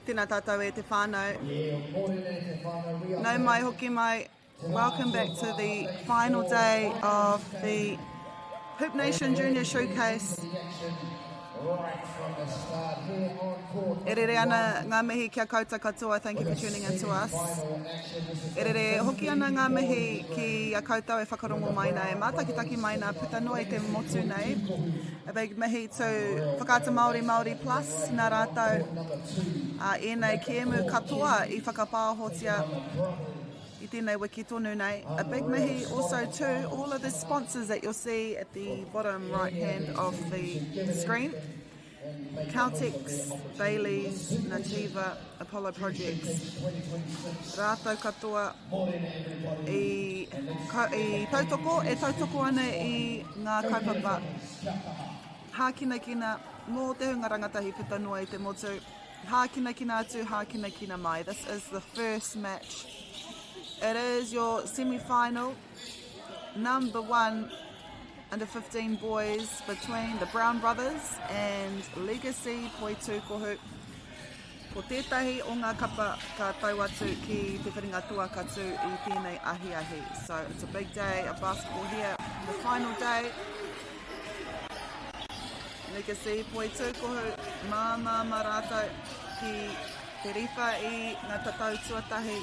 Tēnā tātou e te whānau. Nau mai, hoki mai. Welcome back to the final day of the Hoop Nation Junior Showcase. E rere ana ngā mihi ki a koutou katoa, thank you for tuning in to us. E rere hoki ana ngā mihi ki a koutou e whakarongo mai nei, e mātakitaki mai nā puta noa i te motu nei. A big mihi to Whakaata Māori Māori Plus, nā rātou a ēnei kēmu katoa i whakapāhotia i tēnei wiki tonu nei. A big mihi also to all of the sponsors that you'll see at the bottom right hand of the screen. Caltex, Bayleys, Nativa, Apollo Projects, rātou katoa i, i tautoko, e tautoko ana i ngā kaupapa hākinakina mō te hunga rangatahi puta noa i te motu. Hākinakina atu, hākinakina mai. This is the first match. It is your semi-final. Number one under 15 boys between the Brown Brothers and Legacy Poitūkohu. Ko tētahi o ngā kapa ka tau atu ki te whiringa toa ka tū i tēnei ahiahi. So it's a big day of basketball here, the final day. Legacy Poitūkohu, māmā mā rātou ki... Te riwha i ngā tatau tuatahi.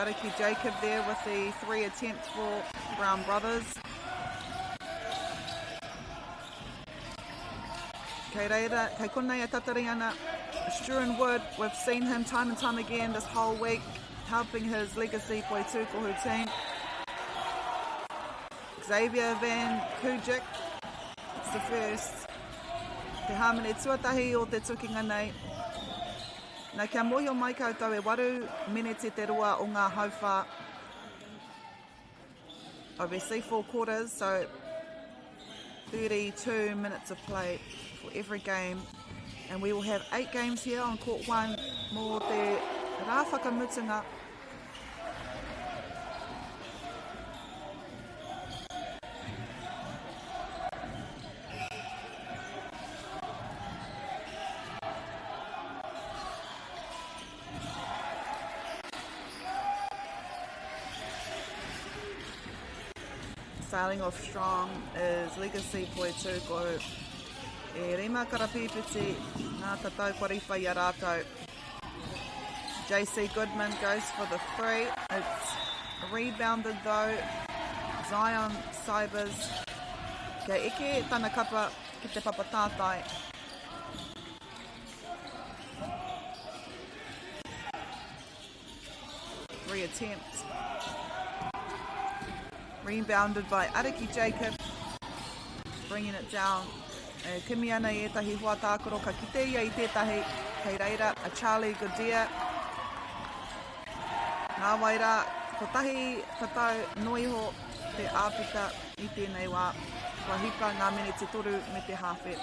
Ariki Jacob there with the three attempt for Brown Brothers. Kei reira, kei konei e tatari ana Struan Wood. We've seen him time and time again this whole week helping his legacy Poitūkohu team. Xavier Van Kujic, it's the first. Te hāmene tuatahi o te tukinga nei. Na kia mōhio mai koutou e waru meneti te roa o ngā hauwhā. Obviously four quarters, so 32 minutes of play for every game. And we will have eight games here on court one mō te rā whakamutunga. Sailing off strong is Legacy Poitūkohu. E rima karapīpiti ngā tatau kua riwha i a rātou. JC Goodman goes for the three. It's rebounded though. Zion Cybers. Kia eke tana kapa ki te papa tātai. Three attempts. Rebounded by Ariki Jacob. Bringing it down. E kimi ana i ētahi hoa tākaro, ka kite ia i tētahi, kei reira a Charlie Goodyear. Nā wai rā, kotahi tatau noa iho te āputa i tēnei wā. Kua hipa ngā meneti toru me te hāwhe.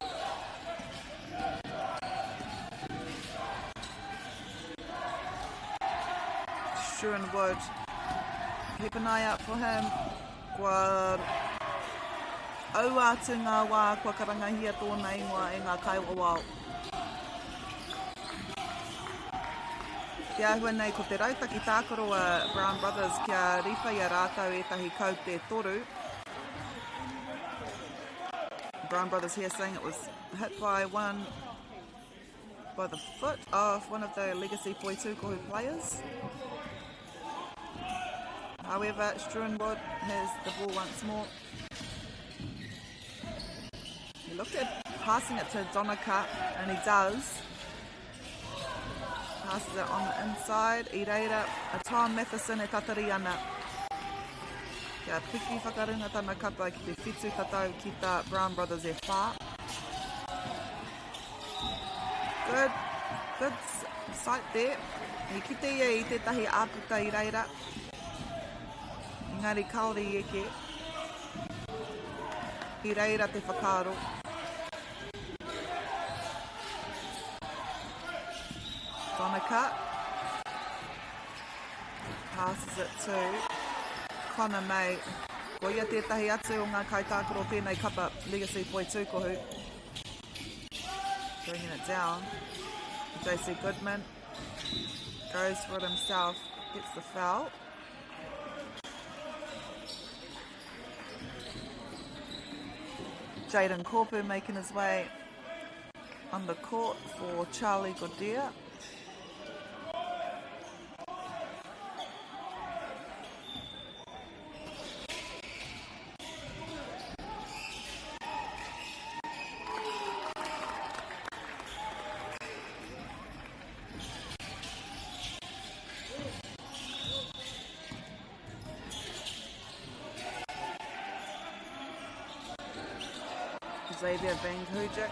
Struan Wood. Keep an eye out for him. Kua aua atu ngā wā kua karangahia tōna ingoa e ngā kaiwawao. Te āhua nei ko te rautaki tākaro a Brown Brothers kia riwha i a rātou ētahi kaute toru. Brown Brothers here saying it was hit by one by the foot of one of the Legacy Poitūkohu players. However, Struan Wood has the ball once more. He looked at passing it to Donaka, and he does. Passes it on the inside. I reira, a Tom Matheson e tatari ana. Kia piki whakarunga tana kapa ki te whitu tatau ki tā Brown Brothers e whā. Good, good sight there. I kite ia i tētahi āputa i reira. Engari kāore i eke. I reira te whakaaro. Donica passes it to Connor May. Ko ia tētahi atu o ngā kaitākaro tēnei kapa Legacy Poitūkohu. Bringing it down. JC Goodman goes for it himself, gets the foul. Jaden Korpu making his way on the court for Charlie Goodyear. Xavier Van Hujik,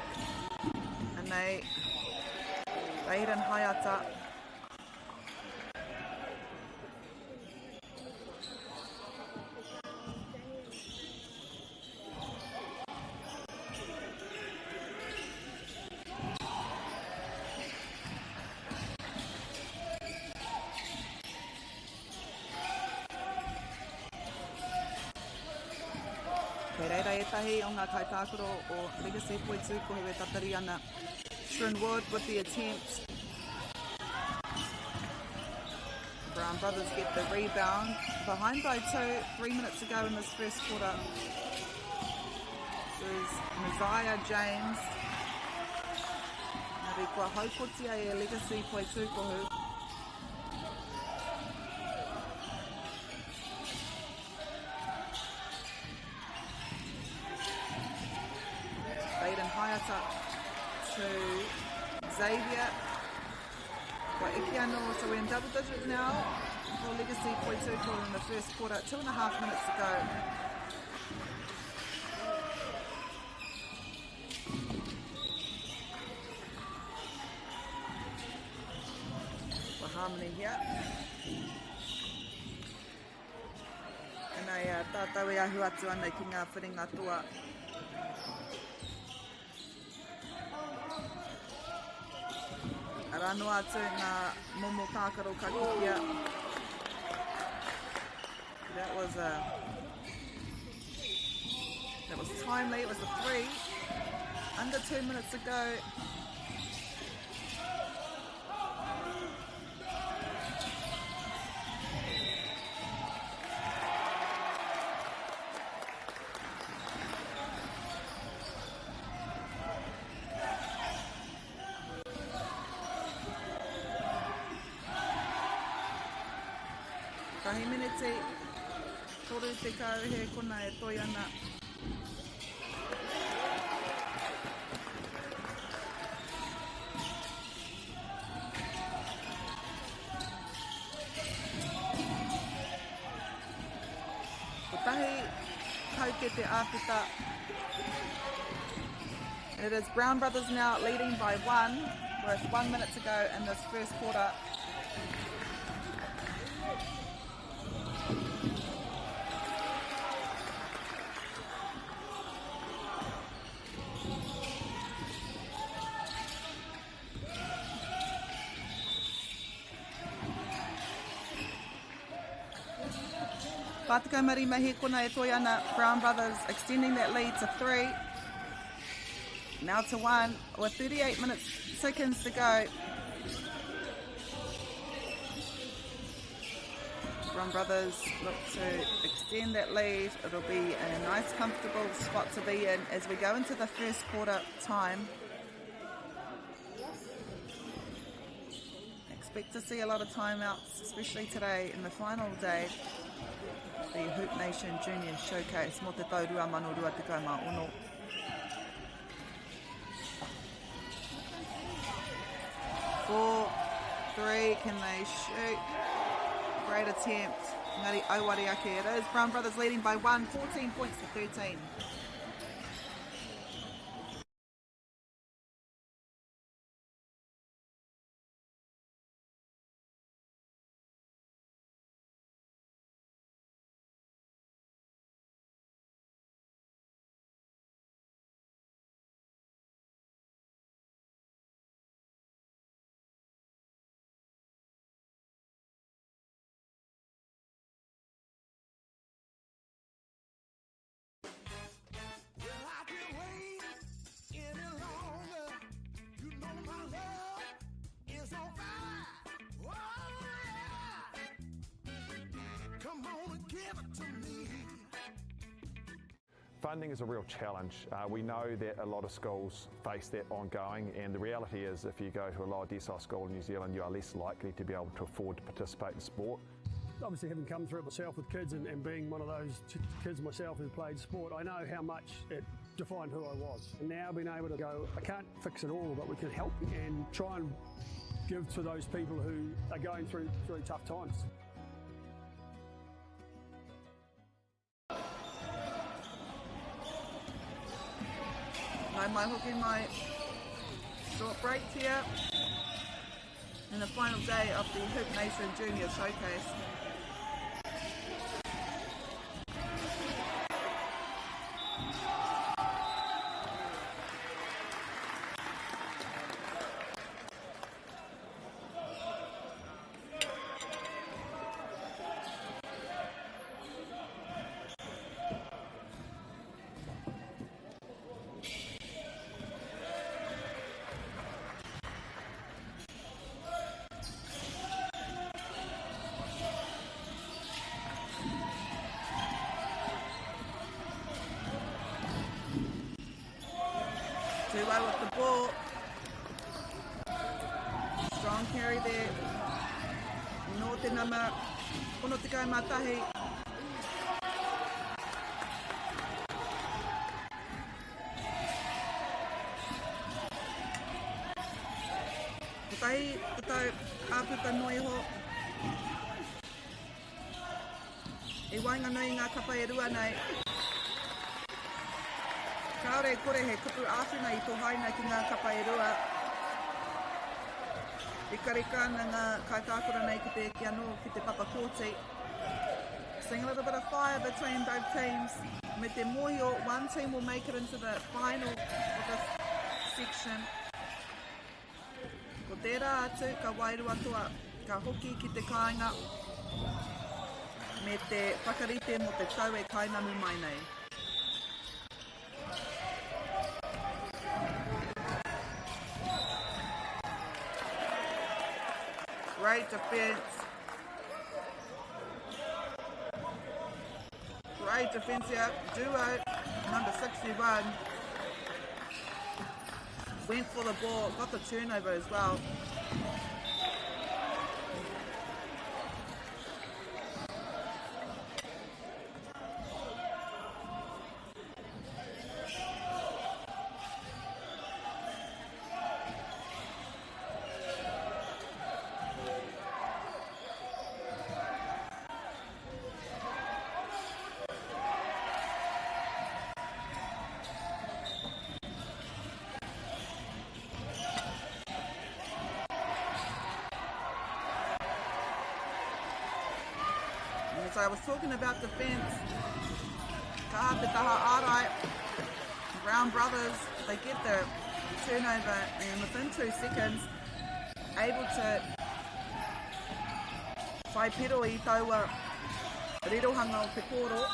Anei, Baden Hayata. Kei reira ētahi o ngā kaitākaro o Legacy Poitūkohu e tatari ana. Shrun Wood with the attempt. Brown Brothers get the rebound. Behind by two, three minutes to go in this first quarter. This is Messiah James. Engari kua haukotia e Legacy Poitūkohu. Baden Haeata to Xavier. Kua eke anō, so we're in double digits now for Legacy Poitūkohu in the first quarter. 2.5 minutes to go. Kua hāmenehia. Tēnā ia, tātou e ahu atu ana ki ngā whiringa toa. Arā noa atu ngā momo tākaro ka kitea. That was a that was timely. It was a three. Under 2 minutes to go. Tahi meneti, 30 he kona e toi ana. Kotahi kaute te āputa. And it is Brown Brothers now leading by one, with 1 minute to go in this first quarter. 45 he kona e toi ana. Brown Brothers extending that lead to three. Now to one with 38 minutes seconds to go. Brown Brothers look to extend that lead. It'll be a nice comfortable spot to be in as we go into the first quarter time. Expect to see a lot of timeouts, especially today in the final day. The Hoop Nation Junior Showcase mō te tau 2026. 4, 3, can they shoot? Great attempt. Ngari auare ake. It is Brown Brothers leading by 1, 14 points to 13. Well, I can't wait any longer. You know my love is on fire. Oh, yeah. Come on and give it to me. Funding is a real challenge. We know that a lot of schools face that ongoing, and the reality is if you go to a lower decile school in New Zealand, you are less likely to be able to afford to participate in sport. Obviously, having come through it myself with kids and being one of those kids myself who played sport, I know how much it defined who I was. And now being able to go, I can't fix it all, but we can help and try and give to those people who are going through tough times. Nau mai hoki mai. Short break here in the final day of the Hoop Nation Junior Showcase. Tuwai with the ball. Long carry there. Nō te nama 61. Kotahi te tau āputa noa iho. I waenganui i ngā kapa e rua nei. Kāore e kore he kupu āwhina i tohaina ki ngā kapa e rua. Rikarika ana ngā kaitākaro nei ki te eke anō ki te papa kōti. Seeing a little bit of fire between both teams. Me te mōhio, one team will make it into the final of this section. Ko tērā atu ka wairua toa, ka hoki ki te kāinga me te whakarite mō te tau e kainamu mai nei. Great defence. Great defence here. Duo, number 61, went for the ball, got the turnover as well. As I was talking about defence, ka te taha ārai, Brown Brothers, they get the turnover and within two seconds, able to whai piro i taua rirohanga o te kōro.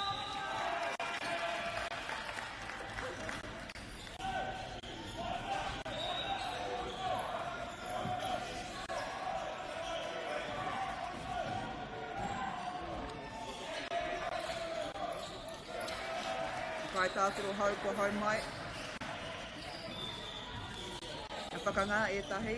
Kaitākaro hou kua hou mai. Ka whakangā ētahi.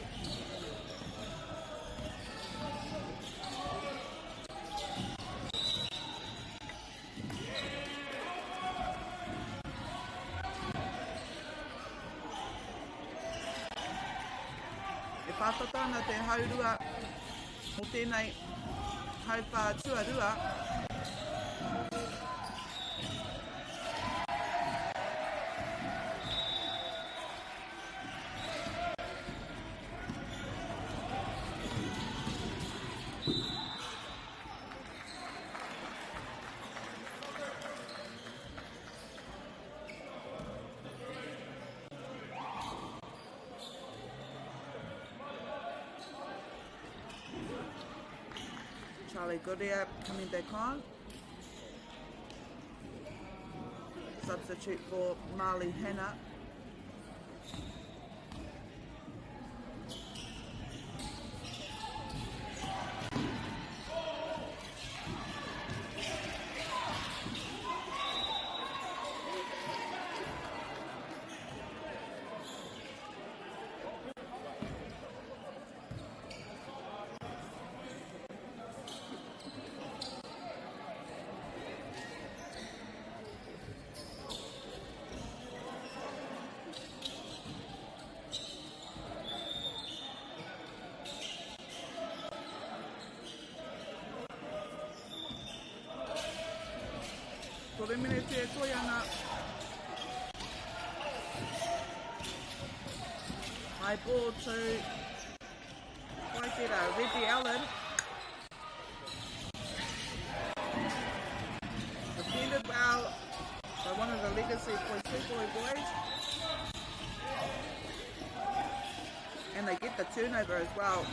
E pātata ana te haurua mō tēnei hauwhā tuarua. Charlie Goodyear coming back on. Substitute for Marley Hanna. Toru minute e toe ana. High ball to Waitera, Reggie Allen. Defended well by one of the legacy Poitūkoe boys. And they get the turnover as well.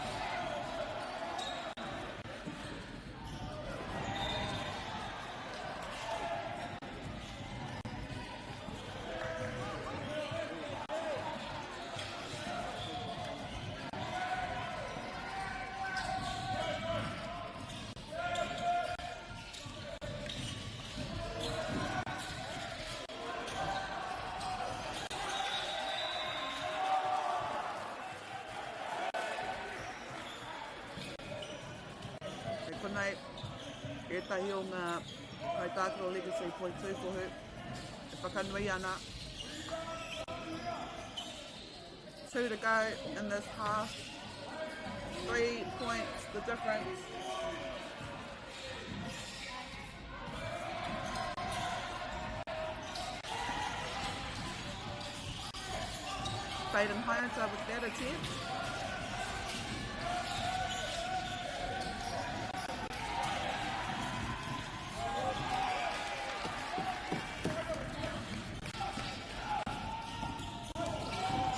Konei, ētahi o ngā kaitākaro Legacy Poitūkohu e whakanui ana. Two to go in this half. 3 points the difference. Baden Hayata with that attempt.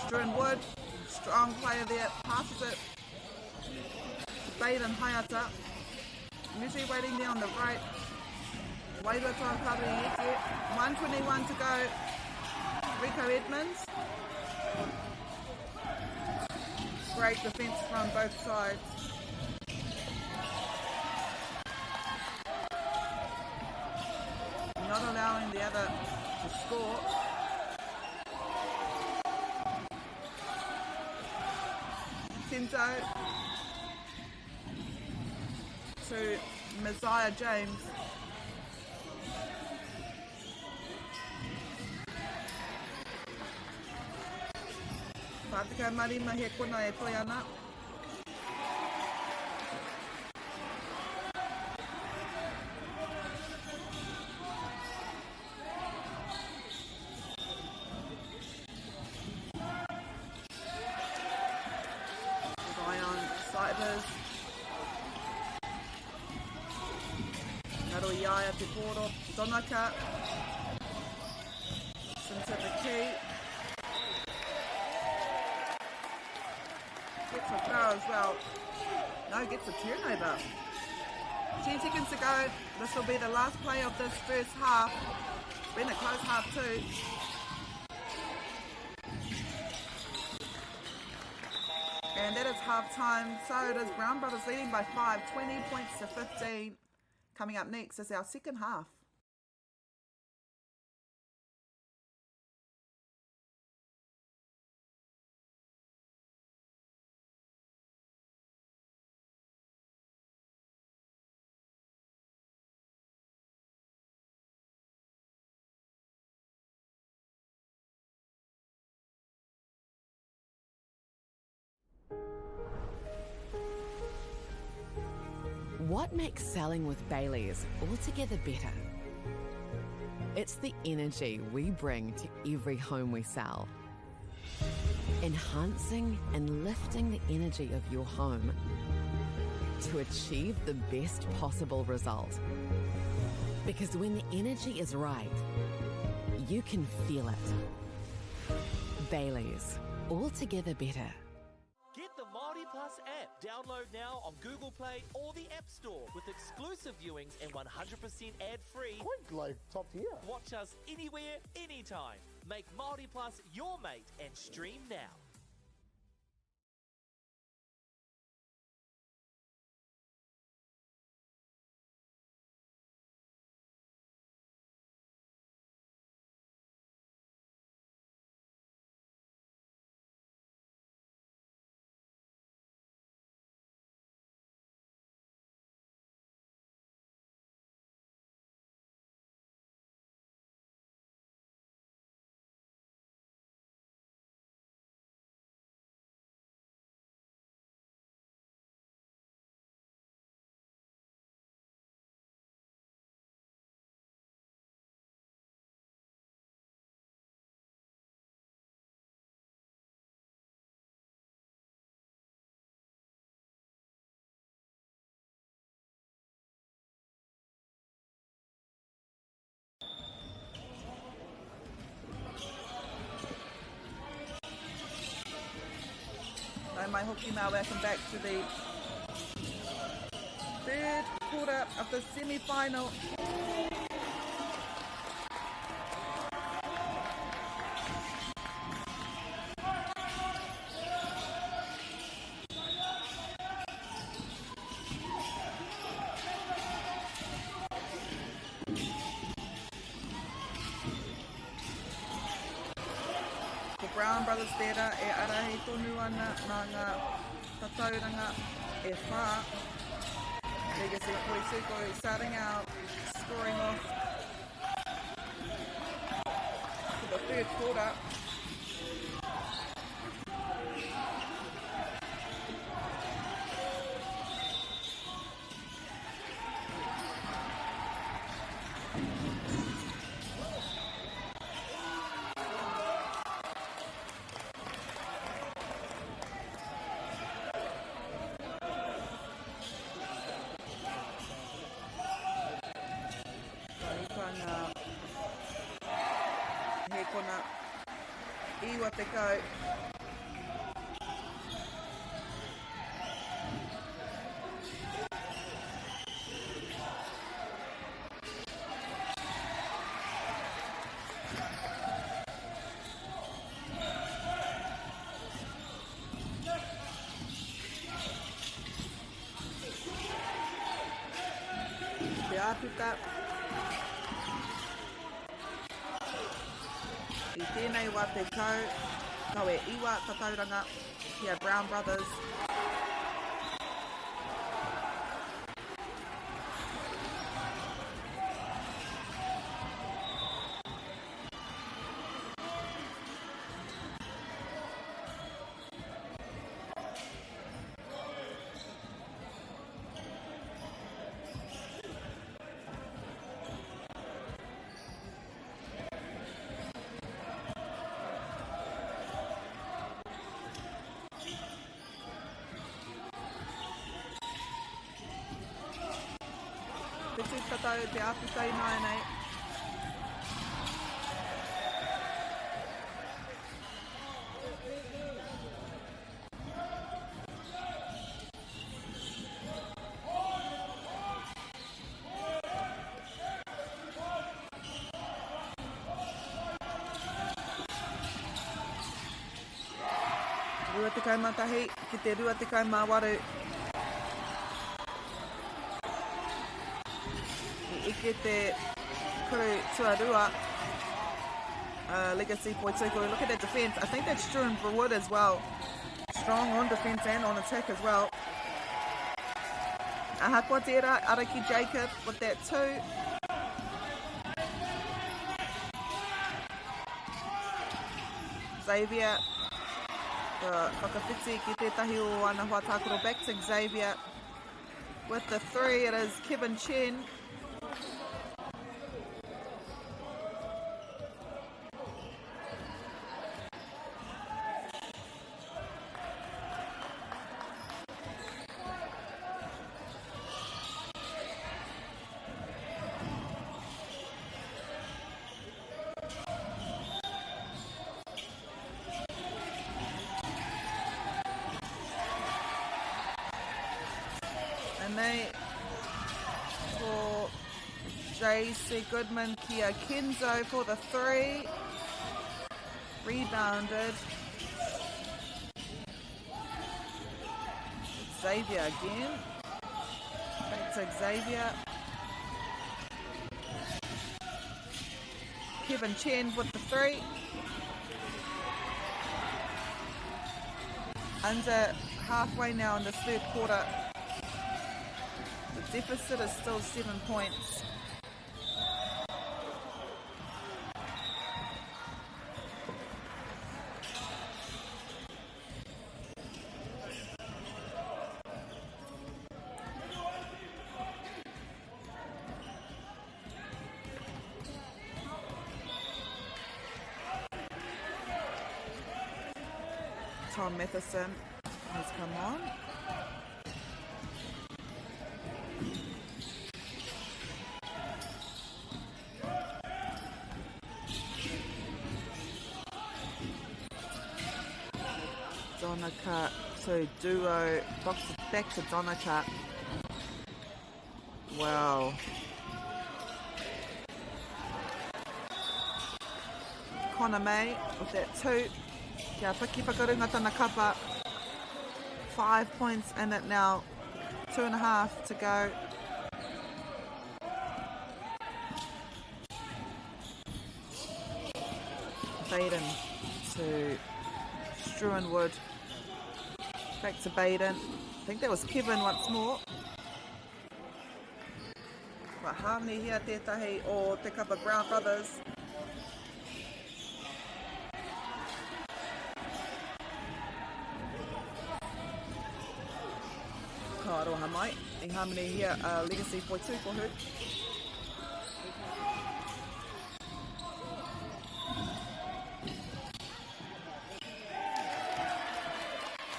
Struan Wood, strong player there, passes it to Baden Hayata. Musi waiting there on the right. Wairua Tauhariete, 121 to go. Rico Edmonds. Great defence from both sides. Not allowing the other to score. Tinto to Messiah James. 45 he kona e toe ana. Zion Cybers. Ngaro i a ia te pōro. Donaka. Into the key. Gets a throw as well. No, gets a turnover. 10 seconds to go. This will be the last play of this first half. It's been a close half too. And that is half time. So it is Brown Brothers leading by 5, 20 points to 15. Coming up next is our second half. What makes selling with Bayleys altogether better? It's the energy we bring to every home we sell. Enhancing and lifting the energy of your home to achieve the best possible result. Because when the energy is right, you can feel it. Bayleys, altogether better. Get the Māori Plus app. Download now on Google Play or the App Store with exclusive viewings and 100% ad-free. Quite like top tier. Watch us anywhere, anytime. Make Māori Plus your mate and stream now. Nau mai hoki mā, welcome back to the third quarter of the semi-final. Ko Brown Brothers tērā e ārahi tonu ana mā ngā tatauranga e whā. Legacy Poitūkohu starting out, scoring off for the third quarter. Ka hipa ngā hēkona 90. Te āputa. I tēnei wā 10, kau e iwa tatauranga ki a Brown Brothers. Whitu tatau te āputa ināianei. 21 ki te 28. I eke te kuru tuarua. Legacy Poitūkohu. Look at that defence. I think that's Struan Wood as well. Strong on defence and on attack as well. Ahakoa tērā, Araki Jacob with that two. Xavier, the whakawhiti ki tētahi o ana hoa tākaro back to Xavier with the three. It is Kevin Chen. Anei ko JC Goodman ki a Kenzo for the three. Rebounded. Xavier again. Back to Xavier. Kevin Chen with the three. Under halfway now in this third quarter. The deficit is still 7 points. Tom Matheson has come on. Donica to duo, box back to Donica. Wow. Connor May with that two. Kia piki whakarunga tana kapa. 5 points in it now. 2.5 to go. Baden to Struan Wood. Back to Baden. I think that was Kevin once more. Kua hāmenehia tētahi o te kapa Brown Brothers. Ka aroha mai, i hāmenehia a Legacy Poitūkohu.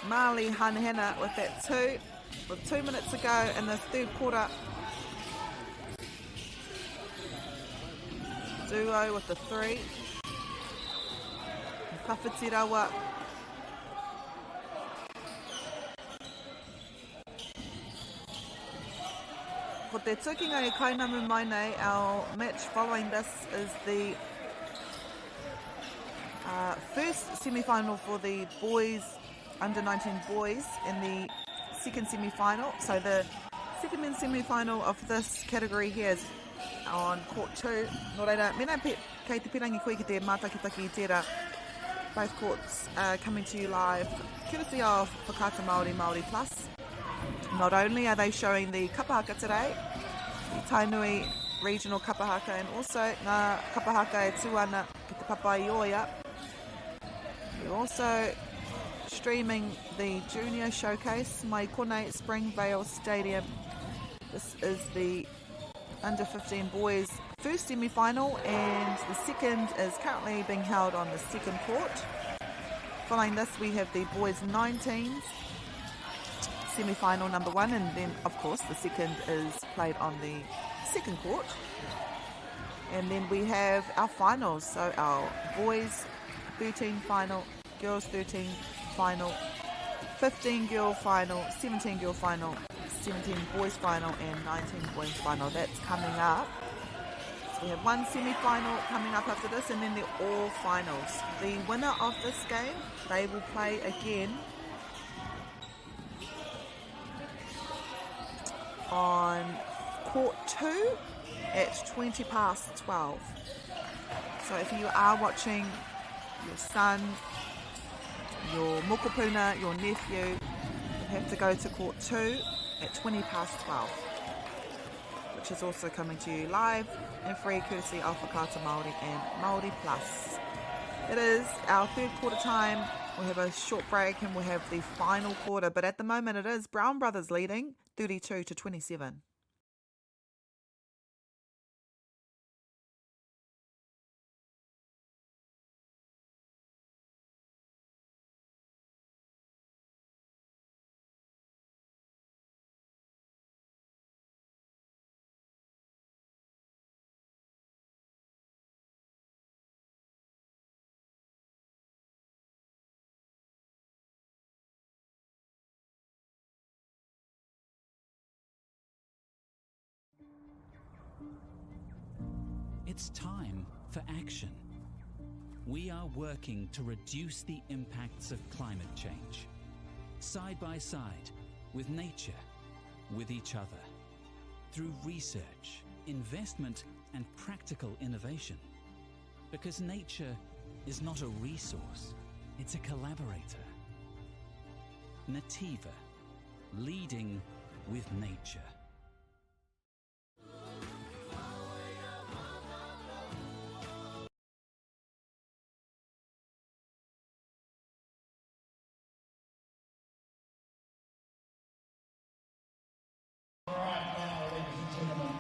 Marley Hanahana with that two, with 2 minutes to go in the third quarter. Duo with the three. Tawhitirawa. Ko te tukinga e kainamu mai nei, our match following this is the first semi-final for the boys, under 19 boys, in the second semi-final. So the second men's semi-final of this category here is on court 2. Nō reira, mēnā pe, kei te pirangi koe ki te mātakitaki i tērā, both courts coming to you live, courtesy of Whakaata Māori, Māori Plus. Not only are they showing the kapahaka today, the Tainui Regional Kapahaka, and also ngā kapahaka e tū ana ki te Papaioea. We're also streaming the Junior Showcase, mai konei Springvale Stadium. This is the under 15 boys first semi-final, and the second is currently being held on the second court. Following this, we have the boys 19s semi-final number 1, and then of course the second is played on the second court. And then we have our finals, so our boys 13 final, girls 13 final, 15 girl final, 17 girl final, 17 boys final, and 19 boys final. That's coming up. So we have one semi-final coming up after this, and then the all finals. The winner of this game, they will play again on court 2 at 12:20. So if you are watching your son, your mokopuna, your nephew, you have to go to court 2 at 12:20, which is also coming to you live and free courtesy of Whakaata Māori and Māori Plus. It is our third quarter time. We'll have a short break and we'll have the final quarter, but at the moment it is Brown Brothers leading 32-27. It's time for action. We are working to reduce the impacts of climate change. Side by side, with nature, with each other. Through research, investment, and practical innovation. Because nature is not a resource, it's a collaborator. Nativa, leading with nature. Right now, ladies and gentlemen.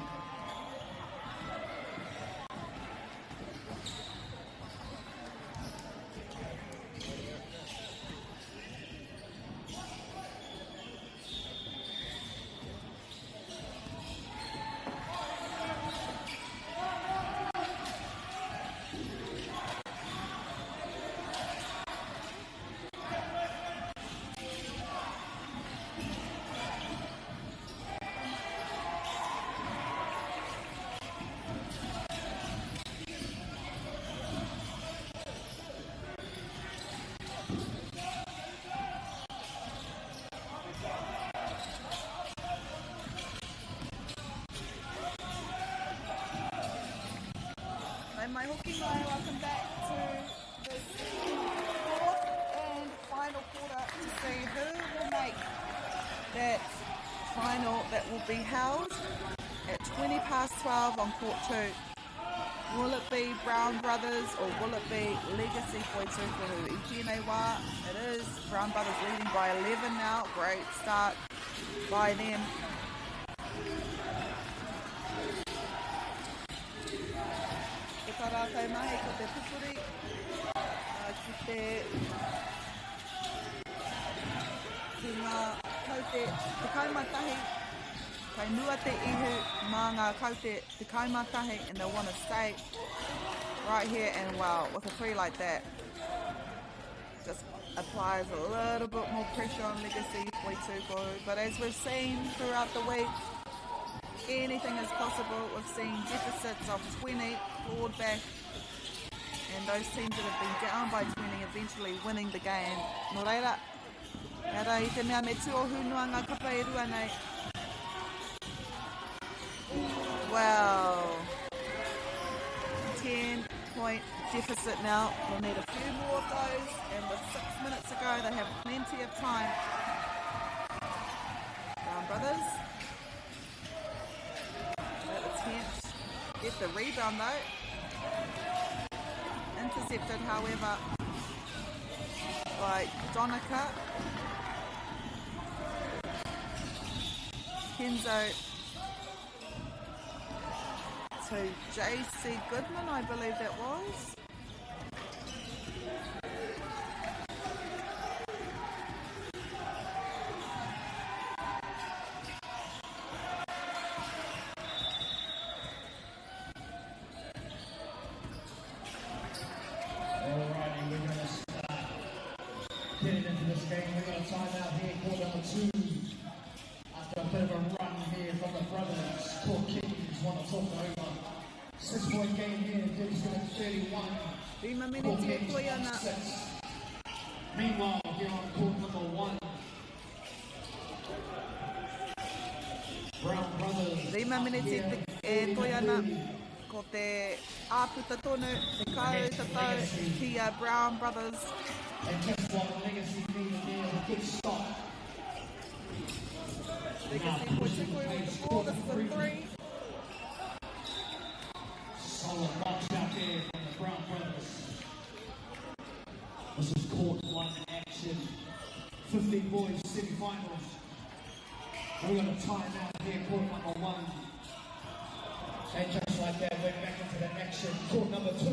Nau mai hoki mai, welcome back to this fourth and final quarter to see who will make that final that will be held At 20 past 12 on court 2, will it be Brown Brothers or will it be Legacy Poitokohu? I tēnei wā, it is Brown Brothers leading by 11 now. Great start by them. Ko tā rātou mahi ko te pupuri ki te ki ngā kaute 11 kei mua te ihu mā ngā kaute 11 and they'll want to stay right here and well with a three like that just applies a little bit more pressure on Legacy Poitūkohu but as we've seen throughout the week anything is possible. We've seen deficits of 20 clawed back and those teams that have been down by 20 eventually winning the game. Nō reira, ehara i te mea me tuohu noa ngā kapa e rua nei. Well, 10 point deficit now. We'll need a few more of those, and with 6 minutes to go, they have plenty of time. Brown Brothers. That attempt. Get the rebound though. Intercepted, however, by Donica. Kenzo to JC Goodman, I believe that was. Alrighty, we're going to start getting into this game. We've got a timeout here, court number 2. After a bit of a run here from the brothers, Court Kings want to talk over. 6-point game here, 37-31. Rima Court miniti e Kings toe ana. 6. Meanwhile, here on court number 1, Brown Brothers. Rima up miniti here, te, e toe ana. 40-30. Ko te āputa tonu, te kau tatau ki a Brown Brothers. And just what Legacy needed there is a good stop. Legacy Poitūkohu with the ball. This is a three. Solid box out there from the Brown Brothers. This is court 1 action. 15 boys semi-finals. We've got a timeout here, court number 1. And just like that, we're back into the action. Court number 2.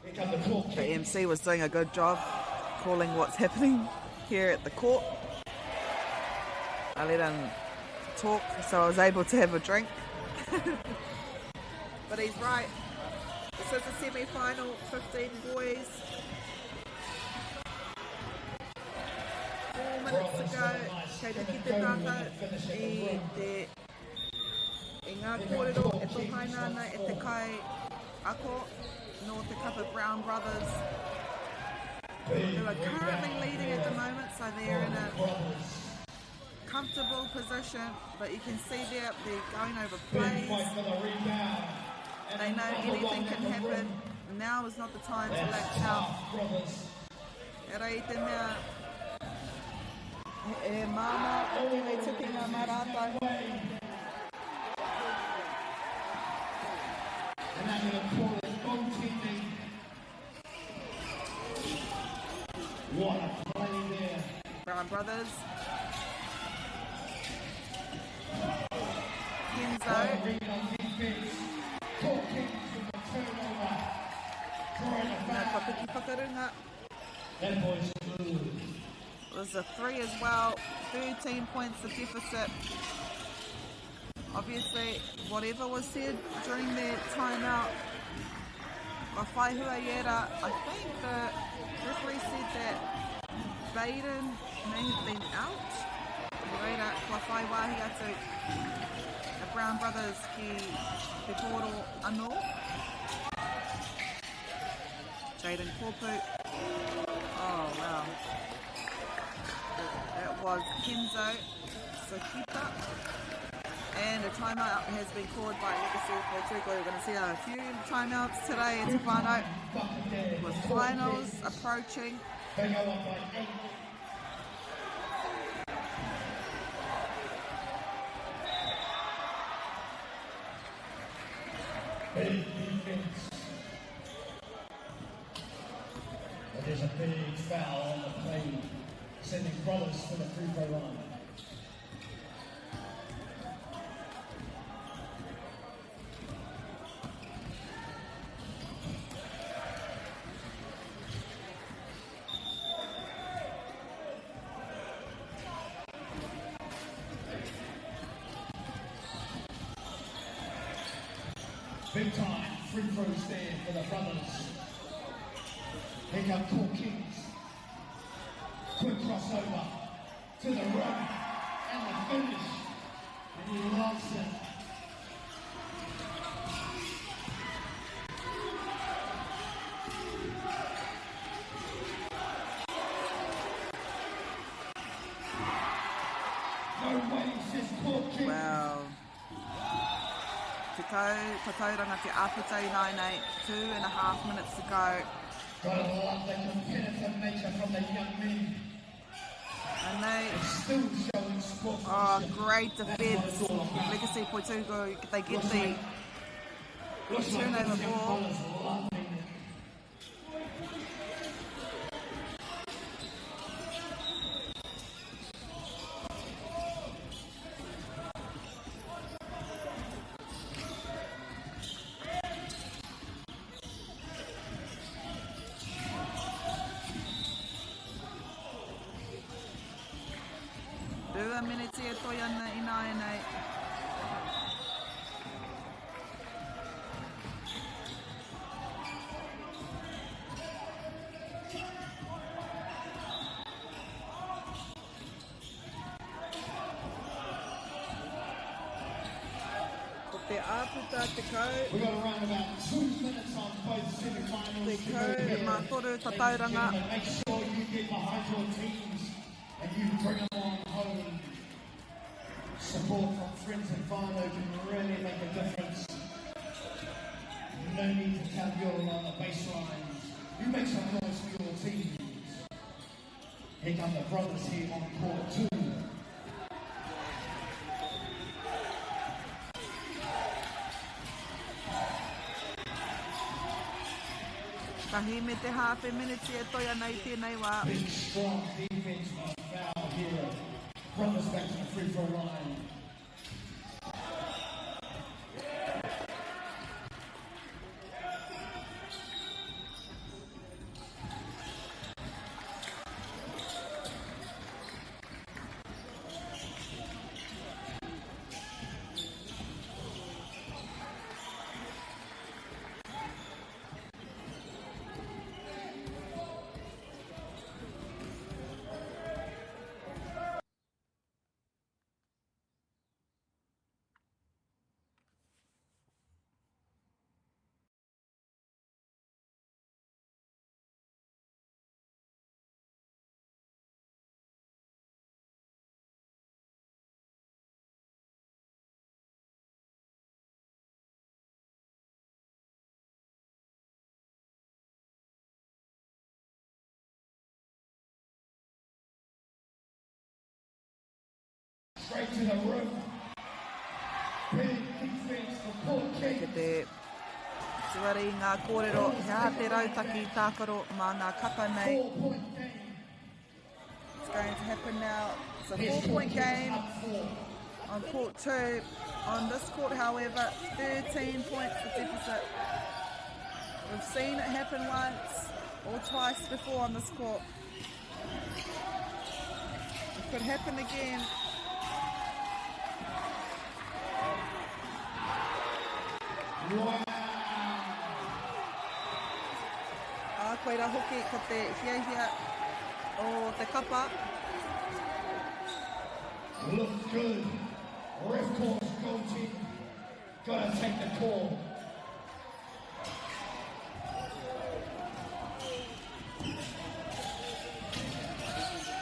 Here come the Court The Kings. MC was doing a good job calling what's happening here at the court. I let him talk so I was able to have a drink. But he's right. This is a semi-final, 15 boys. 4 minutes to go. Kei te kite tātou i te i ngā kōrero e tohaina ana e te kai ako nō te kapa Brown Brothers, who are currently leading at the moment, so they're in a comfortable position, but you can see there they're going over Big plays. fight for the rebound. And They know another anything one can at the happen. rim. Now is not the time to That's lapse out. tough, brothers. E rei te mea, he māmā tēnei tukinga mā rātou. And I'm going to call it goaltending. What a play there. Brown Brothers. Kenzo. Read on defense. Court Kings with the turnover. Drawing a Nā foul. kua piki whakarunga. That boy's good. There's a 3 as well. 13 points the deficit. Obviously, whatever was said during the timeout, kua whai hua i ērā, I think the referee said that Baden may have been out. Nō reira, kua whai wāhi atu a Brown Brothers ki te pōro anō. Jaden Kopu. Oh, wow. That was Kenzo Sakita. And a timeout has been called by Legacy Poitūkohu. We're going to see a few timeouts today at Te Whānau Bucket there. with Court finals Kings. approaching. They go up by 8. Big defense. But there's a big foul on the play, sending Brothers to the free throw line. Big time free throws there for the Brothers. Here come Court Kings. Quick crossover to the rim and the finish. And he loves it. No way, says Court Kings. Wow. Te tau, tatauranga te āputa i nāianei, 2.5 minutes to go. Gotta love the competitive nature from the young men. And they, Still showing sportsmanship. oh, great That's what defence. it's all about. Legacy Poitogo, they get the Looks like turnover these young ball. fellas loving it. 2 miniti e toi ana i nāianei. Ko te āputa te kau. We got around about 2 minutes on both semi-finals Te to go kau here. mā toru Ladies and tatauranga. gentlemen, make sure you get behind your teams and you bring them on home. Support from friends and whānau can really make a difference. No need to tell you all on the baselines. You make some noise for your teams. Here come the Brothers here on court 2. Tahi me te hāwhe miniti e toi ana i tēnei wā. Big strong defense on foul here. Brothers back to the free throw line. Straight to the rim. Big defense for Court Ke Kings. te tuari ngā kōrero, he aha te rautaki tākaro mā ngā kapa nei. 4-point game. It's going to happen now. It's a Here's 4-point Court Kings game up 4. on court 2. On this court, however, 13 points the deficit. We've seen it happen once or twice before on this court. It could happen again. Wow. Ā, koira hoki ko te hiahia o te kapa. Look good. Ref calls goal team. Gotta take the call.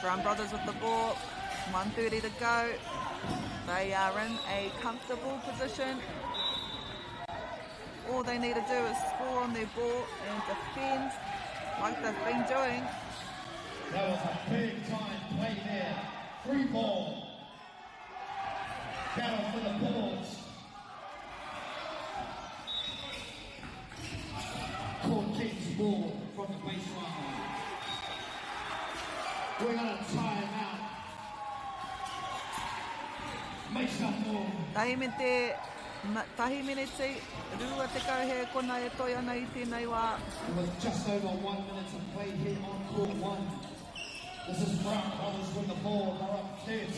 Brown Brothers with the ball. 1:30 to go. They are in a comfortable position. All they need to do is score on their ball and defend like they've been doing. That was a big time play there. Free ball. Battle for the boards. We're going to time out. Make some noise. Tahi me te tahi meneti, 20 hēkona e toe ana i tēnei wā. With just over one minute to play here on court one. This is Brown Brothers with the ball. They're up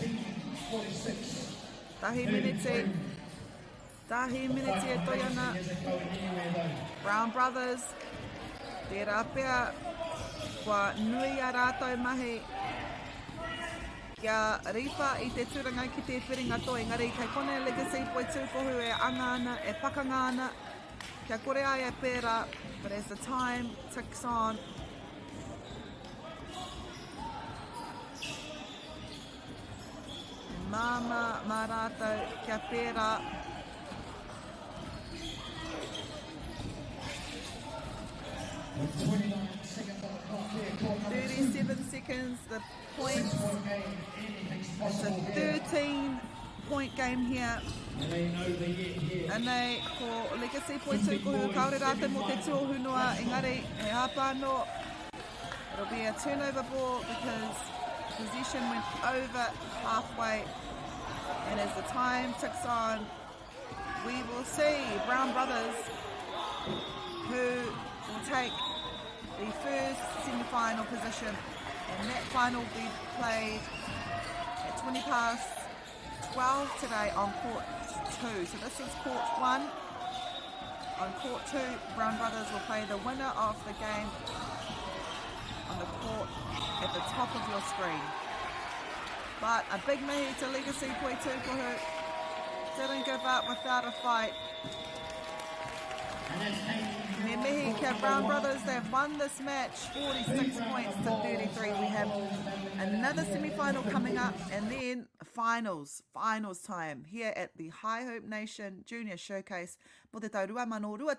13-46. Tahi meneti, tahi meneti e toe ana. Brown Brothers, tērā pea kua nui a rātou mahi kia riwha i te tūranga ki te whiringa toi, engari kei konei Legacy Poitūkohu e anga ana, e pakanga ana, kia kore ai e pērā, but as the time ticks on, he māmā mā rātou kia pērā. With 29 seconds on the clock here, court number two. 37 seconds, the points. Six-point game, anything's It's a possible here. 13 point game here. And they know the yet here. Anei, ko Legacy Poitūkohu, kāore rātou mō te tuohu noa, engari he hapa anō. It'll be a turnover ball because possession went over halfway. And as the time ticks on, we will see Brown Brothers who will take the first semi-final position. And that final will be played at 20 past 12 today on court 2. So this is court 1. On court 2, Brown Brothers will play the winner of the game on the court at the top of your screen. But a big mihi to Legacy Poitūkohu. Didn't give up without a fight. And that's Amy Me mihi kia Brown Brothers, they've won this match 46 points to 33. We have another semi-final coming up and then finals, finals time here at the High Hope Nation Junior Showcase mō te tau 2026.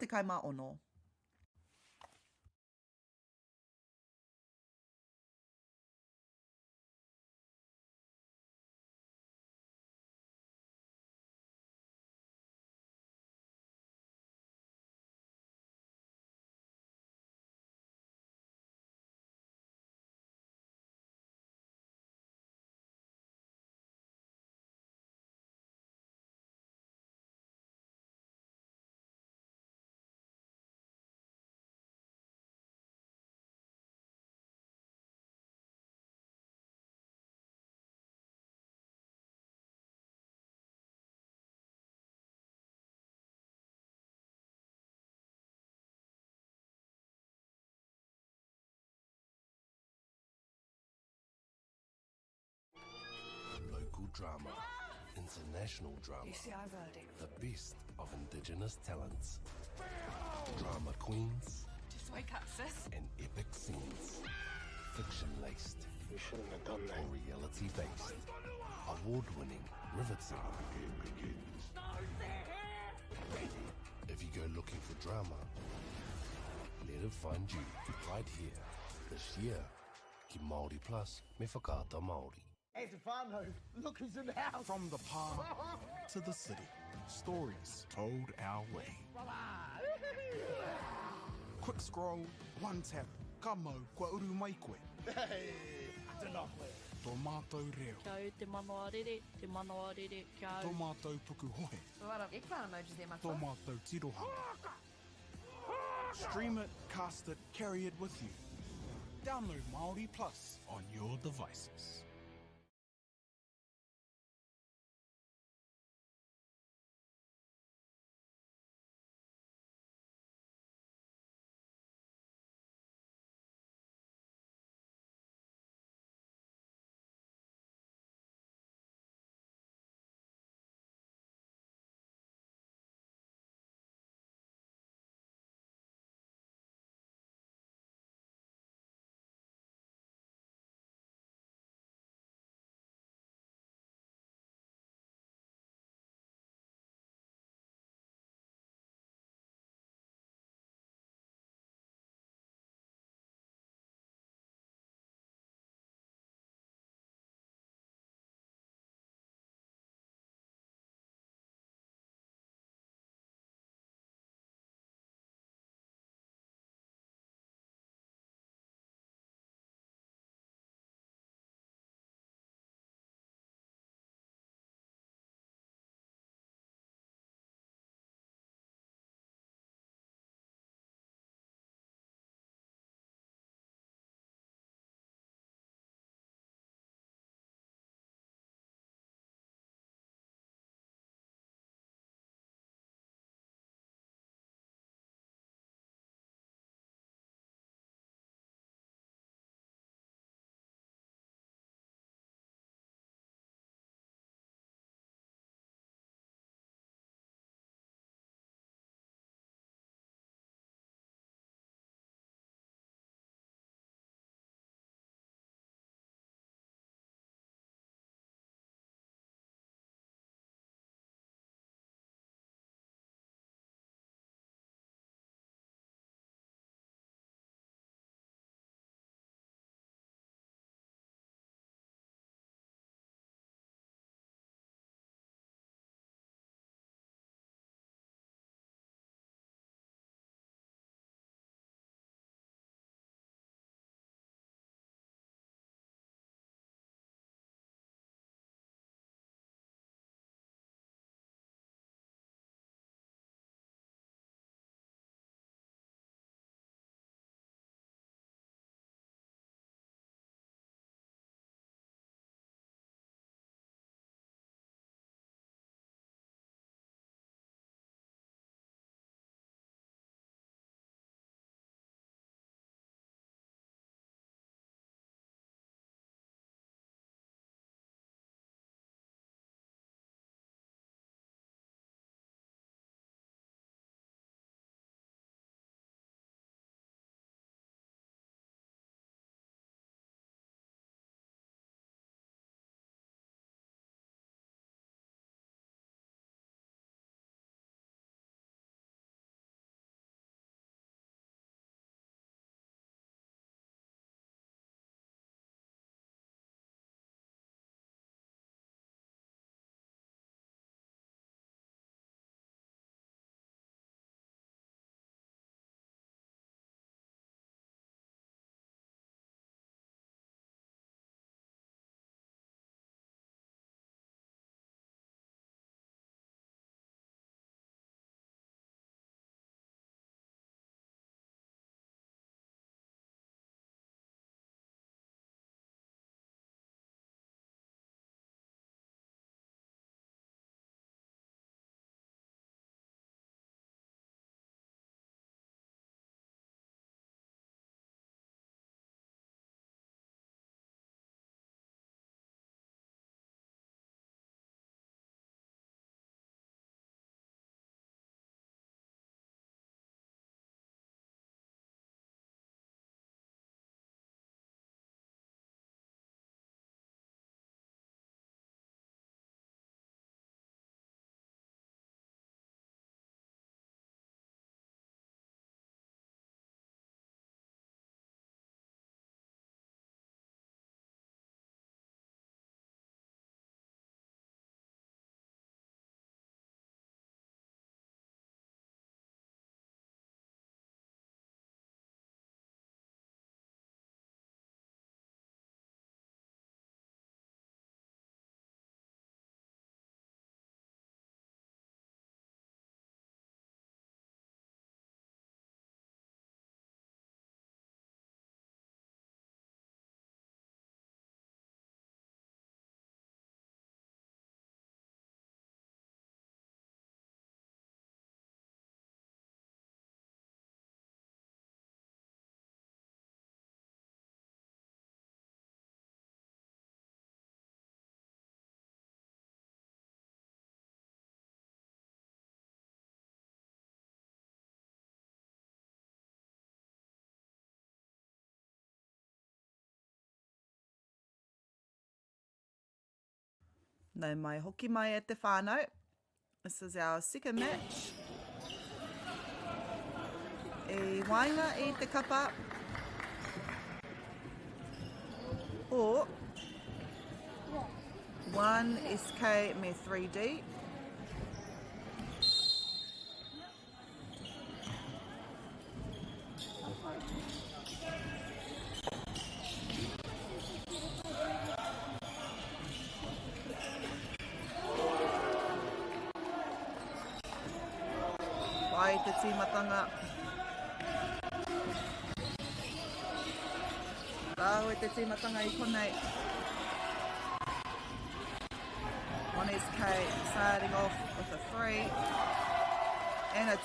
Local drama, international drama, the best of indigenous talents, drama queens, Just wake up, sis. and epic scenes. Fiction laced. You shouldn't have done that. Or reality based. Award winning, riveting. If you go looking for drama, let it find you right here. This year, ki Māori Plus me Whakaata Māori. Hey, Stefano, look who's in the house. From the palm to the city, stories told our way. Quick scroll, one tap, ka mau, kua uru mai koe. Hey, tēnā koe. Tō mātou reo. Kia au te manawa rere, te manawa rere, kia au. Tō mātou pukuhohe. Tō mātou tirohanga. Stream it, cast it, carry it with you. Download Māori Plus on your devices. Nau mai hoki mai e te whānau. This is our second match. I waenga i te kapa o 1SK me 3D. Pai te tīmatanga. Rāhui te tīmatanga i konei. 1SK starting off with a 3 and a 2.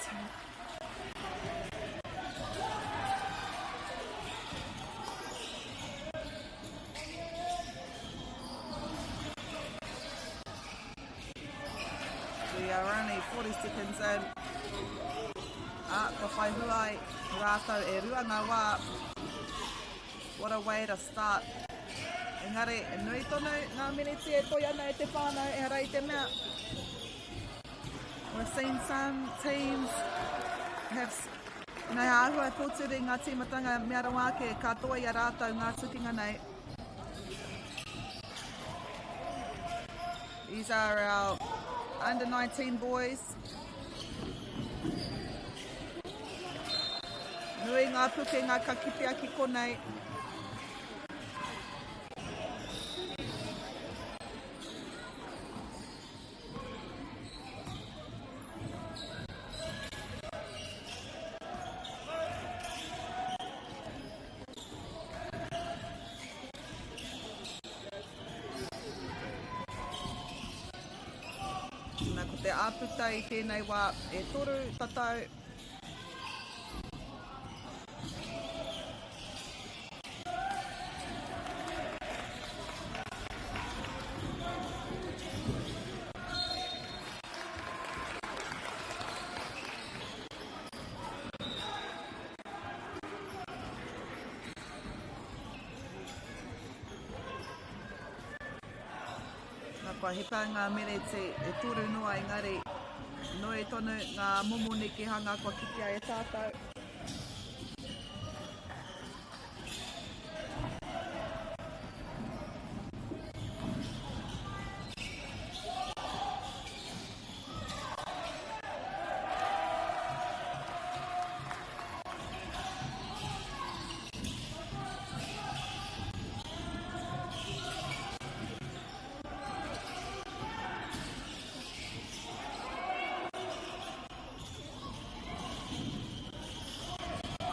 We are only 40 seconds in. Ah, ka whai hua ai rātou e rua ngā wā. What a way to start. Engari, nui tonu ngā miniti e toi ana e te whānau, ehara i te mea. We've seen some teams have Nei āhua e pōturi ngā tīmatanga mea rawa ake ka toa i a rātou ngā tukinga nei. These are our under 19 boys. Nui ngā pukenga ka kitea ki konei. Na, ko te āputa i tēnei wā e toru tatau. Na, kua hipa ngā mereti e toru noa engari nui tonu ngā momo nekehanga kua kitea e tātou.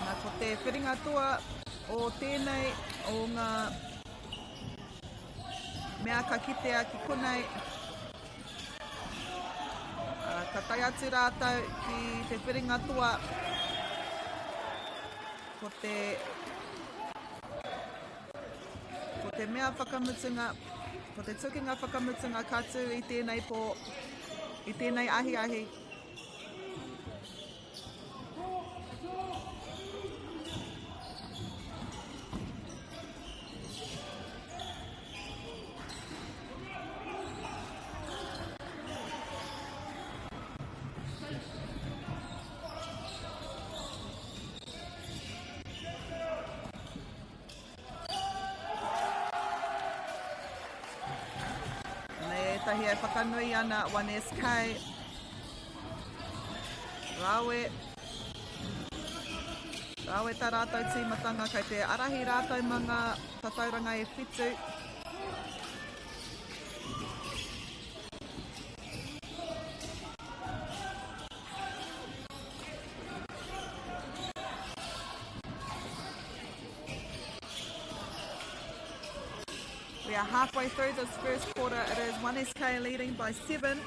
Nā, ko te whiringa toa o tēnei o ngā mea ka kitea ki konei, ka tae atu rātou ki te whiringa toa, ko te, ko te mea whakamutunga, ko te tukinga whakamutunga ka tū i tēnei pō, i tēnei ahiahi. Nei ētahi e whakanui ana 1SK. Rawe. Rawe tā rātou tīmatanga, kei te arahi rātou mā ngā tatauranga e whitu. We are halfway through this first quarter. It is 1SK leading by 7.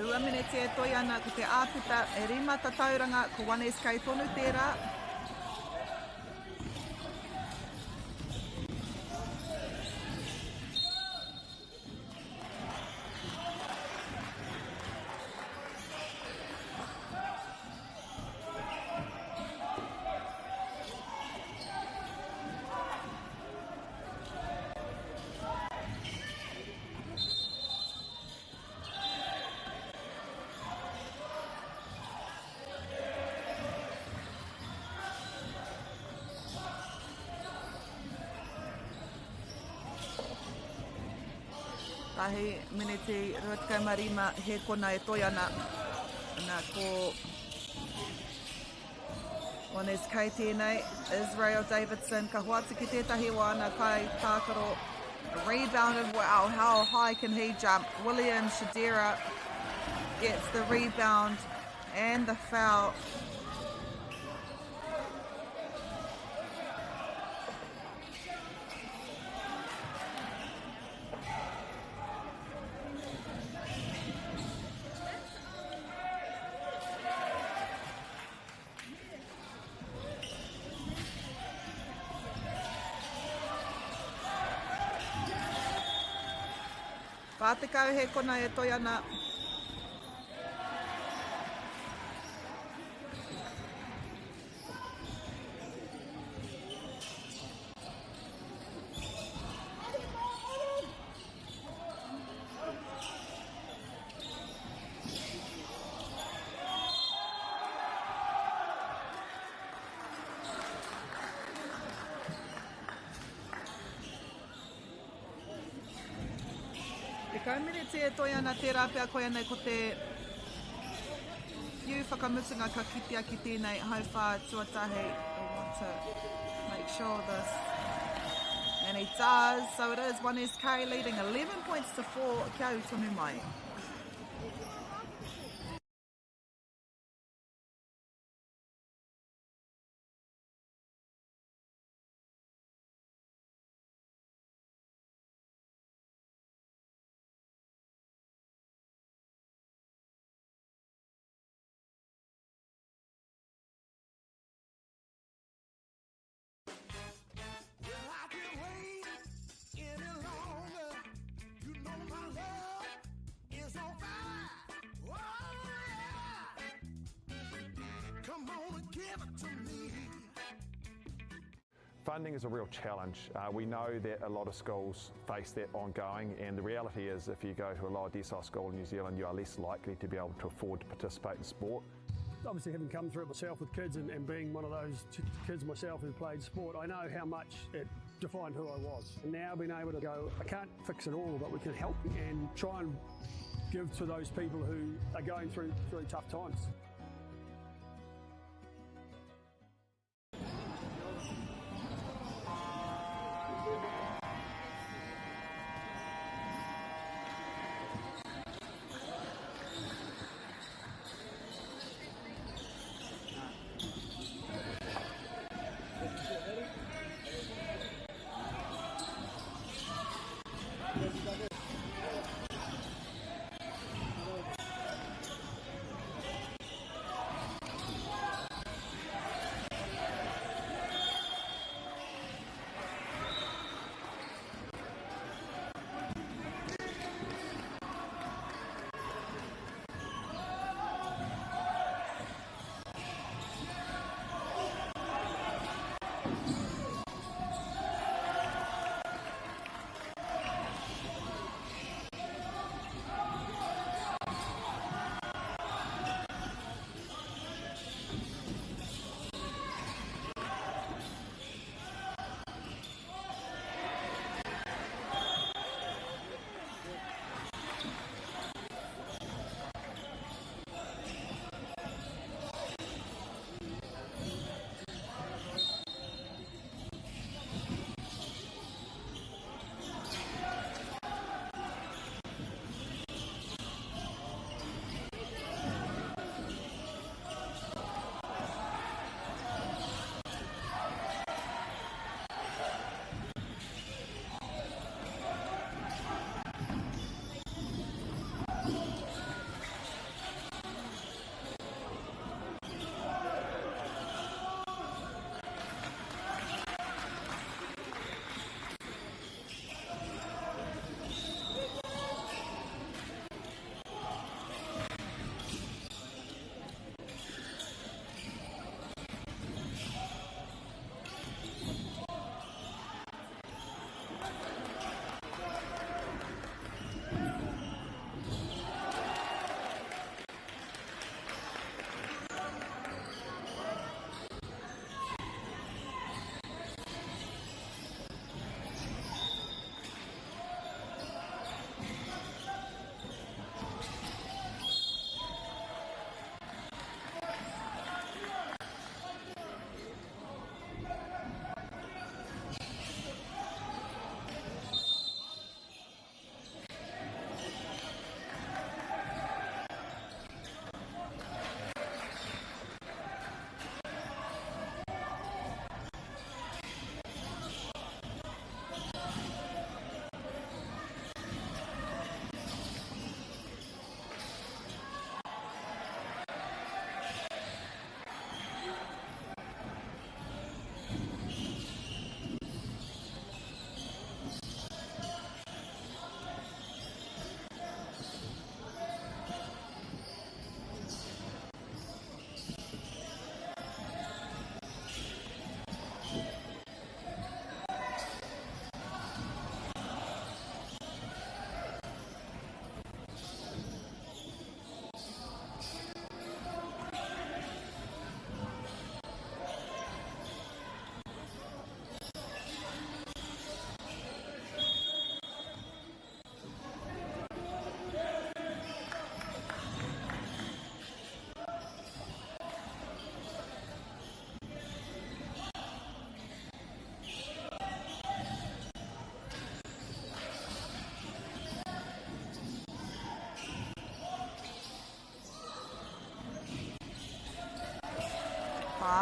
Rua meneti e toi ana ko te āputa e rima tatauranga ko 1SK tonu tērā. Tahi meneti 25 he kona e toi ana. Nā, ko 1SK tēnei, Israel Davidson, ka hoatu ki tētahi o ana kai tākaro. Rebounded, wow, how high can he jump? William Shadira gets the rebound and the foul. 40 he kona e toi ana. Tekau meneti e toe ana tērā pea koianei ko te whiu whakamutunga ka kitea ki tēnei hauwhā tuatahi. I want to make sure this. And he does. So it is 1SK leading 11 points to 4. Kia ū tonu mai. Funding is a real challenge. Uh, we know that a lot of schools face that ongoing, and the reality is if you go to a lower decile school in New Zealand, you are less likely to be able to afford to participate in sport. Obviously, having come through it myself with kids and, and being one of those kids myself who played sport, I know how much it defined who I was. And now being able to go, I can't fix it all, but we can help and try and give to those people who are going through, through tough times.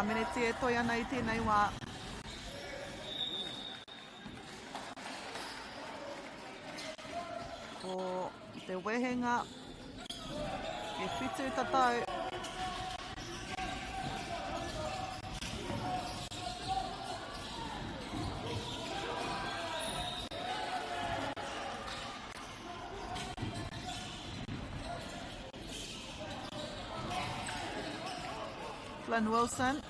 Whā meneti e toe ana i tēnei wā. Ko te wehenga e whitu tatau. Flynn Wilson.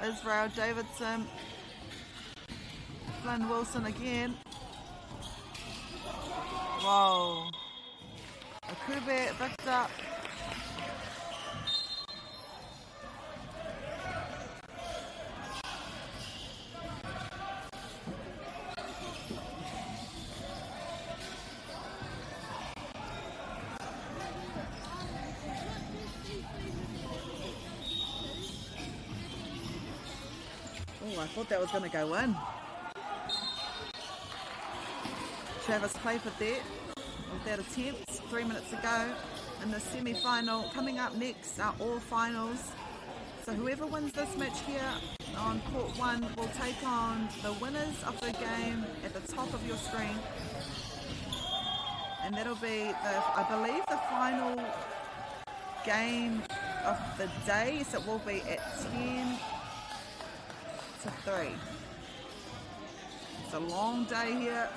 Israel Davidson. Flynn Wilson again. Whoa. Akube Victor. Oh, I thought that was going to go in. Travis Playford there with that attempt. 3 minutes to go in the semi-final. Coming up next are all finals. So whoever wins this match here on court 1 will take on the winners of the game at the top of your screen. And that'll be, I believe, the final game of the day. So it will be at 10 to 3. It's a long day here.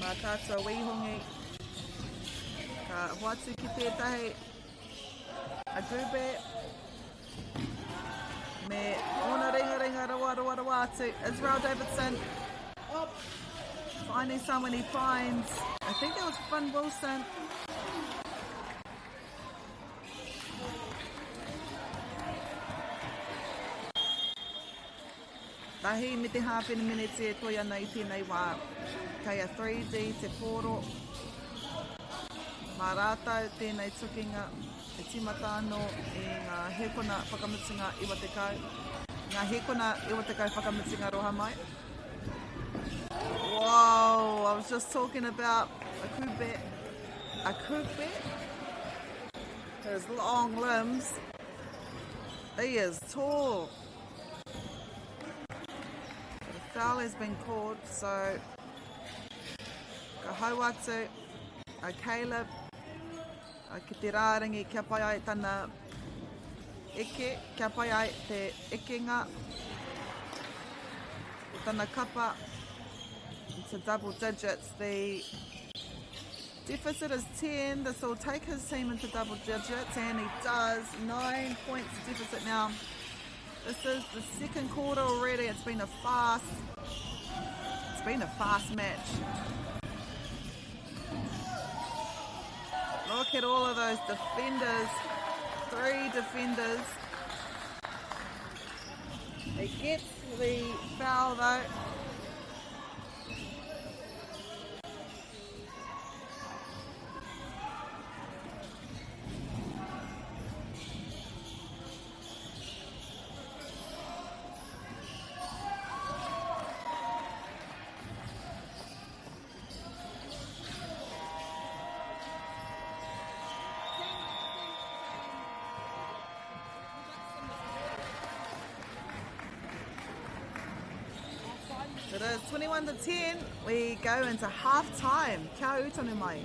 Mātātua Wīhongi ka hoatu ki tētahi a Gube me ōna ringaringa rawa rawa rawa atu. Israel Davidson finding someone he finds. I think that was Finn Wilson. Tahi me te hāwhene meneti e toe ana i tēnei wā. Kei a 3D te pōro. Mā rātou tēnei tukinga e tīmata anō i ngā hēkona whakamutunga 90. Ngā hēkona 90 whakamutunga roha mai. Whoa, I was just talking about a kube. A kube? His long limbs. He is tall. But a foul has been called, so ka hau atu a Caleb a ki te rārangi kia pai ai tana eke, kia pai ai te ekenga o tana kapa into double digits. The deficit is 10. This will take his team into double digits, and he does. 9 points deficit now. This is the second quarter already. It's been a fast match. Look at all of those defenders. 3 defenders. He gets the foul though. It is 21 to 10. We go into half time. Kia ū tonu mai.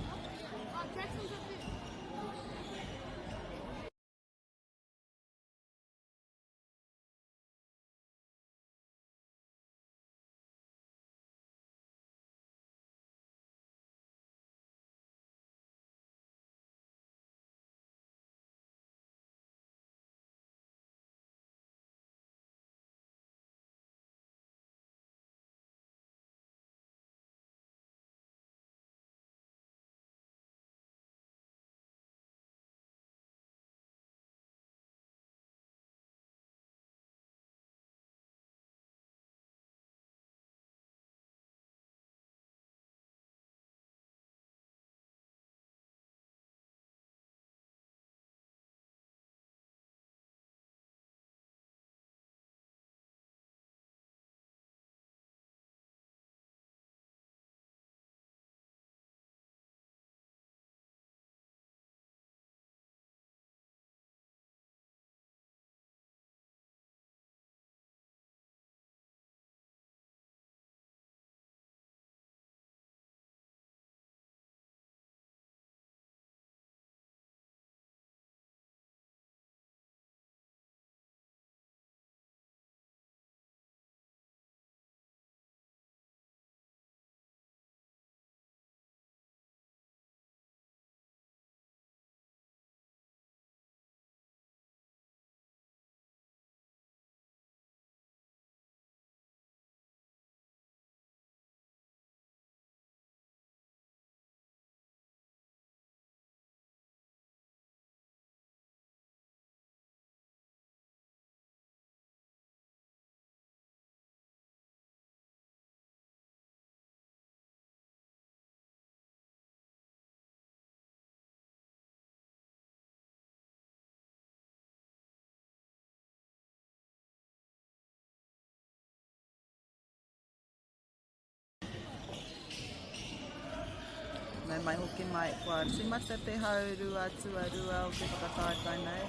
Nau mai hoki mai, kua tīmata te haurua tuarua o te whakataetae nei.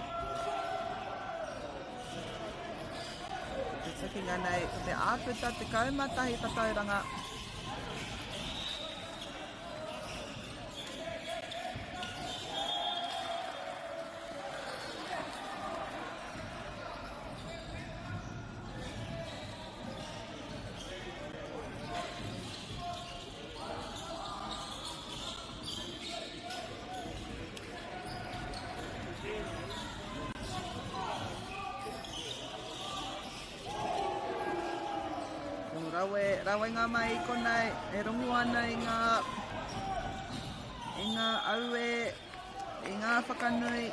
Te tukinga nei, ko te āputa 11 tatauranga. Rawe, rawenga mai i konei, e rongo ana i ngā, i ngā aue, i ngā whakanui.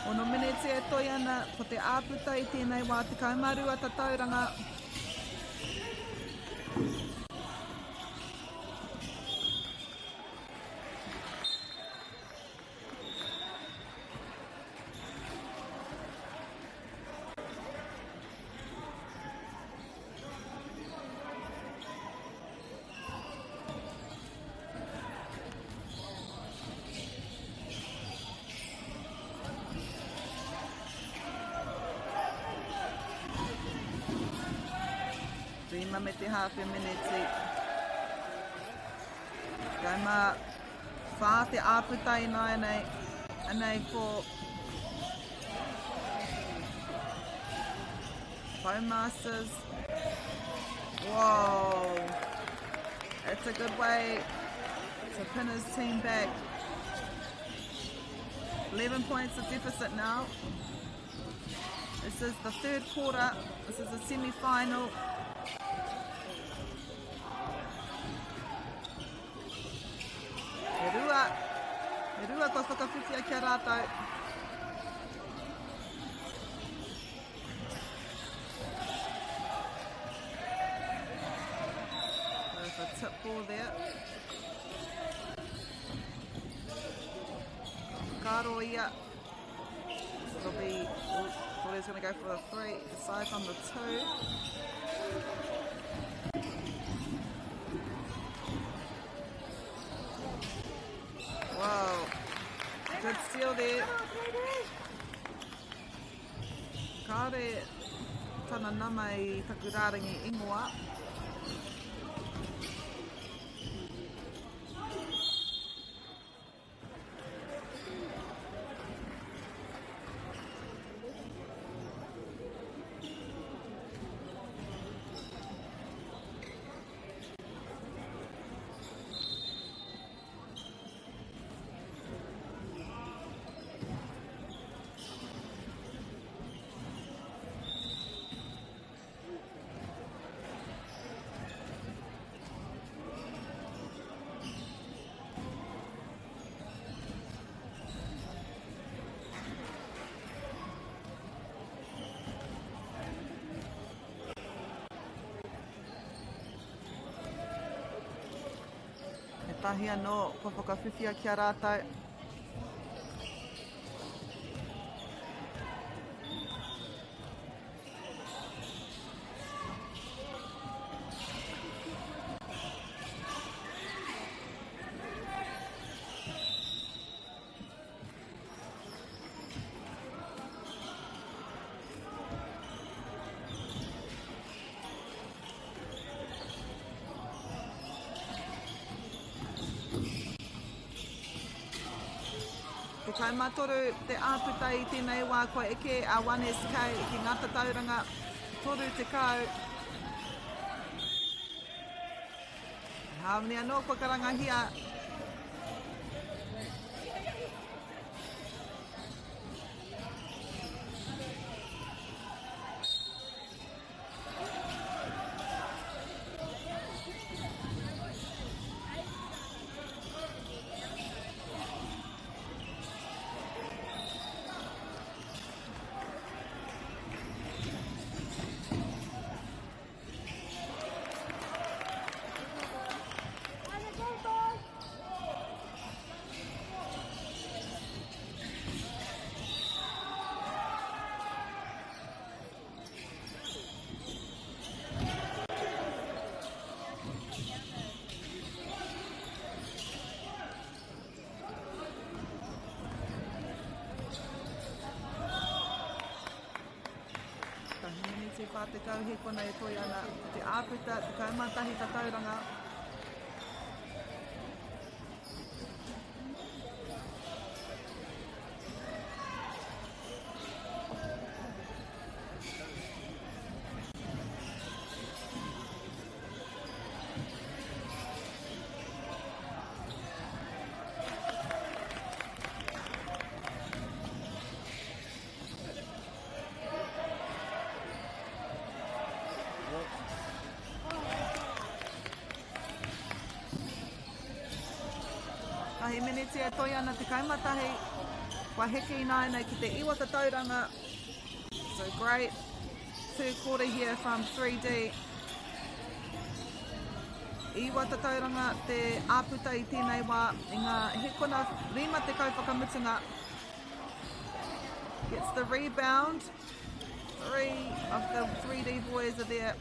Ono meneti e toi ana, ko te āputa i tēnei wā 12 tatauranga. Rima me te hāwhe meneti. 14 te āputa ināianei. Anei ko Bowmasters. Whoa. That's a good way to pin his team back. 11 points of deficit now. This is the third quarter. This is the semi-final. He rua, he rua kua whakawhiwhia ki a rātou. There's a tip ball there. Whakaaro ia. It'll be, oh, thought he was going to go for a three. Decides on the two. Wow. Good steal there. Kāre tana nama i taku rārangi ingoa. He tahi anō kua whakawhiwhia ki a rātou. 13 te āputa i tēnei wā kua eke a 1SK ki ngā tatauranga 30. Hāmene anō kua karangahia. Tahi miniti 40 he kona e toi ana te āputa 11 tatauranga. Tahi miniti e toi ana 11. Kua heke ināianei ki te iwa tatauranga. So great third quarter here from 3D. Iwa tatauranga te āputa i tēnei wā i ngā hekona 50 whakamutunga. Gets the rebound. Three of the 3D boys are there.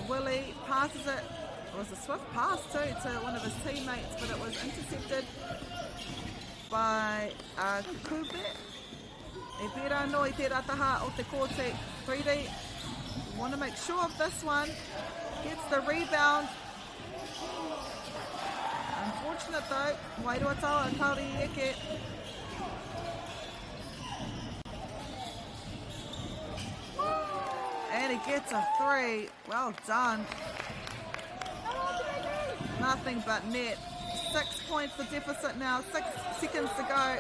Willie passes it. It was a swift pass too to one of his teammates, but it was intercepted by uh, Kube. E pērā anō i tērā taha o te kōti. 3D, want to make sure of this one. Gets the rebound. Unfortunate though, Wairua Tawa kāore i eke. And he gets a three. Well done. Nothing but net. 6 points the deficit now. 6 seconds to go.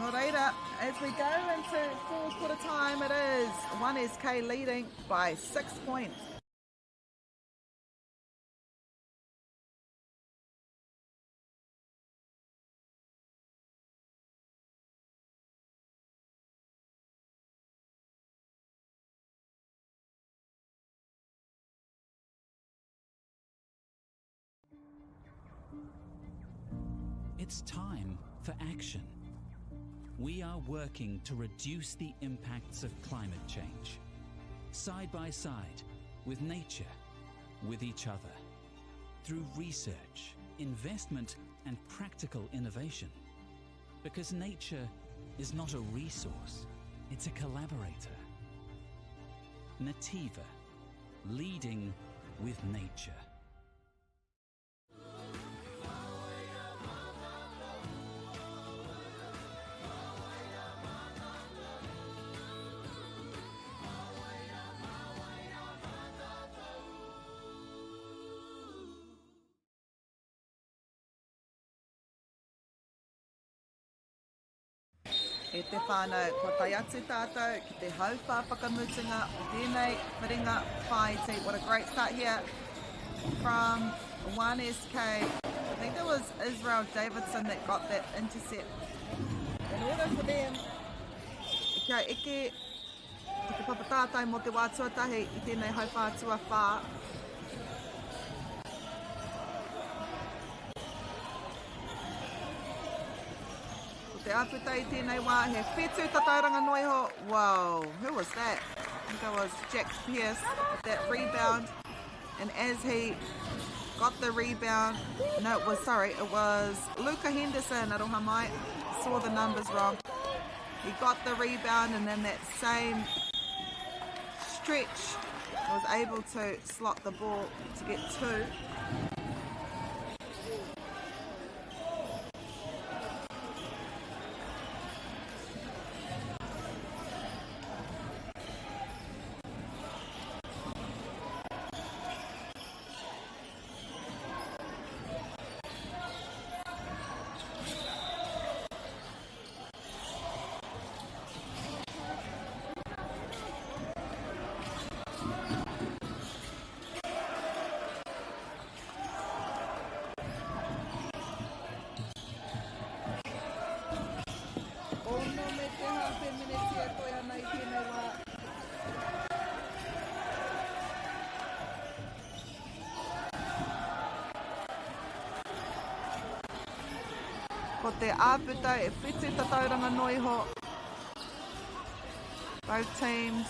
Nō reira, as we go into fourth quarter time, it is 1SK leading by 6 points. It's time for action. We are working to reduce the impacts of climate change. Side by side, with nature, with each other. Through research, investment, and practical innovation. Because nature is not a resource, it's a collaborator. Nativa, leading with nature. E te whānau, kua tae atu tātou ki te hauwhā whakamutunga o tēnei whiringa whāiti. What a great start here from 1SK. I think it was Israel Davidson that got that intercept. In order for them kia eke ki te papa tātai mō te wā tuatahi i tēnei hauwhā tuawhā. Ko te āputa i tēnei wā, he whetū tatauranga noa iho. Whoa, who was that? I think that was Jack Pierce with that rebound. And as he got the rebound, no, it was, sorry, it was Luca Henderson, aroha mai, saw the numbers wrong. He got the rebound and then that same stretch. Was able to slot the ball to get two. Ono me te hape mineti e toe ana i tēnei wā. Ko te āputa e whitu tatauranga noa iho. Both teams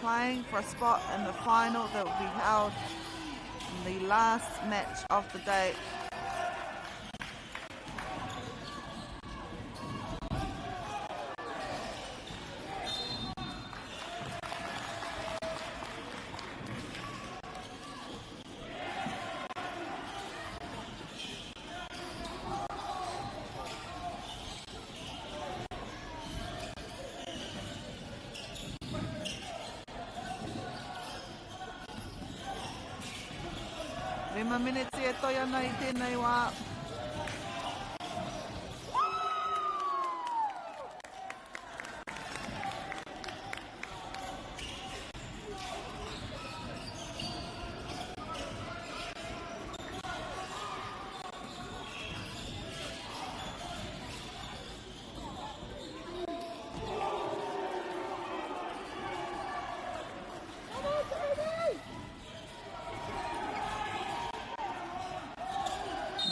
playing for a spot in the final that will be held in the last match of the day. Rima miniti e toi ana i tēnei wā.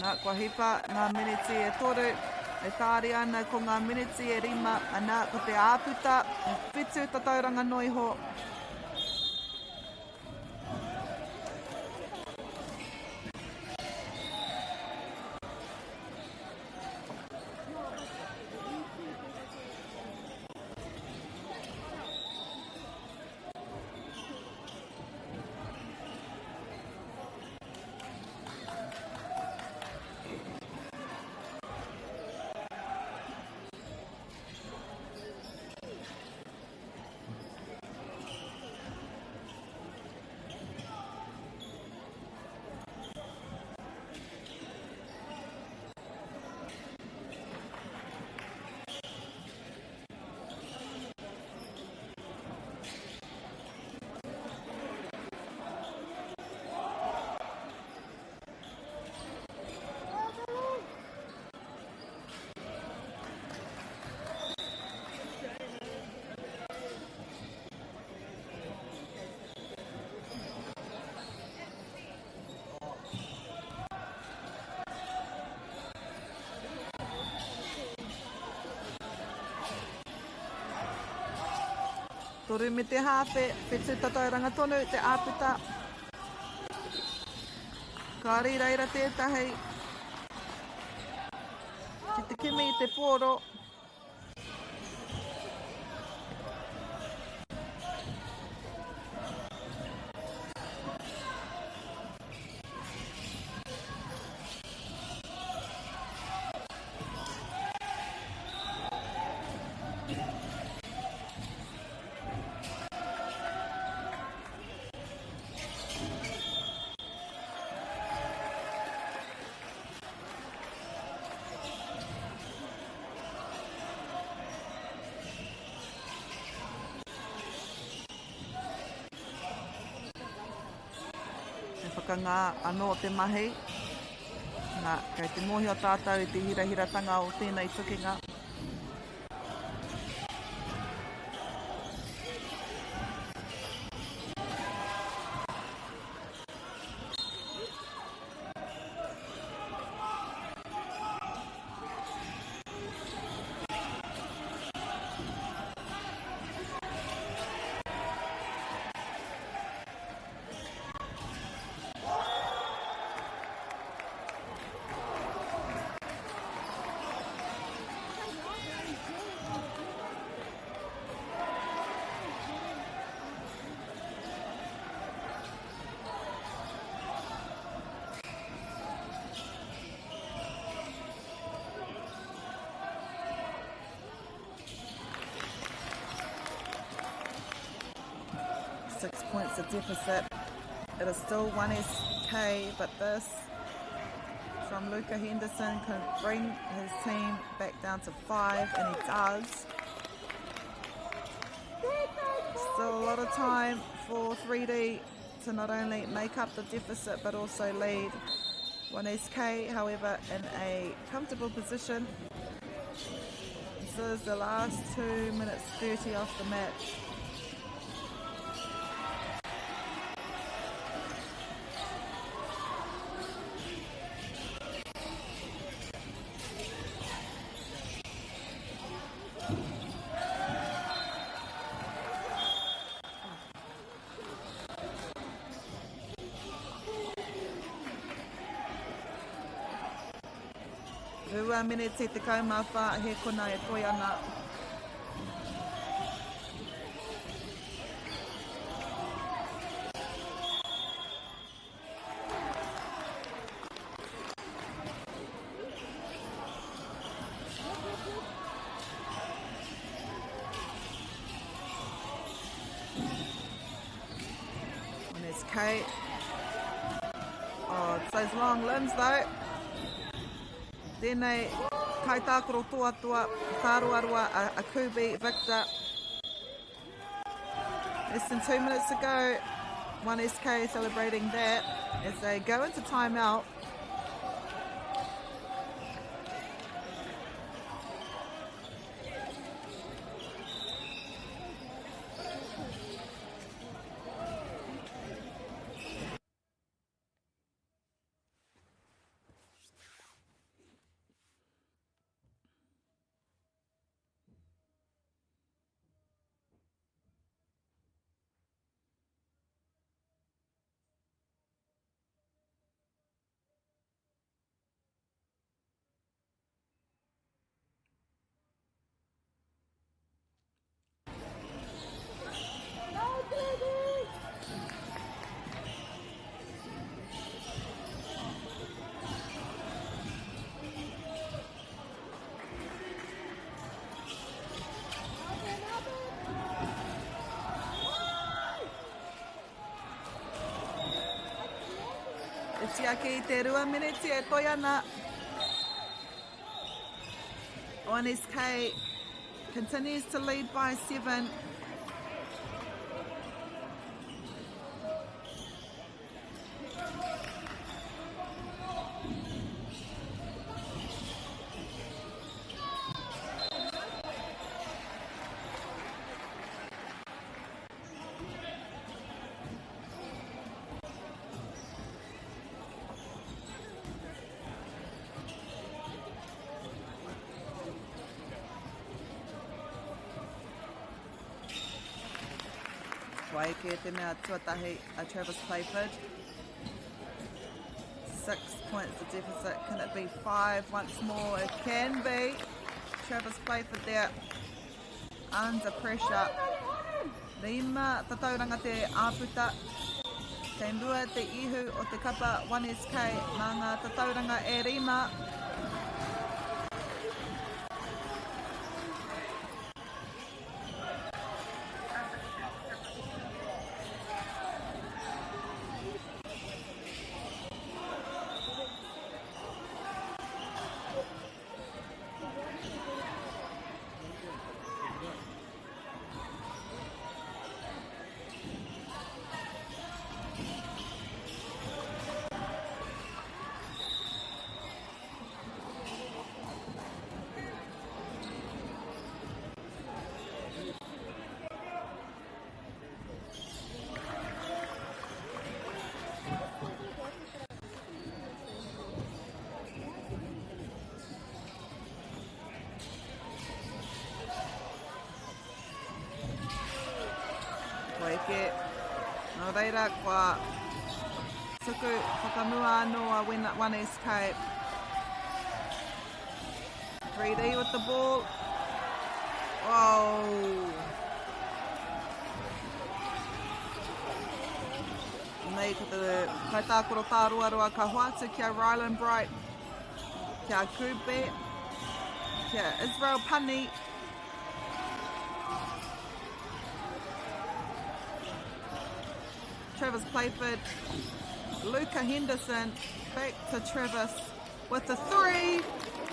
Nā, kua hipa ngā miniti e toru, e tāria ana ko ngā miniti e rima, anā, ko te āputa, e whitu tatauranga noa iho. Toru me te hāwhe, whetū tatauranga tonu te āputa. Kāre i reira tētahi ki te kimi i te pōro. He whakangā anō te mahi. Nā, kei te mōhio tātou i te hirahiratanga o tēnei tukinga. points the deficit. It is still 1SK, but this from Luca Henderson can bring his team back down to 5, and he does. Still a lot of time for 3D to not only make up the deficit but also lead. 1SK, however, in a comfortable position. This is the last 2 minutes 30 of the match. Rua miniti 14 he kona e toe ana. And it's Kate. Oh, it's those long limbs though. Tēnei kaitākaro toatoa, tāroaroa a, a Kubi Victor. Less than 2 minutes to go. 1SK celebrating that as they go into timeout. E tiaki i te rua miniti e toi ana. 1SK continues to lead by 7. Kua eke te mea tuatahi a Travis Playford. 6 points the deficit. Can it be 5 once more? It can be. Travis Playford there under pressure. Rima tatauranga te āputa. Kei mua te ihu o te kapa 1SK mā ngā tatauranga e rima. Kua eke. Nō reira, kua tuku whakamua anō a 1SK. 3D with the ball. Oh. Nei ko te kaitākaro tāroaroa ka hoatu ki a Rylan Bright, ki a Kupe, ki a Israel Pani. Travis Playford, Luca Henderson, back to Travis with the three.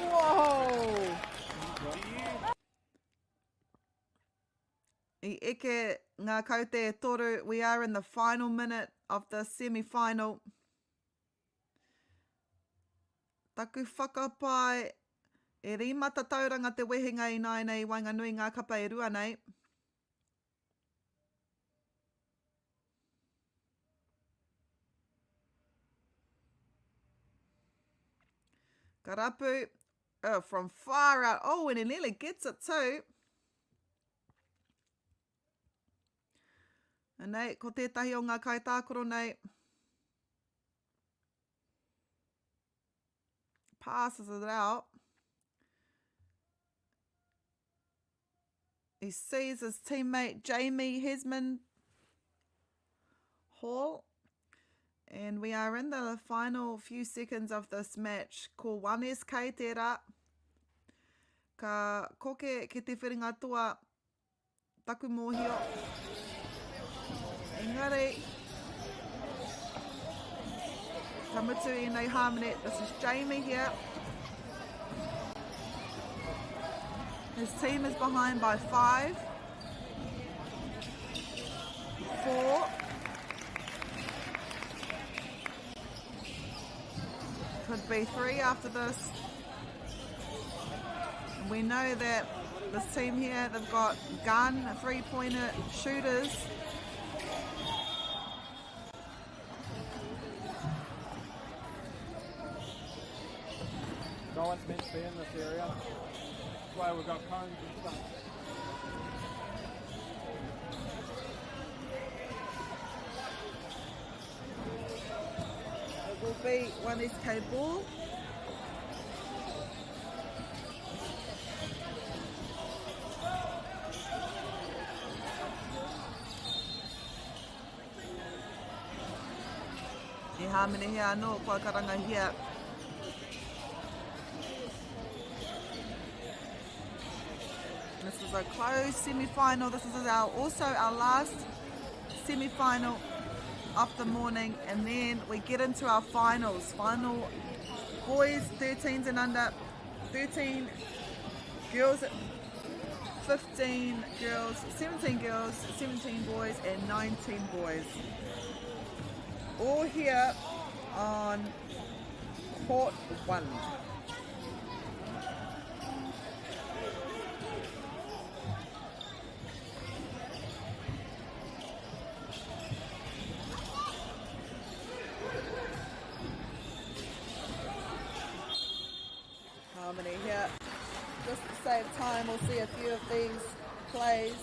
Whoa! I eke ngā kaute e toru. We are in the final minute of the semi-final. Taku whakapae, e rima tatauranga te wehenga ināianei i waenganui ngā kapa e rua nei. Ka rapu oh, from far out. Oh, and he nearly gets it too. Anei, ko tētahi o ngā kaitākaro nei. Passes it out. He sees his teammate Jamie Hesman Hall. And we are in the final few seconds of this match. Ko 1SK tērā. Ka koke ki te whiringa toa taku mōhio. Engari, ka mutu ēnei hāmene. This is Jamie here. His team is behind by 5. 4. Could be 3 after this. We know that this team here, they've got gun, three-pointer shooters. No one's meant to be in this area. That's why we've got cones and stuff. It will be 1SK ball. I hāmenehia anō kua karangahia. This is a close semi-final. This is also our last semi-final of the morning, and then we get into our finals. Final boys 13s and under, 13 girls, 15 girls, 17 girls, 17 boys, and 19 boys. All here on court 1. Harmony here. Just to save time, we'll see a few of these plays.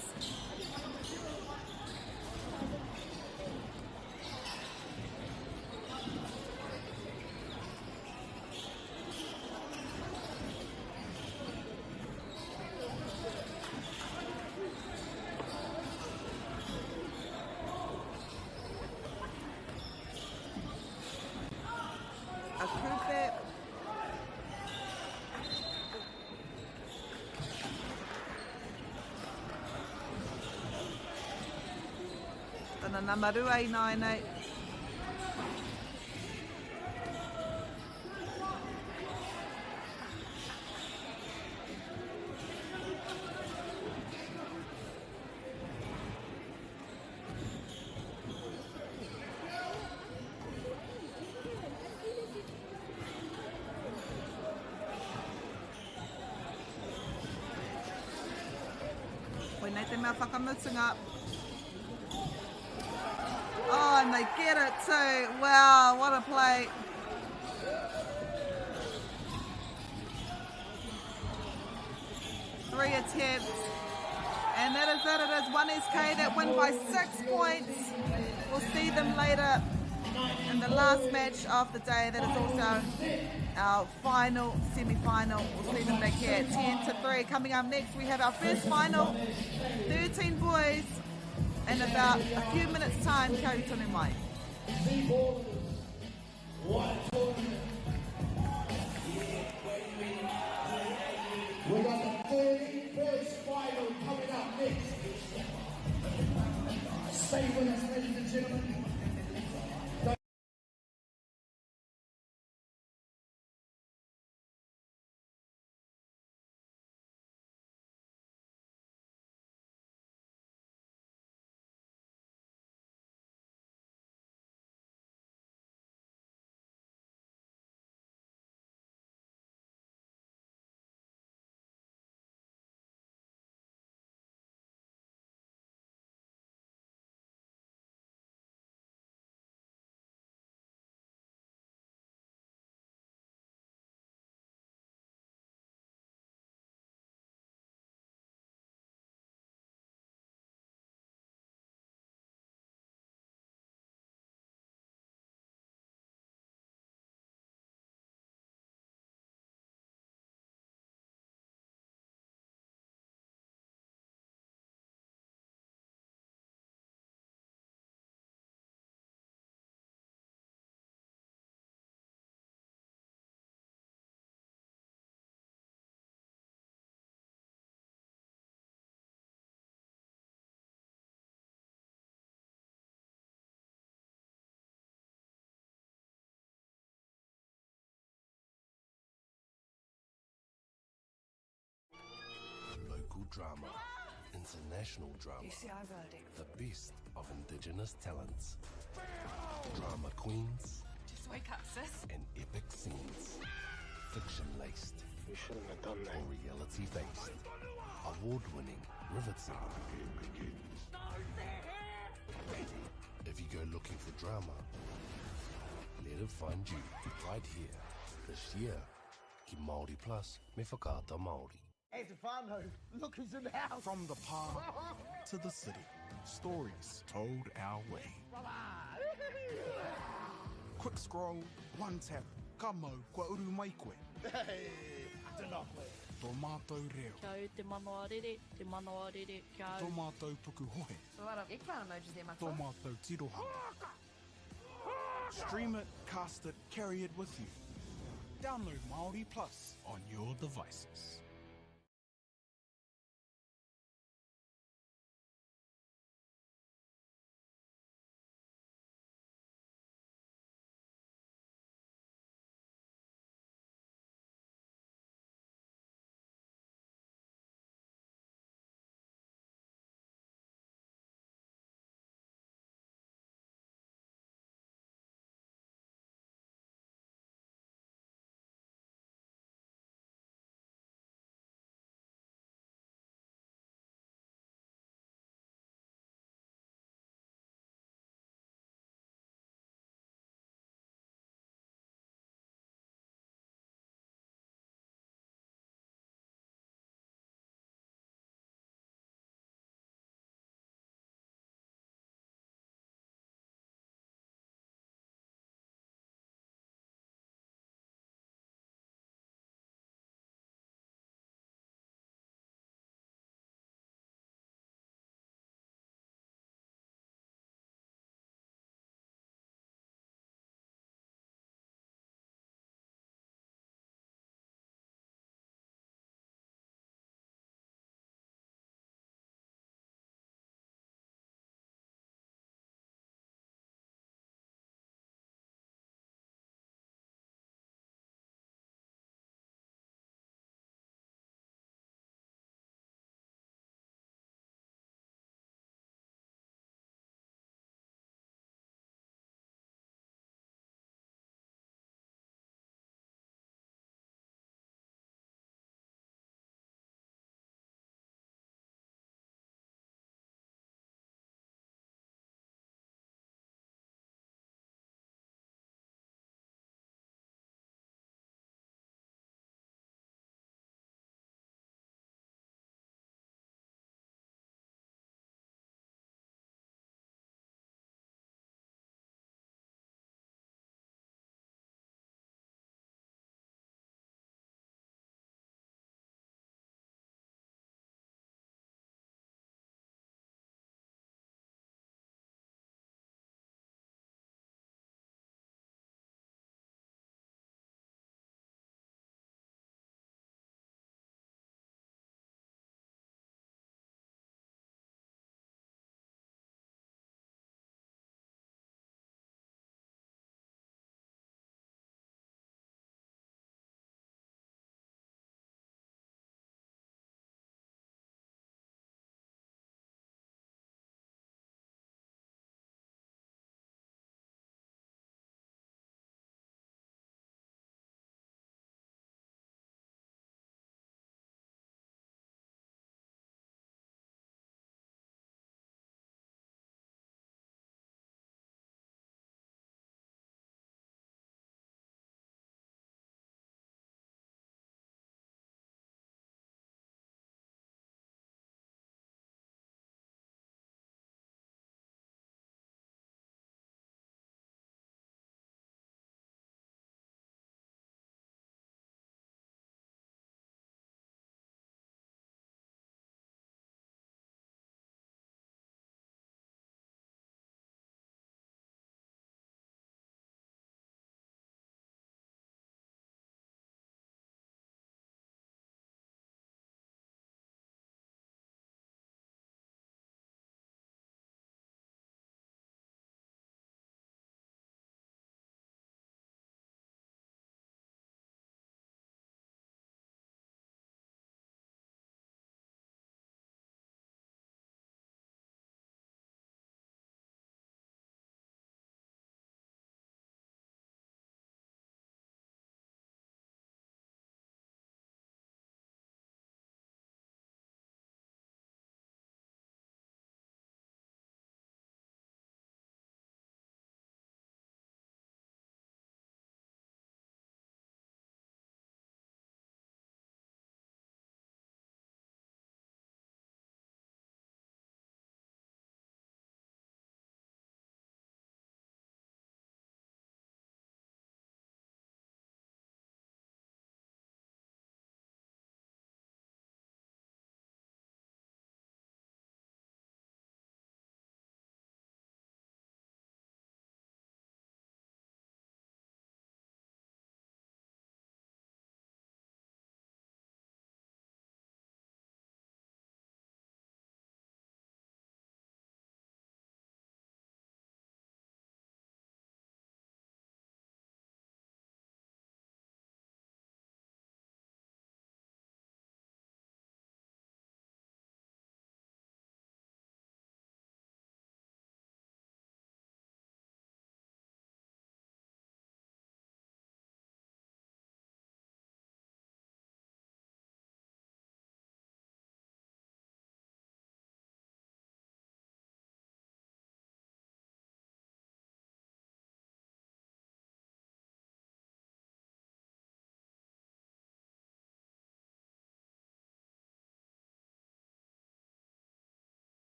Akupe. Tana nama rua i nāianei. Koinei te mea whakamutunga. Oh, and they get it too. Wow, what a play. 3 attempts. And that is it. It is 1SK that win by 6 points. We'll see them later in the last match of the day. That is also our final semi-final. We'll see them back here at 10 to 3. Coming up next, we have our first final, 13 boys, in about a few minutes' time. Kia tonu mai. What a tournament. We got the 30 boys final coming up next. Stay with us, ladies and gentlemen. drama, international drama, the best of indigenous talents, drama queens, Just wake up, sis. and epic scenes. Fiction laced. You shouldn't have done that. Or reality based. Award winning, riveting. If you go looking for drama, let it find you right here, this year. Ki Māori Plus me Whakaata Māori. Hey, Stefano, look who's in the house. From the park to the city, stories told our way. Quick scroll, one tap, ka mau, kua uru mai koe. Hey, tēnā koe. Tō mātou reo. Kia au te manawa rere, te manawa rere, kia au. Tō mātou pukuhohe. A lot of eggplant emojis there, Tō Matua. mātou tirohanga. Stream it, cast it, carry it with you. Download Māori Plus on your devices.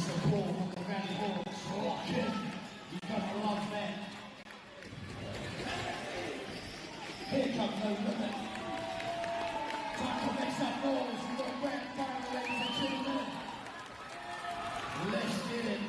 support from the Valley Hawks. Lock in. You gotta love that. Here comes No Limit. Time to make some noise. We've got a grand final, ladies and gentlemen. Let's get it.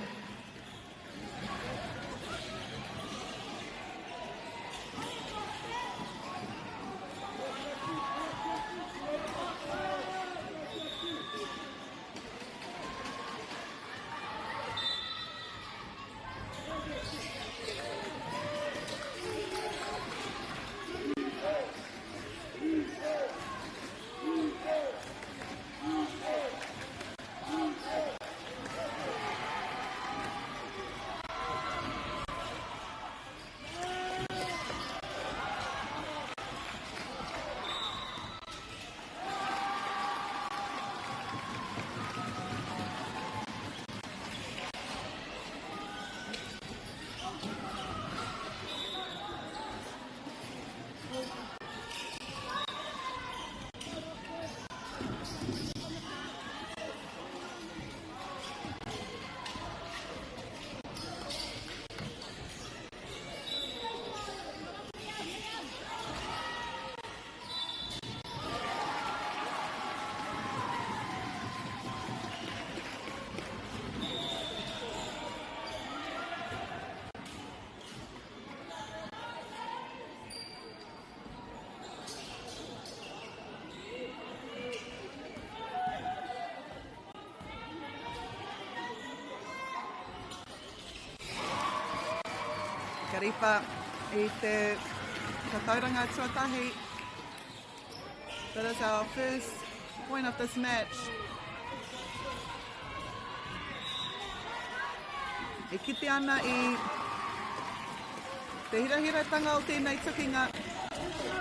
Ka ripa i te tatauranga tuatahi. That is our first point of this match. E kite ana i te hirahiratanga o tēnei tukinga.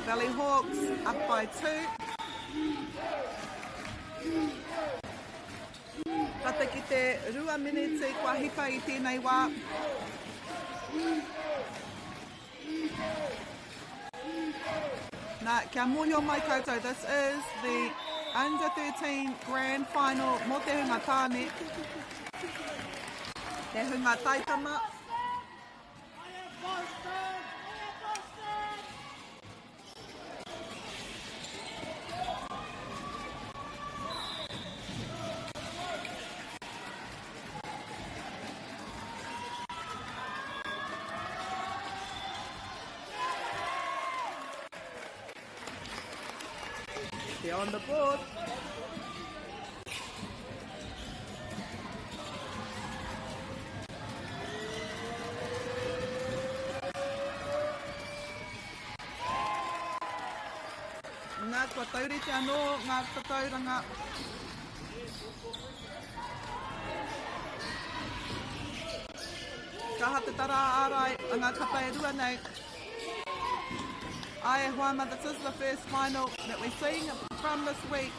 Valley Hawks up by 2. Tata ki te 2 miniti kua hipa i tēnei wā. Nā, kia mōhio mai koutou, this is the under 13 grand final mō te hunga tāne, te hunga taitama. They're on the board. Nā, kua taurite anō ngā tatauranga. Kaha te tara ārai a ngā kapa e rua nei. Ai e hoa ma, this is the first final that we're seeing from this week.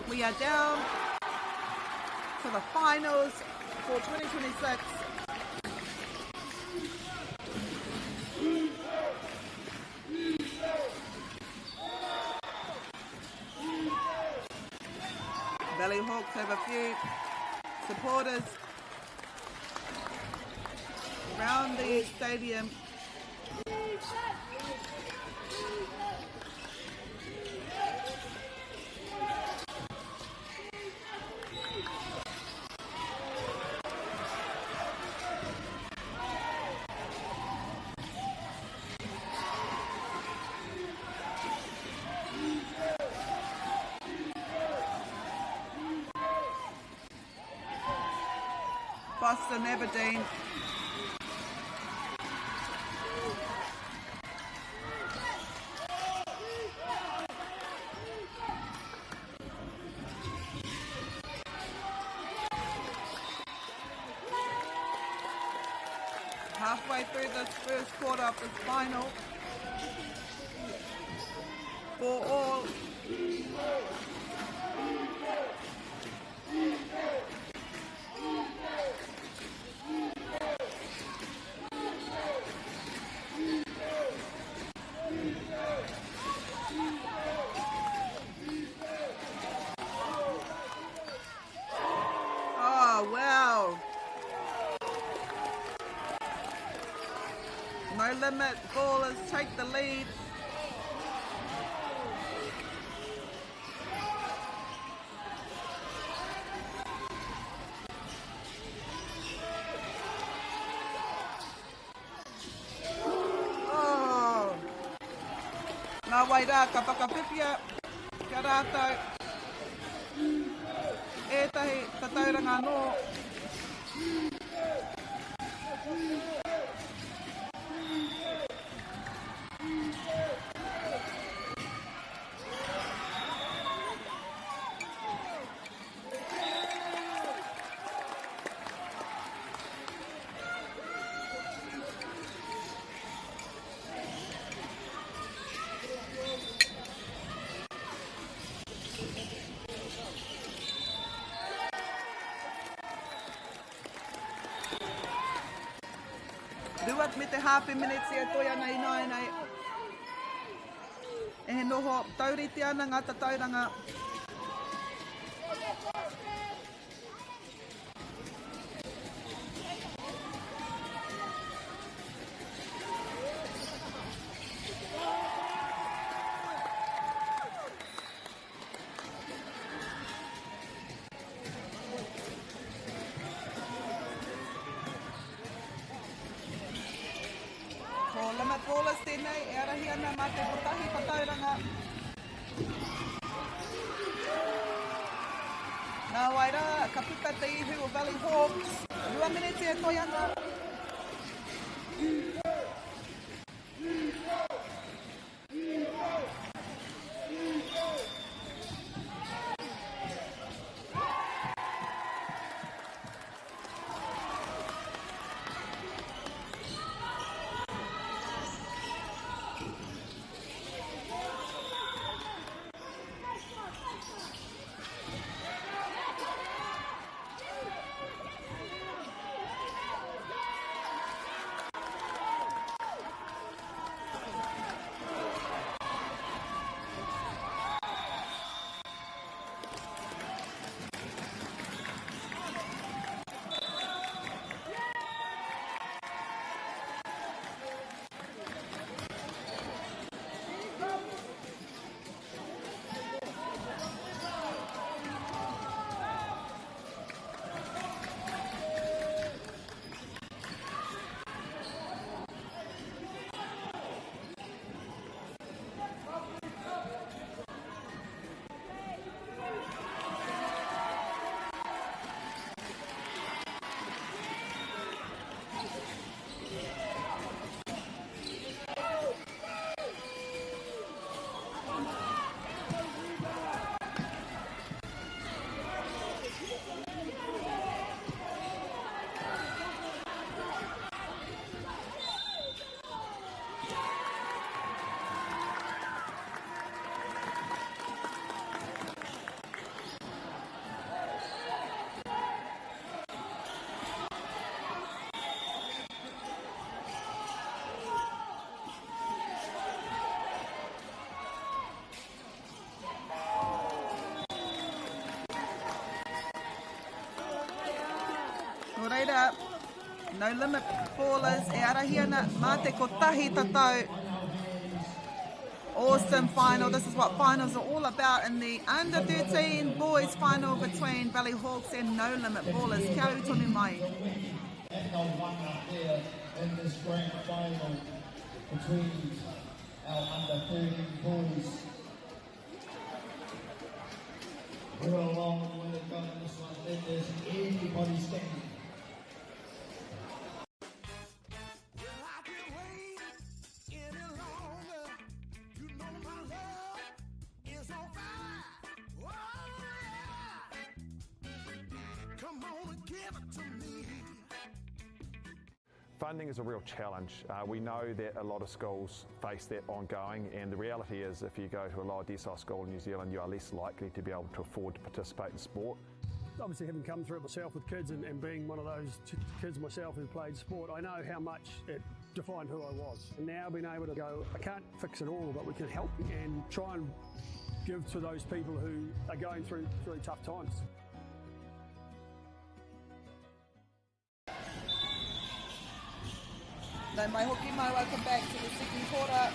We are down to the finals for 2026. Valley Hawks have a few supporters around the stadium. Boston Aberdeen. Halfway through this first quarter of this final. For all. Oh, wow. No Limit Ballers take the lead. Oh. Nā wai rā ka whakawhiwhia ki a rātou ētahi tatauranga anō. Rua me te hāwhe meneti e toe ana ināianei. E noho taurite ana ngā tatauranga. Ko Limit Ballers tēnei e arahi ana mā te kotahi tatauranga. Nāwai rā, ka puta te ihu o Valley Hawks. 2 meneti e toe ana. Nō reira, No Limit Ballers e arahi ana mā te kotahi tatau. Awesome final. This is what finals are all about in the under 13 boys final between Valley Hawks and No Limit Ballers. Kia ū tonu mai. And the one up there in this grand final between our under 13 boys. We're a long way to go in this one. It is anybody's game. Well, I can't wait any longer. You know my love is on fire. Oh, yeah. Come on and give it to me. Funding is a real challenge. We know that a lot of schools face that ongoing, and the reality is if you go to a lower decile school in New Zealand, you are less likely to be able to afford to participate in sport. Obviously, having come through it myself with kids and being one of those kids myself who played sport, I know how much it defined who I was. And now being able to go, I can't fix it all, but we can help and try and give to those people who are going through really tough times. Nau mai hoki mai, welcome back to the second quarter.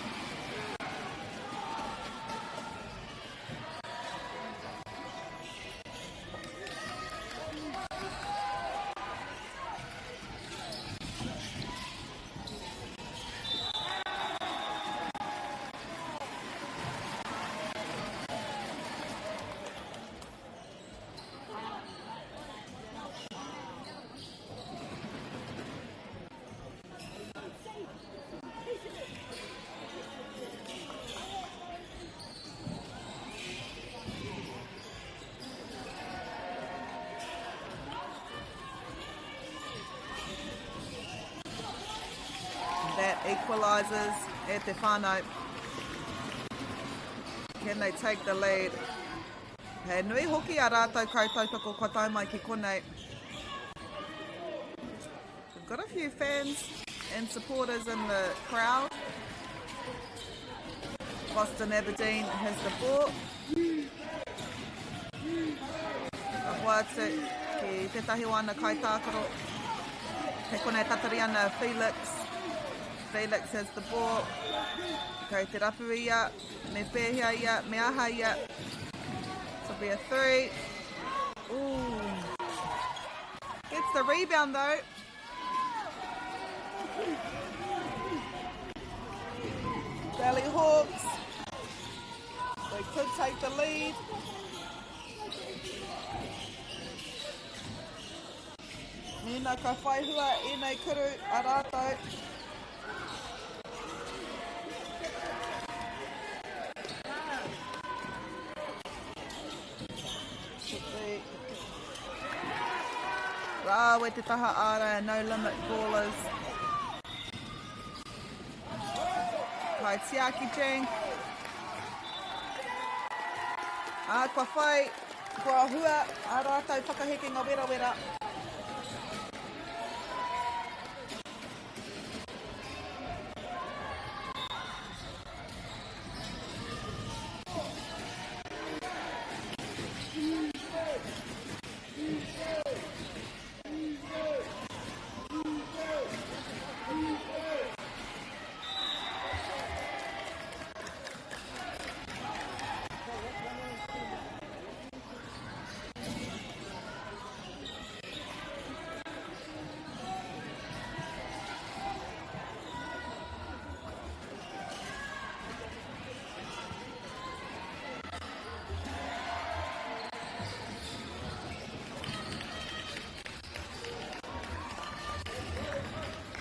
That equalises e te whānau. Can they take the lead? He nui hoki a rātou kaitautoko kua tae mai ki konei. We've got a few fans and supporters in the crowd. Boston Aberdeen has the ball. Ka hoatu ki tētahi o ana kaitākaro. Kei konei tatari ana Felix. Felix has the ball. Kei te rapu ia. Me pēhea ia, me aha ia. This will be a three. Ooh. Gets the rebound though. Valley Hawks. They could take the lead. Mēnā ka whai hua ēnei kuru a rātou. Rāwe te taha ārai a No Limit Ballers. Kai tiaki Jane. Ā, kua whai, kua hua a rātou whakahekenga werawera.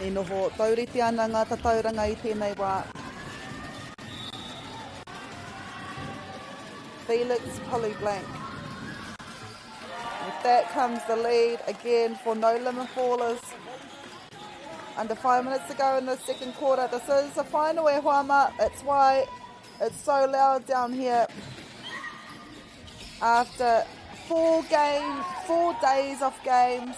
E noho taurite ana ngā tatauranga i tēnei wā. Felix Polyblank. With that comes the lead again for No Limit Ballers. Under 5 minutes to go in the second quarter. This is the final e hoa ma. It's why it's so loud down here. After 4 days of games,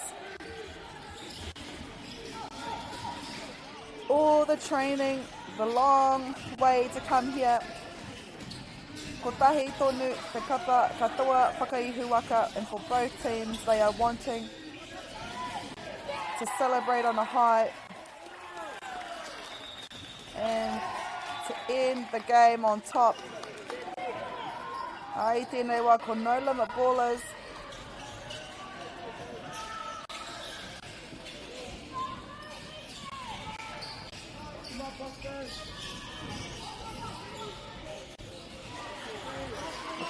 all the training, the long way to come here. Kotahi tonu te kapa katoa whakaihuwaka, and for both teams they are wanting to celebrate on a high and to end the game on top. Ai tēnei wā ko No Limit Ballers.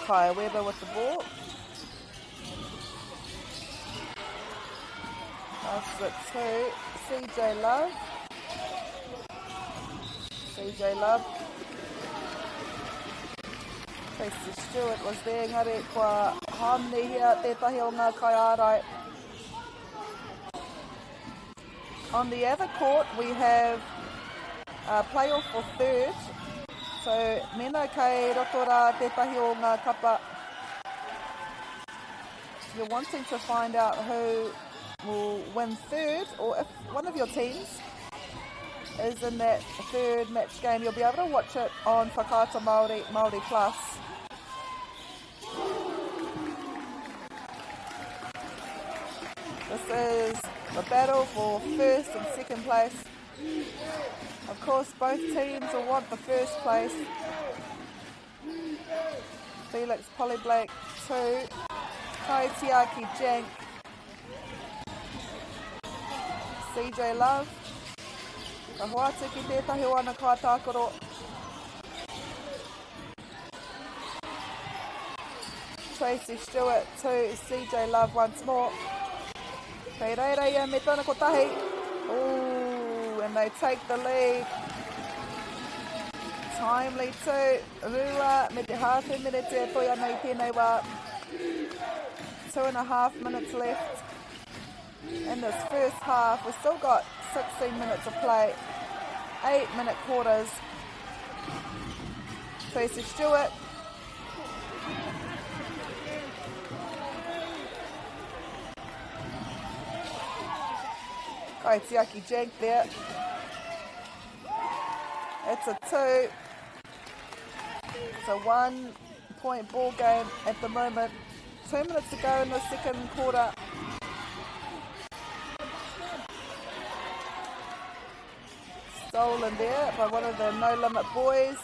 Kaya Weber with the ball. Passes it to CJ Love. CJ Love. Tracy Stewart was there, engari kua hāmnihia tētahi o ngā kaiārai. On the other court, we have a playoff for third. So, mēnā kei roto rā tētahi o ngā kapa, you're wanting to find out who will win third, or if one of your teams is in that third match game, you'll be able to watch it on Whakaata Māori, Māori Plus. This is the battle for first and second place. Of course, both teams will want the first place. Felix Polyblack 2, Kaitiaki Jank, CJ Love. Ka hoatu ki tētahi o ana kaitākaro. Tracy Stewart to CJ Love once more. Kei reira ia me tana kotahi. Ooh, and they take the lead. Timely too. Rua me te hāwhe minute e toi ana i tēnei wā. 2.5 minutes left in this first half. We've still got 16 minutes to play. 8-minute quarters. Tracy Stewart. Kaitiaki Jank there. It's a 2. It's a 1-point ball game at the moment. 2 minutes to go in the second quarter. Stolen there by one of the No Limit boys.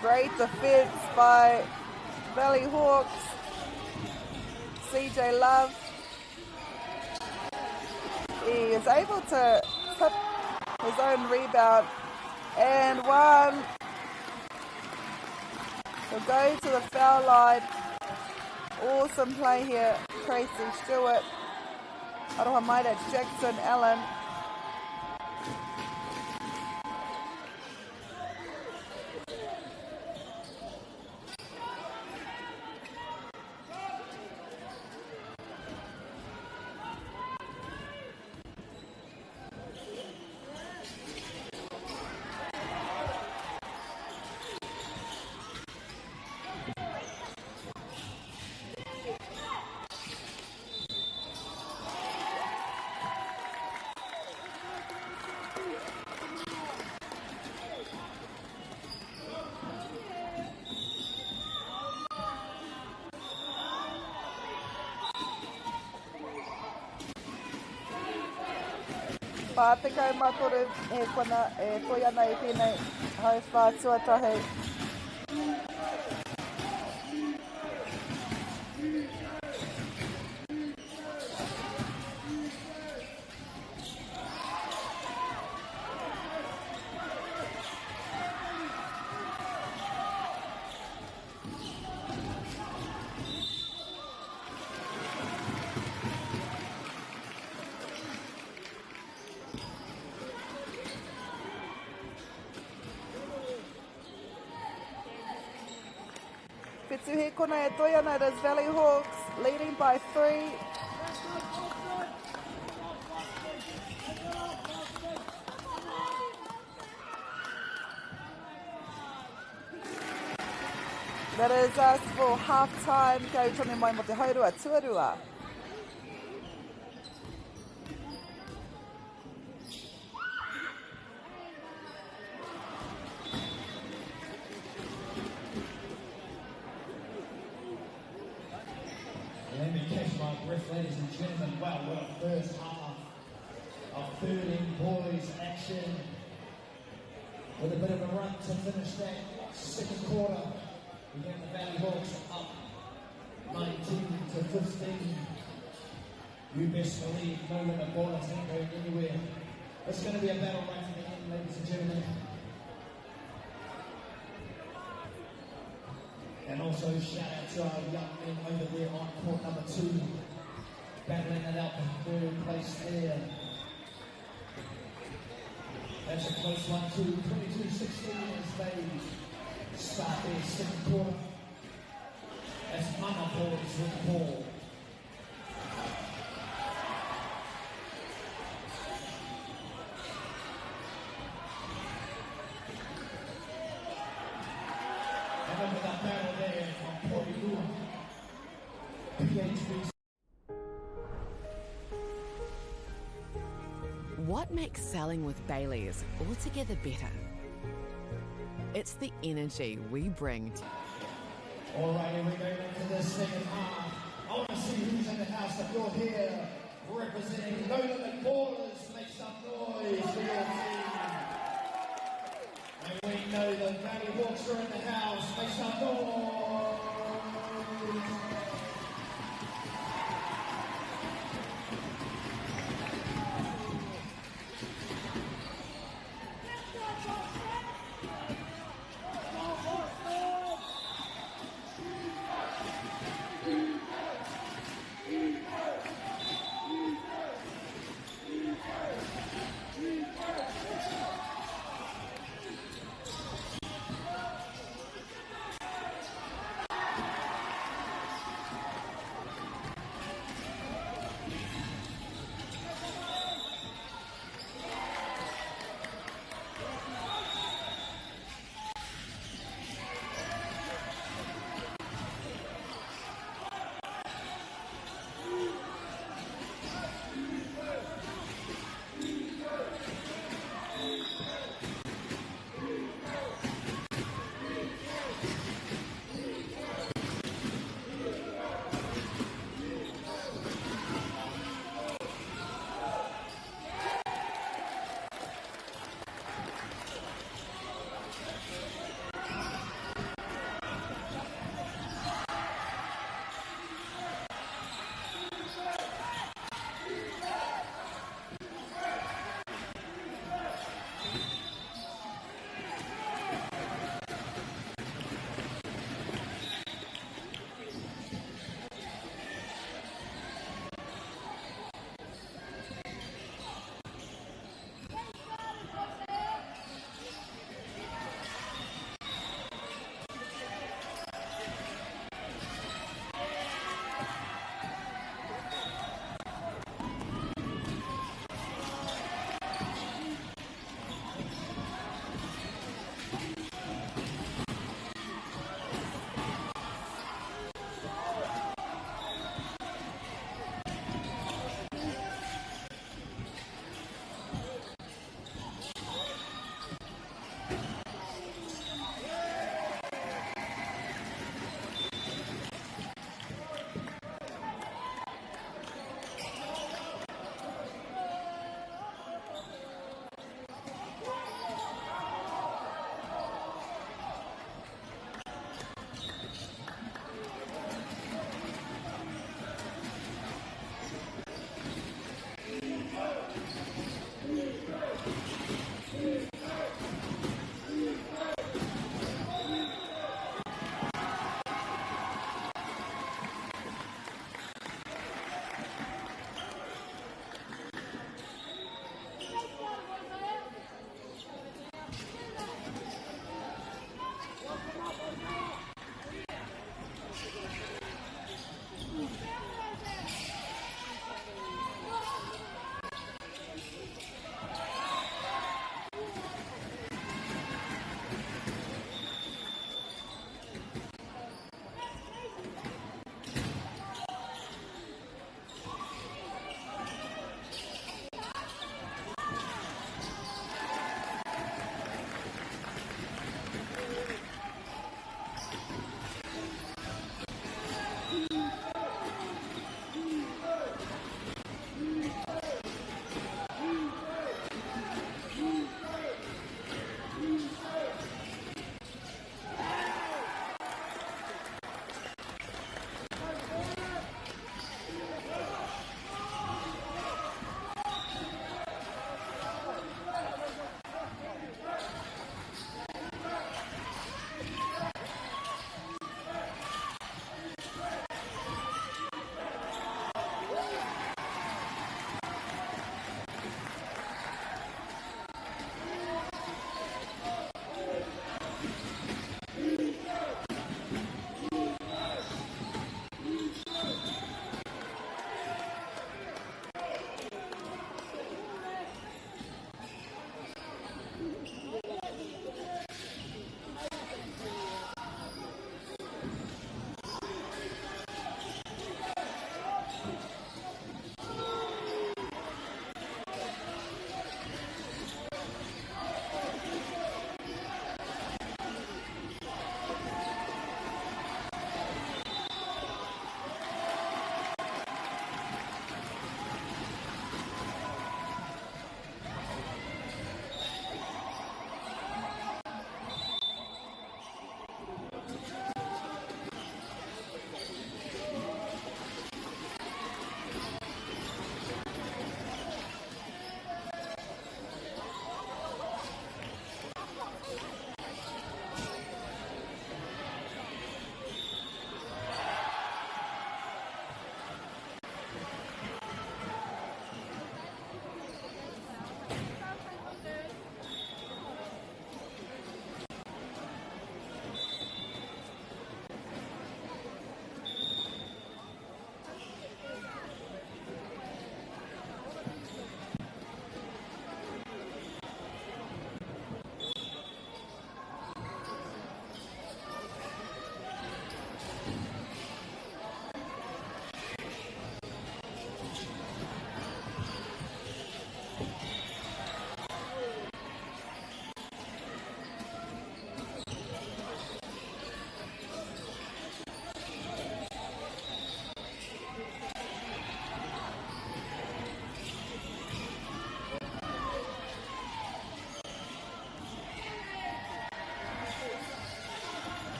Great defense by Valley Hawks. CJ Love. He is able to tip his own rebound. And one. He'll go to the foul line. Awesome play here, Tracy Stewart. Aroha mai, that's Jackson Allen. 43 e kona e toi ana i tēnei hauwhā tuatahi. Whitu he kona e toi ana, it is Valley Hawks leading by 3. That is us for half time. Kia ū tonu mai mo te haurua tuarua. Let me catch my breath, ladies and gentlemen. Wow, what a first half of 13 boys action. With a bit of a run to finish that second quarter. We have the Valley Hawks up 19-15. You best believe No Limit Ballers ain't going anywhere. It's going to be a battle right to the end, ladies and gentlemen. And also shout out to our young men over there on court number 2, battling it out for third place there. That's a close one too, 22-16 as they start their second quarter. That's Mana Boys with the ball. And look at that battle there from Porirua. PHB. What makes selling with Bayleys altogether better? It's the energy we bring. All right, here we go into the second half. I want to see who's in the house. If you're here, Representing No Limit Ballers, make some noise for your team. And we know the Valley Hawks are in the house, make some noise.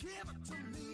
Give it to me.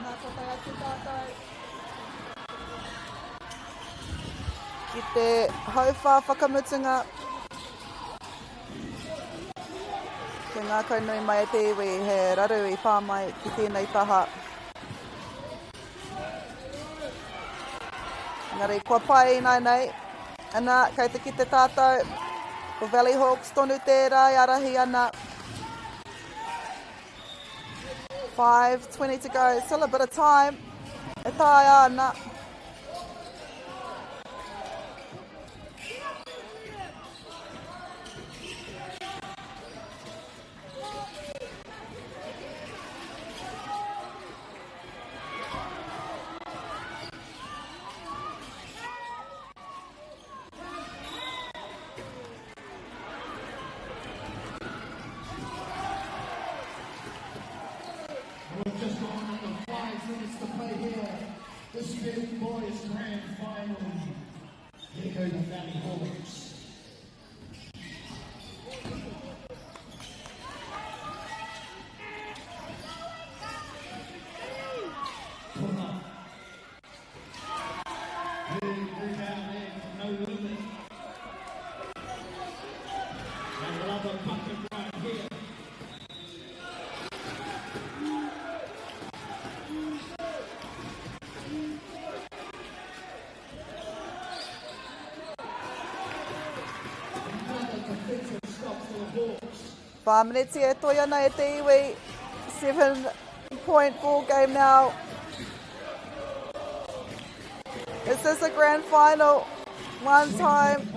Nā koutou atu tātou. Ki te hauwhā whakamutunga. Kia ngākau nui mai e te iwi, he raru i pā mai ki tēnei taha. Engari kua pai ināianei. Ana, kei te kite tātou, ko Valley Hawks tonu tērā e ārahi ana. 5.20 to go, still a bit of time. E taea ana. We've just gone under 5 minutes to play here. The Smith Boys Grand Final. Here go the Valley Hawks. Puna. Big rebound there from No Limit. And another bucket right here. Another defensive stop for the Hawks. Whāmineti e toi ana e te iwi. 7 point ball game now. Is this a grand final? One time.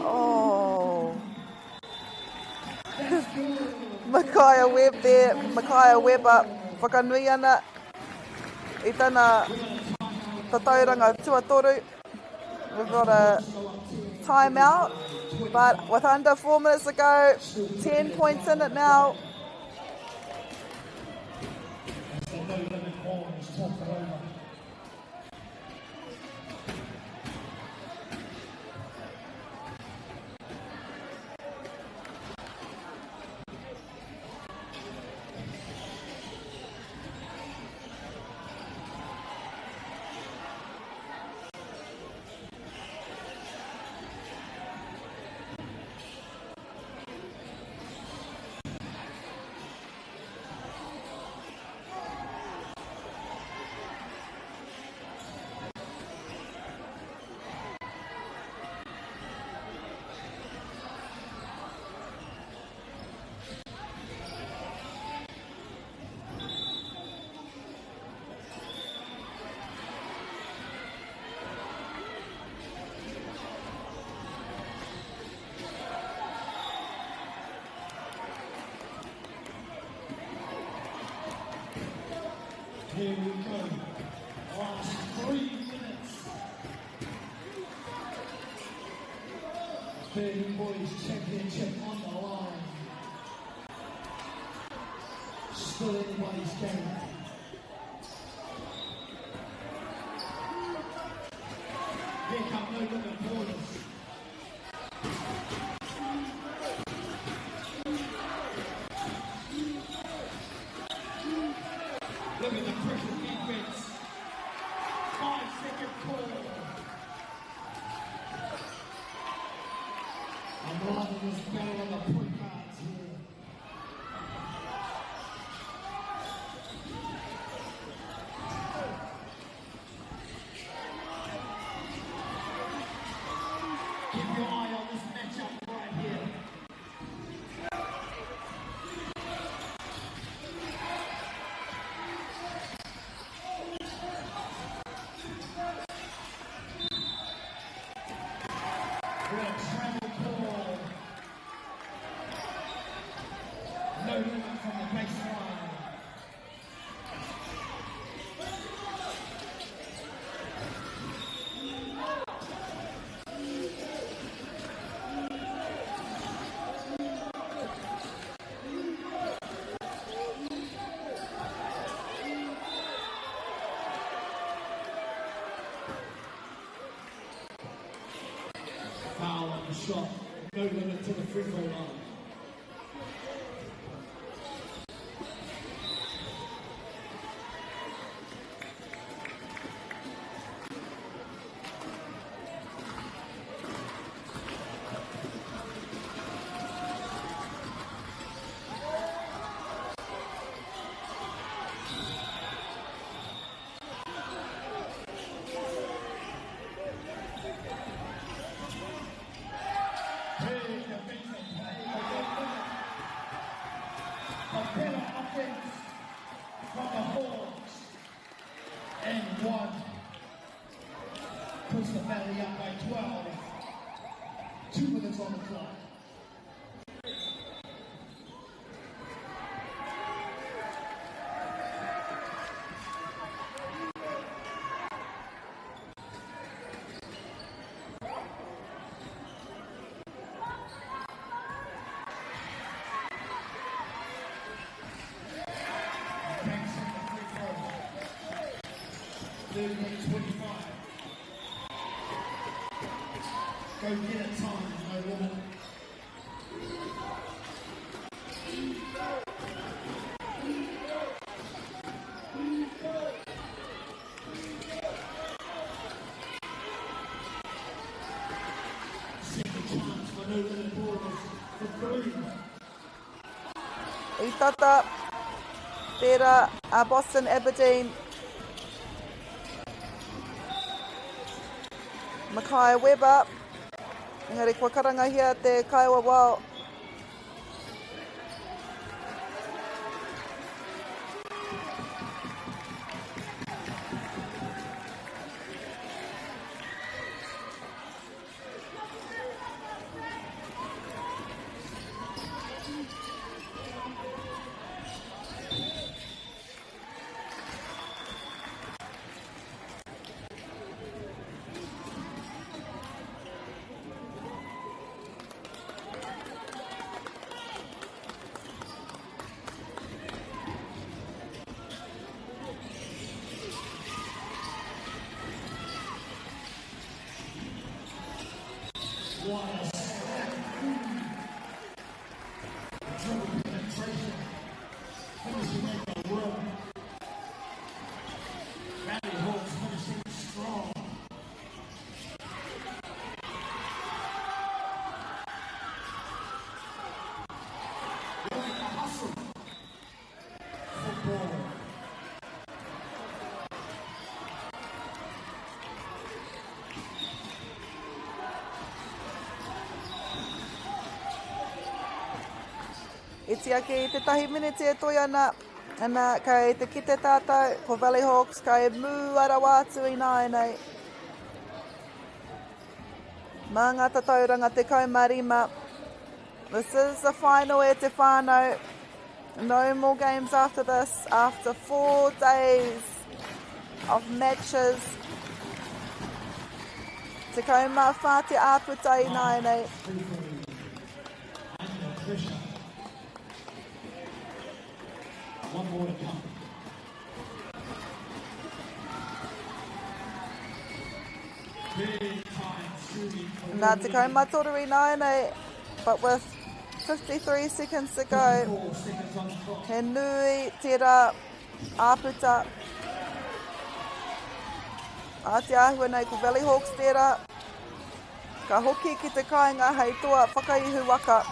Oh. Micaiah Webb there. Micaiah Webber whakanui ana i tana tatauranga tuatoru. We've got a timeout, but with under 4 minutes to go, 10 points in it now. As the No Limit Horns talk it over. 13 boys championship on the line. Still anybody's game. Here come no limit borders. Look at the pressure defense. 5-second call. I'm loving this battle of the point guards here. Keep your eye on this matchup right here. We got a travel call. No limit from the baseline. Foul on the shot. No limit to the free throw line. Big defensive play by No Limit. A better offense from the Hawks. And one puts the Valley up by 12. 2 minutes on the clock. Banks in the free throw. 38-25. Go get it time, no limit. Second chance for no limit borders for three. I tata, tērā a Boston Aberdeen. Micaiah Webber. Engari kua karangahia te kaiwawao. What a snap. Dribble penetration. Finishing at the rim. Valley Hawks finishing strong. They like the hustle. Football. I tiaki i te tahi miniti e toi ana, ana kei te kite tātou, ko Valley Hawks kei mua rawa atu ināianei. Mā ngā tatauranga 15. This is the final e te whānau. No more games after this. After 4 days of matches. 14 te āputa ināianei. One more to come. Nā 13 ināianei, but with 53 seconds to go, he nui tērā āputa. A te āhua nei ko Valley Hawks tērā. Ka hoki ki te kāinga hei toa whakaihu waka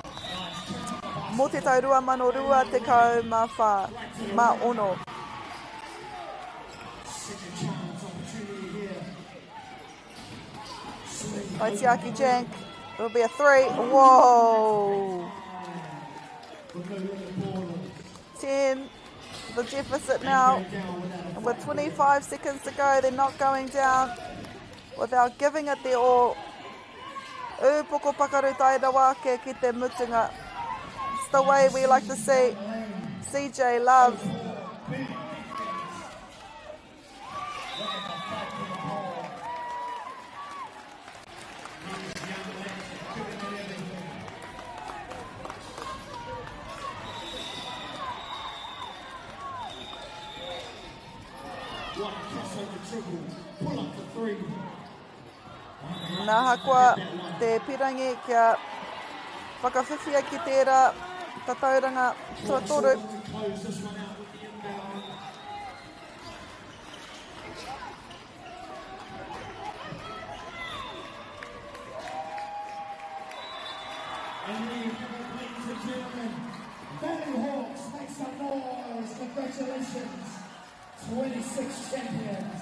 mō te tau 2024 mā ono. Kaitiaki Jank, it'll be a three. Whoa! 10, the deficit now. And with 25 seconds to go, they're not going down without giving it their all. Ūpoko pakaru tae rawa ake ki te mutunga. It's the way we like to see CJ Love. Nā ahakoa te pirangi kia whakawhiwhia ki tērā tatauranga tuatoru. And there you have it, ladies and gentlemen. Valley Hawks, make some noise. Congratulations, 26 champions.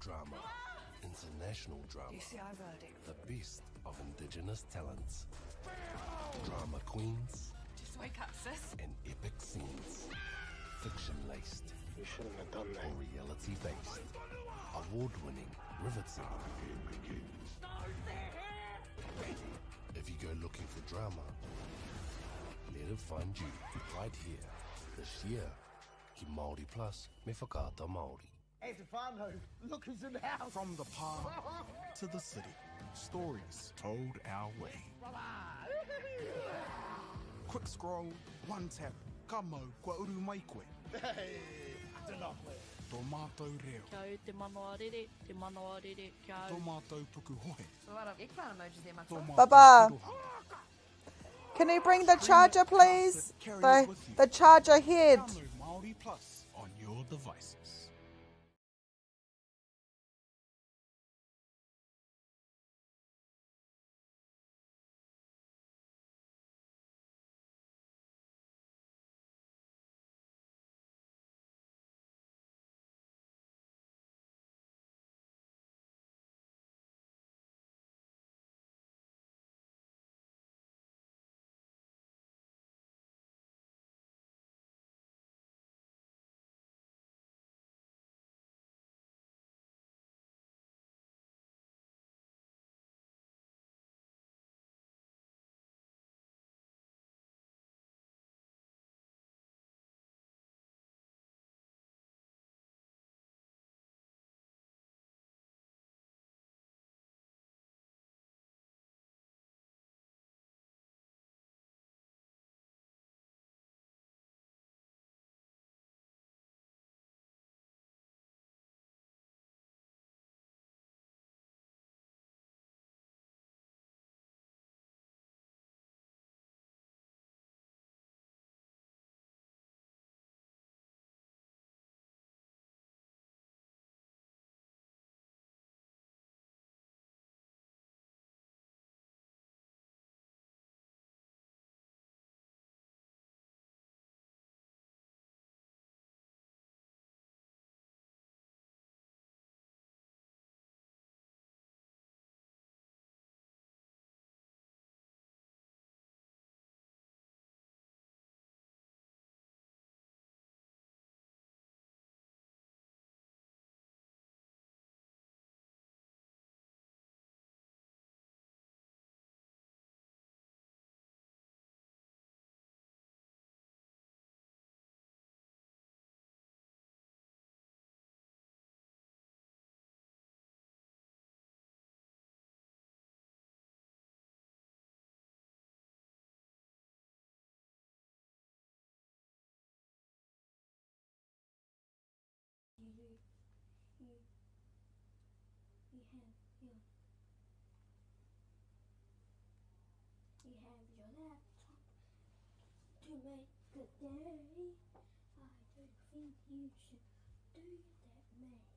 drama, international drama, the best of indigenous talents, drama queens, Just wake up, sis. and epic scenes. Fiction laced. You shouldn't have done that. Or reality based. Award winning, riveting. If you go looking for drama, let it find you right here this year. Ki Māori Plus me Whakaata Māori. Hey, Stefano, look who's in the house. From the park to the city, stories told our way. Quick scroll, one tap, ka mau, kua uru mai koe. Hey, tēnā koe. Tō mātou reo, Kia au te manawa rere, te manawa rere, kia tō au. mātou puku hohe, So what eggplant emojis there, tō Matua? mātou Baba. tirohanga. Can you bring the charger, please? Carry The, it with you. the charger head. Download Māori Plus on your devices. You you you have your you have your laptop to make the day. I don't think you should do that, mate.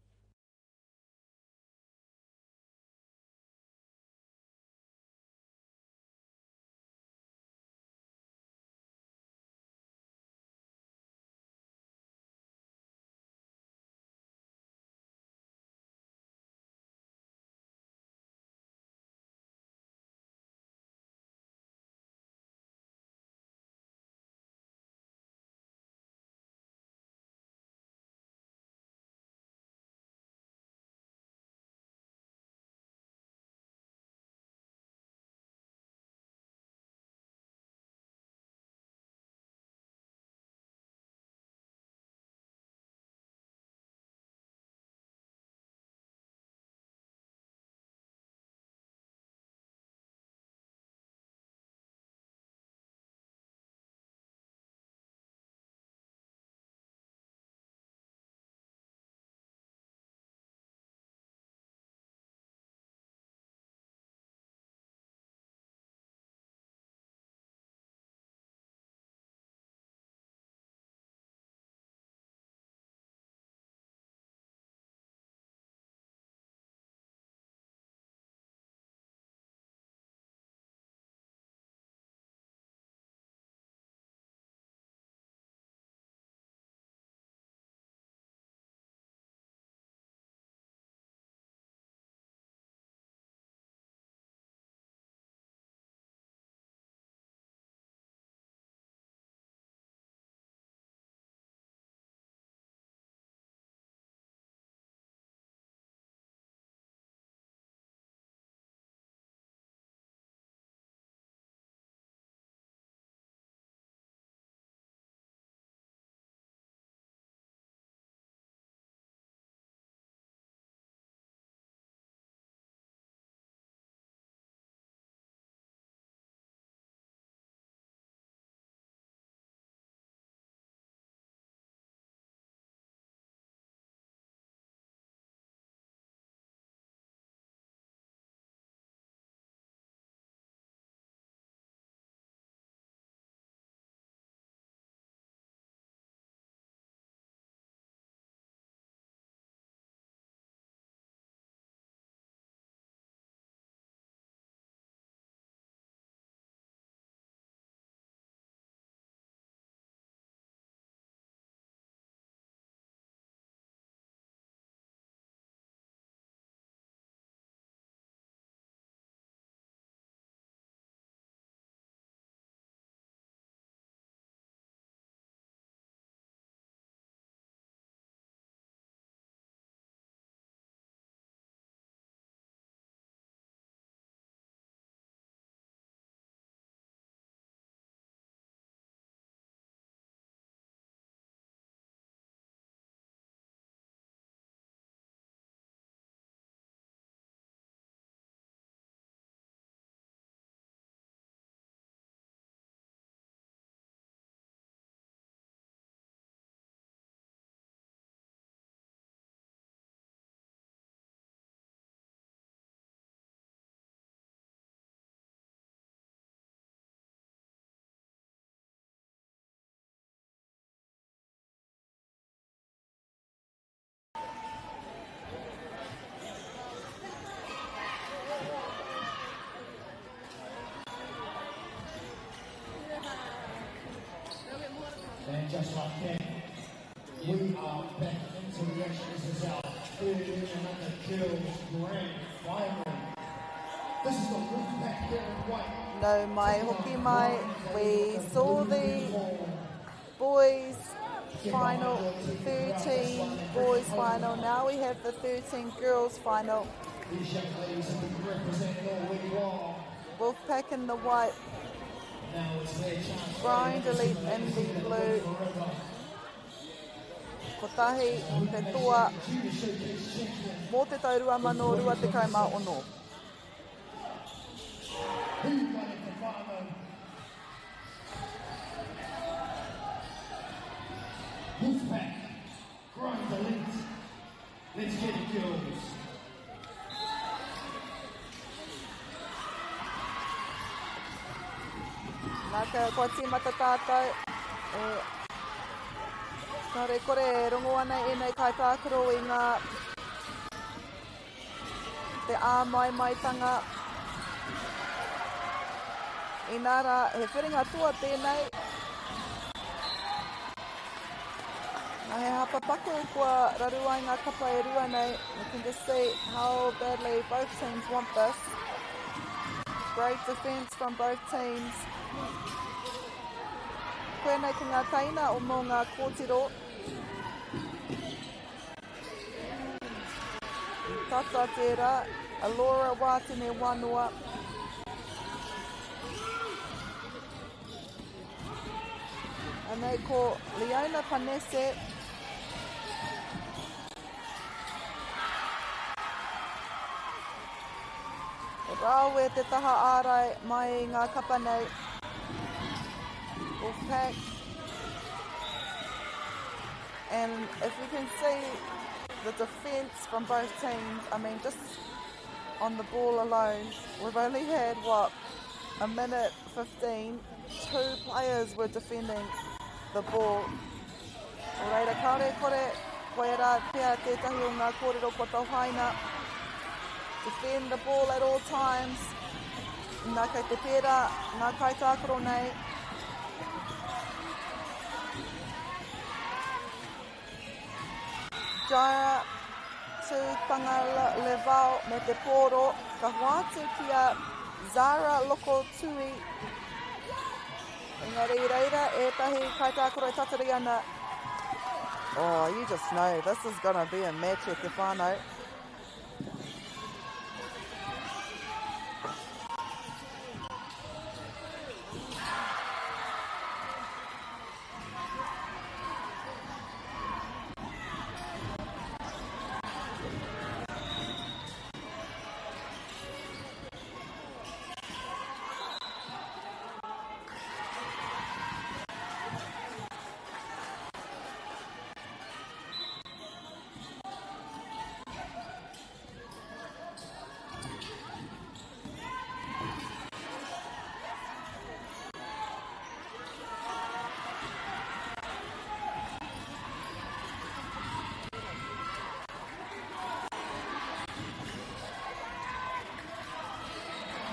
like that, we are back into the action. This is our 13 and under girls grand final. This is the Wolfpack here in white. Nau mai hoki mai, we saw the boys final, 13 boys final. Now we have the 13 girls final. These young ladies have been representing all week long. Wolfpack in the white, Now it's their chance. Grind Elite in the blue. Kotahi te toa mō te tau 2026. Who you got at the final? Wolfpack, Grind Elite. Let's get it, girls. Nā, kua tīmata tātou e kāore kore e rongo ana ēnei kaitākaro i ngā te āmaimaitanga. Inā rā, he whiringa toa tēnei. Nā, he hapa paku kua raru ai ngā kapa e rua nei. You can just see how badly both teams want this. Great defence from both teams. Koinei ko ngā teina o mō ngā kōtiro. Tata tērā, Alora Wātene Wanoa. Anei ko Leona Panese. Rawe te taha ārai mai i ngā kapa nei. Wolfpack. And if you can see the defence from both teams, I mean, just on the ball alone, we've only had, what, a minute 15. Two players were defending the ball. O reira, kāore kore, koirā pea tētahi o ngā kōrero kua tohaina. Defend the ball at all times. Nā, kei te pērā ngā kaitākaro nei. Jaira Tūtanga Levao me te pōro, ka hoatu ki a Zara Loko Tui. Engari i reira ētahi kaitākaro e tatari ana. Oh, you just know this is gonna be a match e te whānau.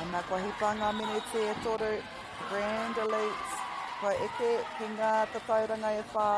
Ana kua hipa ngā miniti e toru, Grand Elites, kua eke ki ngā tatauranga e whā.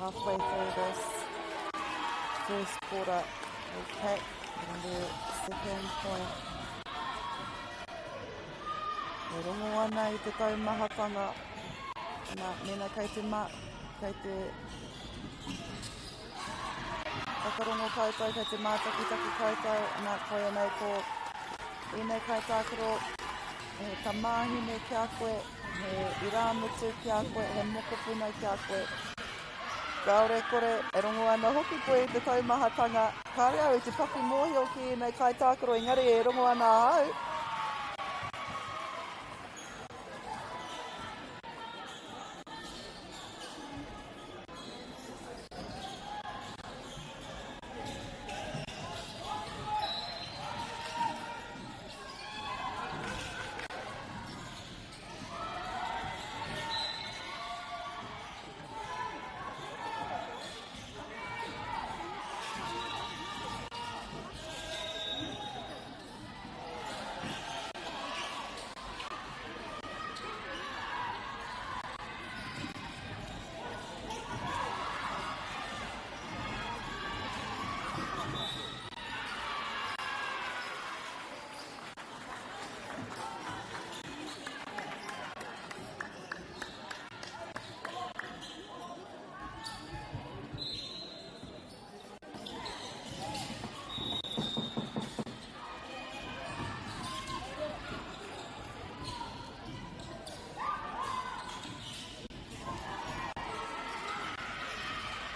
Halfway through this first quarter, Wolfpack getting their second point. E rongo ana i te taumahatanga, nā, mēnā kei te ma, kei te whakarongo koutou, kei te mātakitaki koutou, nā, koia nei ko ēnei kaitākaro, he tamāhine ki a koe, he irāmutu ki a koe, he mokopuna ki a koe. Kāore kore, e rongo ana hoki koe i te taumahatanga. Kāore au i te paku mōhio ki ēnei kaitākaro engari e rongo ana ahau.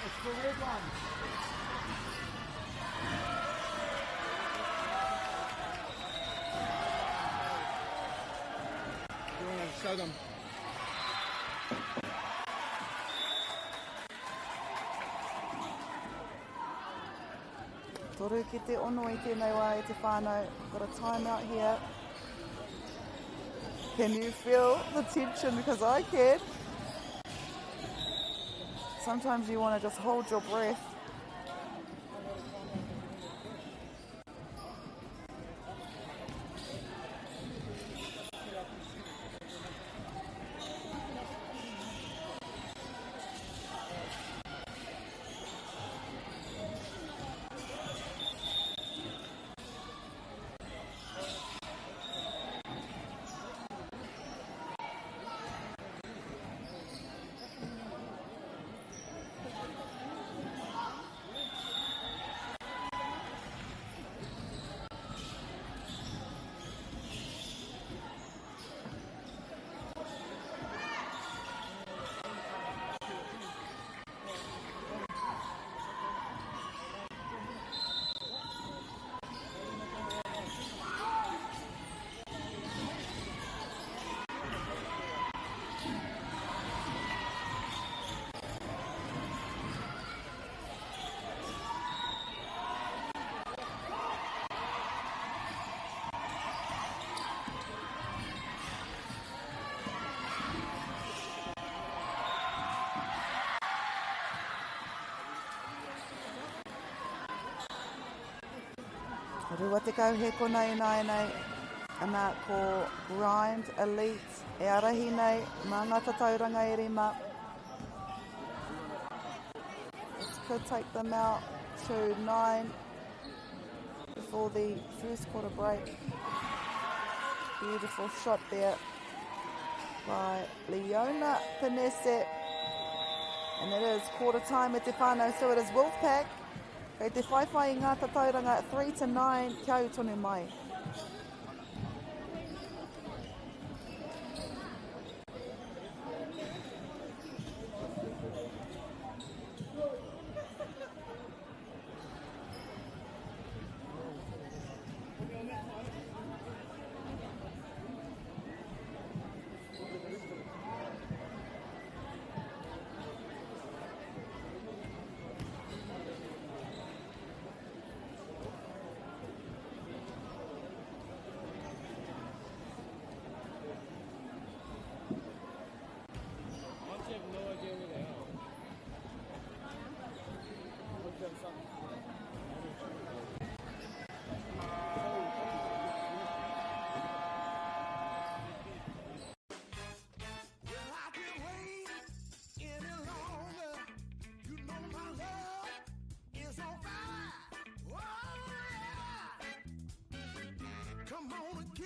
It's the red one. You want to show them? Toru ki te ono i tēnei wā e te whānau. Got a timeout here. Can you feel the tension? Because I can. Sometimes you want to just hold your breath. 20 he kona ināianei, ana ko Grind Elite e arahi nei mā ngā tatauranga e rima. This could take them out to 9 before the first quarter break. Beautiful shot there by Leona Panese. And it is quarter time at te whānau, so it is Wolfpack. Kei te whaiwhai i ngā tatauranga 3 to 9, kia ū tonu mai.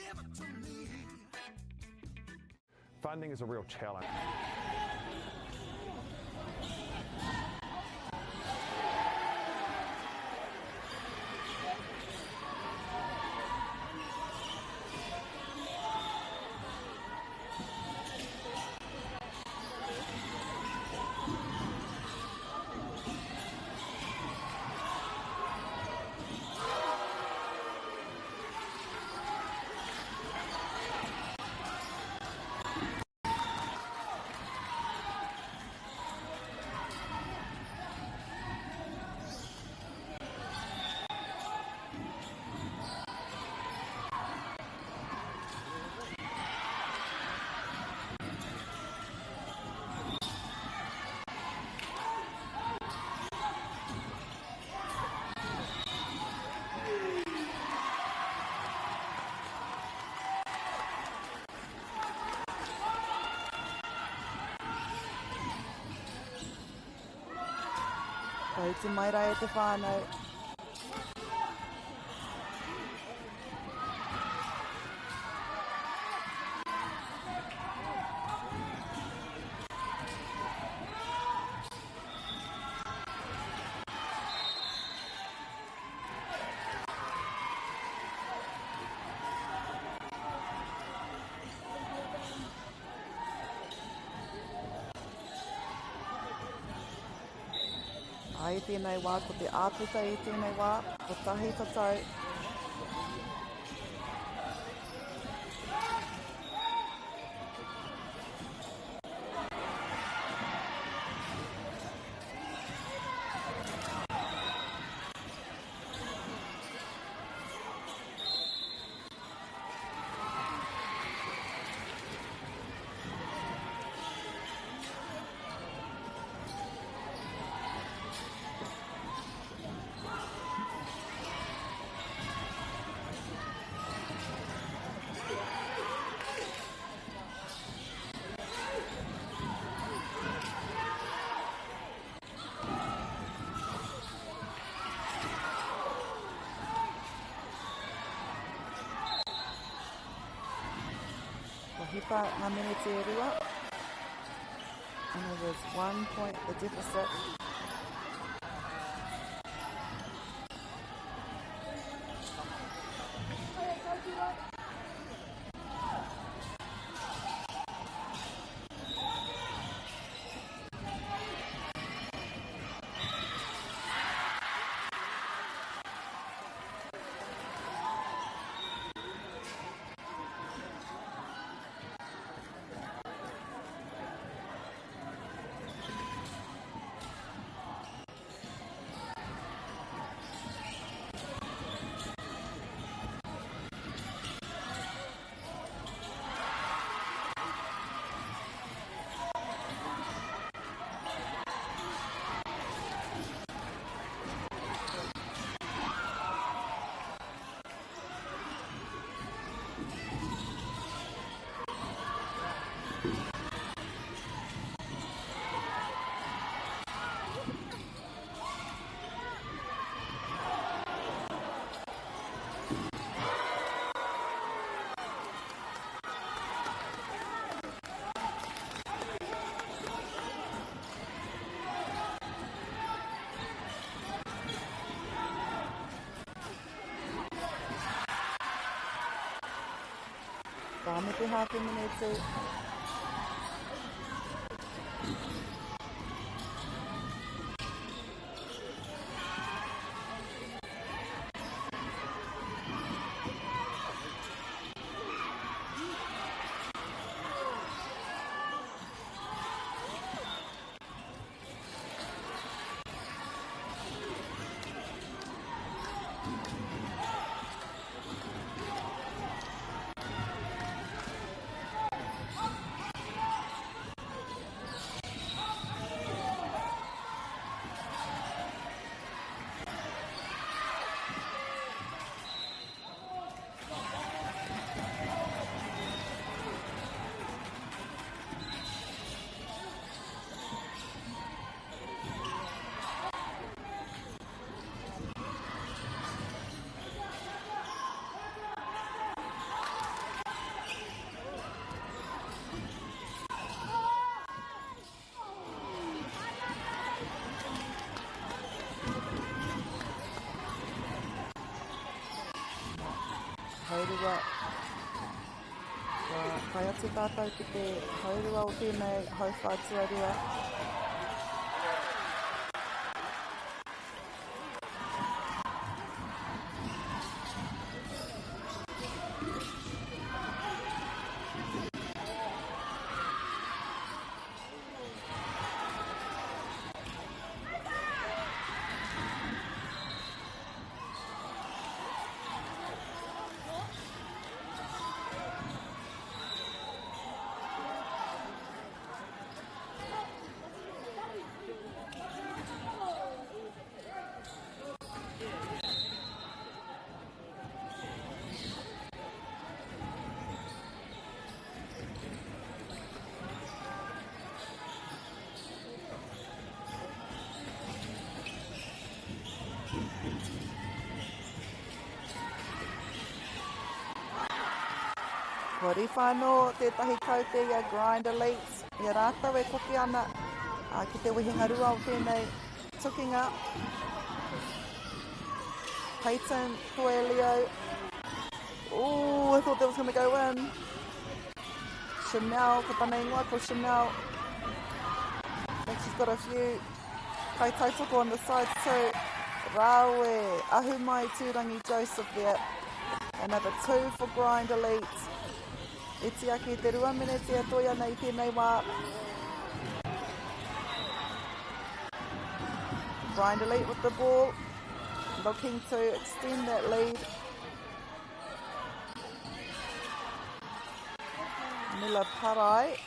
Give it to me. Funding is a real challenge. Tautu mai rā e te whānau. Ai i tēnei wā, ko te āputa i tēnei wā, kotahi tatau. Kua hipa ngā meneti e rua. And it is one point the deficit. Whā me te hāwhe meneti. atu tātou ki te haurua o tēnei hauwhā tuarua. Kua riwha anō tētahi kaute i a Grind Elite i a rātou e koke ana ki te wehenga rua o tēnei tukinga. Peyton Toelio. Oh, I thought that was going to go in. Chanel, ko tana ingoa, ko Chanel. I think she's got a few kaitautoko on the side too. Rawe, Ahumai Tūrangi Joseph there. Another two for Grind Elite. E tiaki te rua mineti e toi ana i tēnei wā. Grind Elite with the ball, looking to extend that lead. Mila Parai.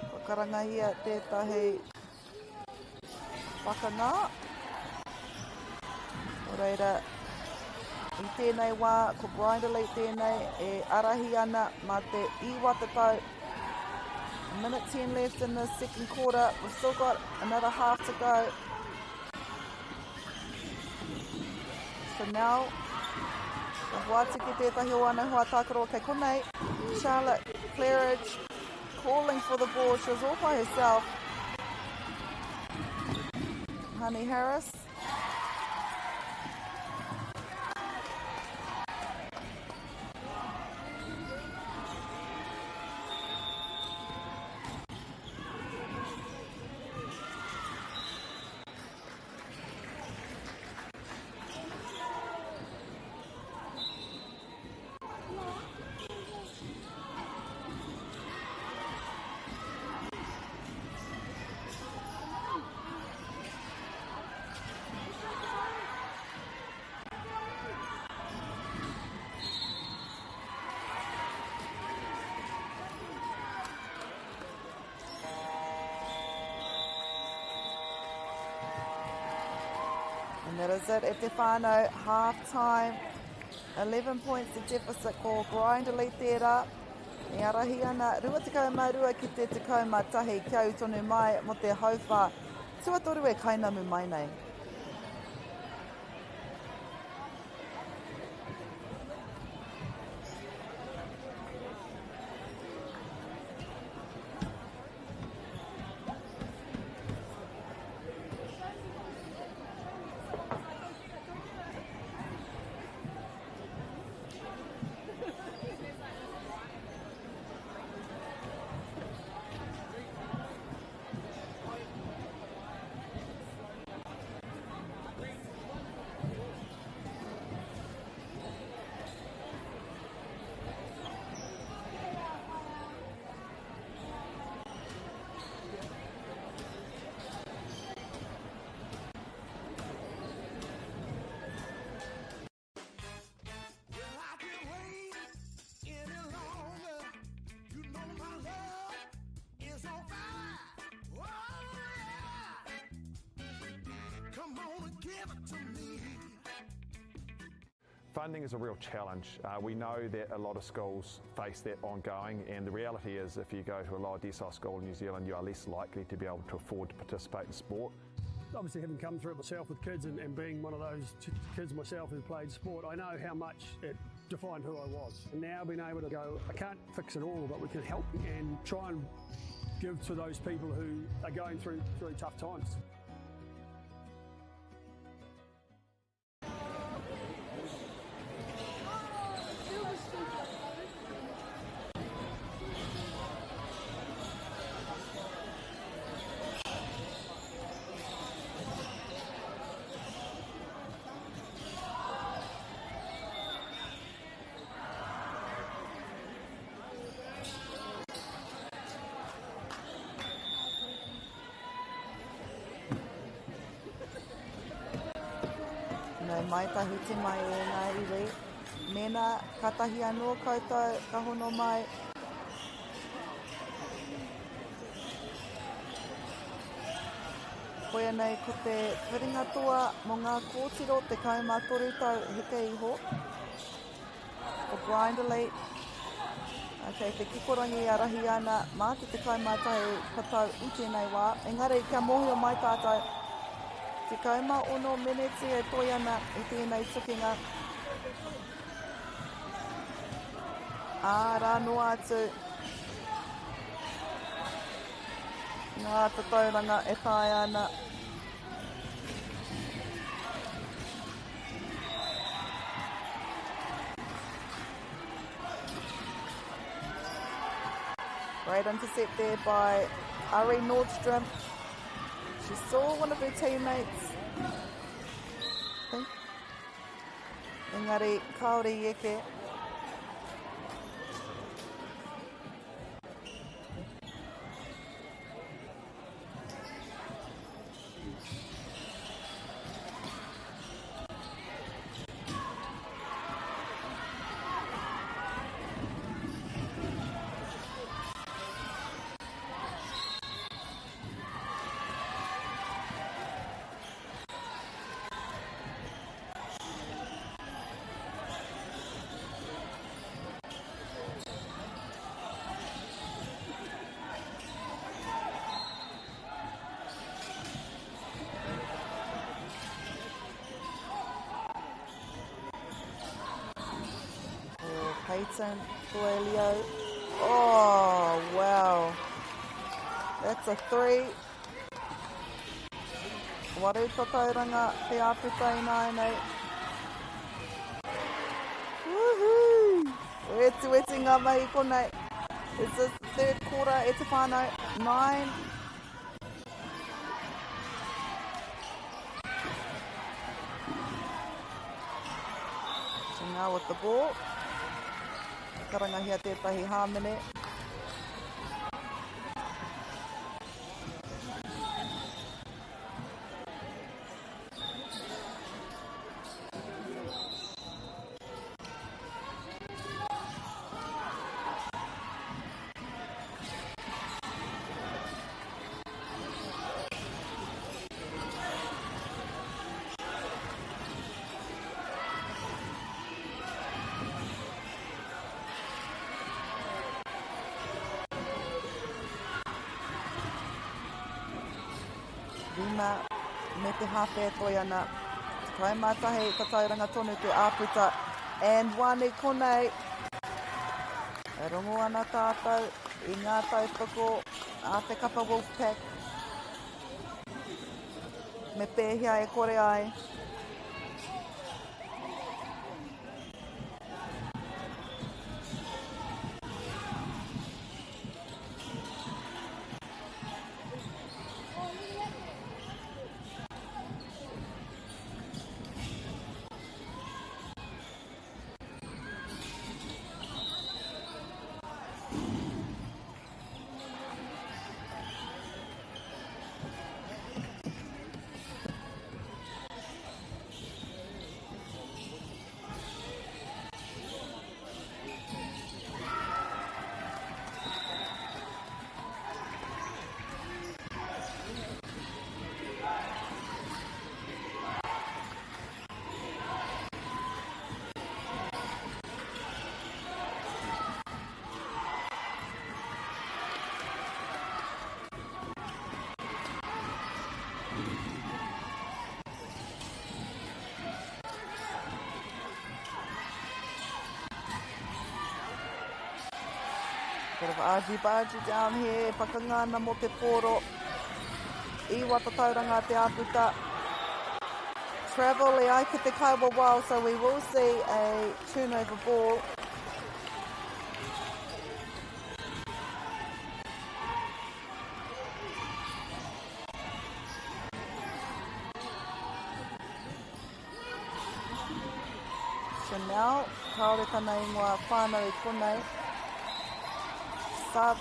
Kua karangahia tētahi whakangā. Nō reira, i tēnei wā, ko Grind Elite tēnei e arahi ana mā te 9 tau. A minute 10 left in the second quarter. We've still got another half to go. So now, ka hoatu ki tētahi o ana hoa tākaro kei konei. Charlotte Claridge calling for the ball. She was all by herself. Honey Harris. And that is it at te whānau, half time. 11 points te deficit ko Grind Elite tērā. E arahi ana 22 ki te 11 kia ū tonu mai mo te hauwhā tuatoru e kainamu mai nei. Well, I can't wait any longer. You know my love is on fire. Oh, yeah. Come on and give it to me. Funding is a real challenge. We know that a lot of schools face that ongoing, and the reality is if you go to a lower decile school in New Zealand, you are less likely to be able to afford to participate in sport. Obviously, having come through it myself with kids and being one of those kids myself who played sport, I know how much it defined who I was. And now being able to go, I can't fix it all, but we can help and try and give to those people who are going through really tough times. mai tahuti mai e ngā iwi. Mēnā kātahi anō koutou ka hono mai. Koia nei ko te whiringa toa mō ngā kōtiro 13 tau heke iho. Ko Blind Elite, kei te kikorangi e arahi ana mā te 11 tatau i tēnei wā. Engari, kia mōhio mai tātou, 16 meneti e toi ana i tēnei tukinga. Ā, rā noa atu ngā tatauranga e taea ana. Great intercept there by Ari Nordstrom. She saw one of her teammates. Engari, kāore i eke. Oh, Peyton Coelho. Oh, wow. That's a three. Waru tatauranga te āputa ināianei. Woohoo! Wetuweti ngā mahi konei. This is the third quarter e te whānau. 9. Chanel with the ball. Karangahia tētahi hāmene. Rima me te hāwhe e toi ana. 11 tatauranga tonu te āputa. And one i konei. E rongo ana tātou i ngā tautoko a te kapa Wolfpack. Me pēhea e kore ai. Bit of argy-bargy down here, pakanga ana mō te pōro. Iwa tatauranga te āputa. Travel e ai ki te kaiwawao, so we will see a turnover ball. Chanel, kāore tana ingoa whānau i konei. Sub,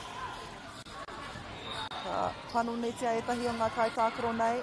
ka panonitia ētahi o ngā kaitākaro nei.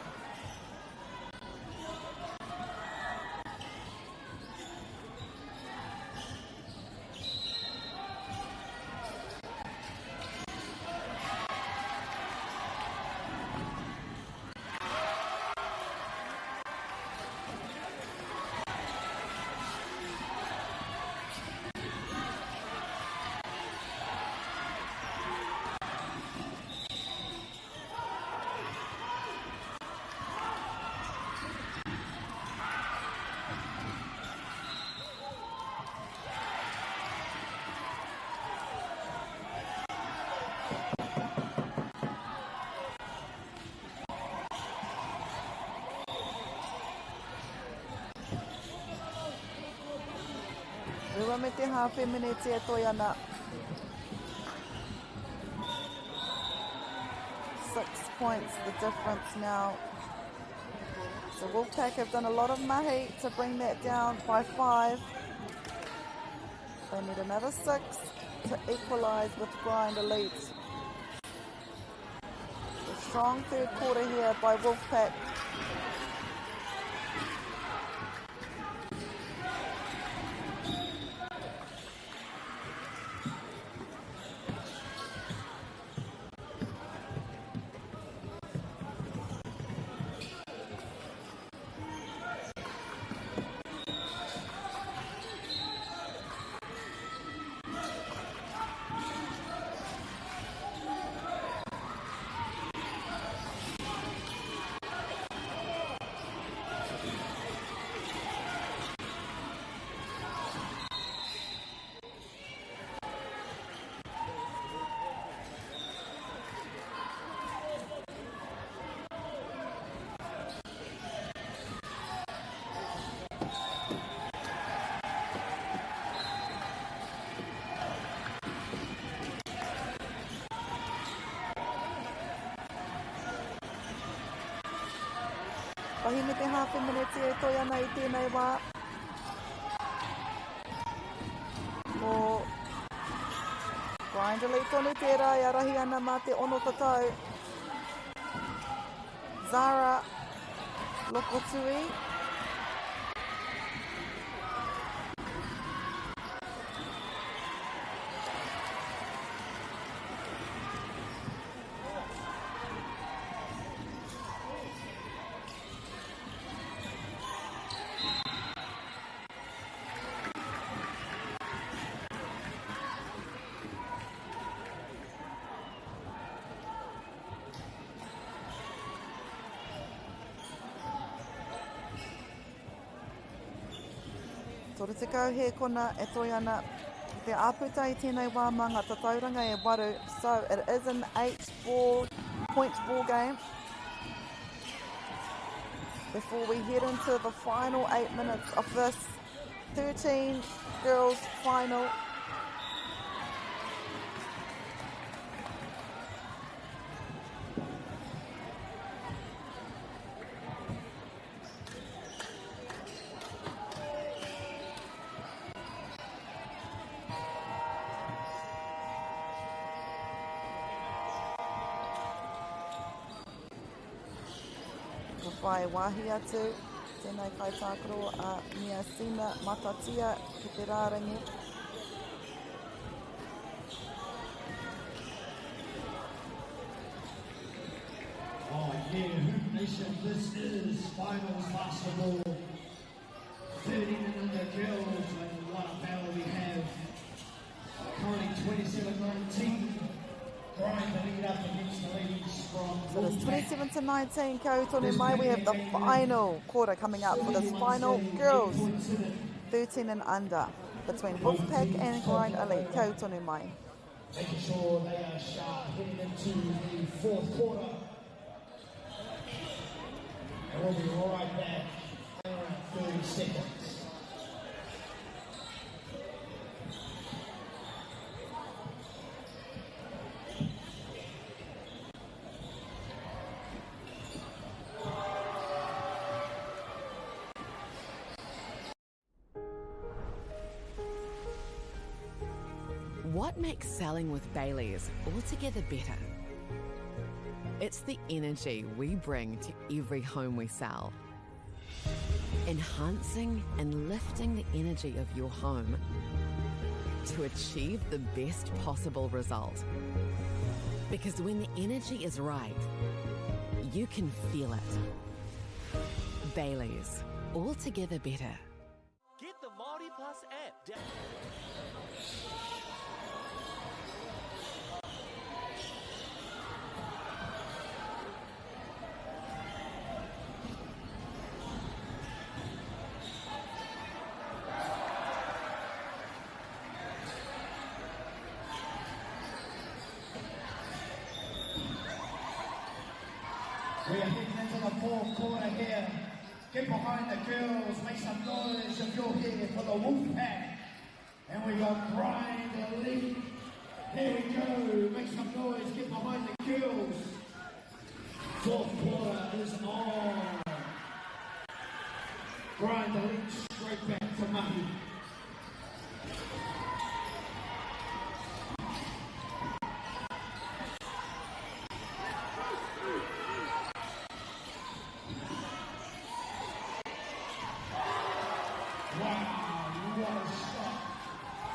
Rua me te hāwhe meneti e toe ana. 6 points the difference now. So Wolfpack have done a lot of mahi to bring that down by 5. They need another 6 to equalise with Grind Elite. A strong third quarter here by Wolfpack. Tahi me te hāwhe meneti e toe ana i tēnei wā. Ko Grindley tonu tērā e arahi ana mā te ono tatau. Zara Lokotui. 30 hēkona e toe ana ki te āputa i tēnei wā mā ngā tatauranga e waru. So it is an 8 ball, point ball game. Before we head into the final 8 minutes of this 13 girls final. Ka whai wāhi atu tēnei kaitākaro a Mia Sina Matatia ki te rārangi. Oh yeah, Hoop Nation, this is finals basketball. 13 and under girls, and what a battle we have. Currently 27-19. Grind the lead up against the ladies from So it's 27-19, kia ū tonu mai. We have the final quarter coming up for this final girls 13 and under between Wolfpack and Grind Elite. Kia ū tonu mai. Making sure they are sharp heading into the fourth quarter. And we'll be right back in around 30 seconds. What makes selling with Bayleys altogether better? It's the energy we bring to every home we sell. Enhancing and lifting the energy of your home to achieve the best possible result. Because when the energy is right, you can feel it. Bayleys, altogether better. Get the Māori Plus app down. We are heading into the fourth quarter here. Get behind the girls, make some noise if you're here for the Wolfpack. got Grind Elite. Here we go. Make some noise. Get behind the girls. Fourth quarter is on. Grind Elite straight back to Mahi. Wow, what a shot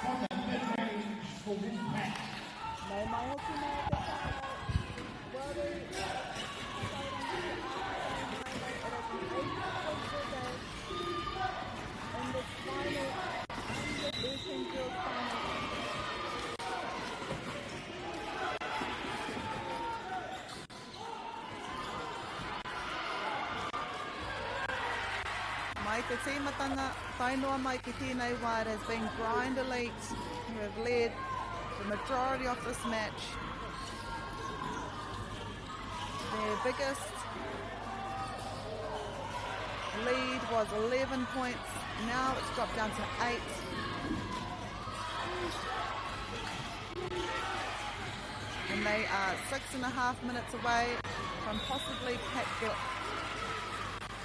from the mid-range for Wolfpack. Nau mai hoki mai te whānau. Waru, It is an 8-point game in this final under 13 girls final. Mai te tīmatanga, tae noa mai ki tēnei wā, it has been Grind Elite who have led the majority of this match. Their biggest lead was 11 points. Now it's dropped down to 8. And they are 6.5 minutes away from possibly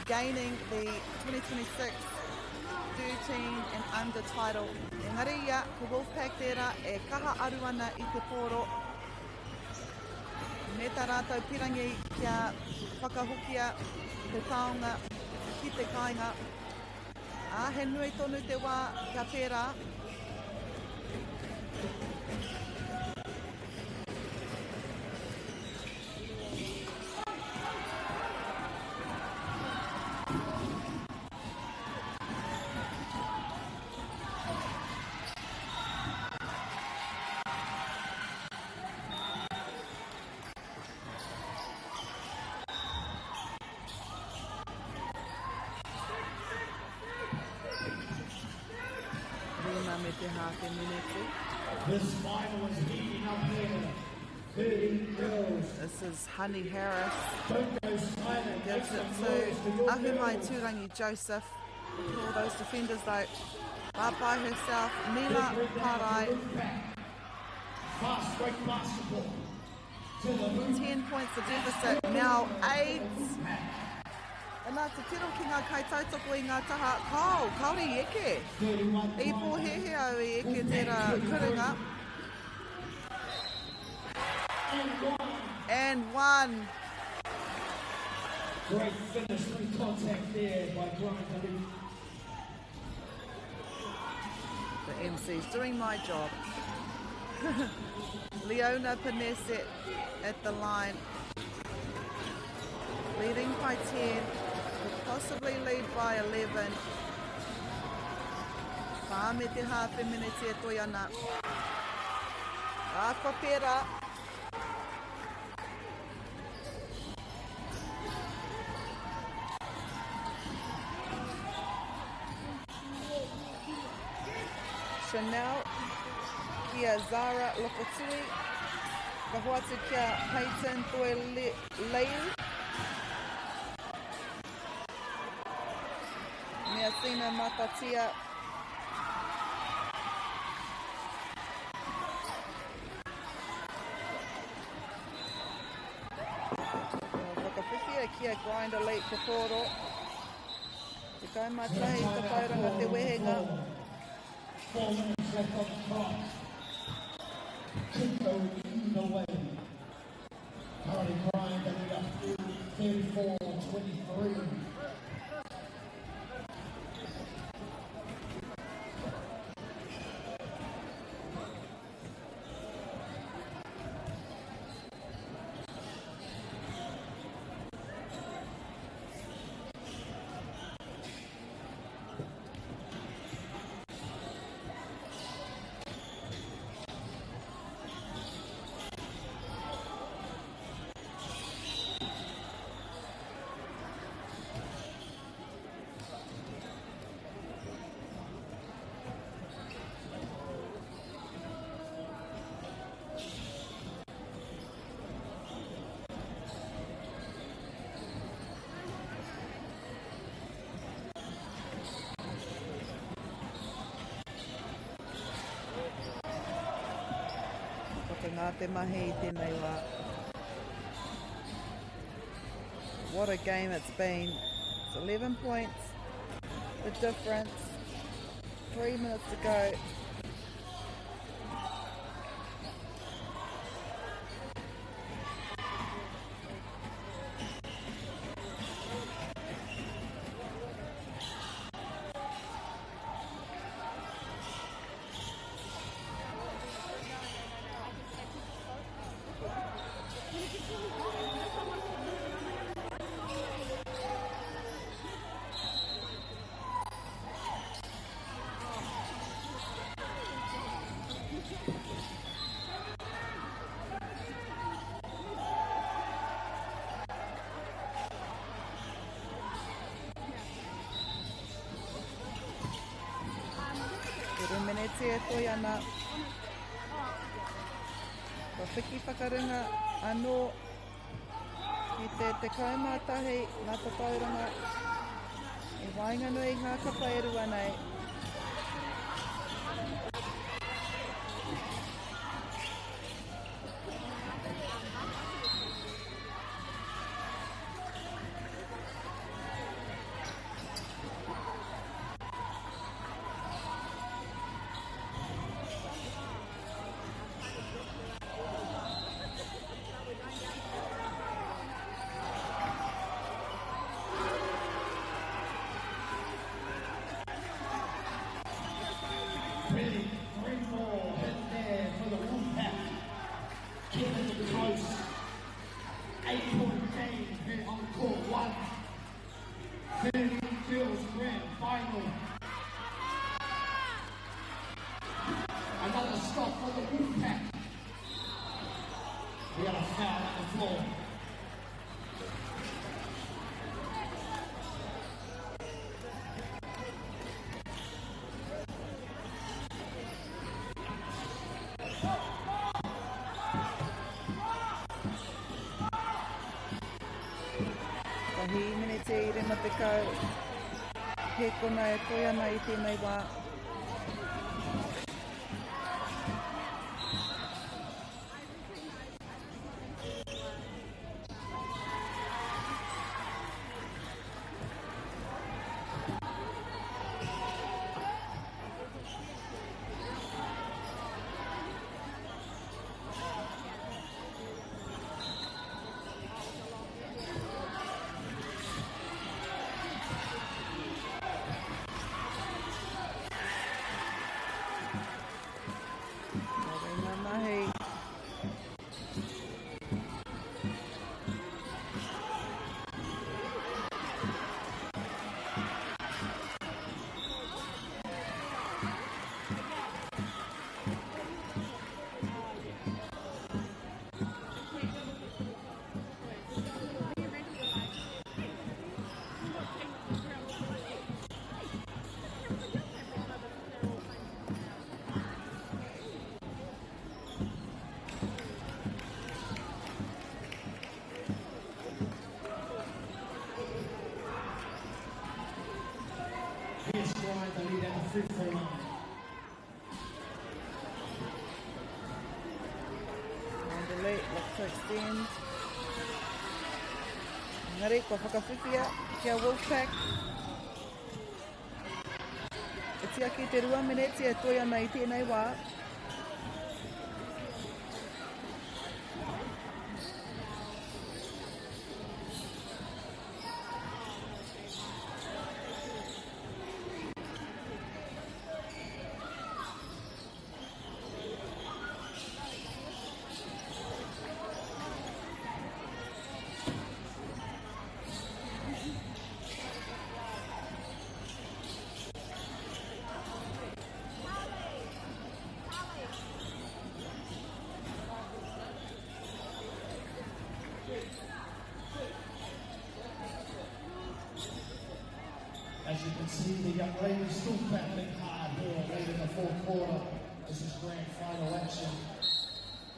gaining the 2026 13 and under title. Engari ia, ko Wolfpack tērā e kaha aru ana i te pōro me tā rātou pirangi kia whakahokia te taonga ki te kāinga. Ā, he nui tonu te wā kia pērā. Rima me te hāwhe mineti. This final is heating up here. 13 girls. This is Honey Harris. Don't go silent. Gives Make it some noise for to your Ahumai girls. Turangi Joseph. Look at all those defenders though. Up by herself, Mila Big rebound for Parai. Wolfpack. Fast break basketball to the hoop. 10 points the deficit, now 8. E nā te tiro ki ngā kaitautoko i ngā taha, kao, kaore i eke. 31 I pōhehe au i eke tērā kurunga. And one. And one. Great finish through contact there by Grind Elite. The MC's doing my job. Leona Panese at the line. Leading by 10, could possibly lead by 11. Whā me te hāwhe mineti e toi ana. Ā, kua pērā. Chanel kia Zara Lokotui, ka hoatu kia Peyton Toi Leiu. Mea Sina Matatia. Whakawhiwhia kia Grind Elite te pōro. 11 tatauranga te wehenga. 4 minutes left on the clock. Could go either way. Currently Grind Elite up 34-23. Pūkenga te mahi i tēnei wā. What a game it's been. It's 11 points, the difference. 3 minutes to go. Toru meneti e toi ana. Kua piki whakarunga anō ki te 11 ngā tatauranga i waenganui i ngā kapa e rua nei. Brilliant. Three more hit there for the Wolfpack. Keeping it close. 8-point game here on court one. 13 girls grand final. Another stop for the Wolfpack. We got a foul on the floor. Tahi meneti 50, he kona e toe ana i tēnei wā. Kāore ngā mahi. Here's Scribe, the lead at the free throw line. Wanderlei look to extend. Engari, kua whakawhiwhia ki a Wolfpack. E tiaki te rua meneti e toe ana i tēnei wā. As you can see, the young ladies still battling hard here late in the fourth quarter. This is grand final action.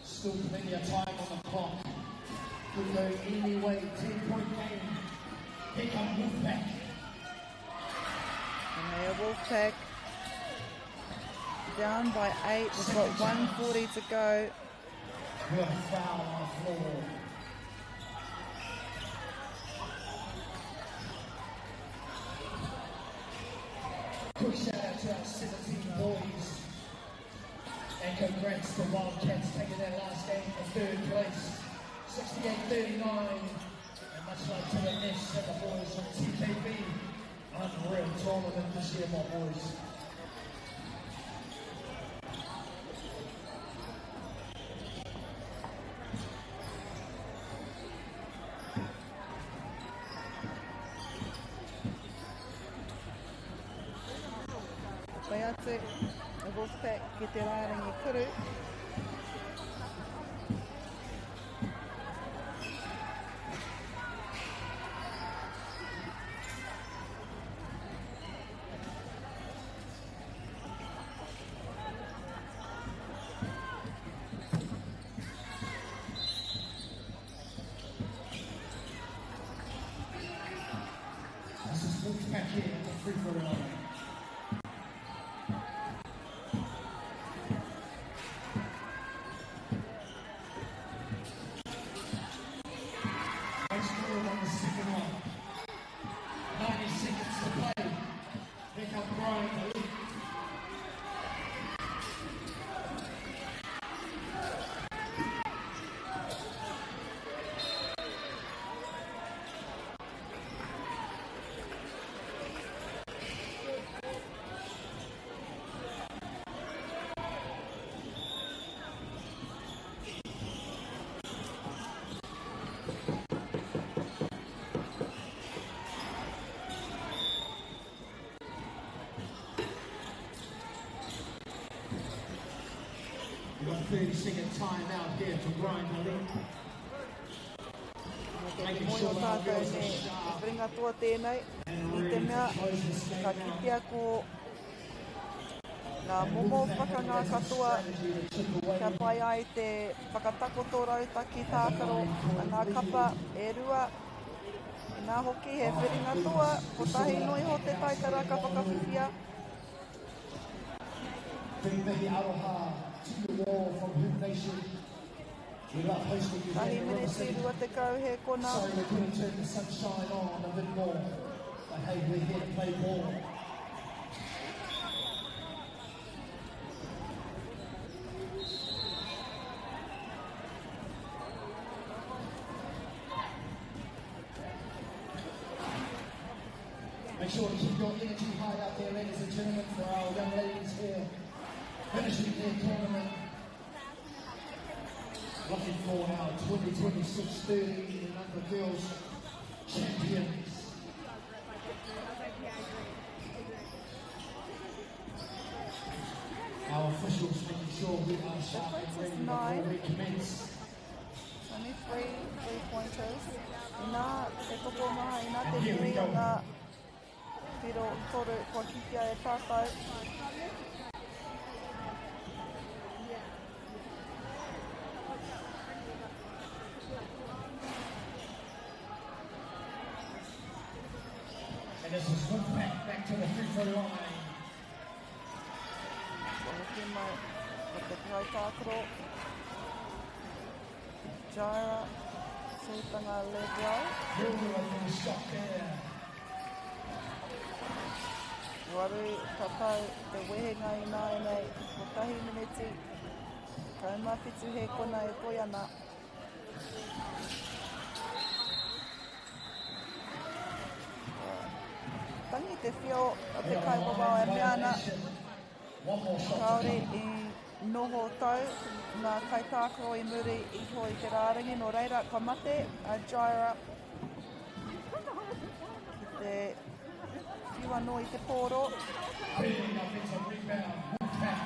Still plenty of time on the clock. Could go any way. 10-point game. Here come Wolfpack. And they are Wolfpack down by 8. We've got 1:40 to go. We got a foul on the floor. Quick shout out to our 17 boys. And congrats to Wildcats taking their last game for third place. 68-39. And much love to the Ness and the boys from TKB. Unreal tournament this year, my boys. Pai atu a Wolfpack ki te rārangi kuru. This is Wolfpack here at the free throw line. Nice move on the second one. 90 seconds to play. Here come Brian Elite. We've got a 30 second timeout here to Brian Elite. Kei te Making mōhio sure our tātou girls are he sharp whiringa toa tēnei and i te ready to mea close this ka game out. kitea ko ngā And momo Wolfpack have whakangā as a katoa strategy to chip away kia pai ai te whakatakoto rautaki at the tākaro a 9-point ngā kapa lead. e rua. Inā hoki he Oh my whiringa toa, goodness, we saw kotahi that noi ho te outstanding taitara ka Manu. whakawhiwhia. Big mihi aroha to you all from Hoop Nation. We love hosting you here Tahi in the River miniti City. 20 he kona. Sorry we couldn't turn the sunshine on a bit more, but hey, we're here to play ball. Make sure to keep your energy high out there, ladies and gentlemen, for our young ladies here finishing their tournament. Looking for our 2026 13 and under girls champions. Our officials making sure we are sharp and Difference is ready before 9. we commence. It's only 3 three-pointers. Inā te tokomaha, inā te And here we nui o go. ngā piro toru kua kitea e tātou. And this is Wolfpack back to the free throw line. Kua hoki mai ko te kaitākaro. Jaira Tūtanga Lebrel. Milner for the shot there. Waru tatau te wehenga i nāianei, kotahi miniti, 17 he kona e toi ana. Tangi te whio o te kaiwawao e mea ana, One more shot to kāore come. i noho tau ngā kaitākaro i muri iho i te rārangi, nō reira kua mate a Jaira ki te whiu anō i te pōro. Big offensive rebound. Wolfpack.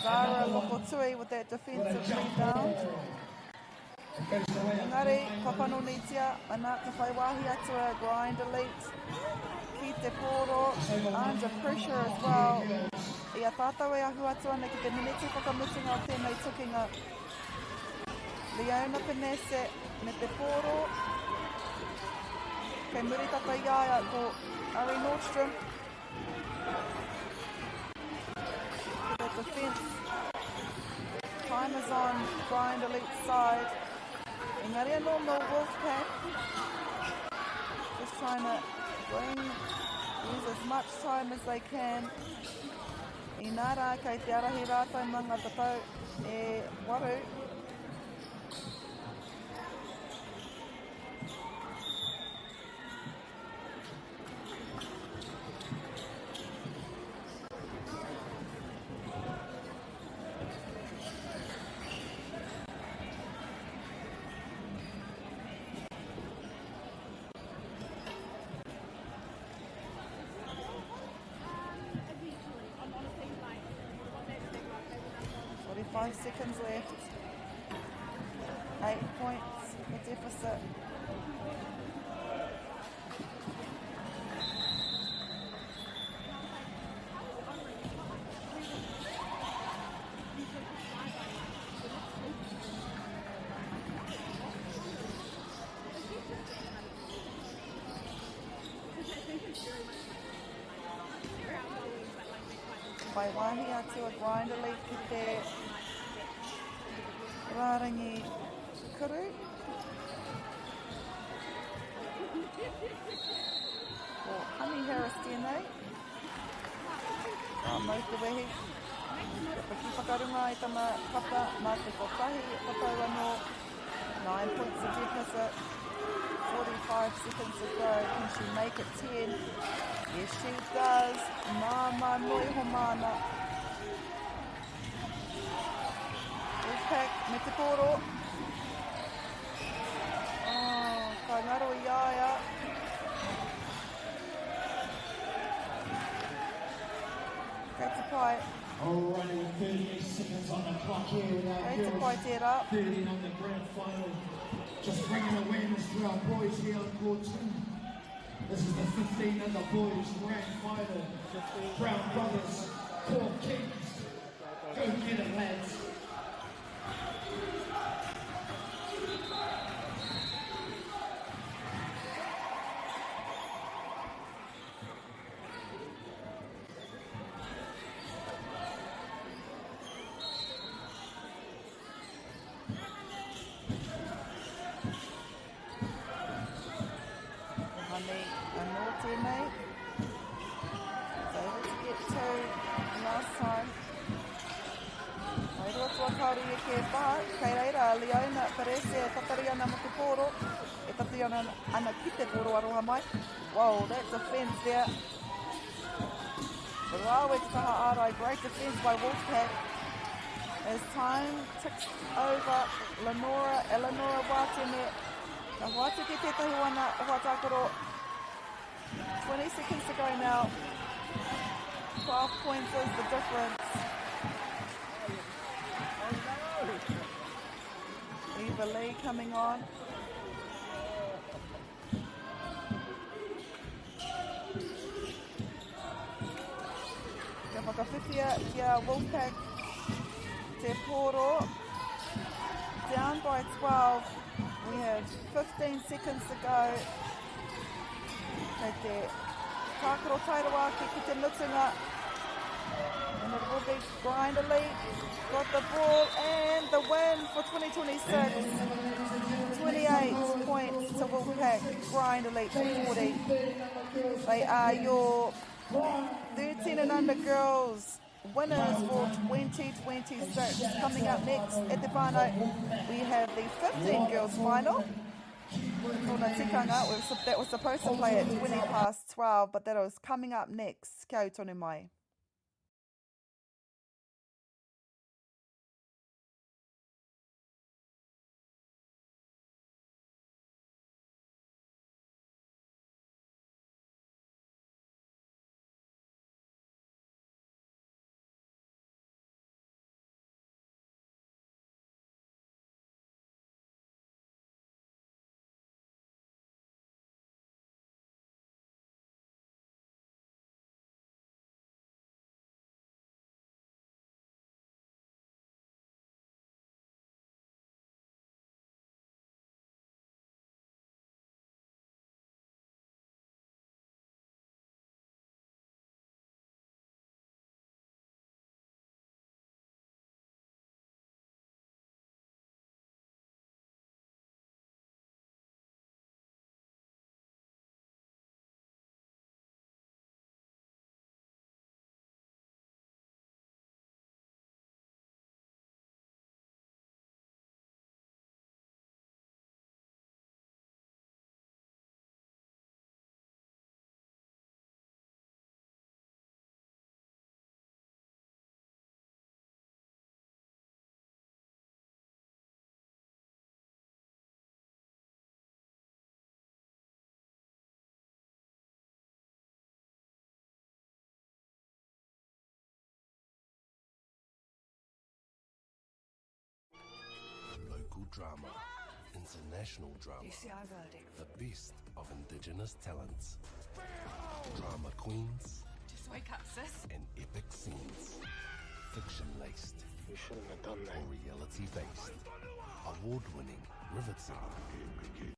Zara Another one. Lokotui with that With a defensive jump rebound. ball. It goes the way of Engari, Brian kua Elite. panonitia, ana ka whai wāhi atu a Grind Elite ki te pōro, Just over 1 under minute on the pressure as clock well. here, girls. I a tātou e ahu atu ana ki te miniti whakamutunga o tēnei tukinga. Leona Penese me te pōro. Kei muri tata i a ia ko Ari Nordstrom. The defense. Time is on Grind Elite side. Engari anō mō Wolfpack. Just trying to bring, use as much time as they can. Inā rā, kei te arahi rātou mā ngā tatau e waru. 5 seconds left. 8 points, the deficit. Whai wāhi atu a Grind Elite ki te rārangi kuru. Ko Honey Harris tēnei. Ka mau te wehi. Kia piki whakarunga i tana kapa mā te kotahi tatau anō. 9 points the deficit. 45 seconds to go. Can she make it 10? Yes, she does. Māmā noi ho māna. Wolfpack me te pōro. Oh, ka ngaro i a ia. Kei te pai. Alrighty, with 38 seconds on the clock here with our Kei te girls pai tērā. 13 on the grand final. Just bringing awareness to our boys here on court 2. This is the 15 and the boys grand final. Brown Brothers, Court Kings. Go get it, lads. Ko Honey anō tēnei. She's able to get two last time. Wairua tua kāore i eke, but kei reira a Leona Perese e tatari ana mo te pōro, e tatari ana, ana ki te pōro aroha mai. Whoa, that defence there. Rawe te taha ārai, great defence by Wolfpack. As time ticks over, Lenora, Eleonora Wātene, ka hoatu ki tētahi o ana hoa tākaro. 20 seconds to go now. 12 points is the difference. Eva Lee coming on. Kia whakawhiwhia ki a Wolfpack Te Pōro. Down by 12. We have 15 seconds to go. Kei te tākaro tairawa ake ki te mutunga. And it will be Grinder Lee got the ball and the win for 2026. 28 points to Wolfpack, Grind Elite 40. They are your 13 and under girls winners for 2026. Coming up next at the whānau, we have the 15 girls final. Tōna tikanga, that was supposed to play at 20 past 12, but that is coming up next. Kia ū tonu mai. drama, international drama. The best of indigenous talents. Drama queens. Just wake up, sis. And epic scenes. Fiction laced. You shouldn't have done that. Or reality based. Award winning, riveting.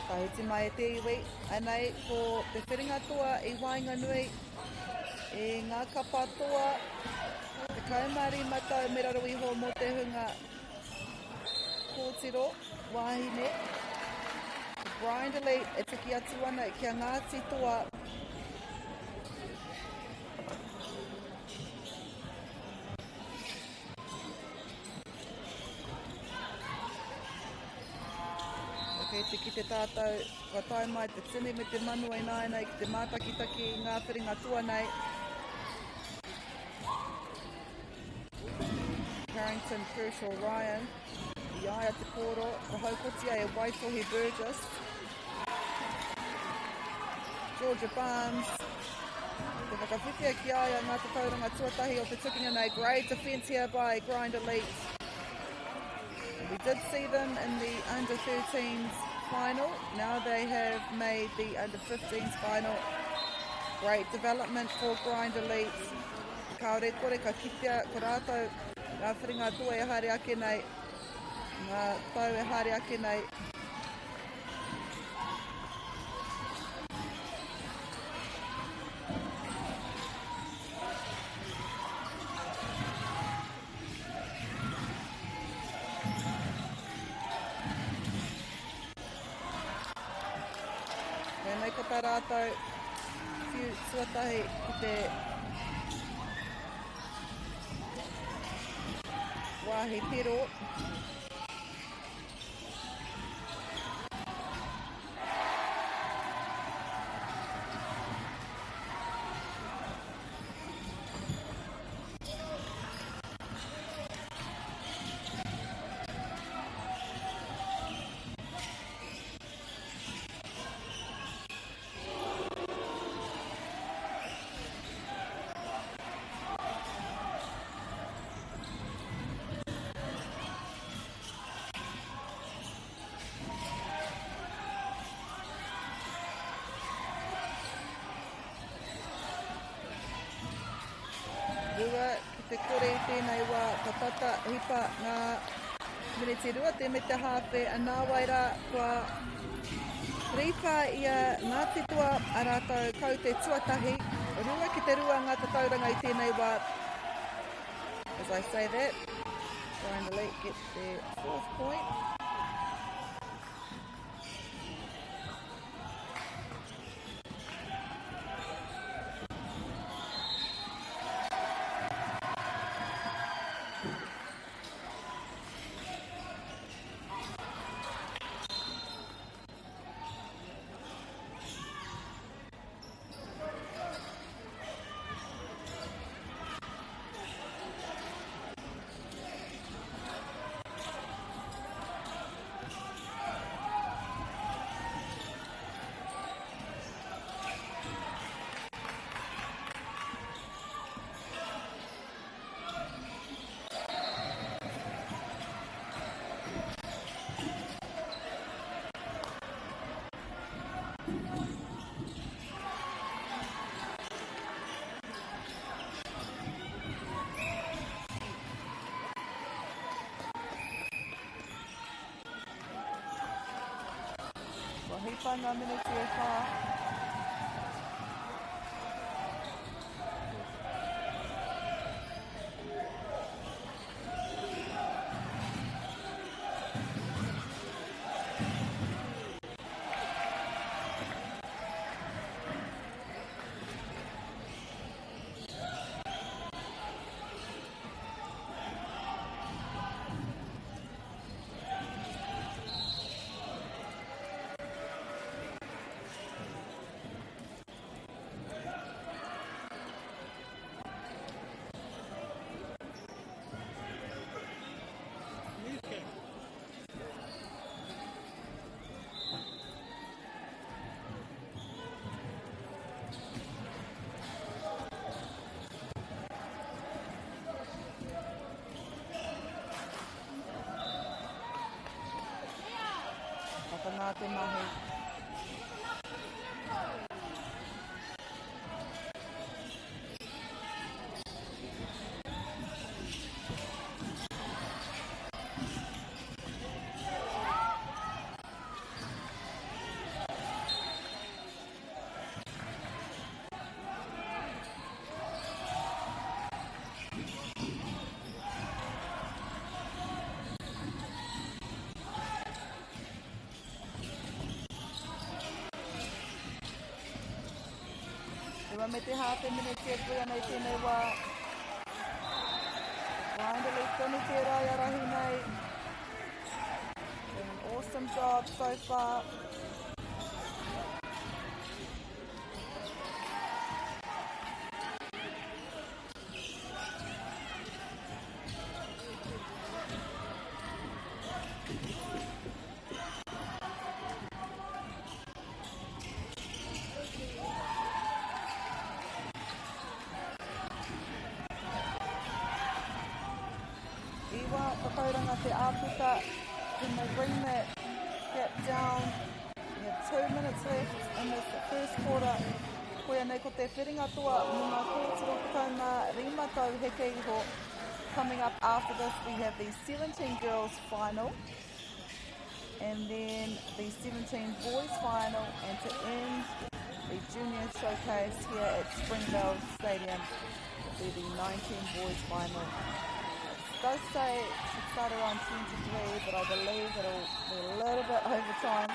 Tahuti mai e te iwi, anei ko te whiringa toa i waenganui i ngā kapa toa 15 tau me raro iho mō te hunga kōtiro, wāhine. Ko Brian Delete e tiki atu ana ki a Ngāti Toa. Kei te kite tātou, kua tae mai te tini me te mano ināianei ki te mātakitaki i ngā whiringa toa nei. Carrington Kershaw Ryan, i a ia te pōro, ka haukotia e Waitohi Burgess. Georgia Barnes. Te whakawhiwhia ki a ia ngā tatauranga tuatahi o te tukinga nei. Great defence here by Grind Elite. And we did see them in the under 13s final. Now they have made the under 15s final. Great development for Grind Elite. Kāore kore ka kitea ko rātou ngā whiringa toi e haere ake nei, ngā tau e haere ake nei. Tēnei ko tā rātou whiu tuatahi ki te wāhi piro. Rua ki te kore i tēnei wā, ka tata hipa ngā miniti 2 me te hāwhe, a nāwai rā kua rīwha i a Ngāti Toa a rātou kaute tuatahi, 2-2 ngā tatauranga i tēnei wā. As I say that, Brian Elite gets their fourth point. Kua hipa ngā miniti e whā. Whakangā te mahi. Rua me te hāwhe miniti e koe ana i tēnei wā. Windily tonu tērā i arahi nei. Doing an awesome job so far. tatauranga te āputa. Can they bring that gap down? We have 2 minutes left in this first quarter. Koia nei ko te whiringa toa mō ngā kōtiro 15 tau heke iho. Coming up after this we have the 17 girls final and then the 17 boys final and to end the junior showcase here at Springvale Stadium will be the 19 boys final. It does say it should start around 10 to 3, but I believe it'll be a little bit over time.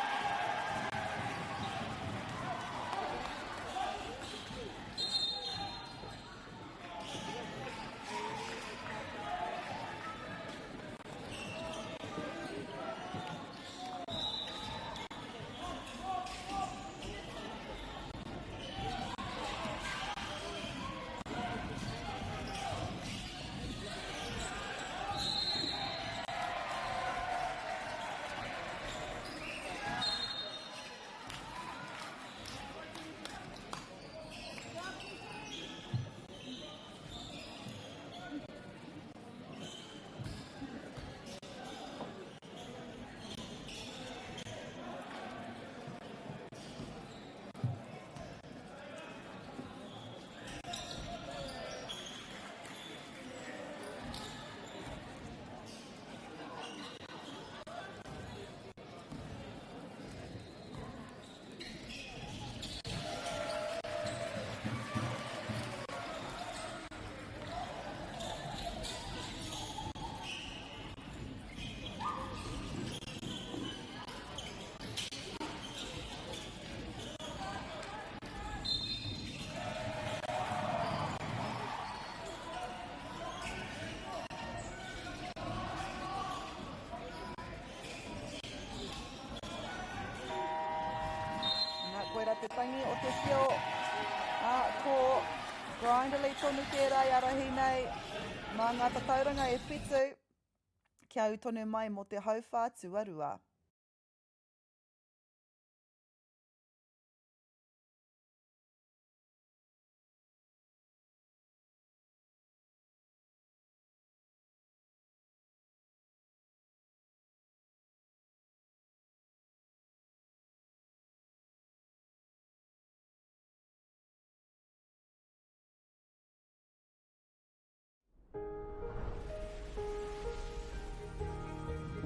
Nā, koirā te tangi o te whio, ā, ko Grindly tonu tērā i ārahi nei mā ngā tatauranga e whitu kia ū tonu mai mō te hauwhā tuarua.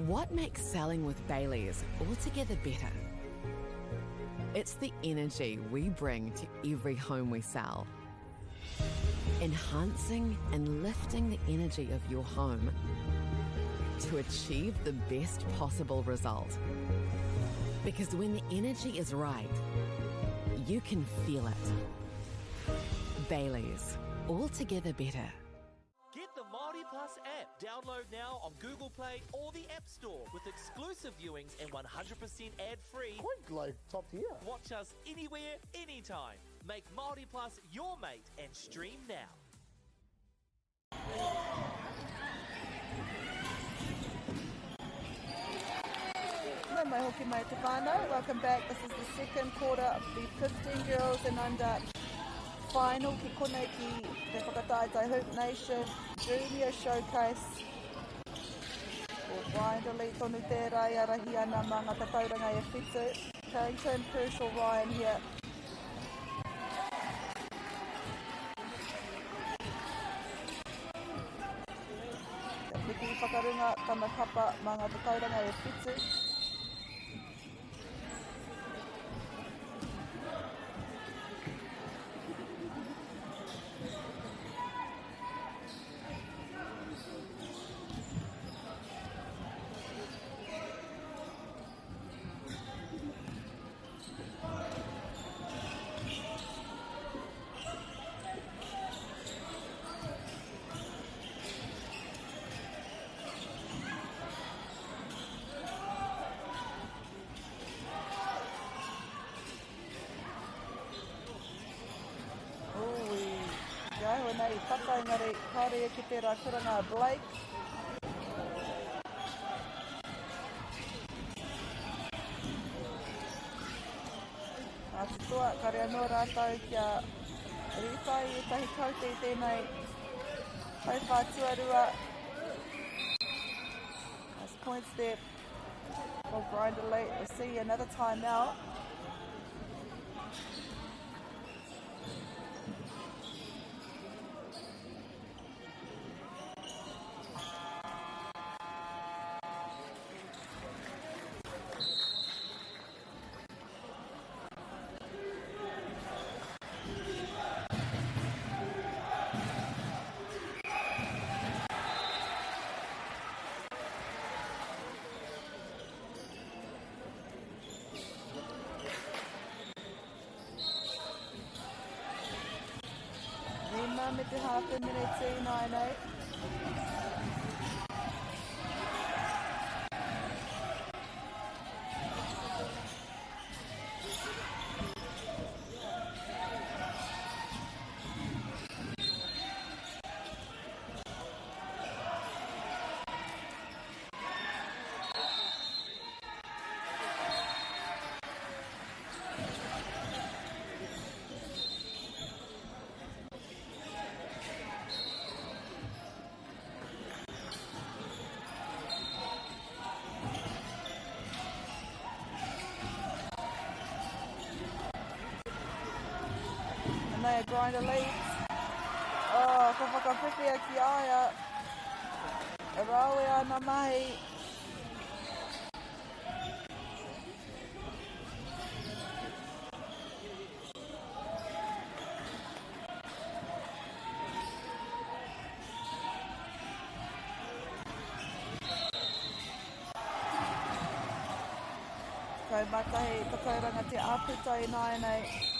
What makes selling with Bayleys altogether better? It's the energy we bring to every home we sell. Enhancing and lifting the energy of your home to achieve the best possible result. Because when the energy is right, you can feel it. Bayleys, altogether better. Get the Māori Plus app. Download now on Google Play or the App Store with exclusive viewings and 100% ad-free. Quite like top tier. Watch us anywhere, anytime. Make Māori Plus your mate and stream now. Nau mai hoki mai te whānau. Welcome back. This is the second quarter of the 15 girls and under final ki konei ki te whakataetae Hoop Nation Junior Showcase. Ko Brindley tonu tērā e arahi ana mā ngā tatauranga e whitu. Carrington, Purcell, Ryan here. Kia piki i whakarunga tana kapa mā ngā tatauranga e whitu. Ui, Te āhua nei i tata, engari kāore ia ki tērā kuranga a Blake. Ngāti Toa, kāore anō rātou kia rīwhai i ētahi kaute i tēnei tauwhā tuarua. points there for Grind Elite. We see another timeout. Rima me te hāwhe mineti ināianei. Anei a Grinder Leeds. Oh, ka whakawhiwhia ki a ia. E rawe ana mahi. Kaumatahi tatauranga te āputa ināianei.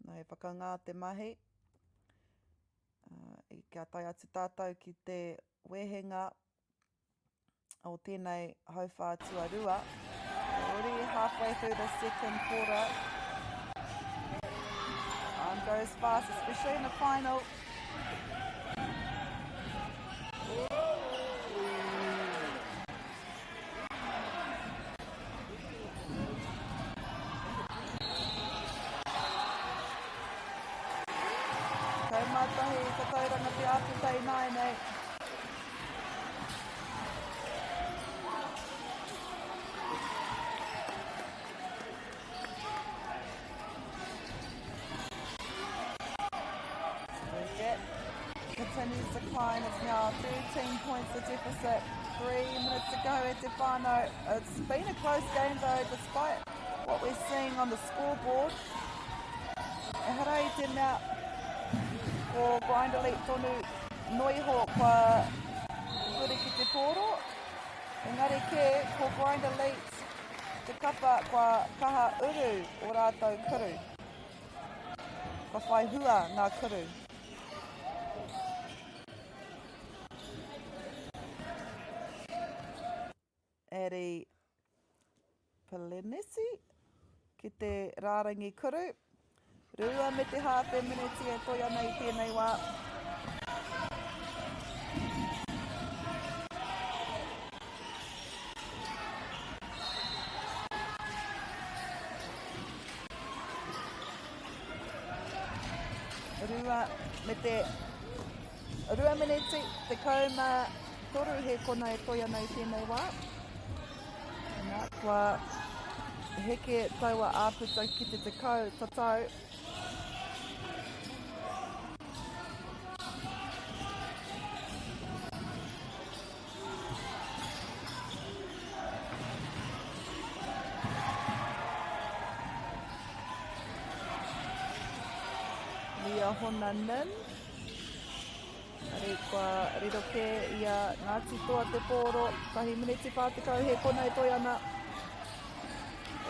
Nā, he whakangā te mahi. Uh, kia tae atu tātou ki te wehenga o tēnei hauwhā tuarua. Already halfway through the second quarter. Time goes fast, especially in the final. Kaumatahi, Tatauranga Te Āputa ināianei. Continues to climb. It's now 13 points the deficit. Three minutes to go at Te Whānau. It's been a close game though, despite what we're seeing on the scoreboard. Ehara i te mea ko Grind Elite tonu noiho kua huri ki te pōro. Engari kē, ko Grind Elite te kapa kua kaha uru o rātou kuru. Kua whai hua ngā kuru. Ari Palenesi ki te rārangi kuru. Rua me te hāwhe miniti e toi ana i tēnei wā. Rua me te Rua miniti, 13 he kona e toi ana i tēnei wā. Nā, kua heke taua āputa ki te 10 tatau. Lia Hona Nin. Ari, kua riro kē i a Ngāti Toa te pōro, tahi miniti 40 he kona e toe ana.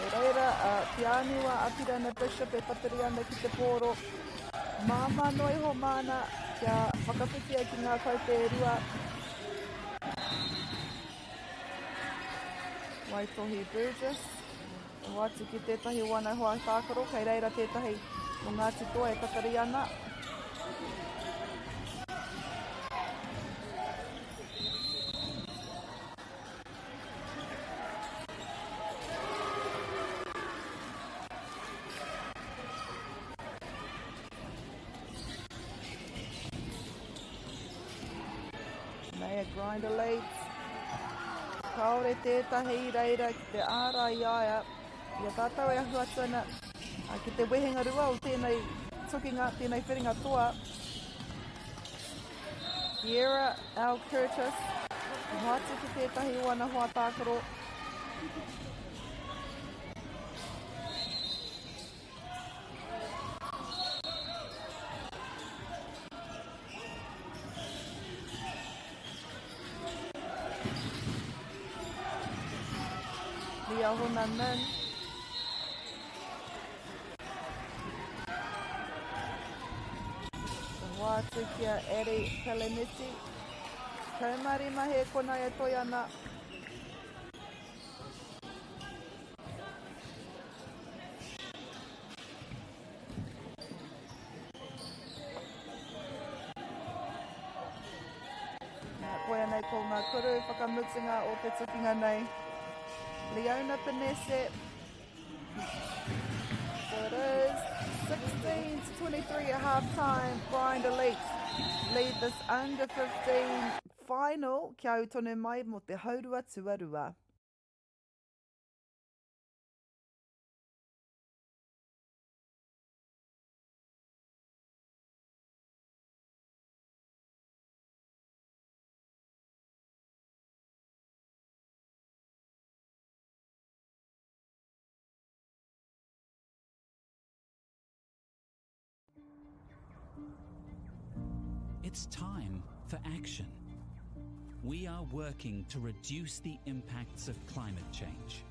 E reira, a Te Āniwa a Pirana Bishop e tatari ana ki te pōro. Māmā noa iho māna kia whakawhiwhia ki ngā kaute e rua. Waitohi Burgess. E hoatu ki tētahi o ana hoa tākaro, kei reira tētahi o Ngāti Toa e tatari ana. Nei a Grinder Leeds. Kāore tētahi i reira ki te ārai i a ia. I a tātou e ahu atu ana ki te wehenga rua o tēnei tukinga, tēnei whiringa toa. Sierra L. Curtis, i hoatu ki tētahi o ana hoa tākaro. Liahona Min. Ka hoatu ki a Eddie Peleneti. 15 he konei e toi ana. Koia nei ko ngā kuru whakamutunga o te tukinga nei. Leona Penese. So it is 16 to 23 at half time. Grind Elite lead this under 15 final. Kia au tonu mai mō te haurua tuarua. It's time for action. We are working to reduce the impacts of climate change.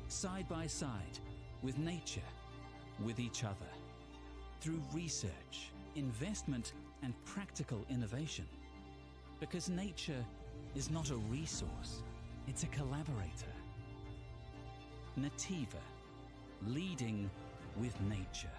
Side by side, with nature, with each other. Through research, investment, and practical innovation. Because nature is not a resource, it's a collaborator. Nativa, leading with nature.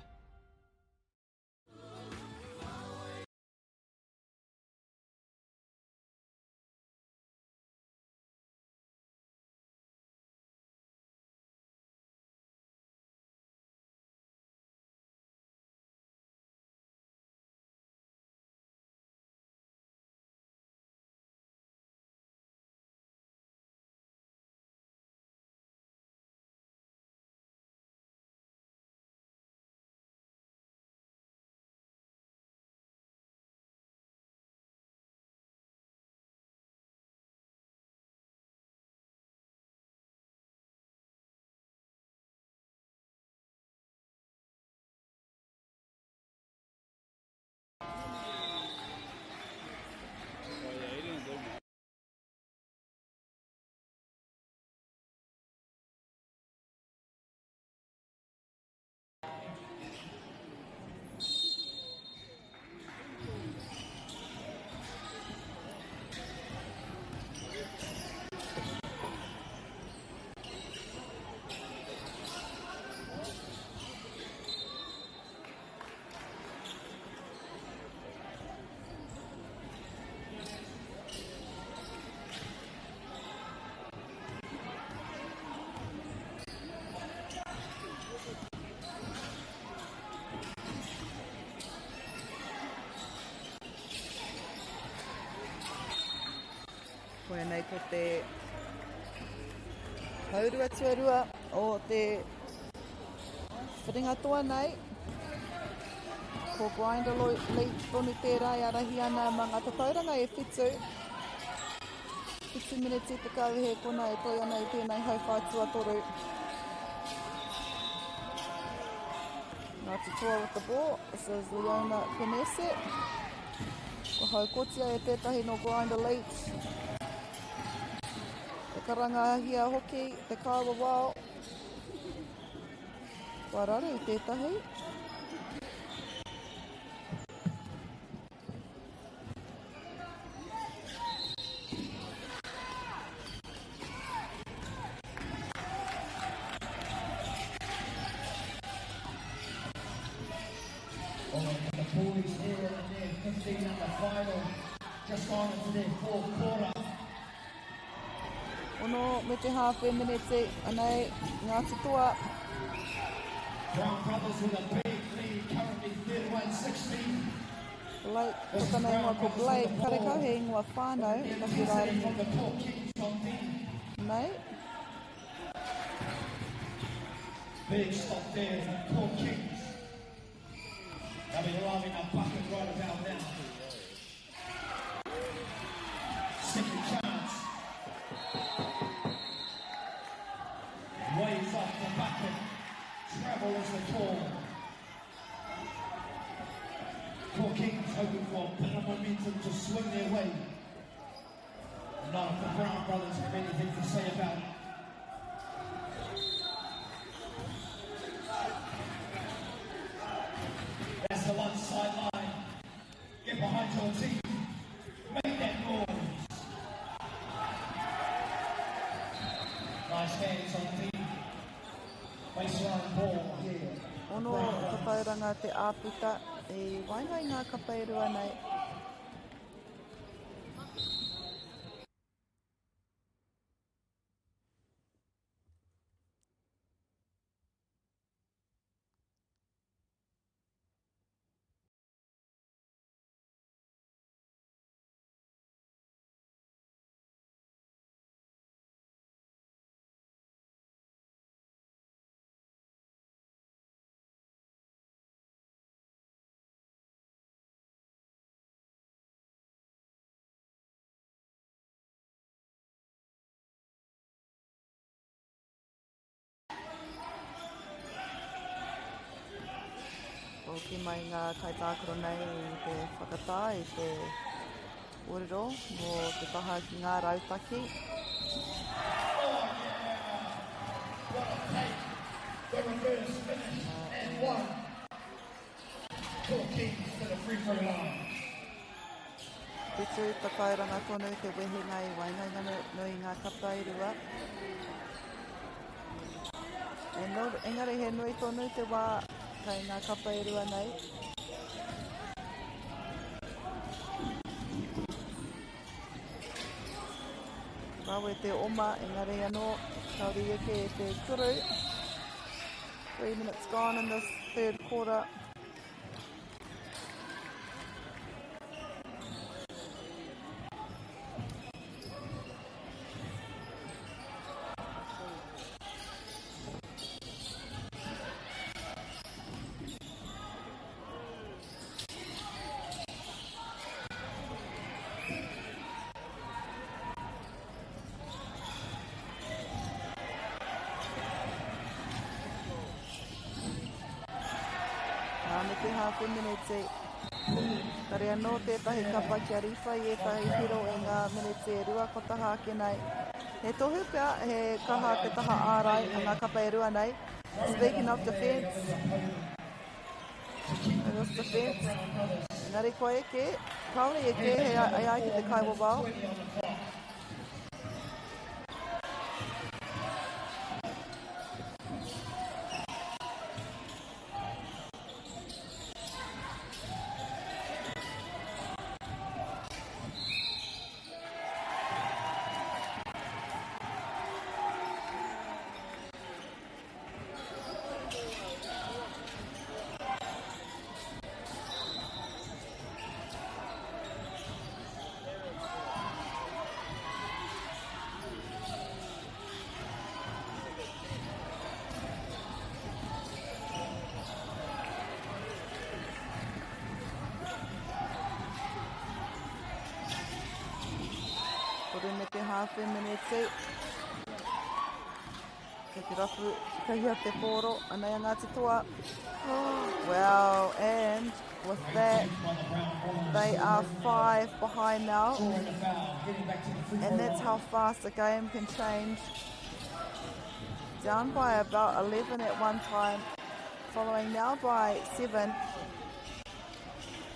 Koia nei ko te haurua tuarua o te whiringa toa nei. Ko Grinder League tonu tērā e arahi ana mā ngā tatauranga e whitu. Whitu miniti tekau he kona e toi ana i tēnei hauwhā tuatoru. Ngāti Toa with the ball. This is Leona Penese. Ko haukotia e tētahi no Grind Elite. E karangahia hoki te kāwa wao. Kua raru tētahi. The boys here in their 15 under final, just gone into their fourth quarter. Ono me te hāwhe meneti, anei, Ngāti Toa. Brown Brothers with a big lead, currently 31-16. Blake, ko tana ingoa ko Blake, karekau he ingoa whānau, taku rārangi nei. Big stop there, Port Kings. They'll be loving a bucket right about now. Second chance. Waves off the bucket. Travel is the call. Port Kings hoping for a bit of momentum to swing their way. Not if the Brown Brothers have anything to say about it. That's the one sideline. Get behind your team. Make that noise. Nice hands on D. Baseline ball here. Ono tatauranga te āputa i waenga i ngā kapa e rua nei. Hoki mai ngā kaitākaro nei i te whakatā, i te kōrero mō te taha ki ngā rautaki. Oh yeah! What a take! The reverse finish and one. Port Kings to the free throw line. Whitu tatauranga tonu te wehenga i waenganui i ngā kapa e rua. Engari he nui tonu te wā kei ngā kapa e rua nei. Rawe te oma, engari anō, kaore i eke e te turu. 3 minutes gone in this third quarter. Nā me te hāwhe meneti. Kare anō tētahi kapa kia riwha i ētahi hiro i ngā meneti e rua kua taha ake nei. He tohu pea he kaha te taha ārai a ngā kapa e rua nei. Speaking of defence, this defence, engari kua eke, kāore i eke he ai ai ki te kaiwawao. Toru me te hāwhe meneti. Kei te rapu, kei hea te pōro, anei a Ngāti Toa. Well, and with that, they are 5 behind now. And that's how fast a game can change. Down by about 11 at one time, following now by 7.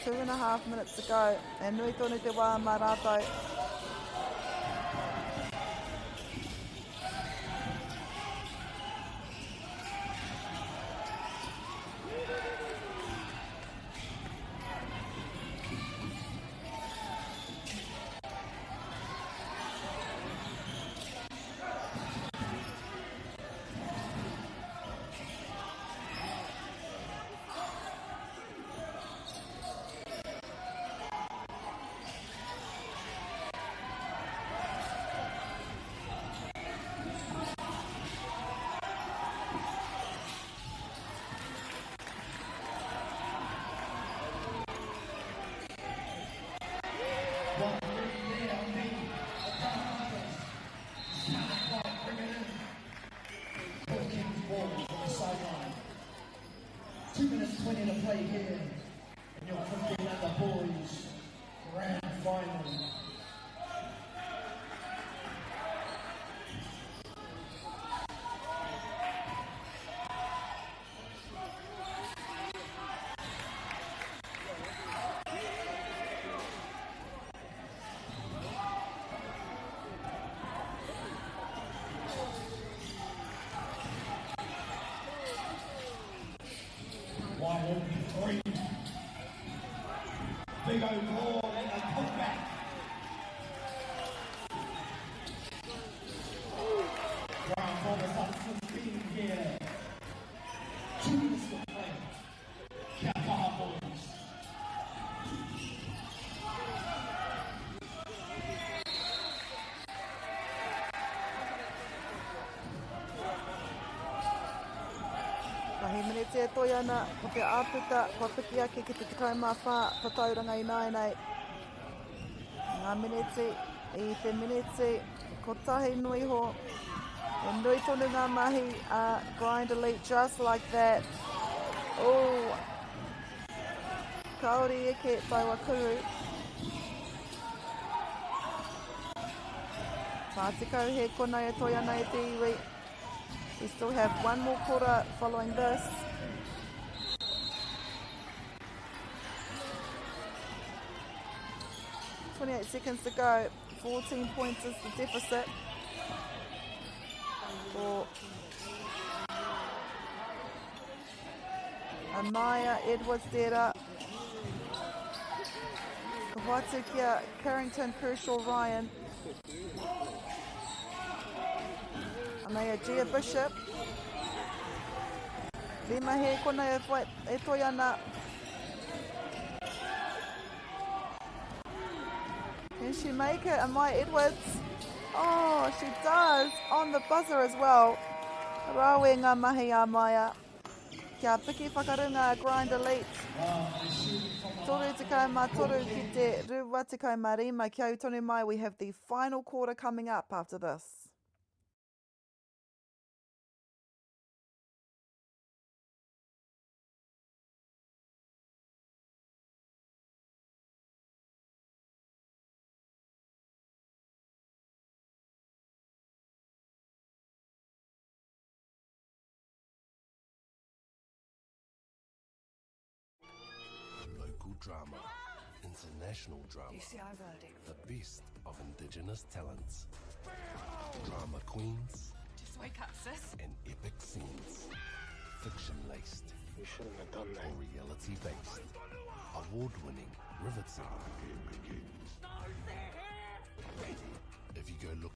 2.5 minutes to go. And nui tonu te wā mā rātou. big old board and a putback. Brown Brothers up 15 here. 2 minutes to play. Kia kaha, boys. Kotahi mineti e toe ana, ko te āputa kua piki ake ki te 14 tatauranga ināianei. Ngā mineti i te mineti kotahi noa iho. E nui tonu ngā mahi a Grind Elite just like that. Oh, kāore i eke taua kuhu. 40 he konei e toe ana e te iwi. We still have one more quarter following this. 28 seconds to go. 14 points is the deficit for Amaya Edwards tērā. Ka hoatu ki a Carrington Kershaw Ryan. Anei a Gia Bishop. Rima he kona e, whai, e toi ana. Can she make it? Amaya Edwards. Oh, she does. On the buzzer as well. Rawe ngā mahi a Maya. Kia piki whakarunga a Grind Elite. 33 ki te 25. Kia u tonu mai, we have the final quarter coming up after this. Local drama, international drama, the best of indigenous talents, drama queens, Just wake up, sis. and epic scenes. Fiction laced. You shouldn't have done that. Or reality based. Award winning, riveting. If you go look.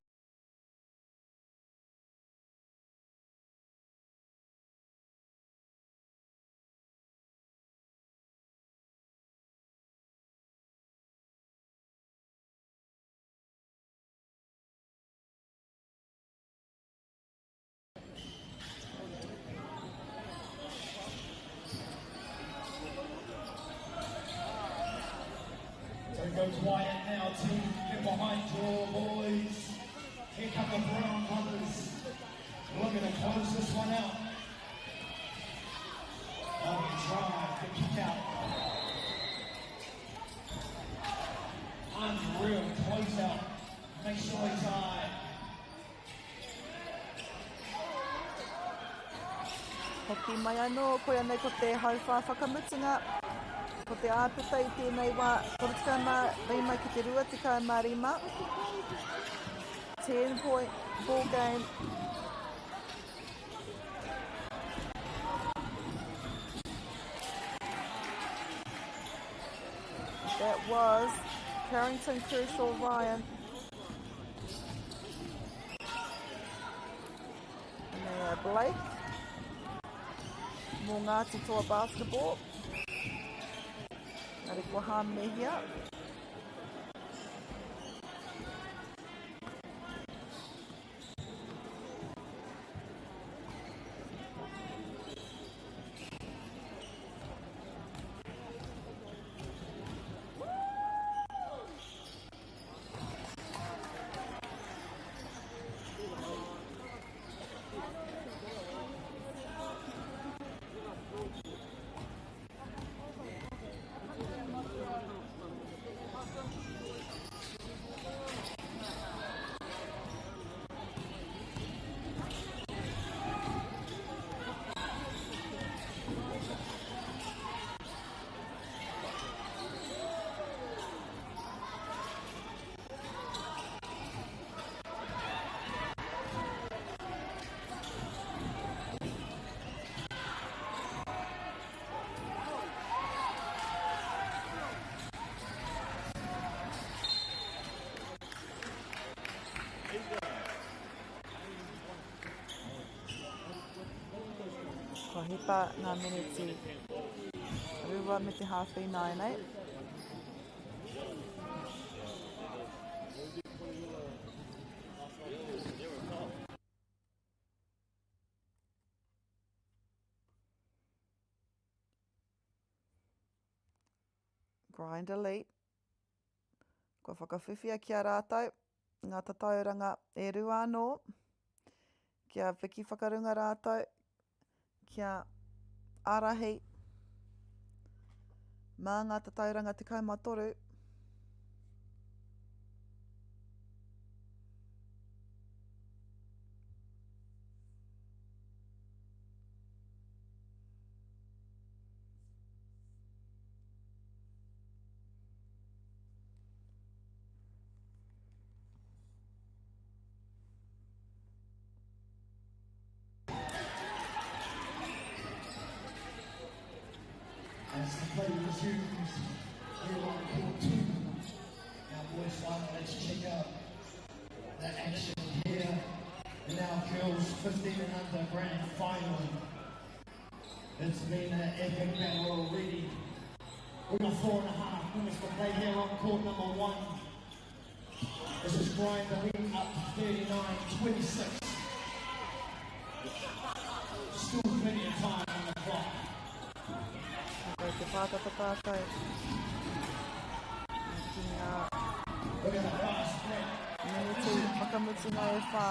So go quiet now, team. Get behind your boys. Here come the Brown Brothers. Looking to close this one out. On the drive, the kick out. Unreal close out. Make sure he's high. Hoki mai anō, koia nei ko te hauwhā whakamutunga. Ko te āputa i tēnei wā, 35 ki te 25. 10 point ball game. That was Carrington Kershaw Ryan. And Blake. Mō Ngāti Toa basketball. Ngāti kua hāmenehia. hipa ngā meneti 2 me te hāwhe ināianei. Grind Elite. Kua whakawhiwhia ki a rātou ngā tatauranga e rua anō, kia piki whakarunga rātou, kia ārahi mā ngā tatauranga 13. As the play resumes here on court 2. Now boys final, let's check out the action here in our girls 15 and under grand final. It's been an epic battle already. We've got 4.5 minutes to play here on court number 1. This is Grind Elite up 39-26. Still plenty of time on the clock. Kei te pātata tātou ki ngā Look at the fast break. meneti whakamutunga e whā.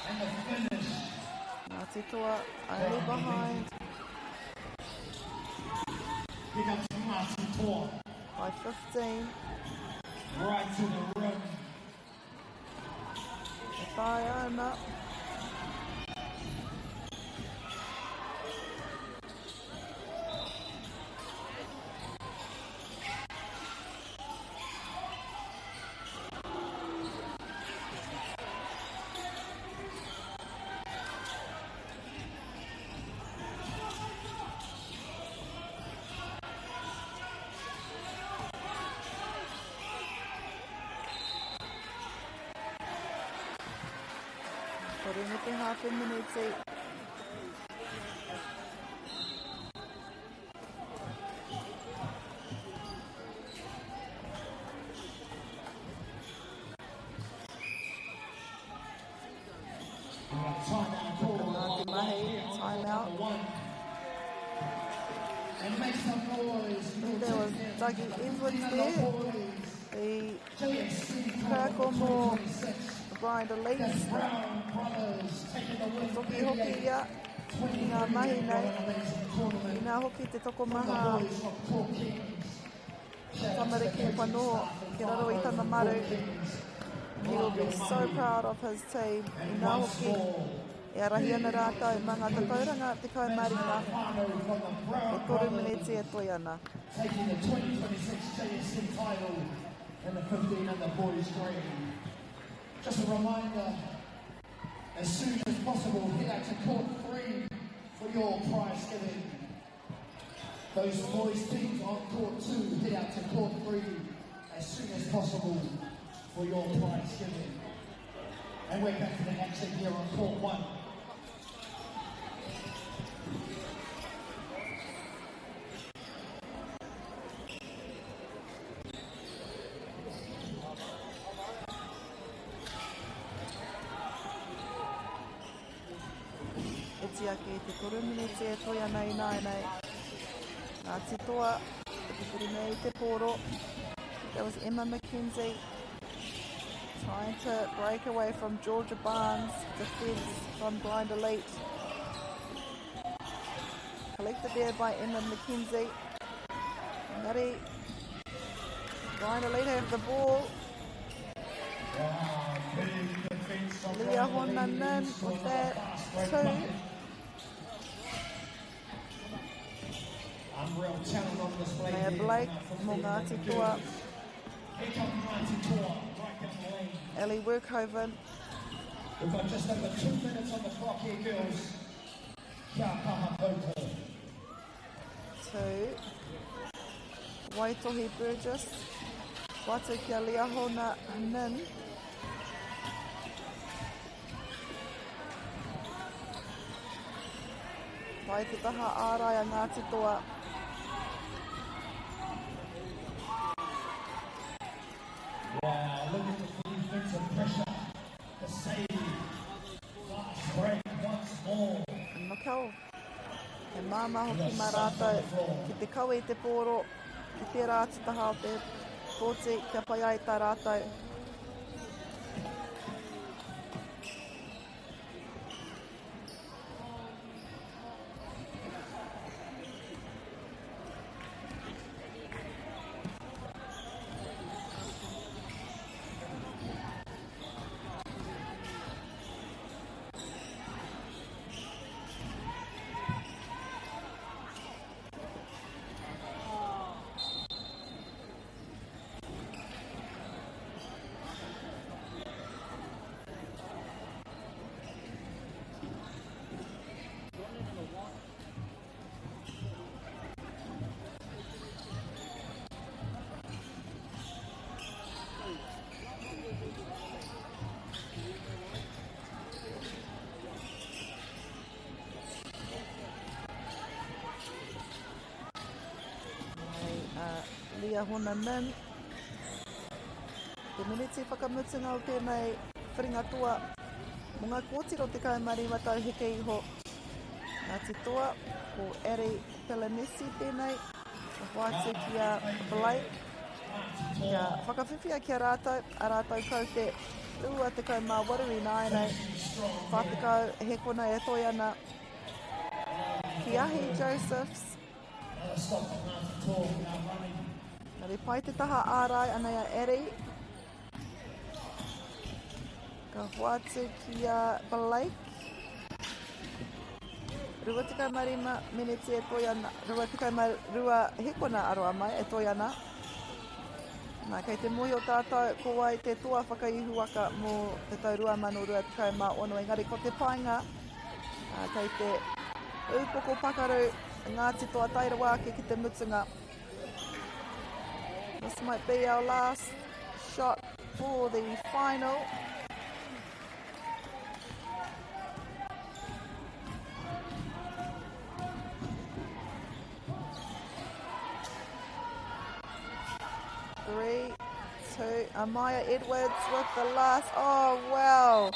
And the finish. Ngāti Toa only behind. Here comes Ngāti Toa. By 15. Right to the rim. E taea ana. Toru me te hāwhe miniti. Timeout call. Ngā te mahi, timeout. And make some noise. There was Dougie Edwards there. The kaiako mō Grind Elite. E toki hoki ia ki ngā mahi nei. Inā hoki te tokomaha tamariki kua noho ki raro i tana maru. He will be so proud of his team. Inā hoki e ārahi ana rātou mā ngā tatauranga 15 e toru mineti e toe ana. Taking the 2026 JSC title in the 15 under boys grade. Just a reminder, as soon as possible, head out to court 3 for your prize giving. Those boys teams on court 2, head out to court 3 as soon as possible for your prize giving. And we're back to the action here on court 1. Iti ake i te toru miniti e toe ana ināianei. Ngāti Toa, e pupuri nei i te pōro. That was Emma McKenzie trying to break away from Georgia Barnes, defence from Blind Elite. Collected there by Emma McKenzie. Engari, Blind Elite have the ball. Wow, big defence from Leah Blind Elite. Honanen with that two. Unreal talent on display Mea here. Blake, from mō 15 Ngāti under Toa. girls. Here comes Ngāti Toa, right down the lane. Ellie Workhoven. We've got just over 2 minutes on the clock here, girls. Kia kaha koutou. To Waitohi Burgess. Watu kia Liahona Nin. Pai te taha ārai a Ngāti Toa. Wow, look at the defensive pressure. The save. Fast break once more. Makau. He māmā hoki mā rātou ki te kawe i te pōro ki tērā atu taha o te pōti kia pai ai tā rātou. Hei a Liahona Mim. Te miniti whakamutunga o tēnei whiringa toa mō ngā kōtiro 15 tau heke iho. Ngāti Toa, ko Ari Pelenesi tēnei, ka hoatu ki a Blake, kia whakawhiwhia ki a rātou, a rātou kaute 28 ināianei, 40 hekona e toe ana ki Ahi Josephs. Engari pai te taha ārai anei a Ari. Ka hoatu ki a Blake. 25 miniti e toi ana, 22 hekona aroa mai e toi ana. Nā, kei te mōhio tātou ko wai te toa whakaihuwaka mō te tau 2026, engari ko te painga, kei te ūpoko pakaru Ngāti Toa tae rawa ake ki te mutunga. This might be our last shot for the final. Three, two, Amaya Edwards with the last. Oh, wow.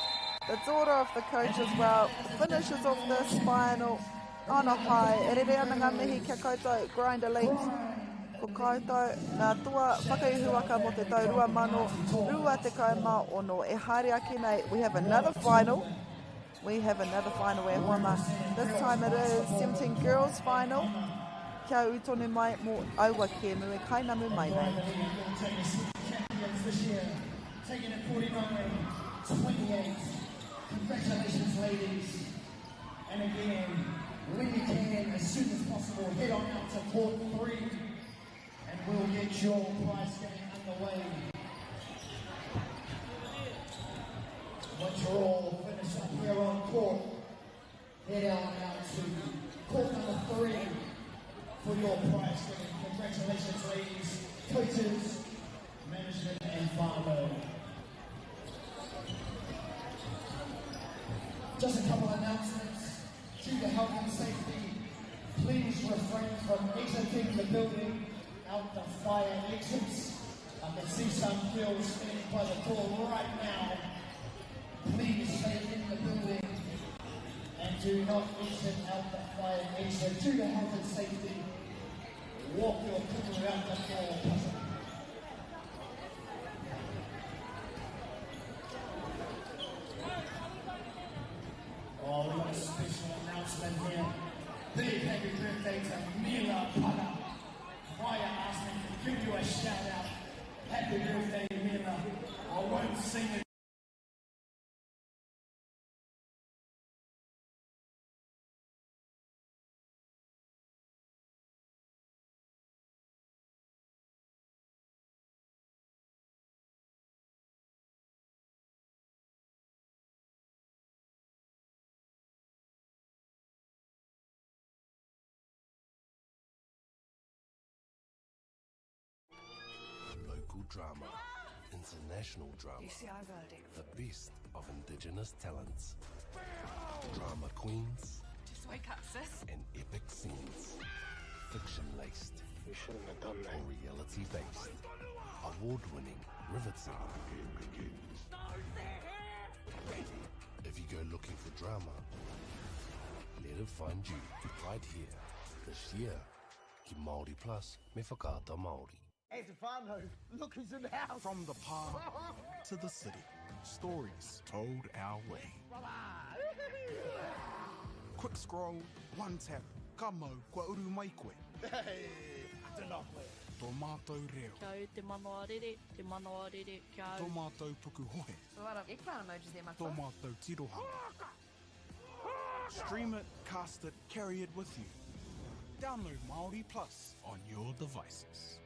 The daughter of the coach as well finishes off this final on a high. E rere ana ngā mihi kia koutou, Grind Elite. Ko koutou ngā toa whakaihuwaka mō te tau 2026. E haere ake nei, we have another final. We have another final e hoa mā. This time it is 17 girls final. Kia ū tonu mai mō aua kēmu e kainamu mai nei. Taking it 49-28. Congratulations, ladies. And again, when you can, as soon as possible, head on out to court three and we'll get your prize game underway. Once you're all finished up here on court, head on out to court number three for your prize game. Congratulations, ladies, coaches, management, and whānau. Just a couple of announcements. Due to health and safety, please refrain from exiting the building out the fire exits. I can see some girls standing by the door right now. Please stay in the building and do not exit out the fire exit. Due to health and safety, walk your kumu out the door. Oh, we got a special announcement here. Big happy birthday to Mila Pala. Choir asked me to give you a shout out. Happy birthday, Mila. I won't sing it. Local drama, international drama, the best of Indigenous talents. Drama queens, Wake up, sis. And epic scenes. Fiction laced. You shouldn't have done that. Or reality based. Award winning, riveting. If you go looking for drama, let it find you right here this year. Ki Māori Plus me Whakaata Māori. Hey, Stefano, look who's in the house. From the park to the city, stories told our way. Quick scroll, one tap, ka mau, kua uru mai koe. Hey, tēnā koe. Tō mātou reo. Kia au te manawa rere, te manawa rere, kia au. Tō mātou pukuhohe. A lot of eggplant emojis there, Tō matua. mātou tirohanga. Stream it, cast it, carry it with you. Download Māori Plus on your devices.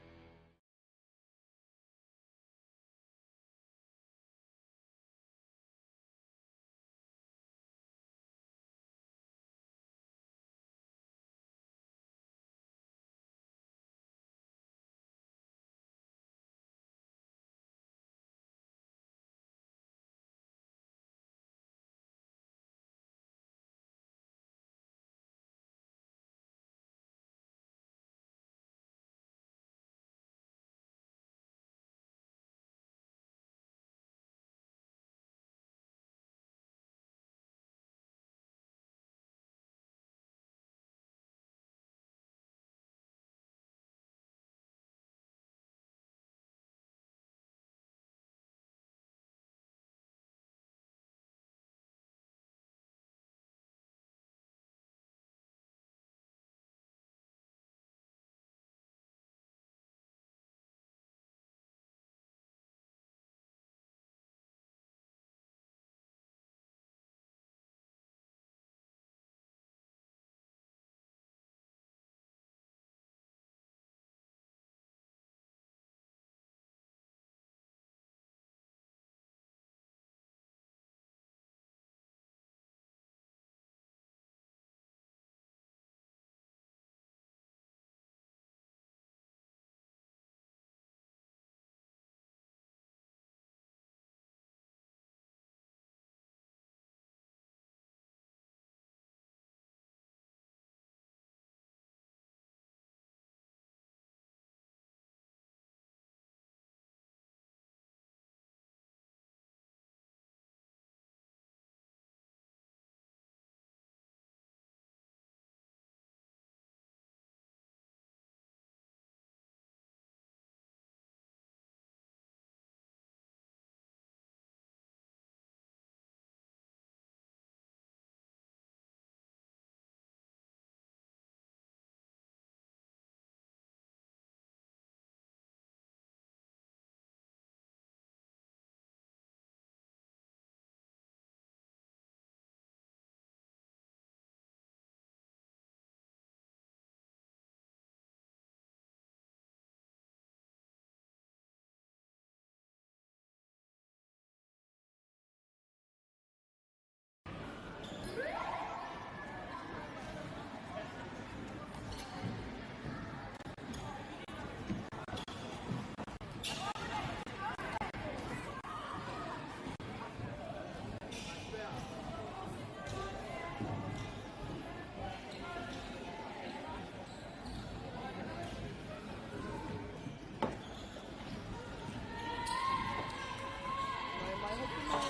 Nau mai hoki mai.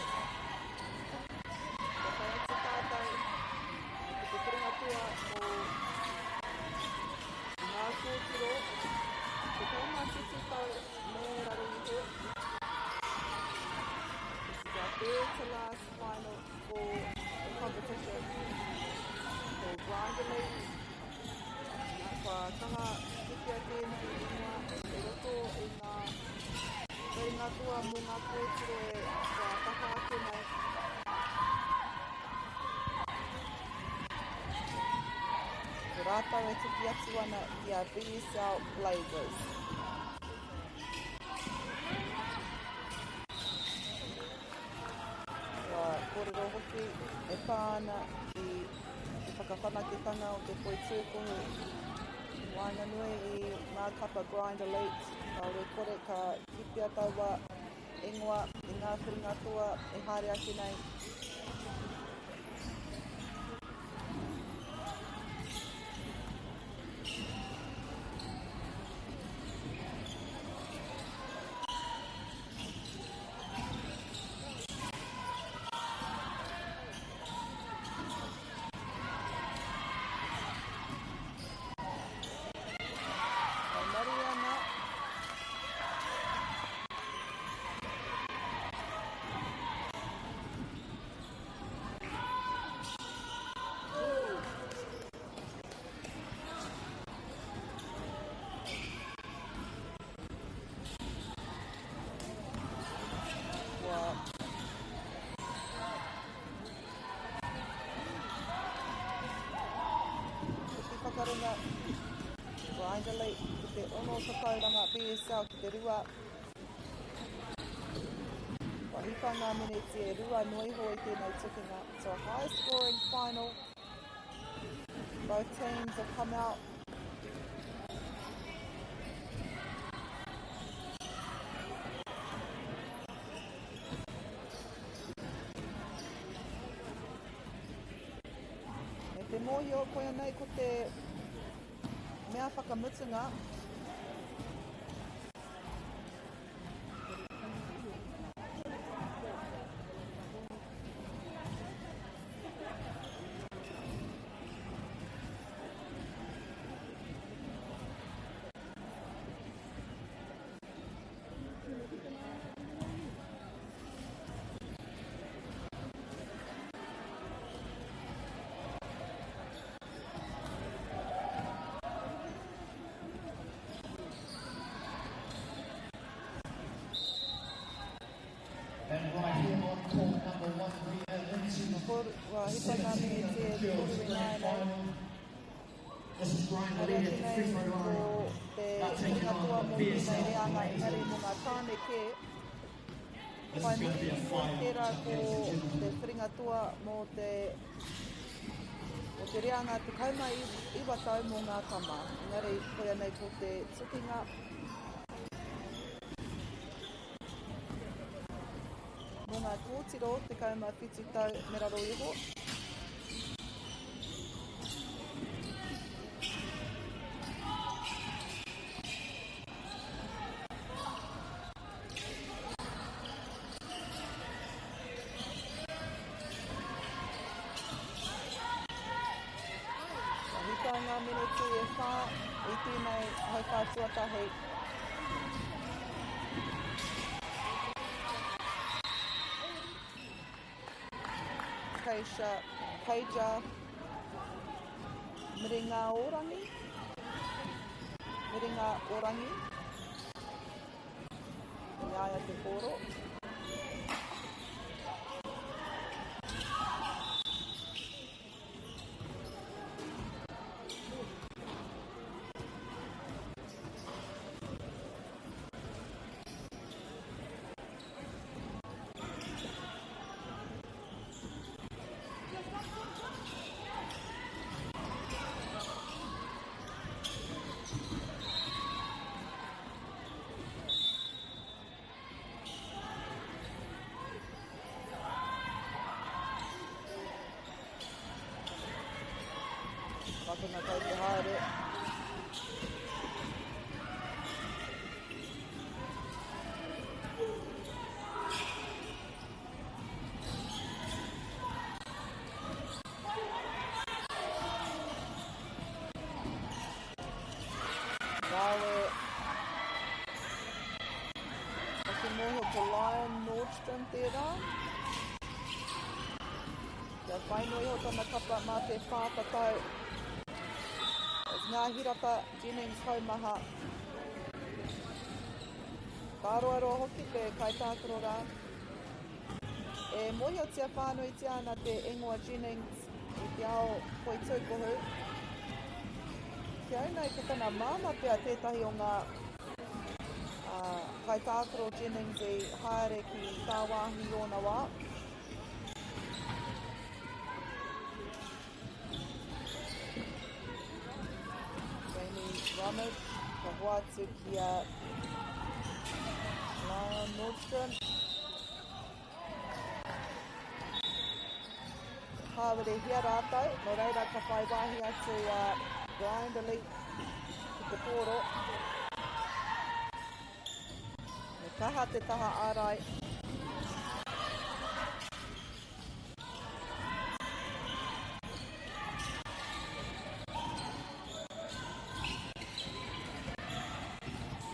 Ka whai atu tātou ki te whiringa toa mō ngā kōtiro 17 tau me raro iho. This is our third to last final for the competition for Grind Elite. Nā, kua kaha kitea tēnei ingoa i roto i ngā whiringa toa mō ngā kōtiro e kua taha ake nei. Ko rātou e tuki atu ana ki a BSL Blazers. Kua kōrero hoki e pā ana ki te whakawhanaketanga o te poitūkohu i waenganui i ngā kapa Grind Elite, kāore kore ka kitea taua ingoa i ngā whiringa toa e haere ake nei. tukinga. Grind Elite ki te 6 tatauranga, BSL ki te 2. Kua hipa ngā meneti e 2 noa iho i tēnei tukinga. So a high scoring final. Both teams have come out Me te mōhio, koia nei ko te mea whakamutunga. And right here on court number one, we are into Kua hipa ngā meneti e girls toru grand ināianei. final. This is Brian Haere Lee atu at the nei free throw ko line. te Now taking hunga on toa the mō tēnei BSL reanga engari Blazers. mō ngā tāne kē. This Whai is going to muri be a iho i fire tērā matchup, ko ladies and te gentlemen. whiringa toa mō te, mō te reanga 19 tau mō ngā tama. Engari koia nei ko te tukinga. Mō ngā kōtiro 17 tau me raro iho. Kua hipa ngā meneti e whā i tēnei hauwhā tuatahi. Keisha, Keija, Miringaorangi, Miringaorangi, i a ia te pōro. Ratonga kei te haere. Wawe. Taku mōhio ko Lion Nordstrom tērā. Kia whai noa iho tana kapa mā te whātatau. It's Ngā Hirata Jennings Haumaha. Tāroaroa hoki te kaitākaro rā. E mōhiotia whānuitia ana te ingoa Jennings i te ao poitūkohu. Ki au nei ko tana māmā pea tētahi o ngā kaitākaro Jennings i haere ki tāwāhi i ōna wā. Jamie Ramage, ka hoatu ki a Lion Nordstrom. Hāwerehia rātou, nō reira ka whai wāhi atu a Grind Elite ki te pōro. Me kaha te taha ārai.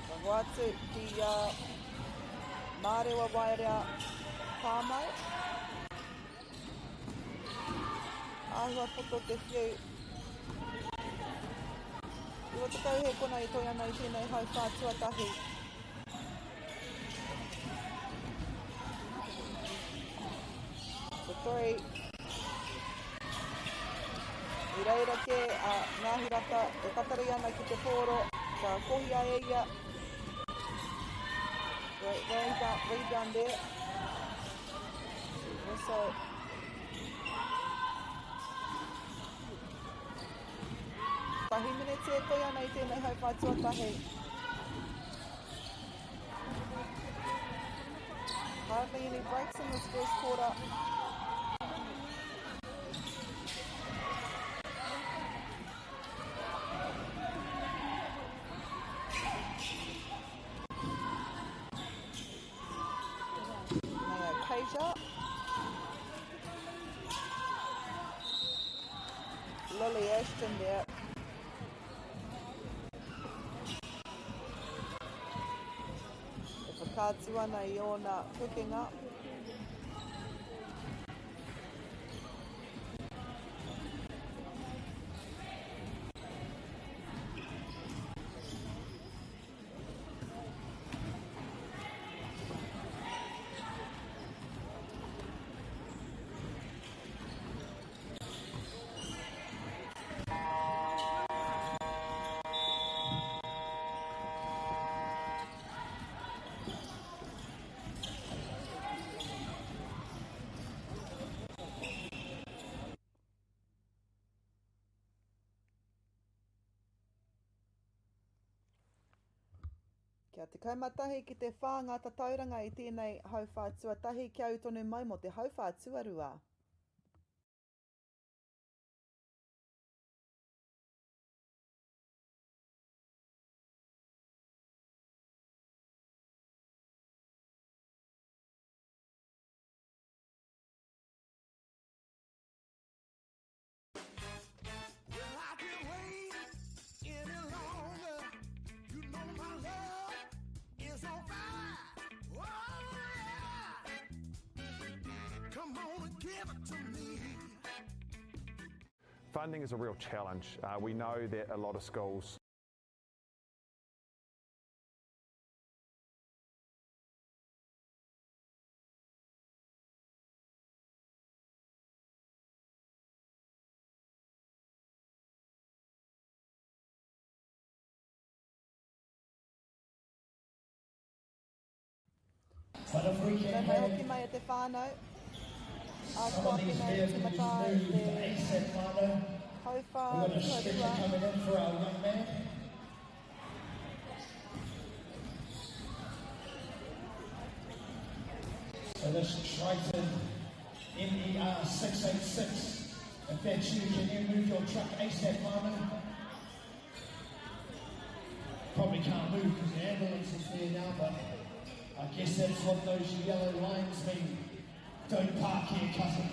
Ka hoatu ki a Mārewa Waerea Pāmau. Āhua poto te whiu. 90 he kona e toi ana i tēnei hauwhā tuatahi. For three. I reira kē a Ngāhirata e tatari ana ki te pōro, ka kohia e ia. Great rebound, rebound there. Russo. Tahi mineti e toe ana i tēnei hauwhā tuatahi. Hardly any breaks in this first quarter. Neo Peja. Lily Ashton there. E whakaatu ana i ōna pukenga. Kia 11 ki te whā ngā tatauranga i tēnei hauwhā tuatahi, kia ū tonu mai mō te hauwhā tuarua. Funding is a real challenge. Uh, we know that a lot of schools Nau mai hoki mai e te whānau. A koa tēnei tīmata ai te hauwhā tuarua. So this Triton MER 686, if that's you, can you move your truck ASAP, Manu? Probably can't move because the ambulance is there now, but I guess that's what those yellow lines mean. Don't park here, cousin.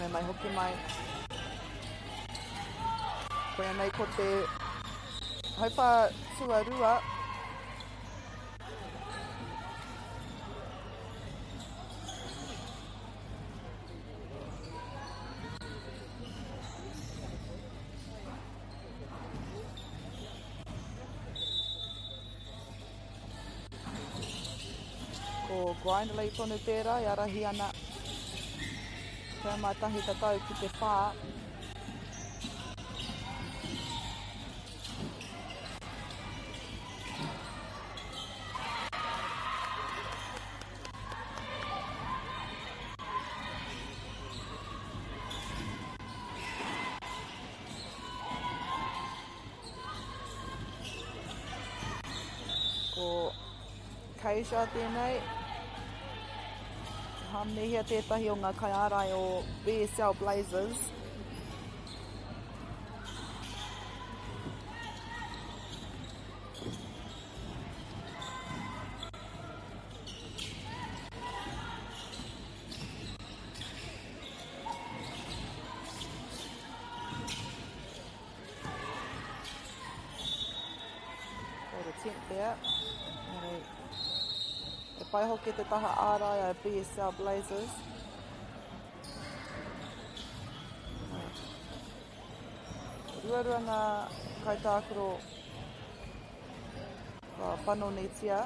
Nau mai hoki mai. Koia nei ko te hauwhā tuarua. Ko Grindley tonu tērā e arahi ana. 11 tatau ki te whā. Ko Keisha tēnei. Hamnehia tētahi o ngā kaiārai o BSL Blazers. Got attempt there. Engari, e pai hoki te taha ārai a BSL Blazers. Ruarua ngā kaitākaro kua panonitia.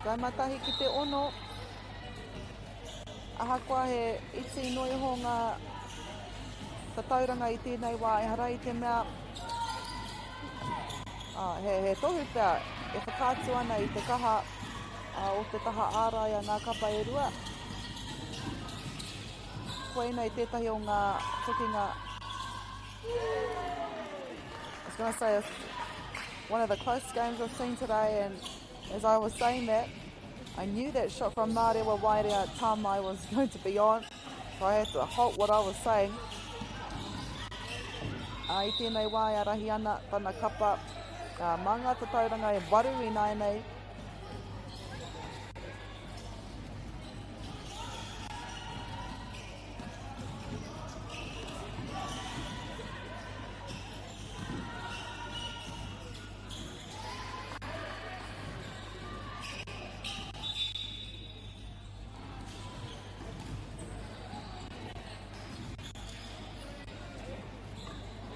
11 ki te ono. Ahakoa he iti noa iho ngā tatauranga i tēnei wā, ehara i te mea ah, he, he tohu pea e whakaatu ana i te kaha o te taha ārai a ngā kapa e rua. Koinei tētahi o ngā tukinga I was going to say one of the close games I've seen today and as I was saying that I knew that shot from Mārewa Wairea Tamai was going to be on so I had to halt what I was saying. I tēnei wā e arahi ana tana kapa mā ngā tatauranga e waru ināianei.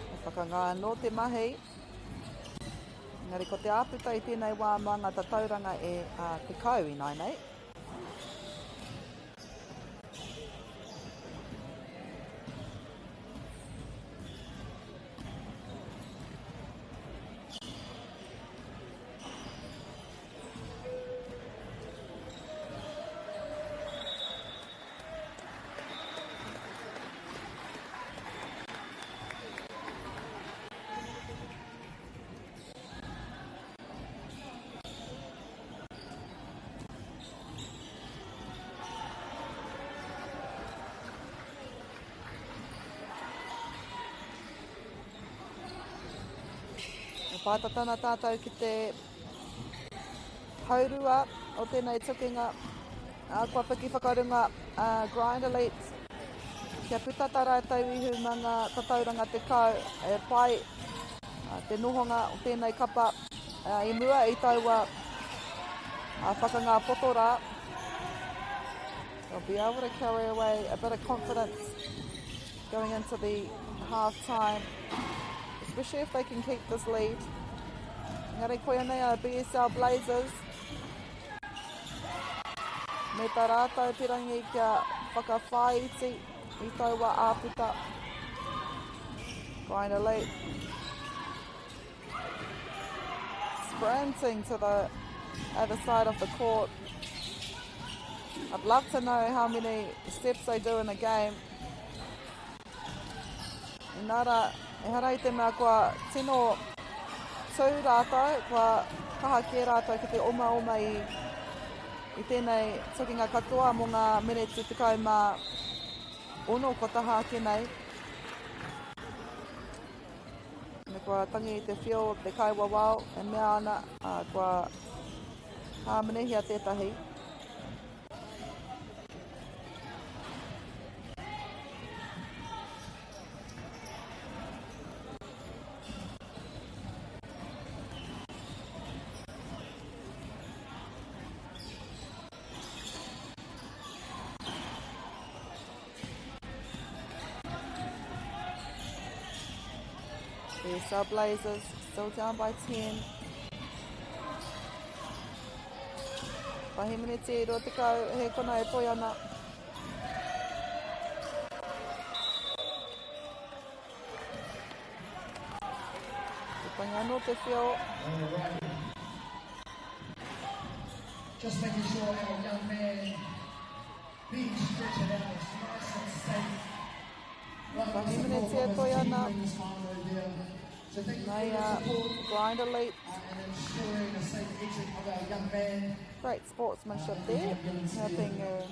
He whakangā anō te mahi. Engari ko te āputa i tēnei wā mā ngā tatauranga e 10 ināianei. E pātata ana tātou ki te haurua o tēnei tukinga. Ā, kua piki whakarunga a Grind Elite kia puta tā rātou ihu mā ngā tatauranga 10 e pai. Te nohonga o tēnei kapa i mua i taua whakangā poto rā. They'll be able to carry away a bit of confidence going into the half time, especially if they can keep this lead. Engari koia nei a BSL Blazers. Me tā rātou pirangi kia whakawhāiti i taua āputa. Grind Elite sprinting to the other side of the court. I'd love to know how many steps they do in a game. Inara, ehara i te mea kua tino tū rātou, kua kaha kē rātou ki te omaoma i, i tēnei tukinga katoa mō ngā meneti 16 kua taha ake nei. Me kua tangi i te whio o te kaiwawao e mea ana, ā, kua hāmenehia tētahi. The Blazers still down by 10. Tahi miniti, 20, he kona e toi ana. Te tangi anō te whio. Just making sure our young man being stretched out is nice and safe. Tahi miniti e toi ana. Nei a Grind Elite. Great sportsmanship there, helping her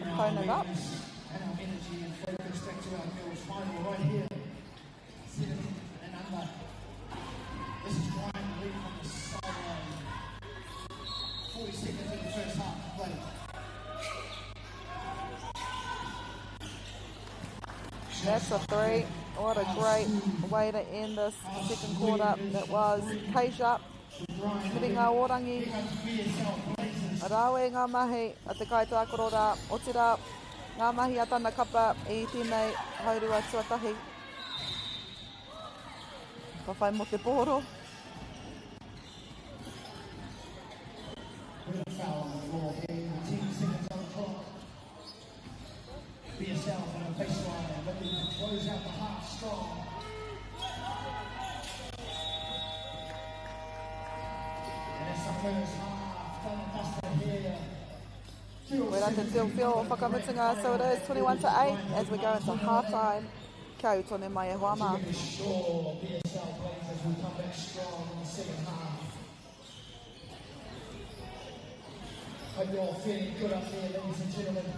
opponent up. And our energy and focus back to our girls final right here. 17 and under. This is Grind Elite from the sideline. 40 seconds in the first half to play. That's a three. What a great way to end this second quarter. That was Keisha. Whiringa o rangi. Rawe ngā mahi a te kaitākaro rā. Otirā, ngā mahi a tana kapa i tēnei haurua tuatahi. Whawhai mō te pōro. We've got a foul on the floor here with 10 seconds on the clock. BSL on the baseline, looking to close out the half strong. And that's the first half done and dusted here. Koirā te whio whio o whakamutunga, so it is 21 to 8 as we go into half time. Kia ū tonu mai e hoa mā. Sure, BSL Blazers will come back strong in the second half. Hope you're all feeling good up there, ladies and gentlemen.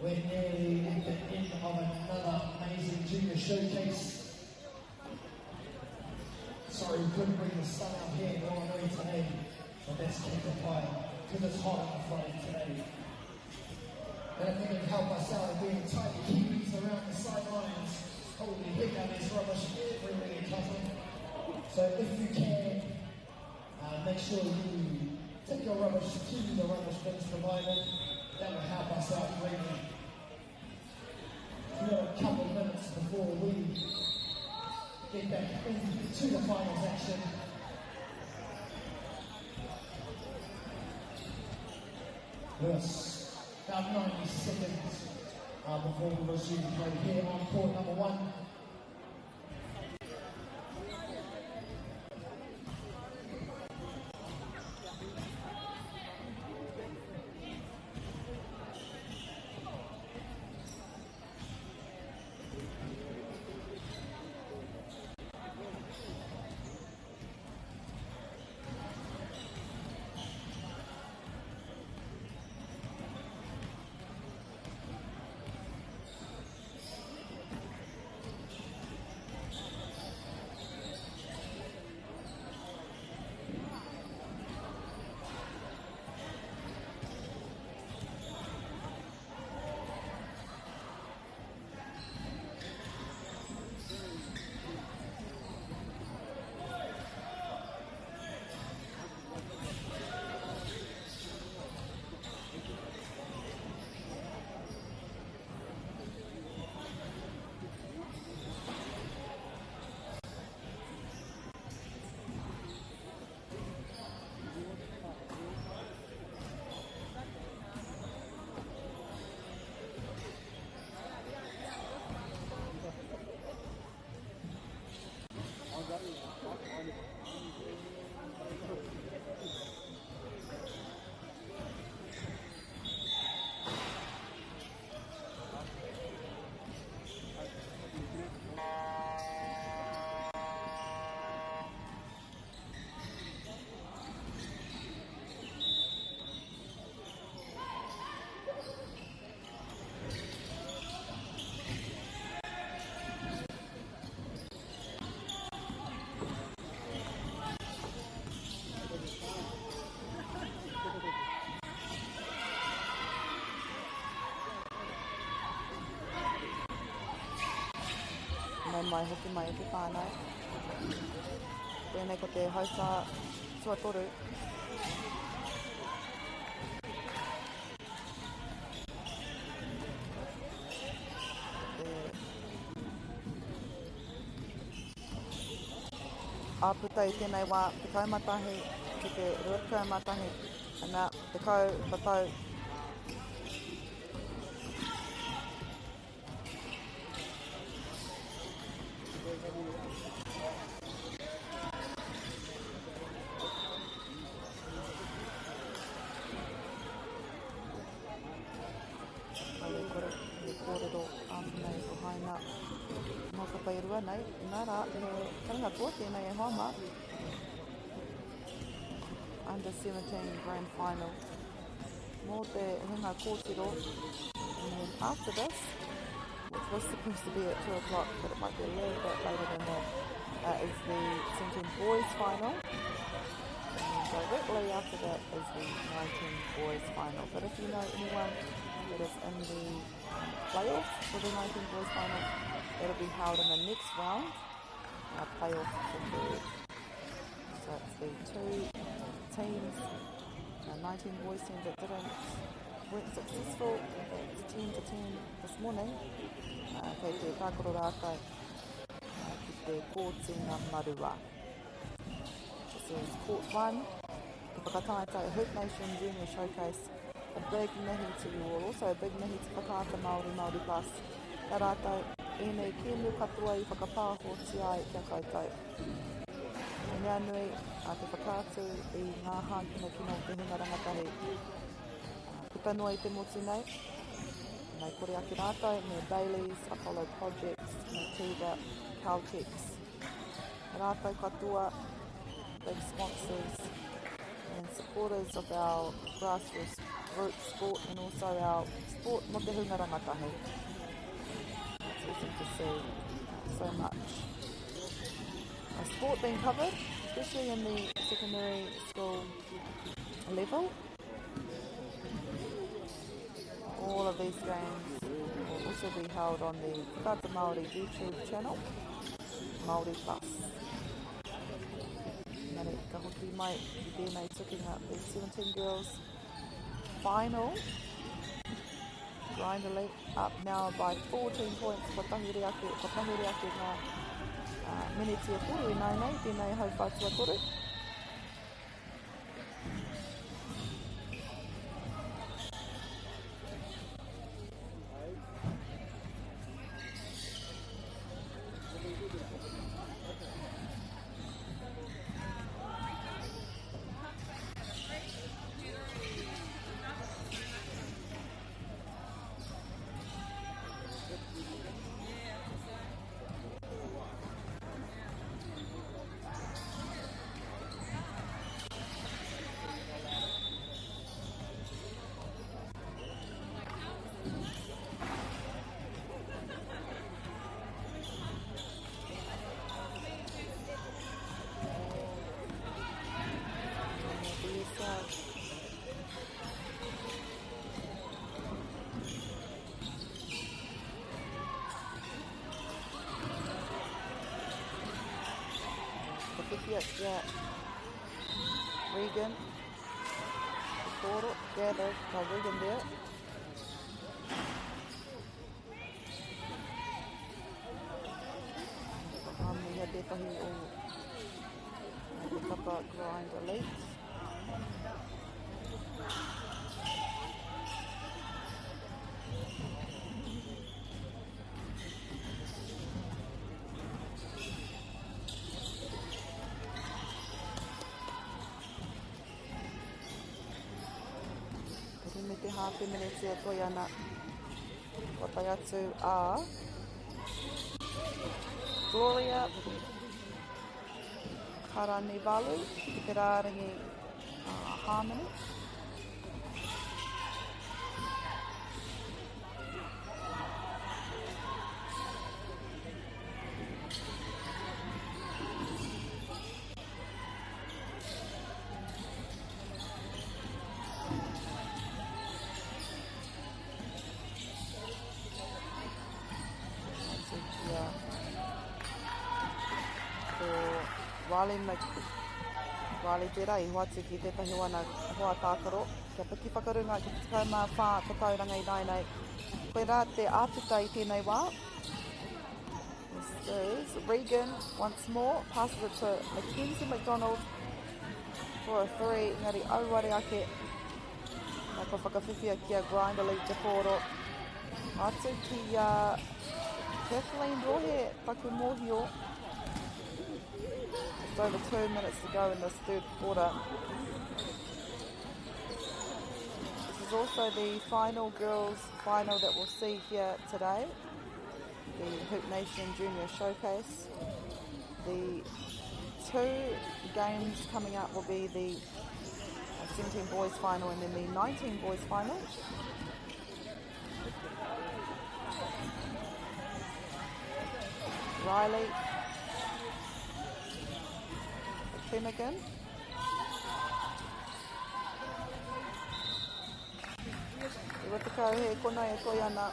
We're nearly at the end of another amazing junior showcase. Sorry we couldn't bring the sun out here in Wanganui today, but that's Kekapai, because it's hot on the front today. And if you can help us out of being tidy Kiwis around the sidelines, holy heck, there's rubbish everywhere, cousin. So if you can, make sure you take your rubbish to the rubbish bins provided. That will help us out greatly. We've got a couple of minutes before we get back into the finals action. We've got about 90 seconds before we resume play here on court number 1. Nau mai hoki mai e te whānau. Tēnei ko te hauwhā tuatoru. Te āputa i tēnei wā, 11 ki te 21, ana, 10 tatau. Kāore e kore, he kōrero āwhina e tohaina ngā kapa e rua nei. Inā rā, he karanga toa tēnei e hoa mā. Under 17 Grand Final. Mō te hunga kōtiro. And then after this, which was supposed to be at 2 o'clock, but it might be a little bit later than that, is the 17 boys final. And directly after that is the 19 boys final. But if you know anyone that is in the playoffs for the 19 boys final, it'll be held in the next round, playoff for third. So it's the two teams, 19 boys teams that didn't weren't successful at 10 to 10 this morning. Kei te tākaro rātou ki te kōti ngā marua. This is court 1, te whakataetae Hoop Nation Junior Showcase. A big mihi to you all. Also a big mihi to Whakaata Māori, Māori Plus. Nā rātou ēnei kēmu katoa i whakapāhotia ai ki a koutou. He mea nui a te whakaatu i ngā hākinakina o te hunga rangatahi puta noa i te motu nei. Mei kore ake rātou me Bayleys, Apollo Projects, Nativa, Caltex. Rātou katoa, big sponsors and supporters of our grassroots sport and also our sport mo te hunga rangatahi. It's awesome to see so much sport being covered, especially in the secondary school level. All of these games will also be held on the Whakaata Māori YouTube channel, Māori Plus. Engari, ka hoki mai ki tēnei tukinga, the 17 girls final. Grind Elite up now by 14 points. Kua tahuri ake, kua tahuri ake ngā miniti e toru ināianei, tēnei hauwhā tuatoru. Ka whiwhia ki a Regan. Te toro, gathered by Regan there. Whakahamuhia tētahi o te kapa Grind Elite. Te rime te hāwhe meneti e toi ana. Kua tae atu a Gloria Karanivalu ki te rārangi Harmony. Riley Mc Riley tērā i hoatu ki tētahi o ana hoa tākaro. Kia piki whakarunga ki te 14 tatauranga i nāianei. Koirā te āputa i tēnei wā. This is Regan once more, passes it to Mackenzie McDonald for a three, engari auare ake. Nā kua whakawhiwhia ki a Grind Elite te pōro. Atu ki a Kathleen Rohe, taku mōhio. Just over two minutes to go in this third quarter. This is also the final girls final that we'll see here today. The Hoop Nation Junior Showcase. The two games coming up will be the 17 boys final and then the 19 boys final. Riley Finnegan. I tekau he kona e toi ana.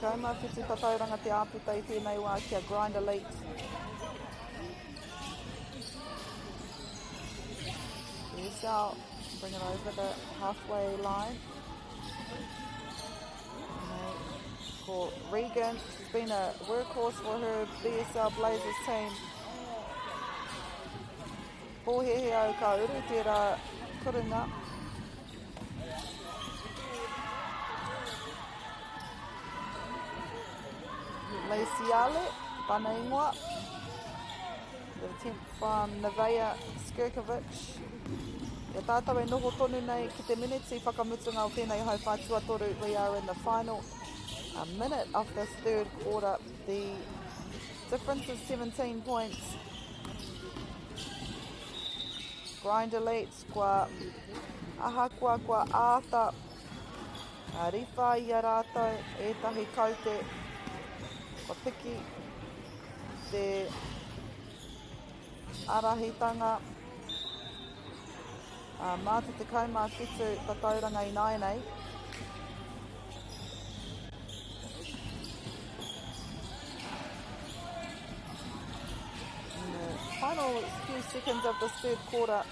17 tatauranga te āputa i tēnei wā ki a Grind Elite. BSL bring it over the halfway line. For Regan, she's been a workhorse for her BSL Blazers team. Pōhehe au ka uru tērā kurunga. Leisiale, tana ingoa. The attempt from Nevaeh Skirkovic. Ia tātou e noho tonu nei ki te miniti whakamutunga o tēnei hauwhā tuatoru. We are in the final minute of this third quarter. The difference is 17 points. Grind Elite, kua ahakoa kua āta riwha i a rātou ētahi kaute kua piki te ārahitanga mā te 17 tatauranga ināianei. In the final few seconds of this third quarter,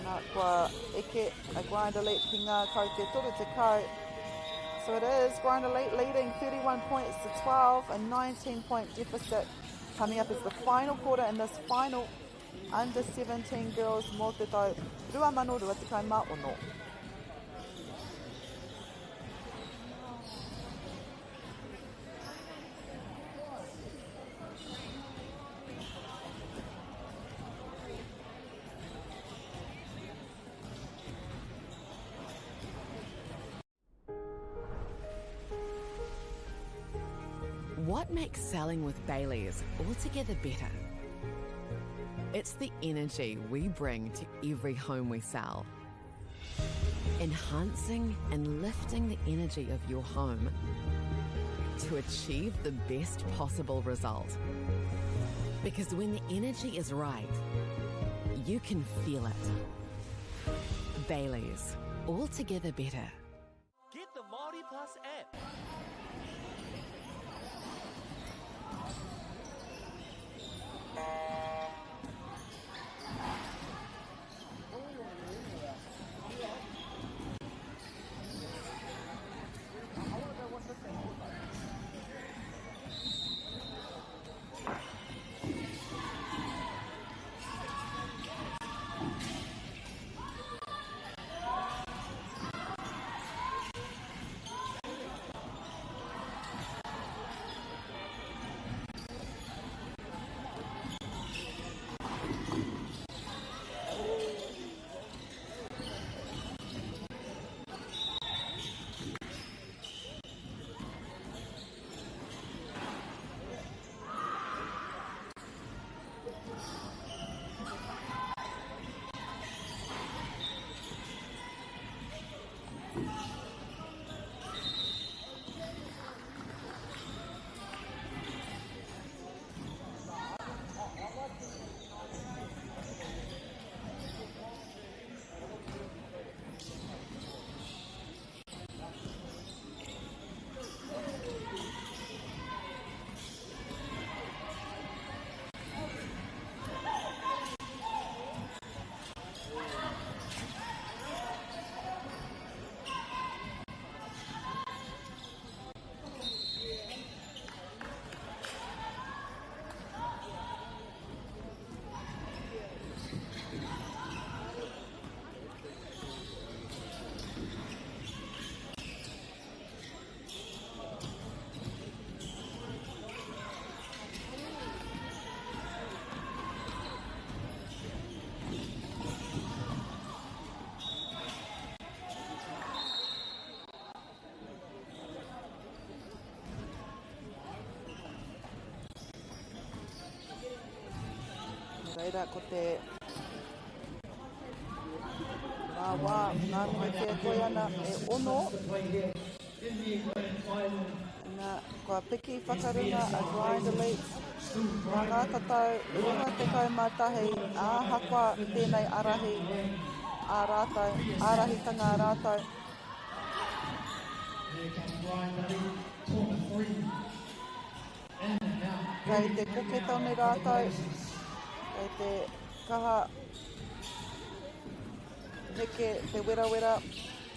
Nā, kua eke a Grind Elite ki ngā kaute 30. So it is Grind Elite leading 31 points to 12, a 19 point deficit coming up as the final quarter in this final under 17 girls mō te tau 2026. What makes selling with Bayleys altogether better? It's the energy we bring to every home we sell. Enhancing and lifting the energy of your home to achieve the best possible result. Because when the energy is right, you can feel it. Bayleys, altogether better. Get the Māori Plus app. reira ko te ngā wā, ngā miniti e toe ana e ono. Nā, kua piki whakarunga a Grind Elite mā ngā tatau 21 ahakoa tēnei ārahi a rātou, ārahitanga a rātou. Kei te koke tonu rātou, kei te kaha heke te werawera,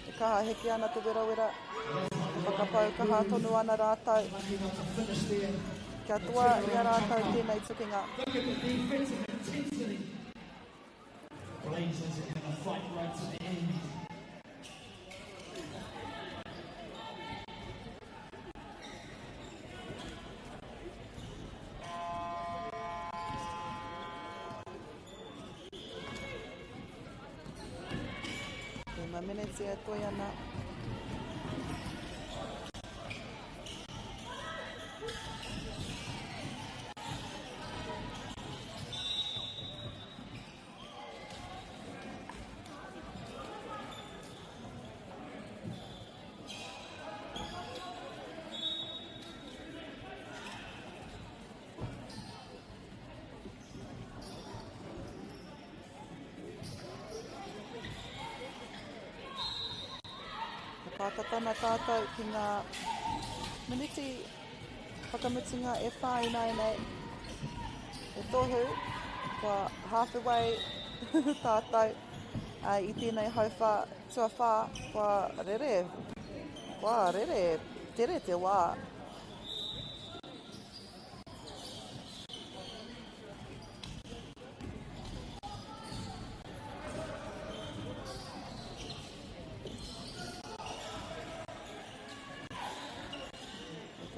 e kaha heke ana te werawera, e whakapau kaha tonu ana rātou kia toa i a rātou tēnei tukinga. Blazers are going to fight right to the end. Rima miniti e toe ana. Ka pātata ana tātou ki ngā miniti whakamutunga e whā ināianei. He tohu kua halfway tātou i tēnei hauwhā tuawhā kua rere, kua rere tere te wā.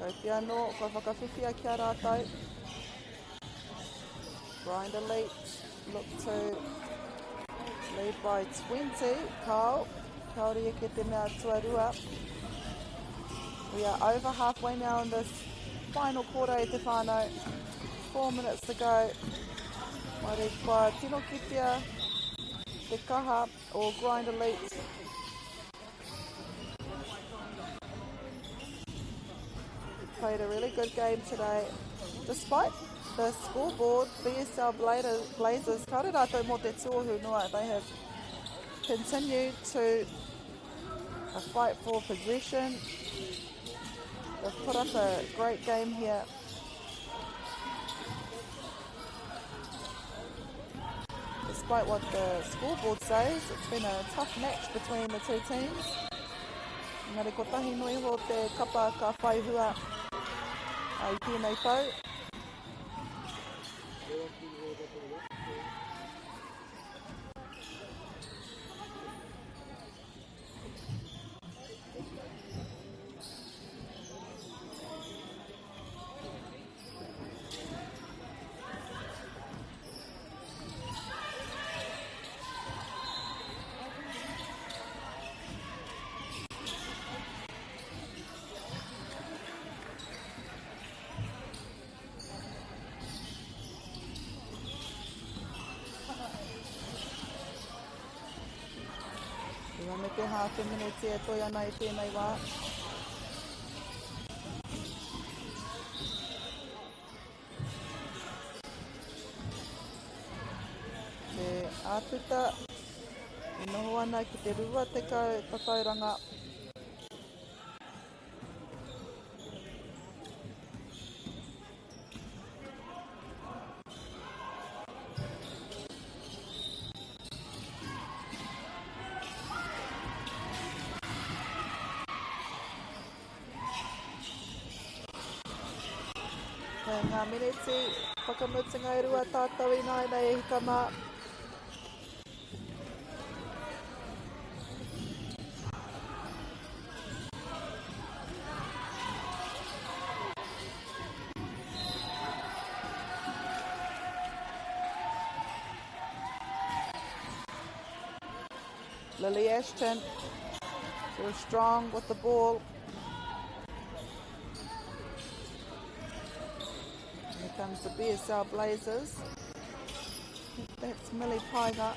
Kei te anō, kua whakawhiwhia ki a rātou. Grind Elite look to lead by 20. Carl, kaori eke te mea tuarua. We are over halfway now in this final quarter e te whānau. 4 minutes to go. Mauri kua tino kitea te kaha o Grind Elite. Played a really good game today. Despite the scoreboard, BSL Blazers, kāore rātou mō te tuohu noa. They have continued to fight for possession. They've put up a great game here. Despite what the scoreboard says, it's been a tough match between the two teams. Engari kotahi noa iho te kapa ka whai hua i tēnei tau. Rua me te hāwhe mineti e toe ana i tēnei wā. Te āputa e noho ana ki te 20 tatauranga. Kei ngā miniti whakamutunga e rua tātou ināianei e hika mā. Lily Ashton, so strong with the ball. Here comes the BSL Blazers. That's Millie Paenga.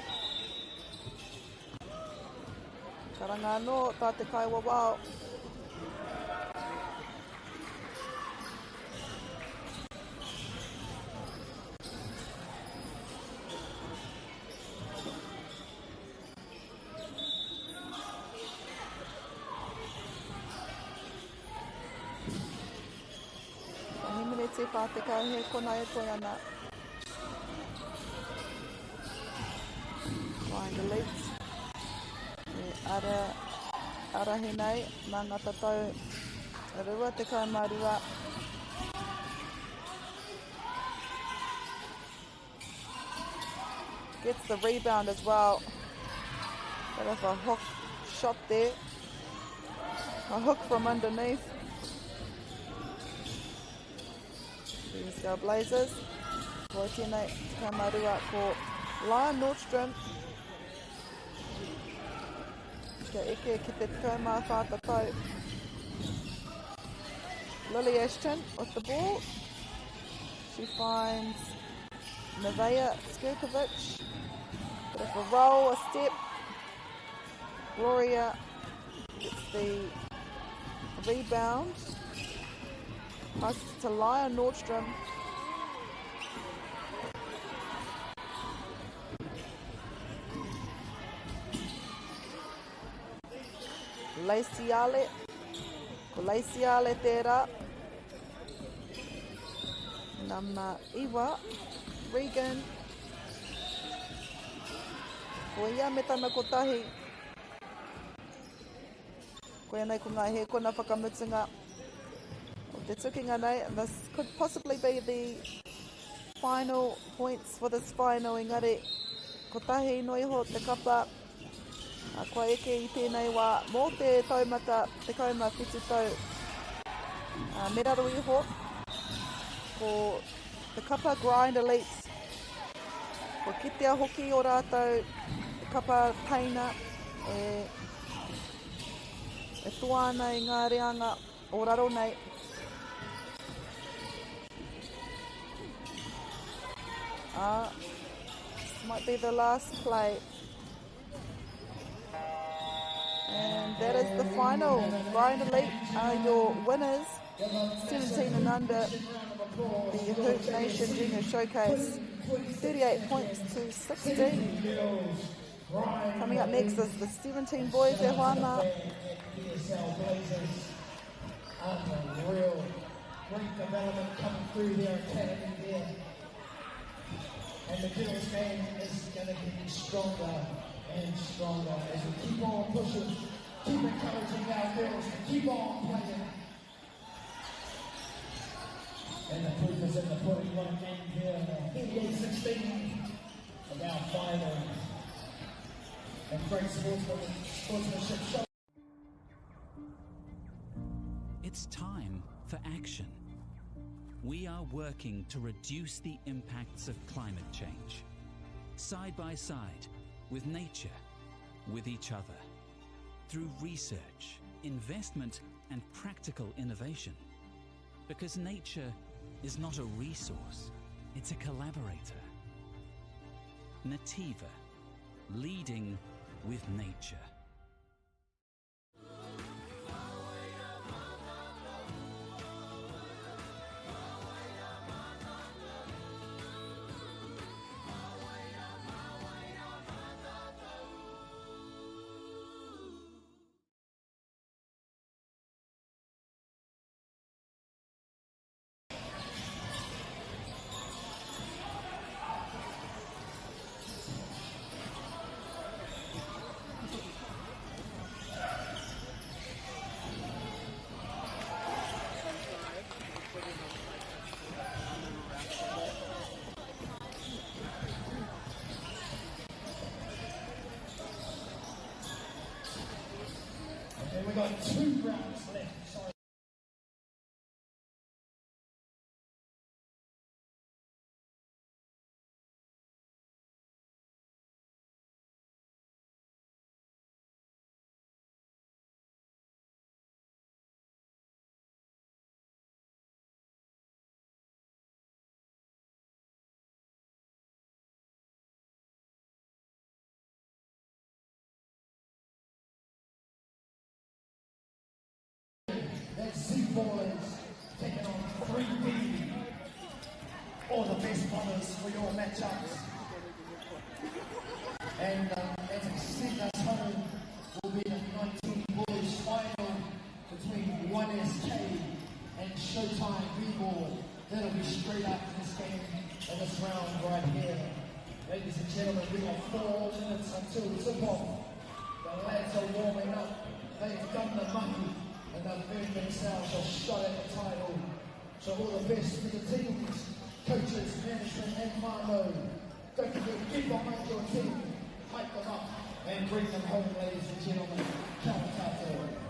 Karanga anō tā te kaiwawao. Kotahi meneti 40 he kona e toe ana. Find elite. E ara, arahi nei mā ngā tatau 22. Gets the rebound as well. Bit of a hook shot there. A hook from underneath. BSL Blazers. Ko tēnei, 12 ko Laya Nordstrom. Kia eke ki te 14 tatau. Lily Ashton with the ball. She finds Nevaeh Skurkovic. Bit of a roll, a step. Gloria gets the rebound. Passes to Laya Nordstrom. Lacey Ale. Ko Lacey Ale tērā. Nama 9, Regan. Ko ia me tana kotahi. Koia nei ko ngā hēkona whakamutunga o te tukinga nei. And this could possibly be the final points for this final. Engari, kotahi no iho te kapa. Kua eke i tēnei wā mō te taumata 17 tau me raro iho ko te kapa Grind Elite. Kua kitea hoki o rātou te kapa teina e, e toa ana i ngā reanga o raro nei. This might be the last play. And that is the final. Grind Elite are your winners. 17 and under, the Hoop Nation Junior Showcase, 38 points to 16. Coming up next is the 17 boys at Huama. Unreal. Great development coming through their academy there. And the girls' game is going to be stronger and stronger as we keep on pushing, keep encouraging our girls to keep on playing. And the proof is in the pudding. What a game here. 38-16 of our final. And great sportsmanship show. It's time for action. We are working to reduce the impacts of climate change. Side by side, with nature, with each other. Through research, investment, and practical innovation. Because nature is not a resource, it's a collaborator. Nativa, leading with nature. Okay, we got two rounds left. Sorry. Ballers taking on 3B. All the best brothers for your matchups. And as we send us home will be the 19 boys final between 1SK and Showtime B-Ball. That'll be straight after this game and this round right here. Ladies and gentlemen, we got 4 minutes until tip-off. The lads are warming up. They've done the mahi and they've earned themselves a shot at the title. So all the best to the teams, coaches, management and whānau. Don't forget, get behind your team, hype them up and bring them home, ladies and gentlemen. Kia ora tātou.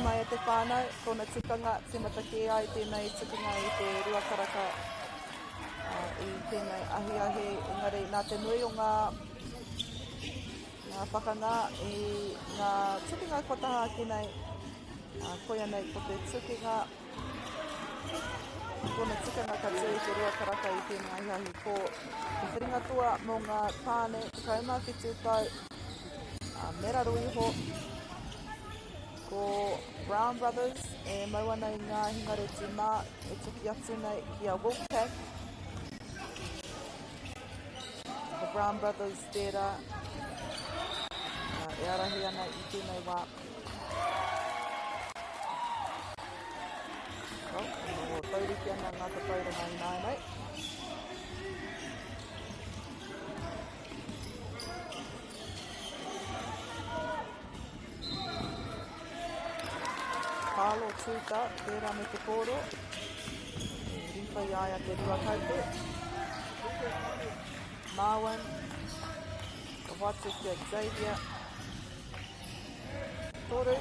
mai e te whānau, tōna tikanga, tīmata kē ai tēnei tukunga i te rua karaka i tēnei ahiahi, engari nā te nui o ngā, ngā whakangā i ngā tukunga kua taha ake nei, koia nei ko te tukunga Tōna tikanga ka tū i te rua karaka i tēnei ahiahi ko te whiringa toa mō ngā tāne 17 tau a me raro iho ko Brown Brothers e mau ana i ngā hingareti mā e tuki atu nei ki a Wolfpack. Ko Brown Brothers tērā e arahi ana i tēnei wā. Oh, e noho taurite ana ngā tatauranga ināianei. Kālo tūta, tērā me te kōro. E riwha i a ia te rua kaute. Marwin, ka hoatu ki a Xavier. Toru.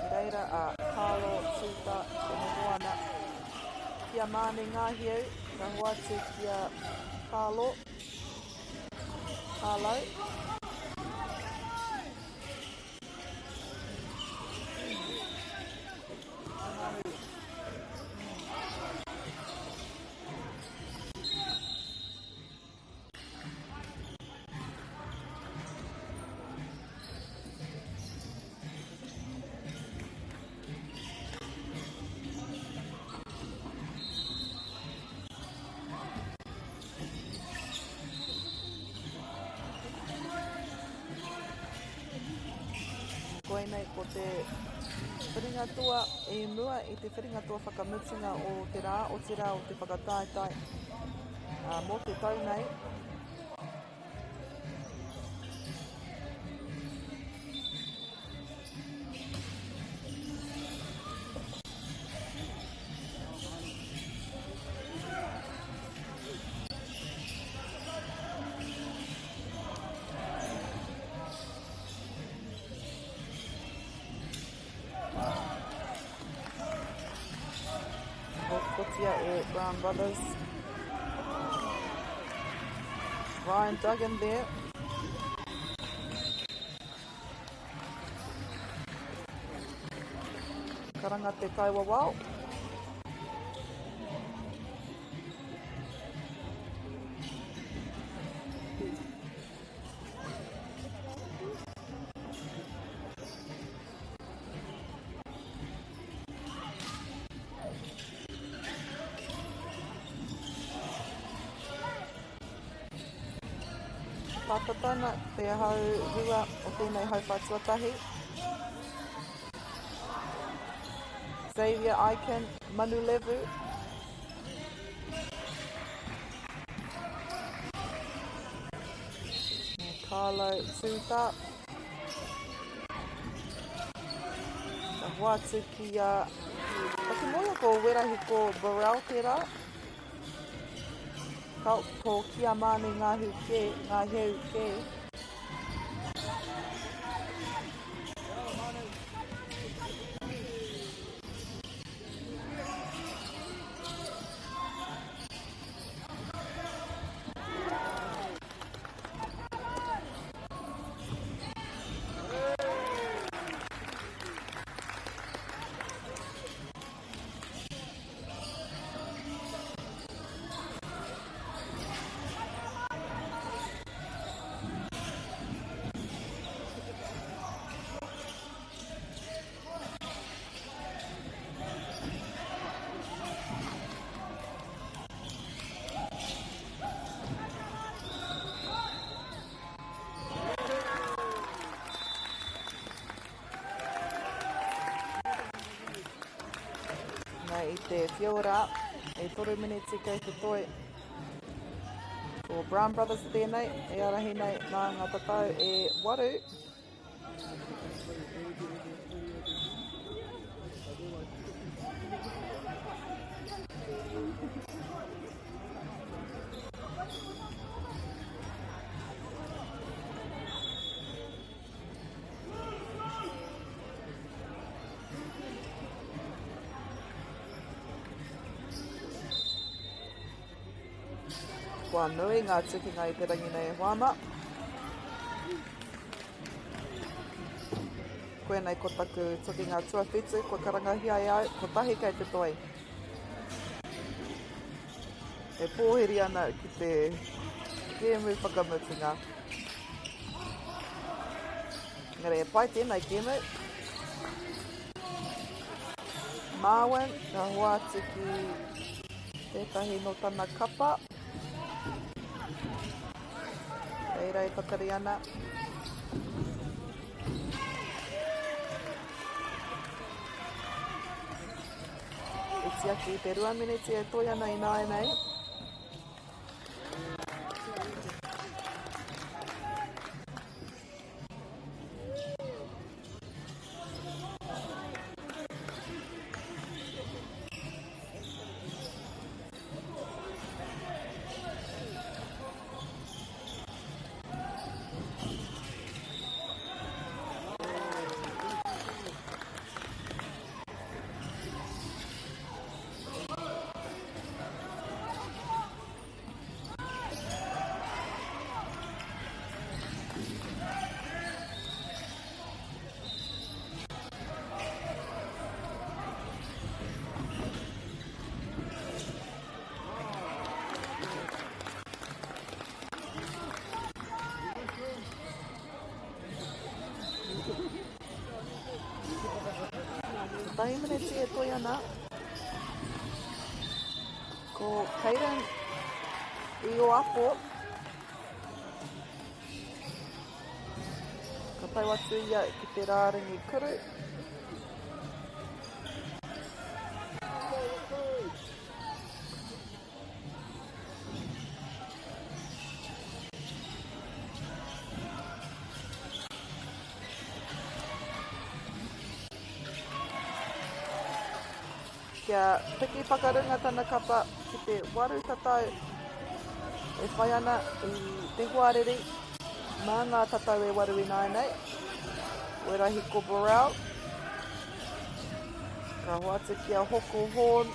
I reira a Carlo Tuta e noho ana. Ki a Mane Ngāhiau, ka hoatu ki a Carlo. Carlo. Koinei ko te whiringa toa i mua i te whiringa toa whakamutunga o te rā, otirā o te whakataetae. Ā, mō te tau nei, Kotia e Brown Brothers. Ryan Duggan there. Karanga te kaiwawao. Pātata ana te hau rua o tēnei hauwhā tuatahi. Xavier Aiken, Manulevu. Carlo Tuta. Ka hoatu ki a... Ka te mōhio ko Werahiko Burrell tērā. Ka, ko Kiamani Ngāhu kē, Ngāheu kē. Nei i te whiora, e toru miniti kei te toi. Ko Brown Brothers tēnei, e arahi nei nā ngā tatau e waru. Kua nui ngā tukinga i te rangi nei e hoa ana. Koinei ko taku tukinga tuawhitu kua karangahia e au, kotahi kei te toi. E pōhiri ana ki te kēmu whakamutunga. Engari e pai tēnei kēmu. Marwin, ka hoatu ki tētahi nō tana kapa. Reira e tatari ana. Iti ake i te 2 miniti e toi ana ināianei. Kotahi meneti e toe ana. Ko Caden Ioapo. Ka tau atu ia ki te rārangi kuru. Kia piki whakarunga tana kapa ki te waru tatau e whai ana i te hoariri mā ngā tatau e waru ināianei. Werahiko Borrell. Ka hoatu ki a Hoko Horn.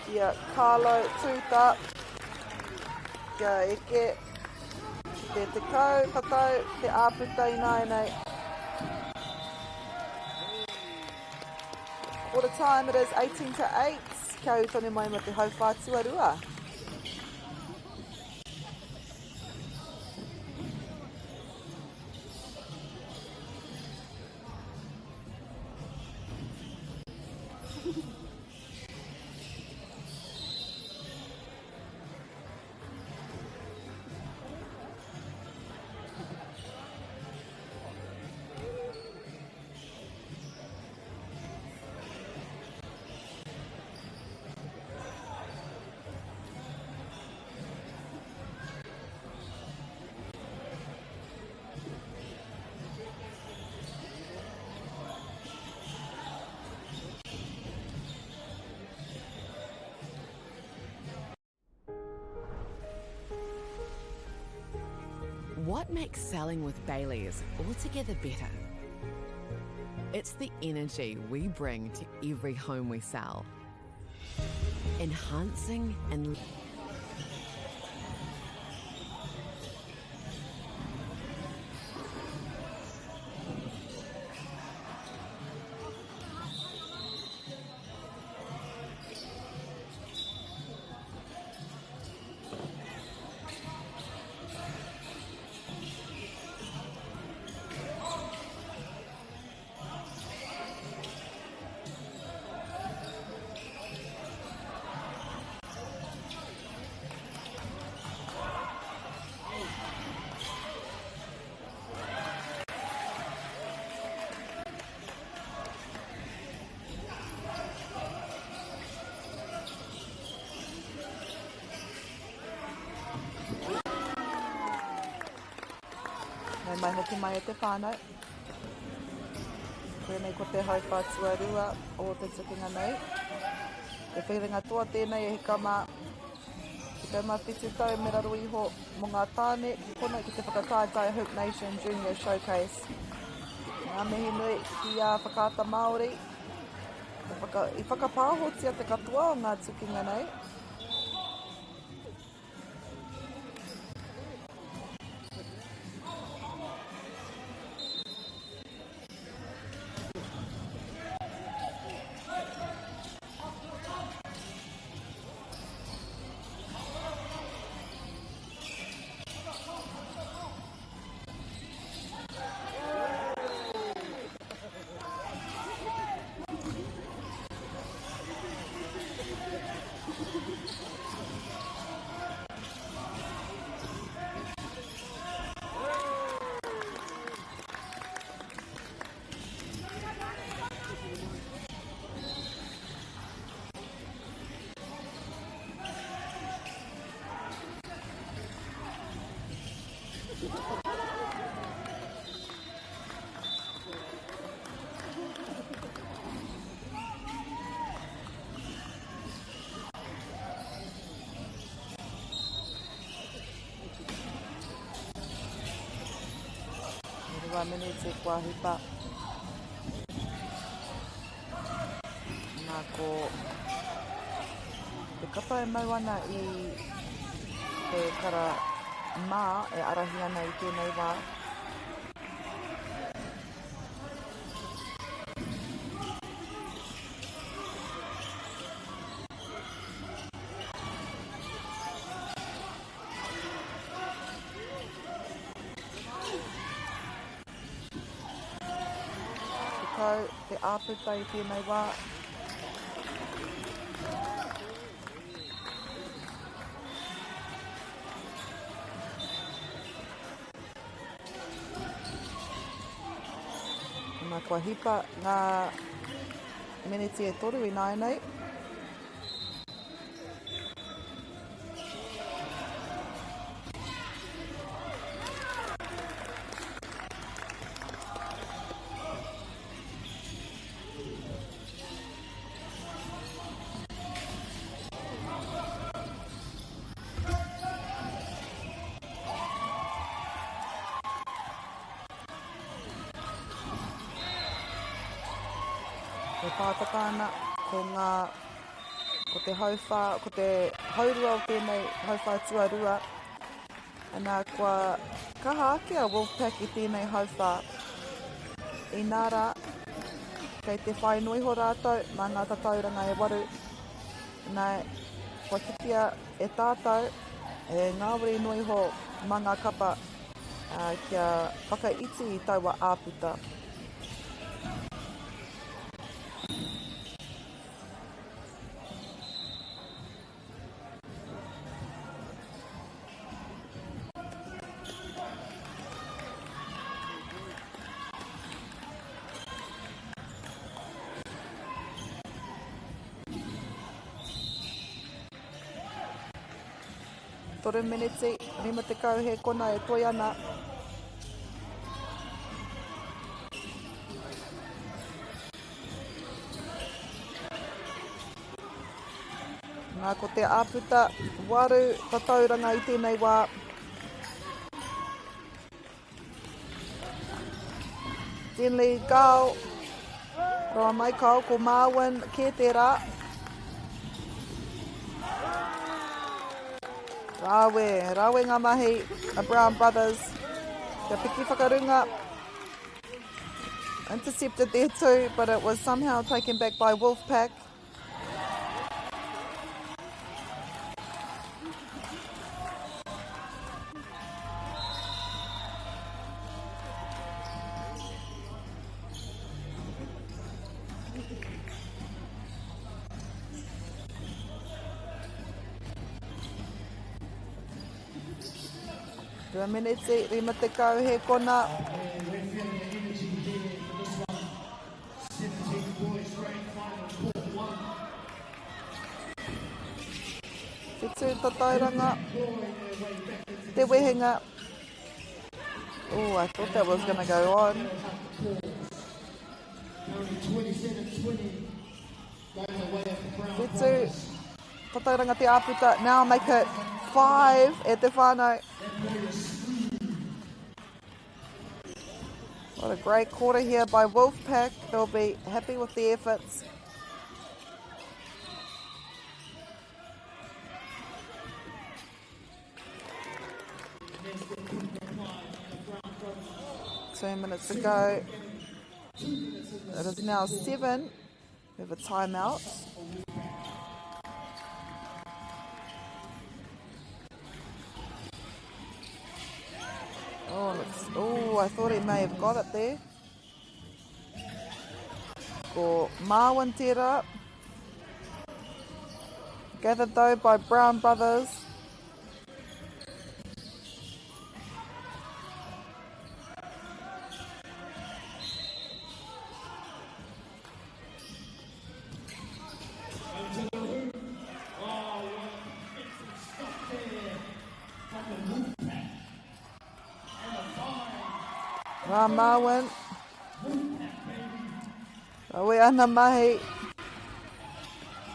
Ki a Carlo Tuta. Kia eke ki te 10 tatau te āputa ināianei. Quarter time it is 18 to 8. Kia ū tonu mai ma te hauwhā tuarua. What makes selling with Bayleys altogether better? It's the energy we bring to every home we sell. Enhancing and Nau mai hoki mai e te whānau. Koinei ko te hauwhā tuarua o te tukinga nei. Te whiringa toa tēnei e hika mā. 17 tau me raro iho mō ngā tāne ki konei ki te whakataetae Hoop Nation Junior Showcase. Ngā mihi nui ki a Whakaata Māori. I whaka, i whakapāhotia te katoa o ngā tukinga nei. Rua meneti kua hipa. Nā ko te kapa e mau ana i te kara mā e arahi ana i tēnei wā. Tekau te āputa i tēnei wā. Nā, kua hipa ngā meneti e toru ināianei. E pātata ana ko ngā Ko te hauwhā, ko te haurua o tēnei hauwhā tuarua, ana kua kaha ake a Wolfpack i tēnei hauwhā. Inā rā, kei te whai noa iho rātou mā ngā tatauranga e waru. Nā, kua kitea e tātou, he ngāwari noa iho mā ngā kapa kia whakaiti i taua āputa. Toru meneti, 50 he kona e toe ana. Nā, ko te āputa waru tatauranga i tēnei wā. Denley Gao, roa mai kao, ko Marwin kē tērā. Rawe, rawe ngā mahi a Brown Brothers. Kia piki whakarunga. Intercepted there too, but it was somehow taken back by Wolfpack. Rua meneti, 50 he kona. Whitu tatauranga. Te wehenga. Oh, I thought that was going to go on. Whitu tatauranga te āputa. Now make it 5 e te whānau. What a great quarter here by Wolfpack. They'll be happy with the efforts. Two minutes to go. It is now 7. We have a timeout. Oh, looks, oh, I thought he may have got it there. Ko Marwin tērā. Gathered though by Brown Brothers. Rā Marwin. Rawe ana mahi.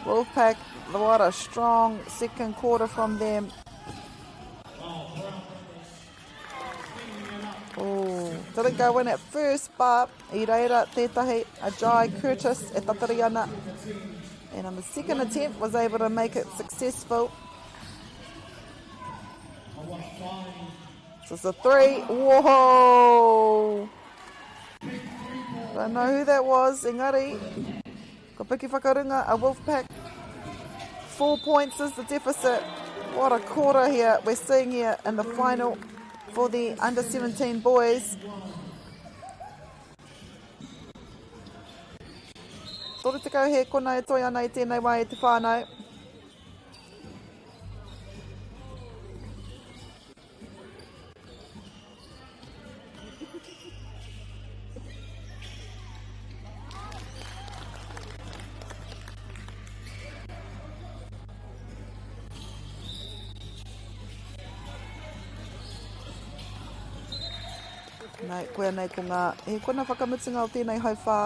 Wolfpack, what a strong second quarter from them. Oh. Didn't go in at first, but i reira tētahi, a Jai Curtis e tatari ana. And on the second attempt was able to make it successful. This is a three. Whoa! Don't know who that was, engari. Ko piki whakarunga a Wolfpack. Four points is the deficit. What a quarter here we're seeing here in the final for the under 17 boys. 30 he kona e toi ana i tēnei wā e te whānau. Nei, koia nei ko ngā he kona whakamutunga o tēnei hauwhā.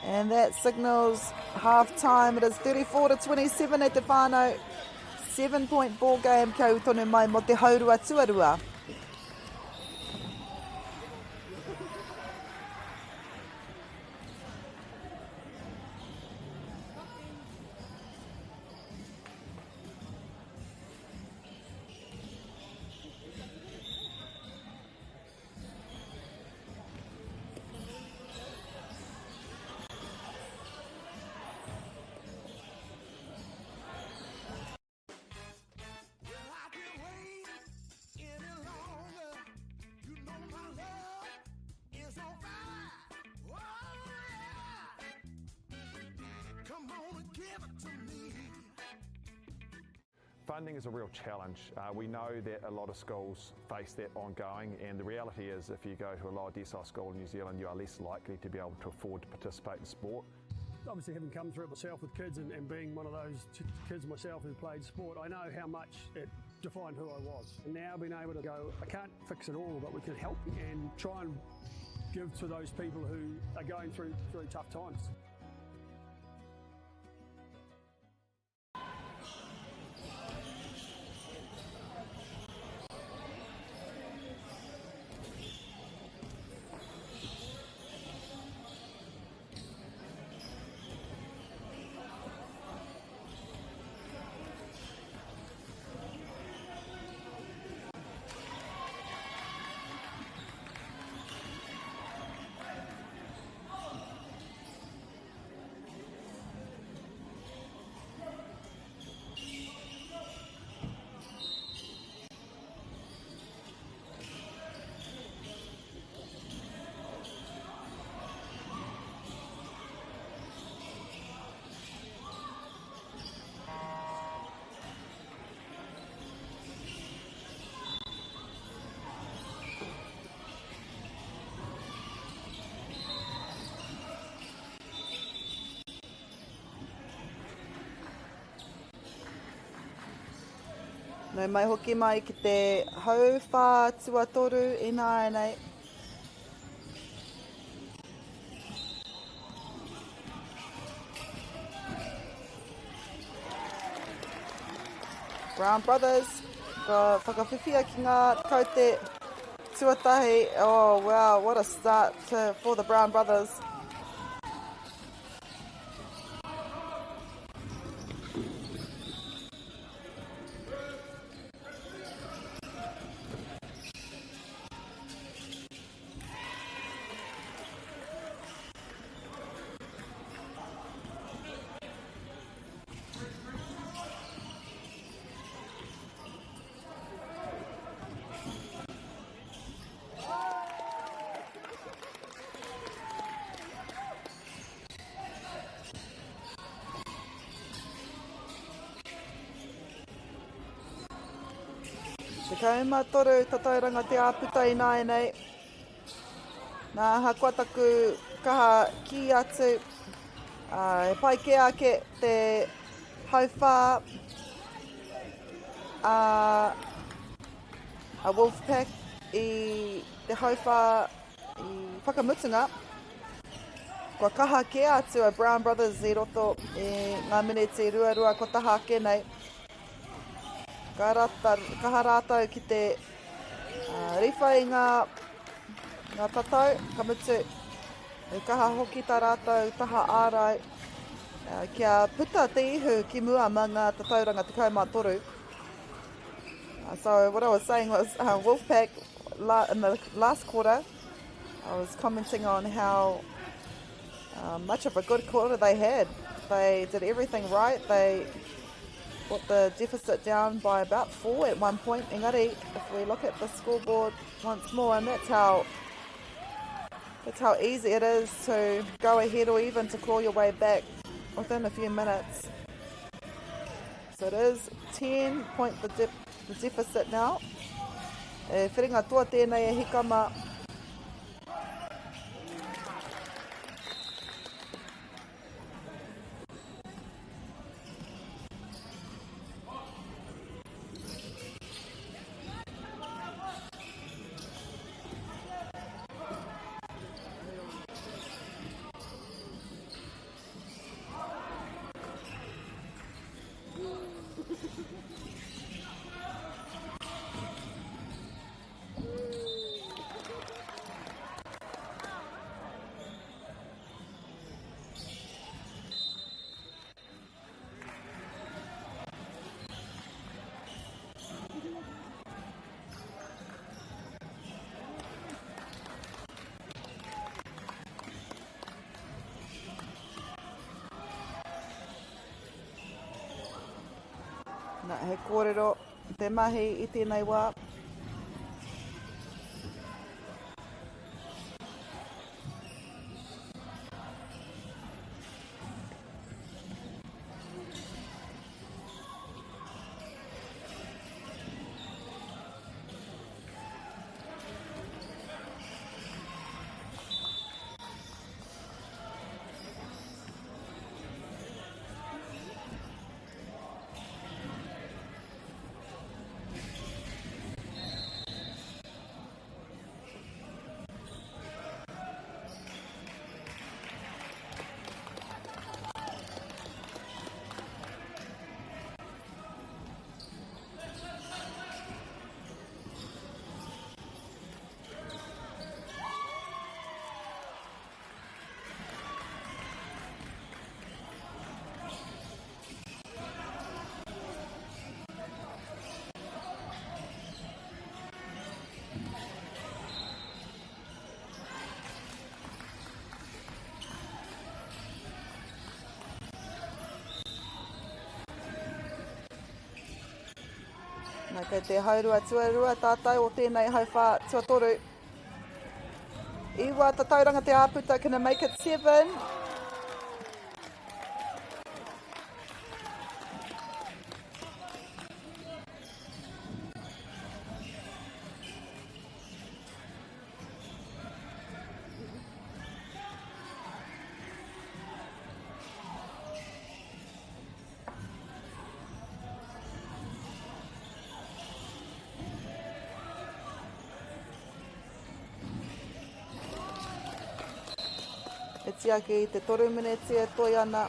And that signals half time. It is 34 to 27 at te whānau. 7 point ball game kia u tonu mai mo te haurua tuarua. Funding is a real challenge. Uh, we know that a lot of schools face that ongoing, and the reality is if you go to a lower decile school in New Zealand, you are less likely to be able to afford to participate in sport. Obviously, having come through it myself with kids and, and being one of those kids myself who played sport, I know how much it defined who I was. And now being able to go, I can't fix it all, but we can help and try and give to those people who are going through through tough times. Nau mai hoki mai ki te hauwhā tuatoru ināianei. Brown Brothers, ka whakawhiwhia ki ngā kaute tuatahi. Oh, wow, what a start to, for the Brown Brothers. 13 tatauranga te āputa ināianei. Nā, ahakoa taku kaha kī atu, uh, he pai kē ake te hauwhā a, a Wolfpack i te hauwhā i whakamutunga. Kua kaha kē atu a Brown Brothers i roto i ngā miniti ruarua kua taha ake nei. Ka rata, kaha rātou ki te uh, riwha i ngā Ngā tatau, ka mutu, he kaha hoki tā rātou taha ārai kia puta te ihu ki mua mā ngā tatauranga 13. So what I was saying was uh, Wolfpack la in the last quarter, I was commenting on how uh, much of a good quarter they had. They did everything right. They brought the deficit down by about four at one point. Engari, if we look at the scoreboard once more, and that's how that's how easy it is to go ahead or even to claw your way back within a few minutes. So it is 10 point the, de the deficit now. E whiringa toa tēnei e hikama. Na, he kōrero te mahi i tēnei wā. Na, kei te haurua tuarua tātou o tēnei hauwhā tuatoru. Iwa tatauranga te āputa, can I make it seven? E tiaki i te toru mineti e toi ana.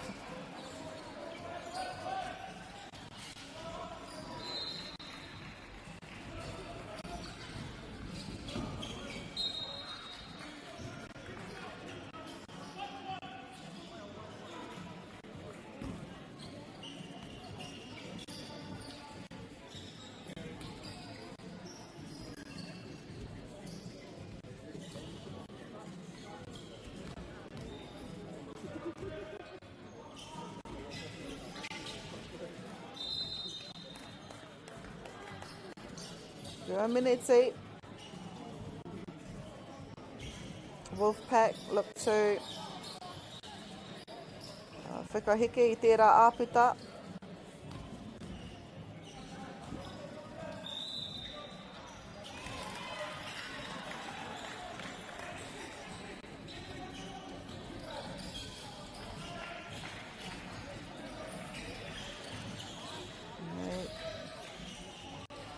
Rua mineti. Wolfpack look to whakaheke i tērā āputa.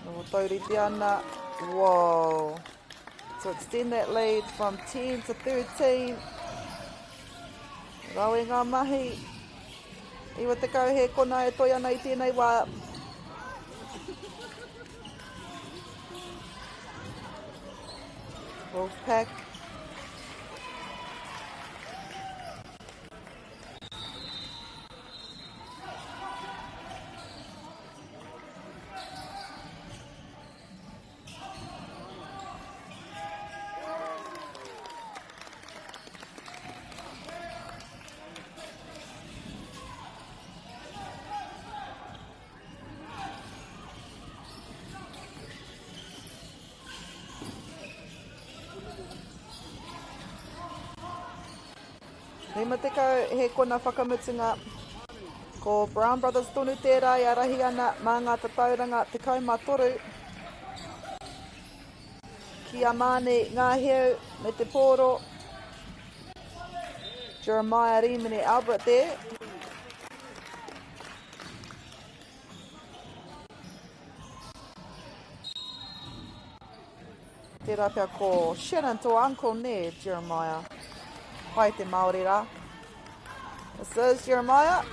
Noho taurite ana. Whoa. To extend that lead from 10 to 13. Rawe ngā mahi. 90 he kona e toi ana i tēnei wā. Wolfpack. 50 he kona whakamutunga. Ko Brown Brothers tonu tērā e arahi ana mā ngā tatauranga 13 ki a Māni Ngāheu me te pōro. Jeremiah Rimene Albert there. Tērā pea ko Shannon tō uncle nē, Jeremiah. Pai te Māori rā. This is Jeremiah.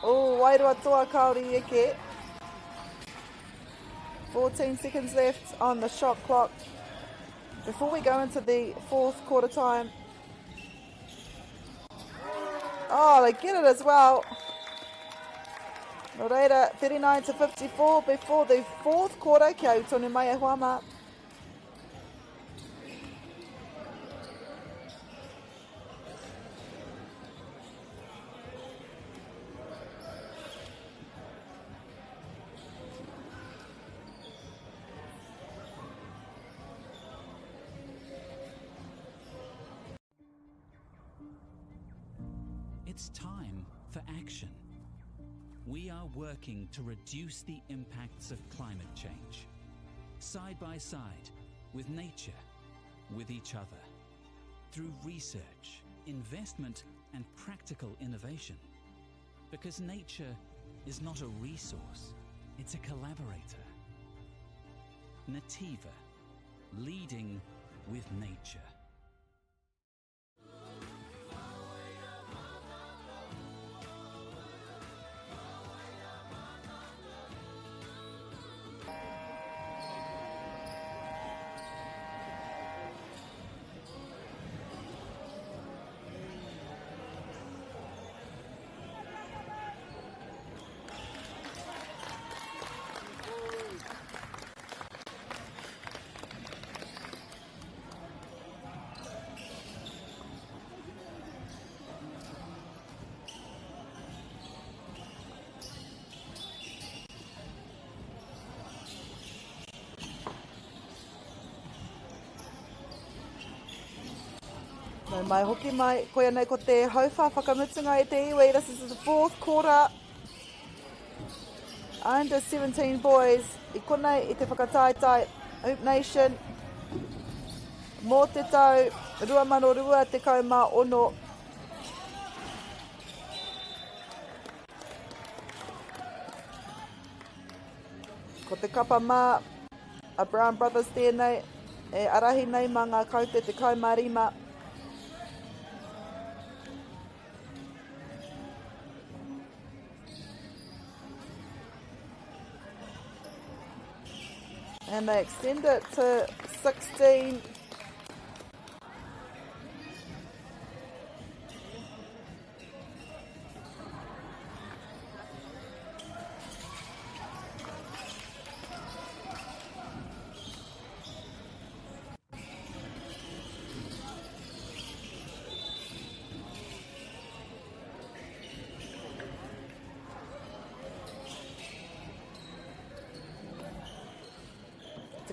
Oh, wairua toa kāore i eke. 14 seconds left on the shot clock. Before we go into the fourth quarter time. Oh, they get it as well. Nō reira, 39 to 54 before the fourth quarter. Kia u tonu mai e hoa mā. It's time for action. We are working to reduce the impacts of climate change. Side by side, with nature, with each other. Through research, investment, and practical innovation. Because nature is not a resource, it's a collaborator. Nativa, leading with nature. Nau mai hoki mai, koia nei ko te hauwha whakamutunga e te iwi. This is the fourth quarter. Under 17 boys, i konei i te whakataetae Hoop Nation mō te tau 2026. Ko te kapa mā a Brown Brothers tēnei e arahi nei mā ngā kaute 15. And they extend it to 16.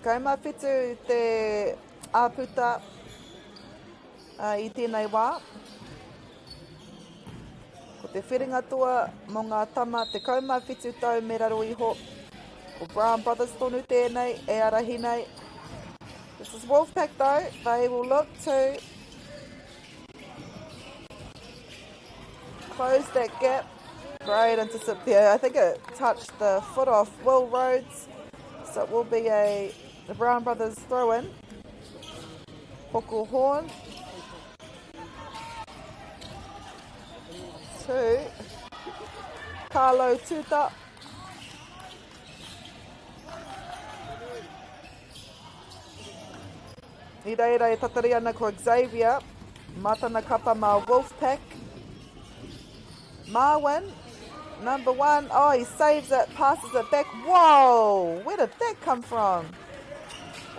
17 te āputa i tēnei wā. Ko te whiringa toa mō ngā tama 17 tau me raro iho. Ko Brown Brothers tonu tēnei e arahi nei. This is Wolfpack though. They will look to close that gap. Great intercept there. I think it touched the foot off Will Rhodes. So it will be a the Brown Brothers throw in. Hoko Horn. To Carlo Tuta. I reira e tatari ana ko Xavier, mā tana kapa mā Wolfpack. Marwin, number one. Oh, he saves it, passes it back. Whoa, where did that come from?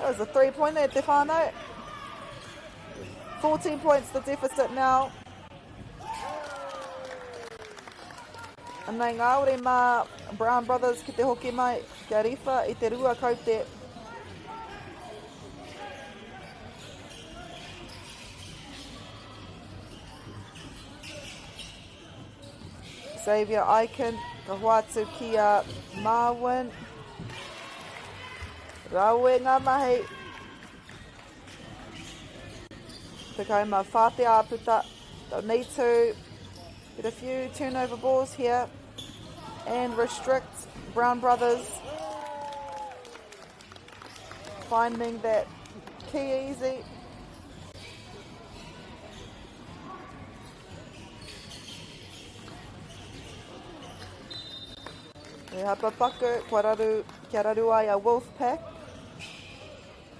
That was a three-pointer, Te whānau. 14 points the deficit now. Anei ngā ore mā Brown Brothers ki te hoki mai, kia riwha i te rua kaute. Xavier Aiken, ka hoatu ki a Marwin. Rawe ngā mahi. 14 te āputa. They'll need to get a few turnover balls here and restrict Brown Brothers finding that key easy. E hapa paku, kua raru, kia raru ai a Wolfpack.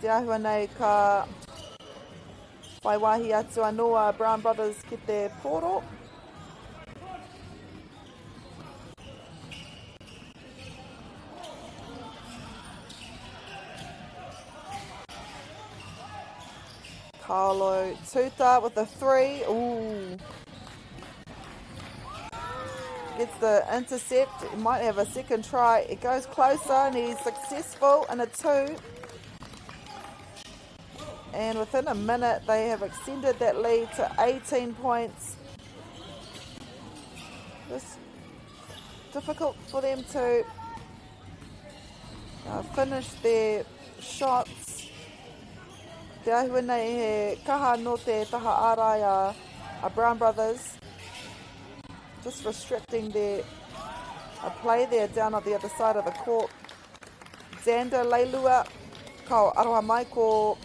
Te āhua nei ka whai wāhi atu anō a Brown Brothers ki te pōro. Carlo Tuta with the three. Ooh. Gets the intercept. He might have a second try. It goes closer and he's successful in a two. And within a minute, they have extended that lead to 18 points. It's difficult for them to uh, finish their shots. Te āhua nei he kaha nō te taha ārai a, a Brown Brothers. Just restricting their a play there down on the other side of the court. Xander Leilua, ka aroha mai ko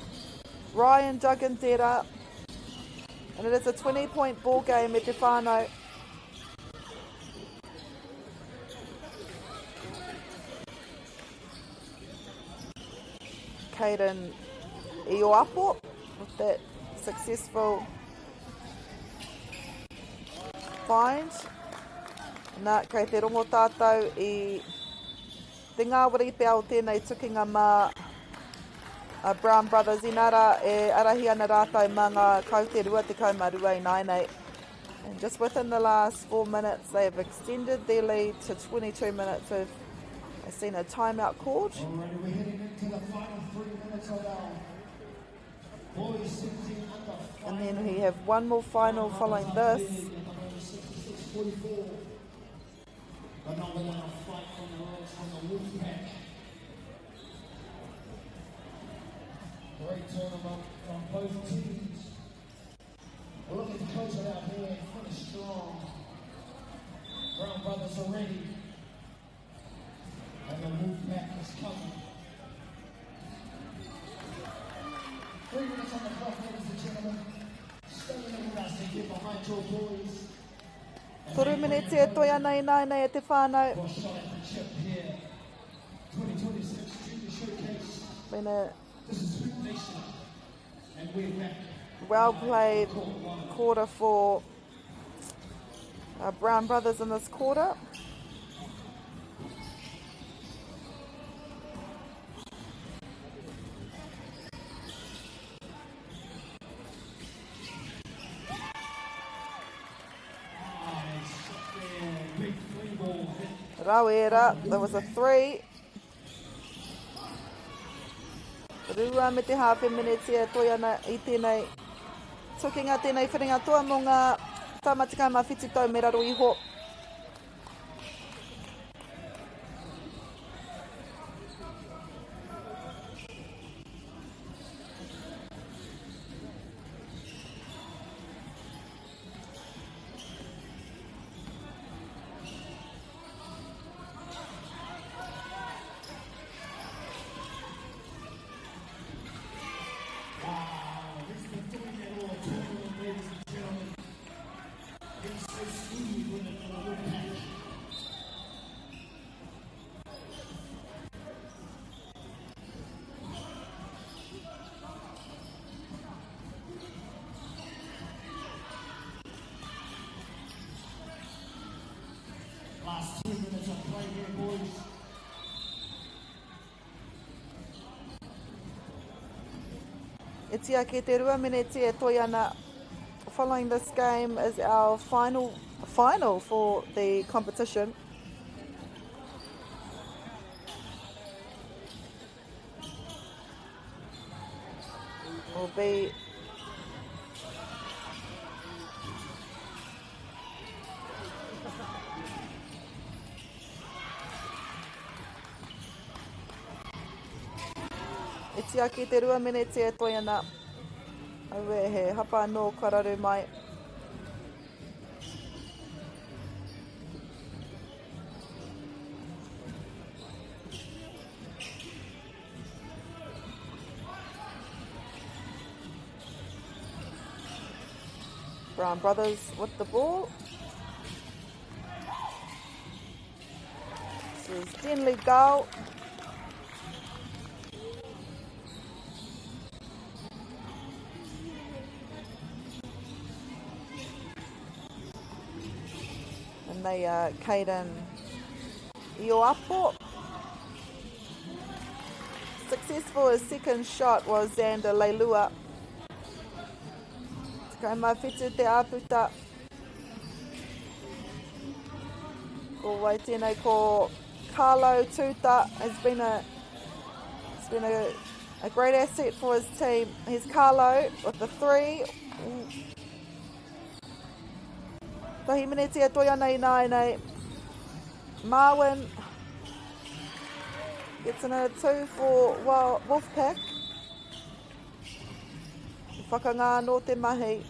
Ryan Duggan tērā. And it is a 20-point ball game me te whānau. Caden Ioapo with that successful find. Nā, kei te rongo tātou i te ngāwari pea o tēnei tukinga mā a Brown Brothers inā rā e arahi ana rātou mā ngā kaute 22 ināianei. And just within the last four minutes, they have extended their lead to 22 minutes with I've seen a timeout called. Alrighty, we're heading into the final three minutes of our boys 17 under And then we have one more final following this. At the moment, 66-44. But not without a fight from the Reds from the Wolfpack. Great tournament from both teams. We're looking to close it out here and finish strong. Brown Brothers are ready. And the Wolfpack is coming. Three minutes on the clock, ladies and gentlemen. Stay in with us and get behind your boys. Toru mineti e toi ana ināianei e te whānau. For a shot at the chip here. 2026 Junior Showcase. Been a This is Hoop Nation. And we're back. well played quarter for uh, Brown Brothers in this quarter. Nice shot there. Big three ball hit. Rawera, there was a three. Rua me te hāwhe mineti e toi ana i tēnei tukinga, tēnei whiringa toa mō ngā tama 17 tau me raro iho. Wow, he's been doing that all tournament, ladies and gentlemen. He's so smooth with it for the Wolfpack. Last 2 minutes of play here, boys. E tia ke te rua mineti e toi ana. Following this game is our final final for the competition. Will be Tiaki te rua meneti e toe ana. Aue, he hapa anō kua raru mai. Brown Brothers with the ball. This is Denley Gao. And they are Caden Ioapo. Successful his second shot was Xander Leilua. 17 te āputa. Ko wai tēnei ko Carlo Tuta has been a has been a, a great asset for his team. Here's Carlo with the three. Tahi mineti e toi ana i nāianei. Marwin gets in a two for Wolfpack. Whakangā anō te mahi.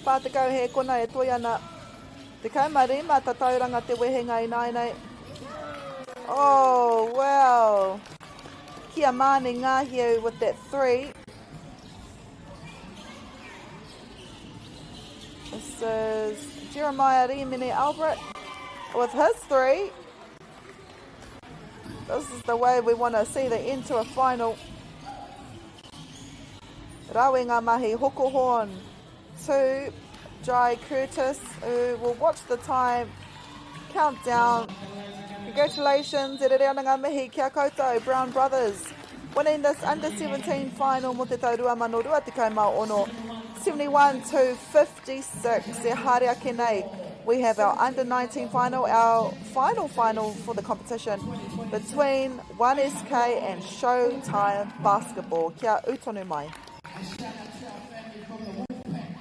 40 he kona e toi ana. 15 tatauranga te wehenga ināianei. Oh, wow. Kia Mani Ngāhiu with that three. This is Jeremiah Rimene Albert with his three. This is the way we want to see the end to a final. Rawe ngā mahi, Hoko Horn to Jai Curtis, who will watch the time count down. Congratulations, e rere ana ngā mihi ki a koutou, Brown Brothers, winning this under 17 final mo te tau 2026, 71 to 56. E haere ake nei, we have our under 19 final, our final final for the competition between 1SK and Showtime Basketball. Kia ū tonu mai. A shout out to our family from the Wolfpack.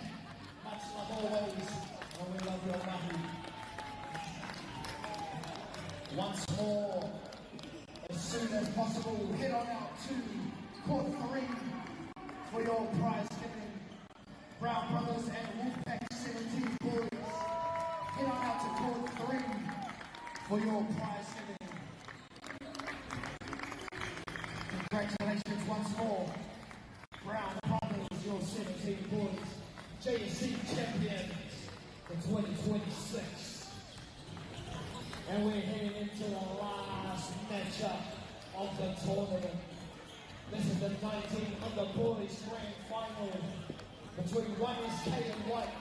Much love always, and we love your mahi. Once more, as soon as possible, head on out to court three for your prize giving. Brown Brothers and Wolfpack 17 boys, head on out to court three for your prize giving. Congratulations once more. Brown Brothers, your 17 boys, JSC champions for 2026. And we're heading into the last matchup of the tournament. This is the 19 under boys grand final between 1SK and White.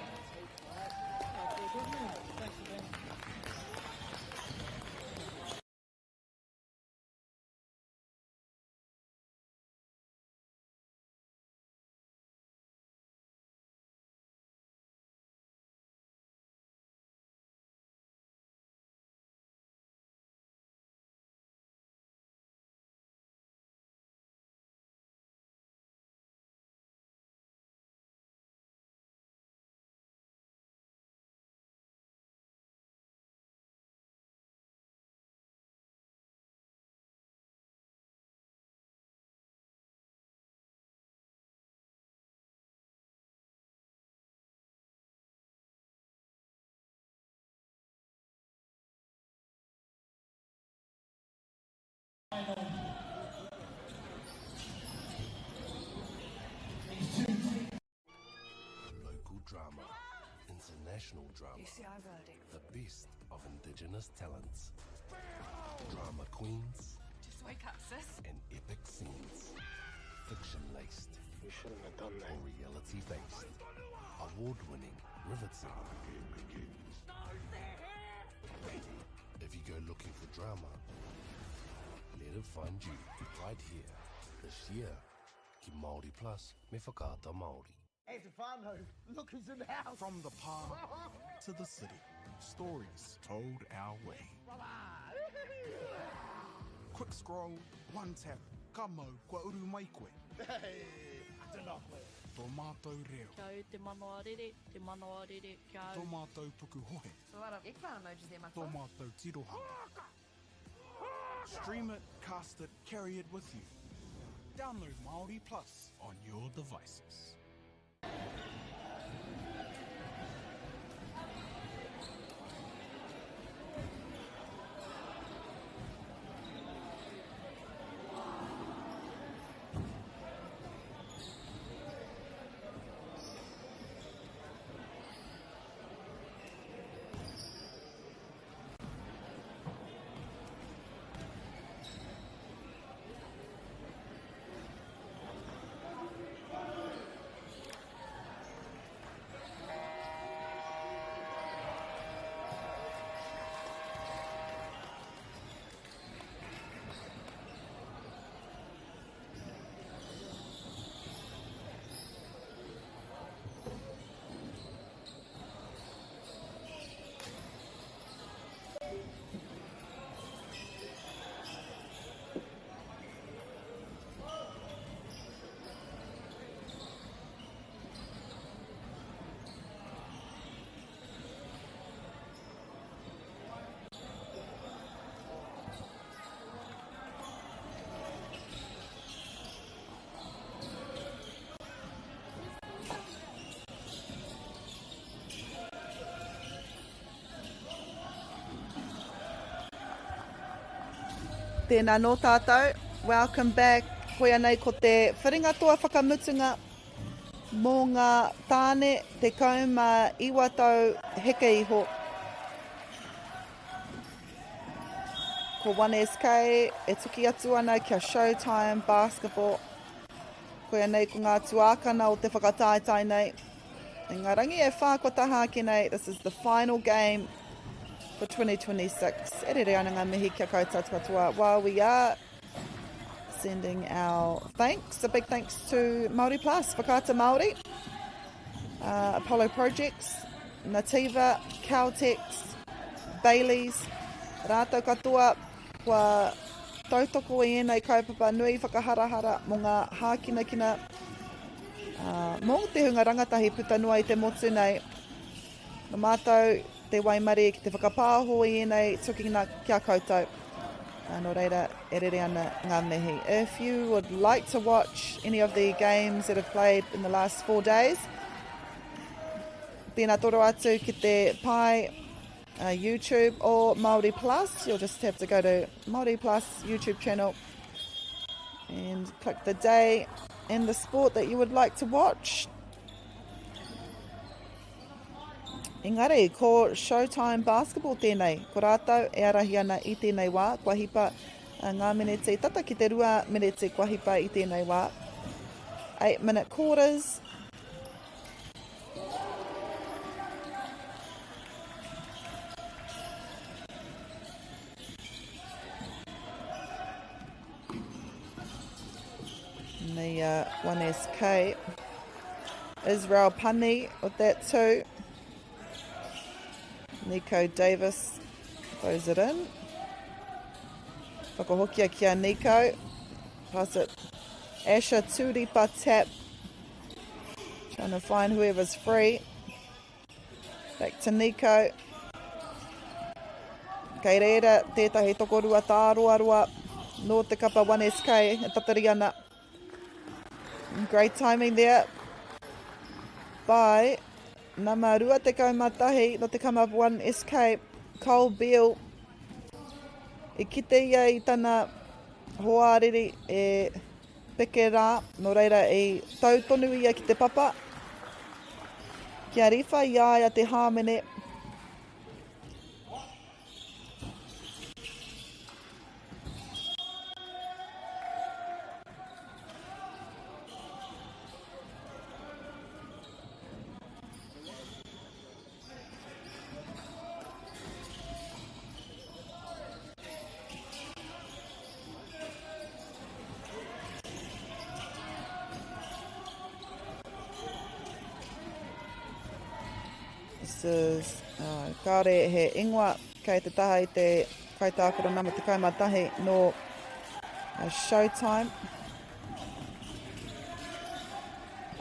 These two teams. Local drama, international drama. The best of indigenous talents. Drama queens. Just wake up, sis. And epic scenes. Fiction laced. You shouldn't have done that. Or reality based. Award winning, riveting. If you go looking for drama, let it find you right here this year. Ki Māori Plus me Whakaata Māori. Hey, Stefano, look who's in the house. From the park to the city, stories told our way. Quick scroll, one tap, ka mau, kua uru mai koe. Hey, tēnā koe. Tō mātou reo. Kia au te manawa rere, te manawa rere, kia au. Tō mātou pukuhohe. So a lot of eggplant emojis there, Tō matua. mātou tirohanga. Stream it, cast it, carry it with you. Download Māori Plus on your devices. Tēnā nō tātou. Welcome back. Koia nei ko te whiringa toa whakamutunga mō ngā tāne 19 tau heke iho. Ko 1SK e tuki atu ana kia Showtime Basketball. Koia nei ko ngā tuākana o te whakataetae nei. I ngā rangi e whā kua taha ake nei, this is the final game for 2026. E rere ana ngā mihi kia koutou katoa while we are sending our thanks. A big thanks to Māori Plus, Whakaata Māori, uh, Apollo Projects, Nativa, Caltex, Baileys, rātou katoa kua tautoko i ēnei kaupapa nui whakaharahara mō ngā hākinakina ā, mō te hunga rangatahi puta noa i te motu nei. Nō mātou te waimarie ki te whakapāho i ēnei tukinga ki a koutou. Ā, nō reira, e rere ana ngā mihi. If you would like to watch any of the games that have played in the last four days, tēnā toro atu ki te pae uh, YouTube or Māori Plus. You'll just have to go to Māori Plus YouTube channel and click the day and the sport that you would like to watch. Engari, ko Showtime Basketball tēnei. Ko rātou e arahi ana i tēnei wā. Kua hipa uh, ngā meneti, tata ki te rua meneti kua hipa i tēnei wā. 8 minute quarters. The uh, 1SK. Israel Pani with that too. Nico Davis throws it in. Whakahokia kia Nico. Pass it. Asher Turipa tap. Trying to find whoever's free. Back to Nico. Kei reira tētahi tokorua tāroaroa nō te kapa 1SK e tatari ana. Great timing there by nama 21 nō te kapa 1SK, Cole Beale. I kite ia i tana hoariri e peke rā, nō reira i tau tonu ia ki te papa. Kia riwha i a ia te hāmene. This is, uh, kāore he ingoa kei te taha i te kaitākaro nama 11 nō uh, Showtime.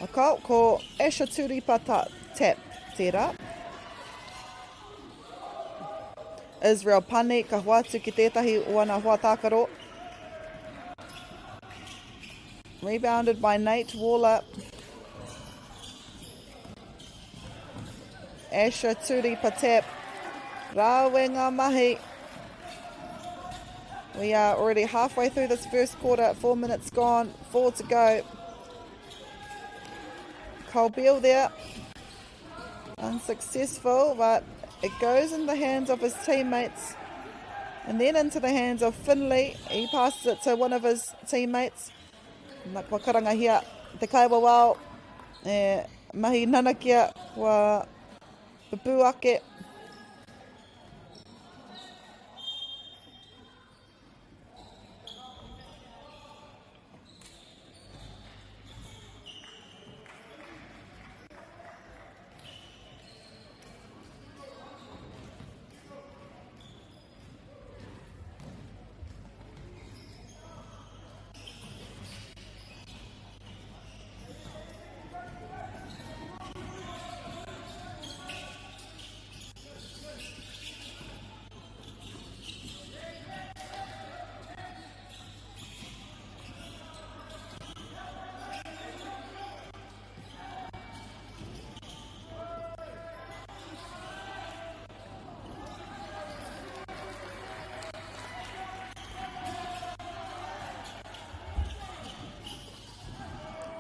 A kao, ko Asher Turipa ta, Tap tērā. Israel Pani ka hoatu ki tētahi o ana hoa tākaro. Rebounded by Nate Waller. Asher Turi Patap. Rāwe ngā mahi. We are already halfway through this first quarter. 4 minutes gone, 4 to go. Cole Beale there. Unsuccessful, but it goes in the hands of his teammates. And then into the hands of Finley. He passes it to one of his teammates. Na kua karangahia te kaiwawao e mahi nanakia kua pupū ake.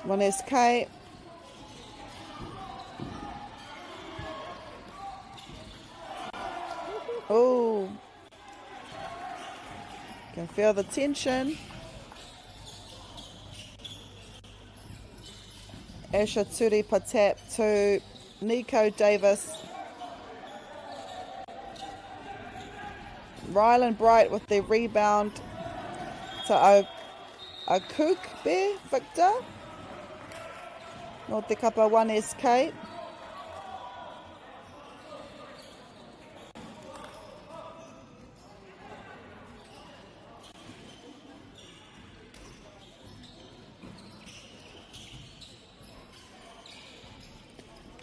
One SK. Oh. Can feel the tension. Asher Turi Patap to Nico Davis. Ryland Bright with the rebound to Akukbe Victor. Nō te kapa 1SK.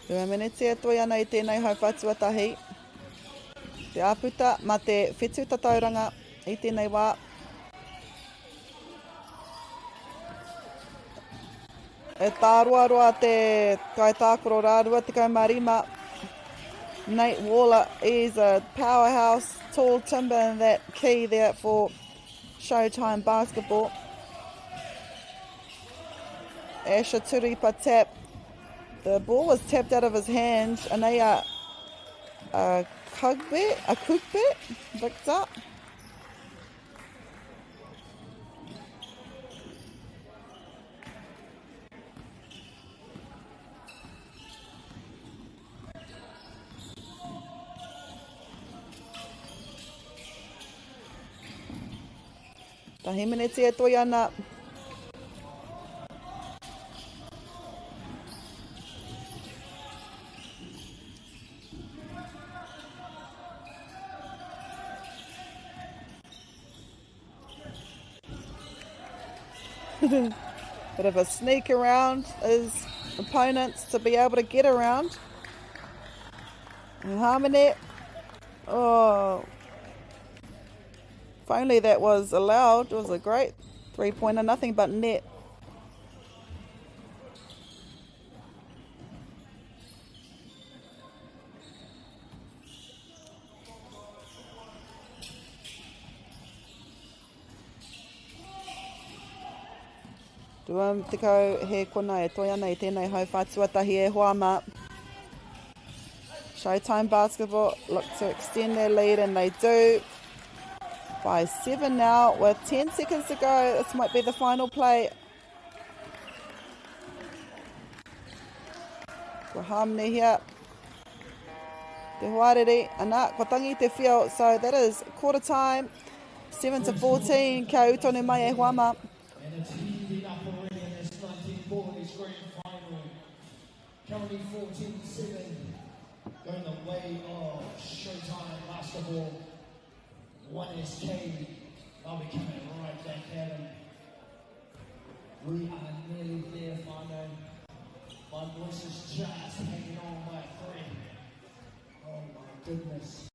Rua meneti e toi ana i tēnei hauwha tuatahi. Te āputa ma te whetu tatauranga i tēnei wā. E tāroaroa te kaitākaro rā 25. Nate Waller is a powerhouse, tall timber in that key there for Showtime basketball. Asher Turipa tap. The ball was tapped out of his hands. Anea Kugbe, Akugbe, Victor. Tahi meneti e toi ana. Bit of a sneak around his opponents to be able to get around. And Harmonet, oh, if only that was allowed. It was a great three-pointer, nothing but net. 20 he kona e toi ana i tēnei hauwhā tuatahi e hoa mā. Showtime Basketball look to extend their lead, and they do by 7 now with 10 seconds to go. This might be the final play. Ko Hamne here. Te hoariri, ana, kua tangi te whio, so that is quarter time, 7 to 14, kia ū tonu mai e hoa mā. And it's heating up already in this 19 boys grand final. Currently 14-7. Going the way of Showtime Basketball. 1SK, they'll be coming right back at him. We are nearly there, whānau. My voice is just hanging on by a thread. Oh my goodness.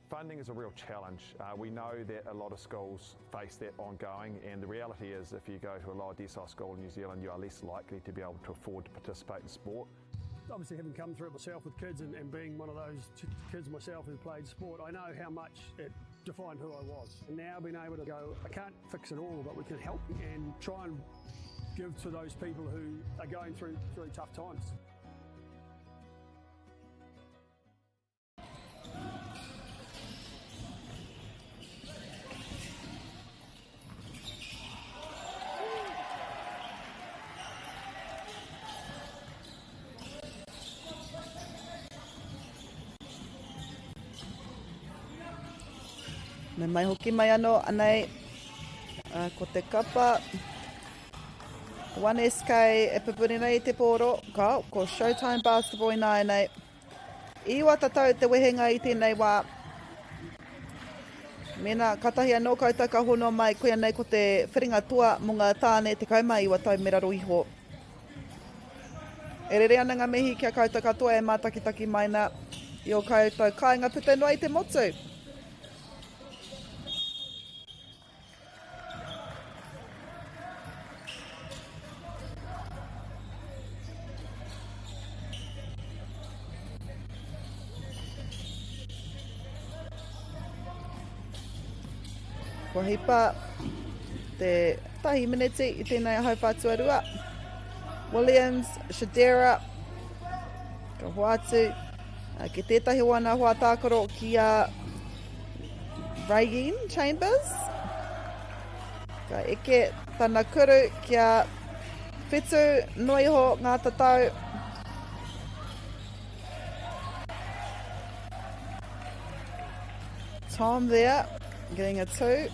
Funding is a real challenge. Uh, we know that a lot of schools face that ongoing, and the reality is if you go to a lower decile school in New Zealand, you are less likely to be able to afford to participate in sport. Obviously, having come through it myself with kids and, and being one of those kids myself who played sport, I know how much it defined who I was. And now being able to go, I can't fix it all, but we can help and try and give to those people who are going through, through tough times. Me mai hoki mai anō, anei, uh, ko te kapa 1SK e pupuri nei i te pōro, ka, ko Showtime Basketball ināianei. Iwa tatau te wehenga i tēnei wā. Mēnā, katahi anō koutou ka hono mai, koia nei ko te whiringa toa mō ngā tāne 19 tau me raro iho. E rere ana ngā mihi ki a koutou katoa e mātakitaki mai nā i o koutou kāinga puta noa i te motu. Kua hipa te tahi mineti i tēnei hauwhā tuarua. Williams, Shadera, ka hoatu ki tētahi o ana hoa tākaro ki a Rayin Chambers. Ka eke tana kuru kia whitu noa iho ngā tatau. Tom there, getting a two.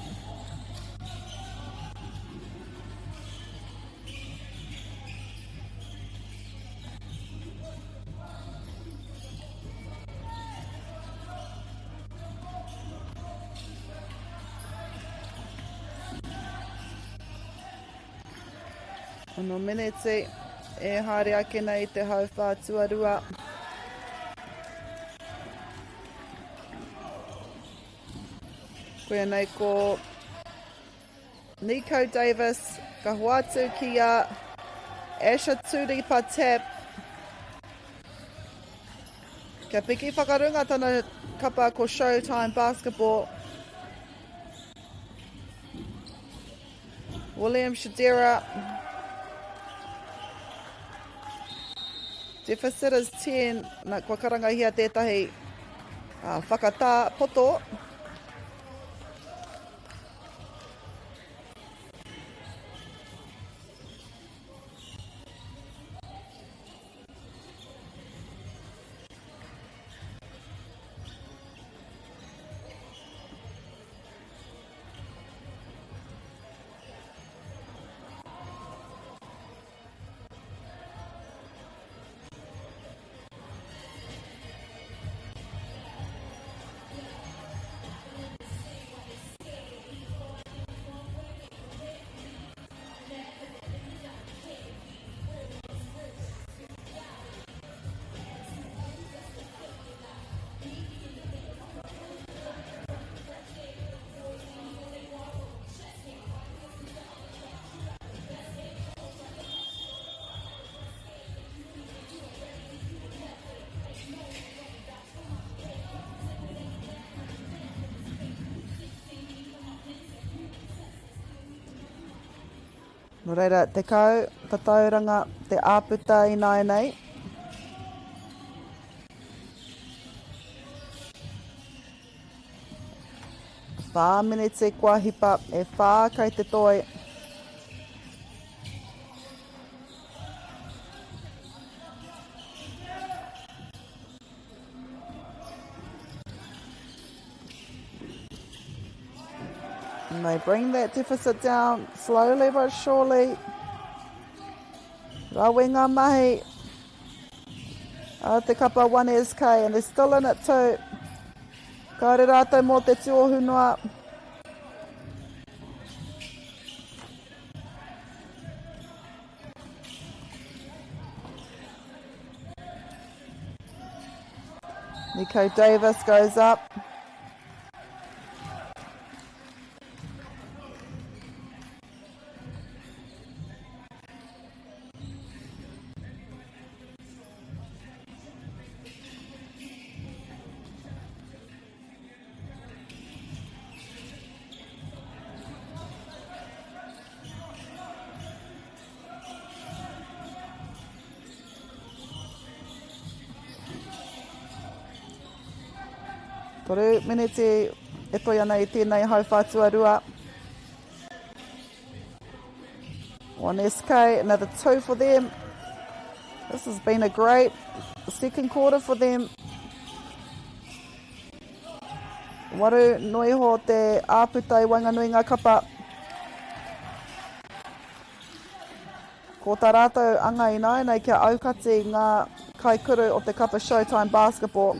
Ono meneti e haere ake nei te hauwhā tuarua. Koia nei ko Nico Davis ka hoatu ki a Asher Turipa Tap. Kia piki whakarunga tana kapa ko Showtime Basketball. William Shadera. Deficit is 10. Na, kua karangahia tētahi uh, whakatā poto. Nō reira, 10 tatauranga te āputa ināianei. Whā meneti kua hipa, e whā kei te toi. And they bring that deficit down slowly but surely. Rawe ngā mahi a te kapa 1SK and they're still in it too. Kāre rātou mō te tuohu noa. Nico Davis goes up. Toru miniti e toi ana i tēnei hauwhā tuarua. 1 SK, another 2 for them. This has been a great second quarter for them. Waru noiho te āputa i waenganui ngā kapa. Ko tā rātou anga ināianei kia aukati ngā kaikuru o te kapa Showtime Basketball.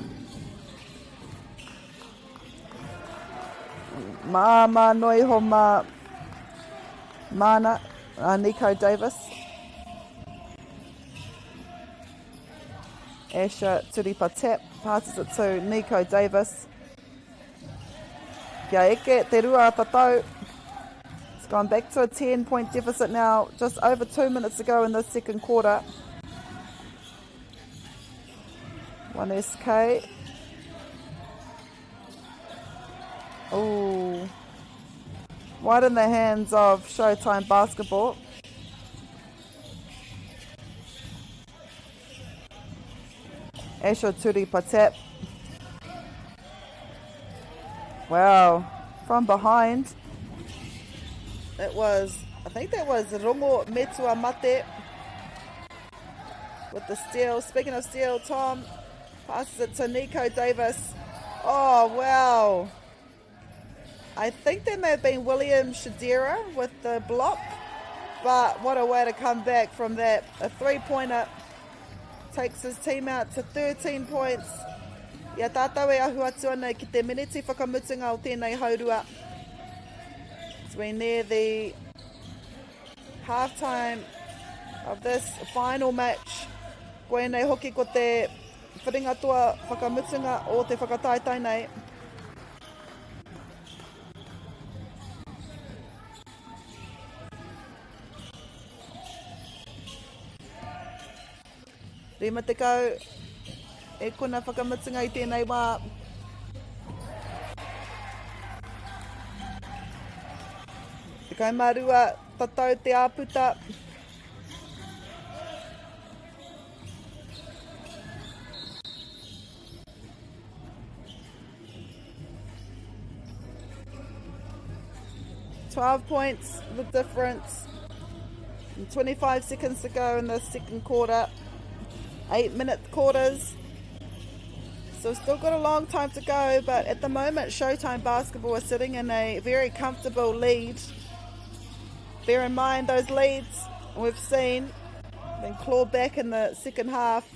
Māmā noa iho mā māna, a Nico Davis. Asher Turipa tap, passes it to Nico Davis. Kia eke te rua tatau. It's gone back to a 10 point deficit now, just over two minutes to go in the second quarter. 1SK. Oh, right in the hands of Showtime Basketball. Asher Turi Patep. Wow, from behind. It was, I think that was Rongo Metua Mate with the steal. Speaking of steal, Tom passes it to Nico Davis. Oh, wow. I think that may have been William Shadira with the block, but what a way to come back from that. A three-pointer takes his team out to 13 points. I a tātou e ahu atu ana ki te miniti whakamutunga o tēnei haurua. As we near the halftime of this final match, koinei hoki ko te whiringa toa whakamutunga o te whakataetae nei. 50 e kona whakamutunga i tēnei wā. 12 tatau te āputa. 12 points, the difference. And 25 seconds to go in the second quarter. 8 minute quarters. So still got a long time to go, but at the moment Showtime Basketball is sitting in a very comfortable lead. Bear in mind those leads we've seen been clawed back in the second half.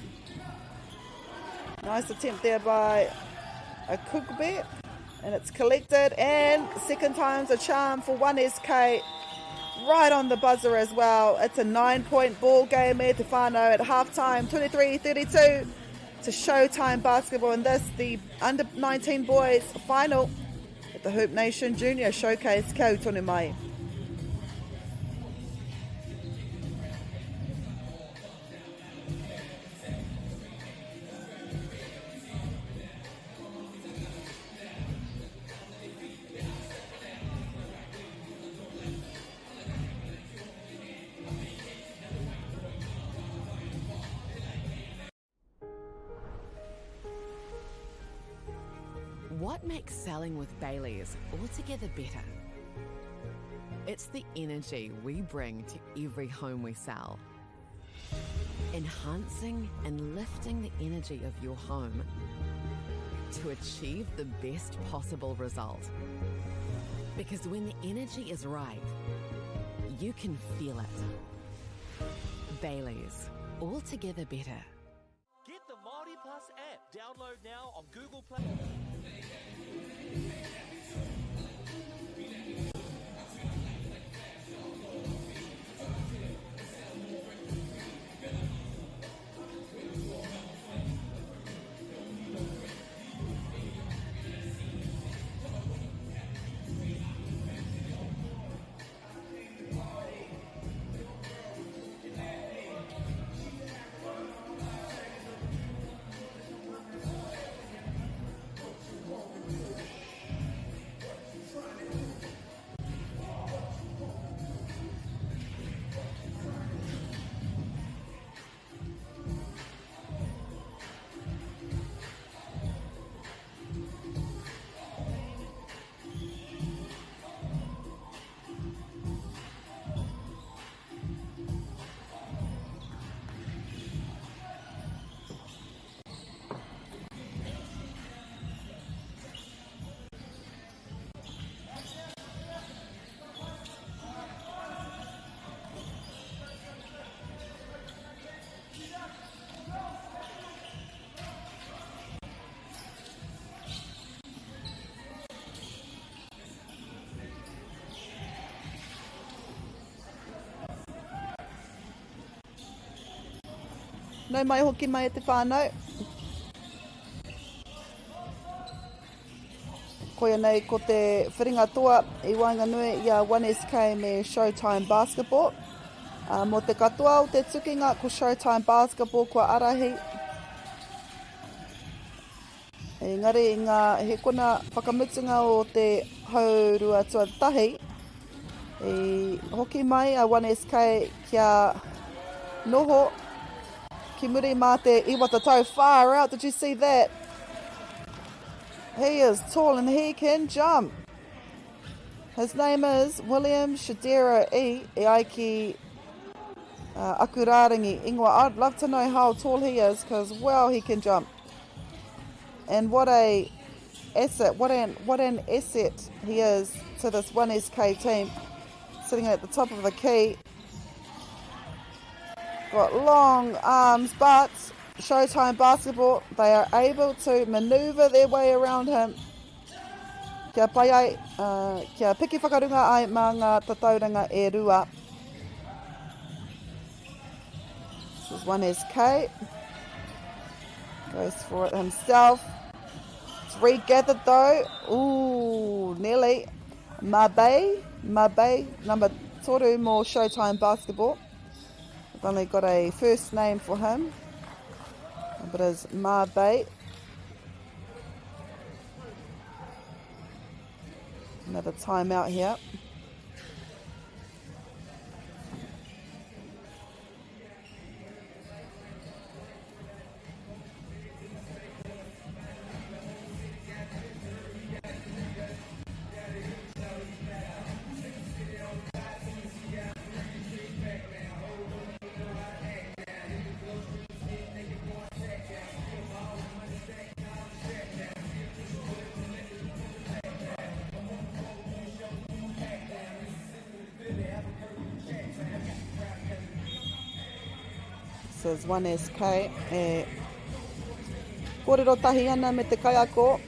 Nice attempt there by Akugbe. And it's collected. And second time's a charm for 1SK. Right on the buzzer as well. It's a 9-point ball game here to whānau at halftime. 23-32 to Showtime Basketball. And this, the under-19 boys final at the Hoop Nation Junior Showcase. Kia tonu mai. What makes selling with Bailey's altogether better? It's the energy we bring to every home we sell. Enhancing and lifting the energy of your home to achieve the best possible result. Because when the energy is right, you can feel it. Bailey's, all together better. Get the Māori Plus app. Download now on Google Play. Nau mai hoki mai e te whānau. Koia nei ko te whiringa toa i waenganui i a 1SK me Showtime Basketball. Uh, mō te katoa o te tukinga ko Showtime Basketball kua arahi. Engari i ngā hekona whakamutunga o te haurua tuatahi, i hoki mai a 1SK kia noho ki muri mā te iwatatau. Far out, did you see that? He is tall and he can jump. His name is William Shadera E. E ai ki uh, aku rārangi ingoa. I'd love to know how tall he is because, wow, he can jump. And what a asset, what an, what an asset he is to this 1SK team. Sitting at the top of the key. Got long arms, but Showtime Basketball, they are able to maneuver their way around him. Kia pai ai, uh, kia piki whakarunga ai mā ngā tatauranga e rua. This is 1SK. Goes for it himself. It's regathered though. Ooh, nearly. Mabe, Mabe, number toru more Showtime Basketball. I've only got a first name for him. But it's Mabe. Another timeout here. This is 1SK e kōrero tahi ana me te kaiako.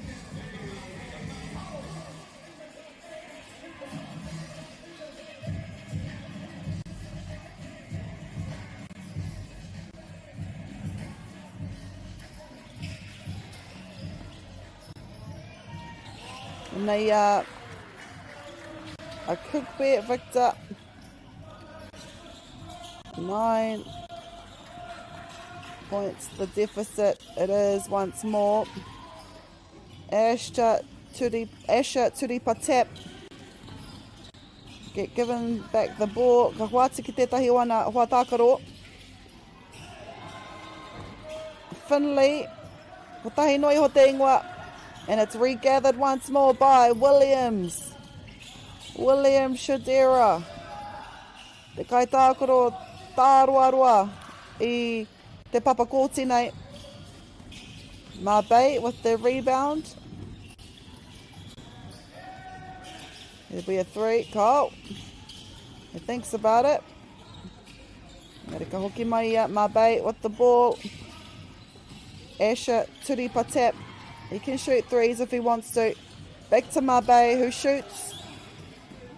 Nei a, a Kukbe Victor. 9 points the deficit. It is once more. Asha Turi, Asha Turipatep get given back the ball. Ka hoatu ki tētahi o ana hoa tākaro. Finley, kotahi noa iho te ingoa, and it's regathered once more by Williams. William Shadera, te kaitākaro tāroaroa i te papa kōti nei. Marbey with the rebound. It'll be a three. Cole. He thinks about it. Engari ka hoki mai ia, Mabey with the ball. Asher Turipa tap. He can shoot threes if he wants to. Back to Mabey who shoots.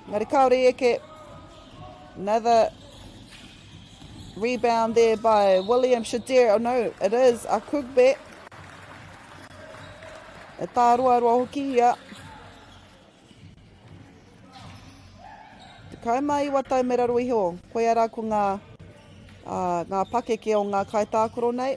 Engari kaore eke. Another rebound there by William Shadir. Oh no, it is Akugbe. E tāroaroa hoki ia. 19 tau me raro iho, koia rā ko ngā, uh, ngā pakeke o ngā kaitākaro nei.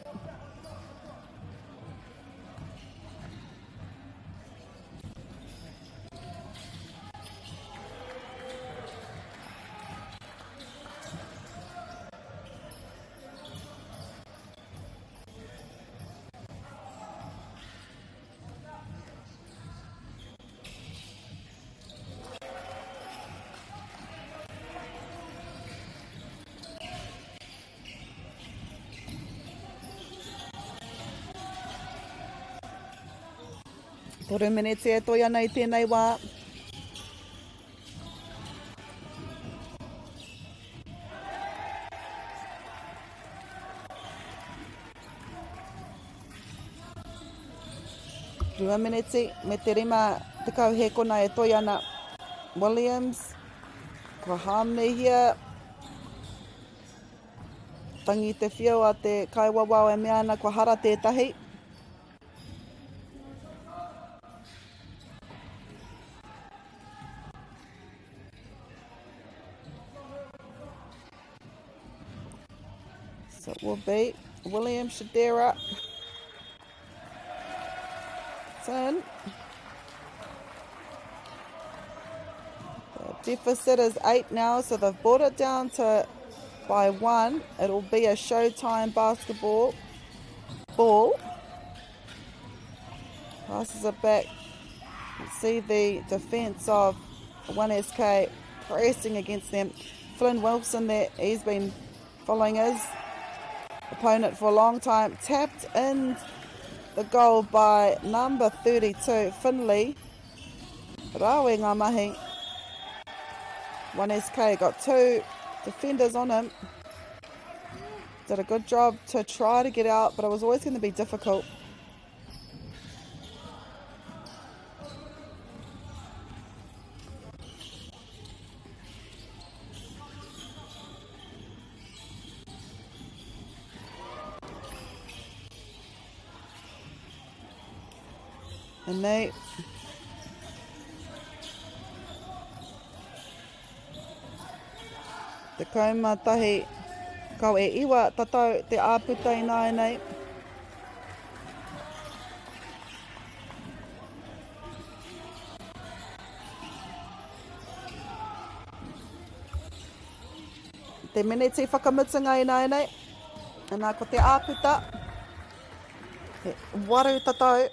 Toru meneti e toi ana i tēnei wā. 2 meneti me te 50 hēkona e toi ana. Williams, kua hāmnehia. Tangi te whio a te kaiwawao e mea ana kua hara tētahi. So it will be William Shadera. It's in. The deficit is 8 now, so they've brought it down to by 1. It'll be a Showtime basketball ball. Passes it back. You see the defence of 1SK pressing against them. Flynn Wilson there, he's been following his opponent for a long time. Tapped in the goal by number 32, Finley. Rawe ngā mahi. 1SK got 2 defenders on him. Did a good job to try to get out, but it was always going to be difficult. And they 11 kau e iwa tatau te āputa ināianei. Te meneti whakamutunga ināianei. Anā, ko te āputa, he waru tatau.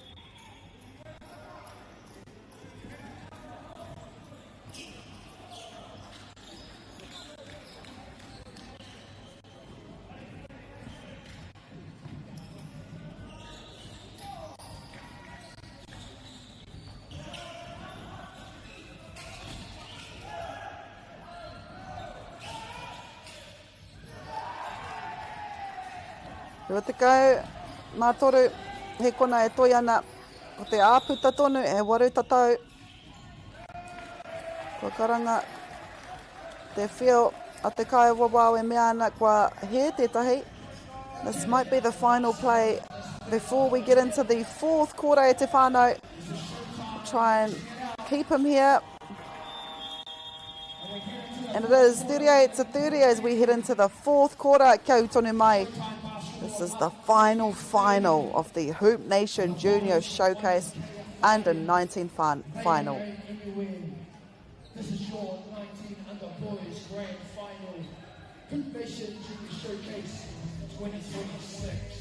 23 he kona e toi ana, ko te āputa tonu he waru tatau. Kua karanga te whio a te kaiwawao e mea ana kua hē tētahi. This might be the final play before we get into the fourth quarter e te whānau. Try and keep him here. And it is 38 to 30 as we head into the fourth quarter. Kia tonu mai. This is the final final of the Hoop Nation Junior Showcase Under 19 final. This is your 19 under boys grand final, Hoop Nation Junior Showcase 2026.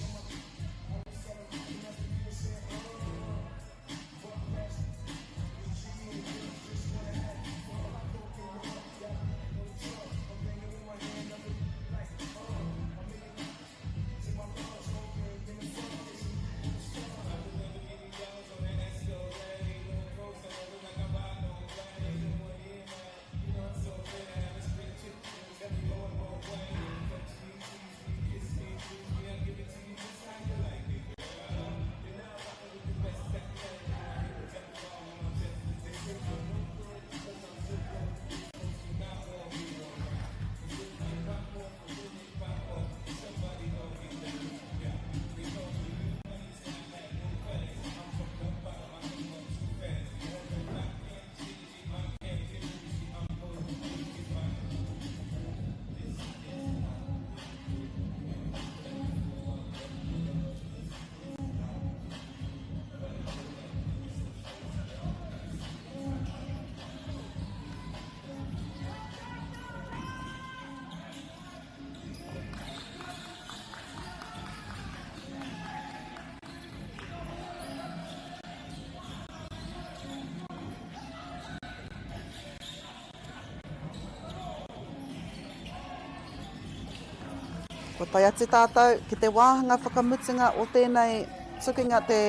Kua tae atu tātou ki te wāhanga whakamutunga o tēnei tukinga, te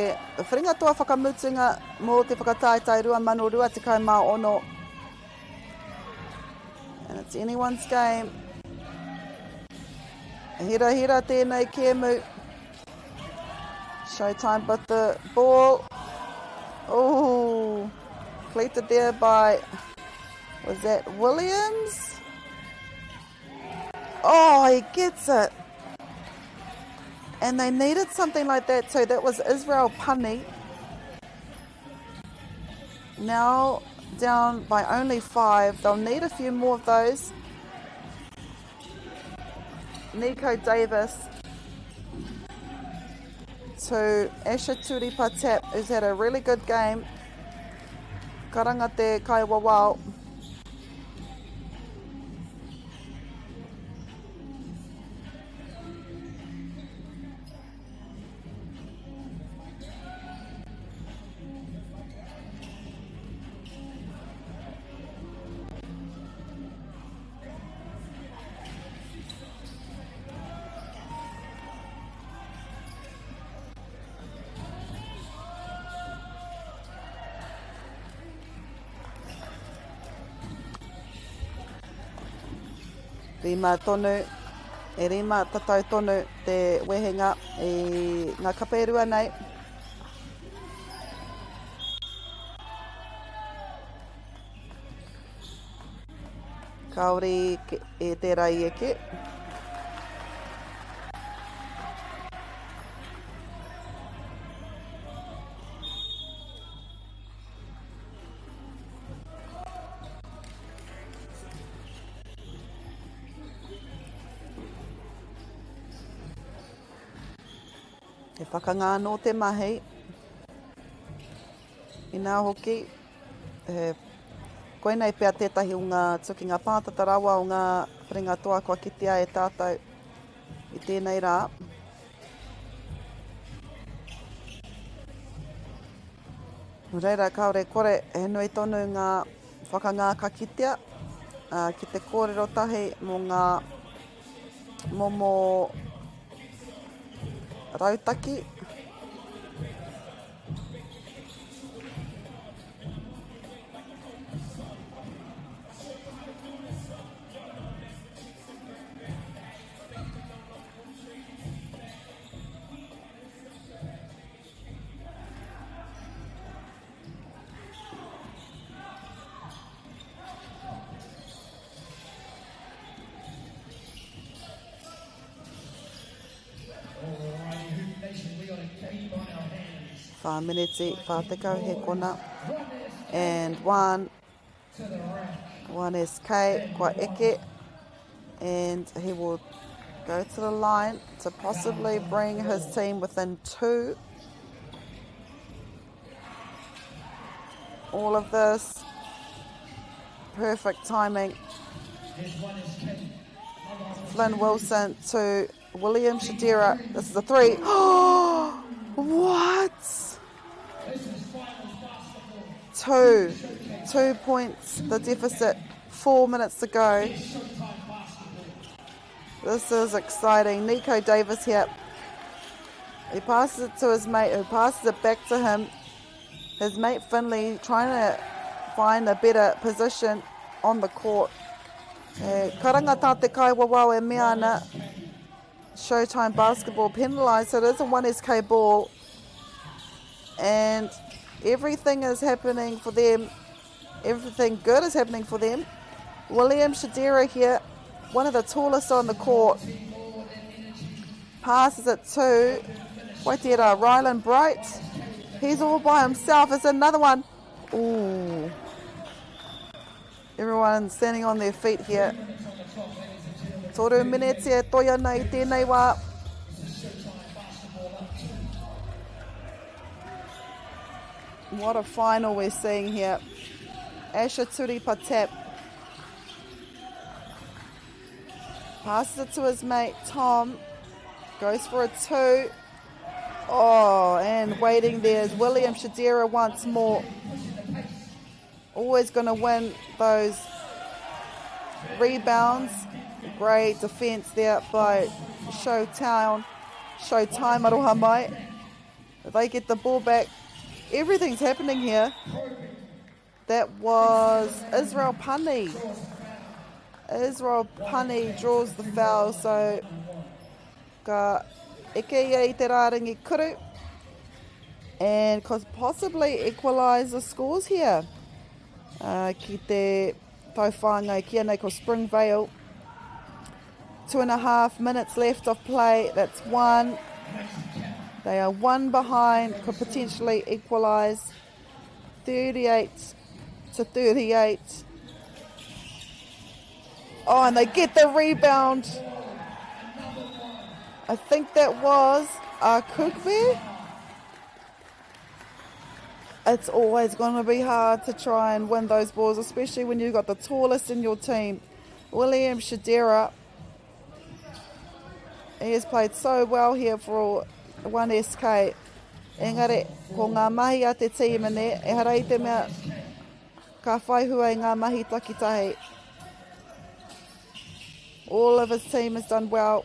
whiringa toa whakamutunga mō te whakataetae 2026. And it's anyone's game. Hirahira tēnei kēmu. Showtime but the ball. Oh, collected there by, was that Williams? Oh, he gets it. And they needed something like that too. That was Israel Punny. Now down by only 5. They'll need a few more of those. Nico Davis to Asher Turipa Tap, who's had a really good game. Karanga te kaiwawao. Rima tonu, e rima tatau tonu te wehenga i ngā kape e rua nei. Kāore e tērā i eke. He whakangā nō te mahi. Inā hoki, he, koinei pea tētahi o ngā tukinga pātata rawa o ngā whiringa toa kua kitea e tātou i tēnei rā. Nō reira, kāore kore, he nui tonu ngā whakangā ka kitea ki te kōrero tahi mō ngā momo rautaki. Whā miniti, 40 hekona. And one, one SK, kua eke. And he will go to the line to possibly bring his team within 2. All of this, perfect timing. Flynn Wilson to William Shadira. This is a 3. Oh, what? 2. 2 points, the deficit. 4 minutes to go. This is exciting. Nico Davis here. He passes it to his mate, who passes it back to him. His mate Finley trying to find a better position on the court. E karanga tā te kaiwawao e mea ana. Showtime basketball penalised, so it is a 1SK ball. And everything is happening for them. Everything good is happening for them. William Shadira here, one of the tallest on the court. Passes it to Waitera, Ryland Bright. He's all by himself. It's another one. Ooh. Everyone standing on their feet here. Toru mineti e toi ana i tēnei wā. What a final we're seeing here. Asher Turipa tap. Passes it to his mate Tom. Goes for a 2. Oh, and waiting there is William Shadira once more. Always going to win those Rebounds. Great defense there by Showtown. Showtime aroha mai. They get the ball back. Everything's happening here. That was Israel Pani. Israel Pani draws the foul, so ka eke ia i te rārangi kuru and could possibly equalise the scores here uh, ki te tauwhāngai ki anei ko Springvale. 2.5 minutes left of play. That's one. They are one behind, could potentially equalise. 38 to 38. Oh, and they get the rebound. I think that was Kugbe. It's always going to be hard to try and win those balls, especially when you've got the tallest in your team. William Shadera. He has played so well here for 1SK. Engari, ko ngā mahi a te tīma ne, ehara i te mea ka whai hua i ngā mahi takitahi. All of his team has done well.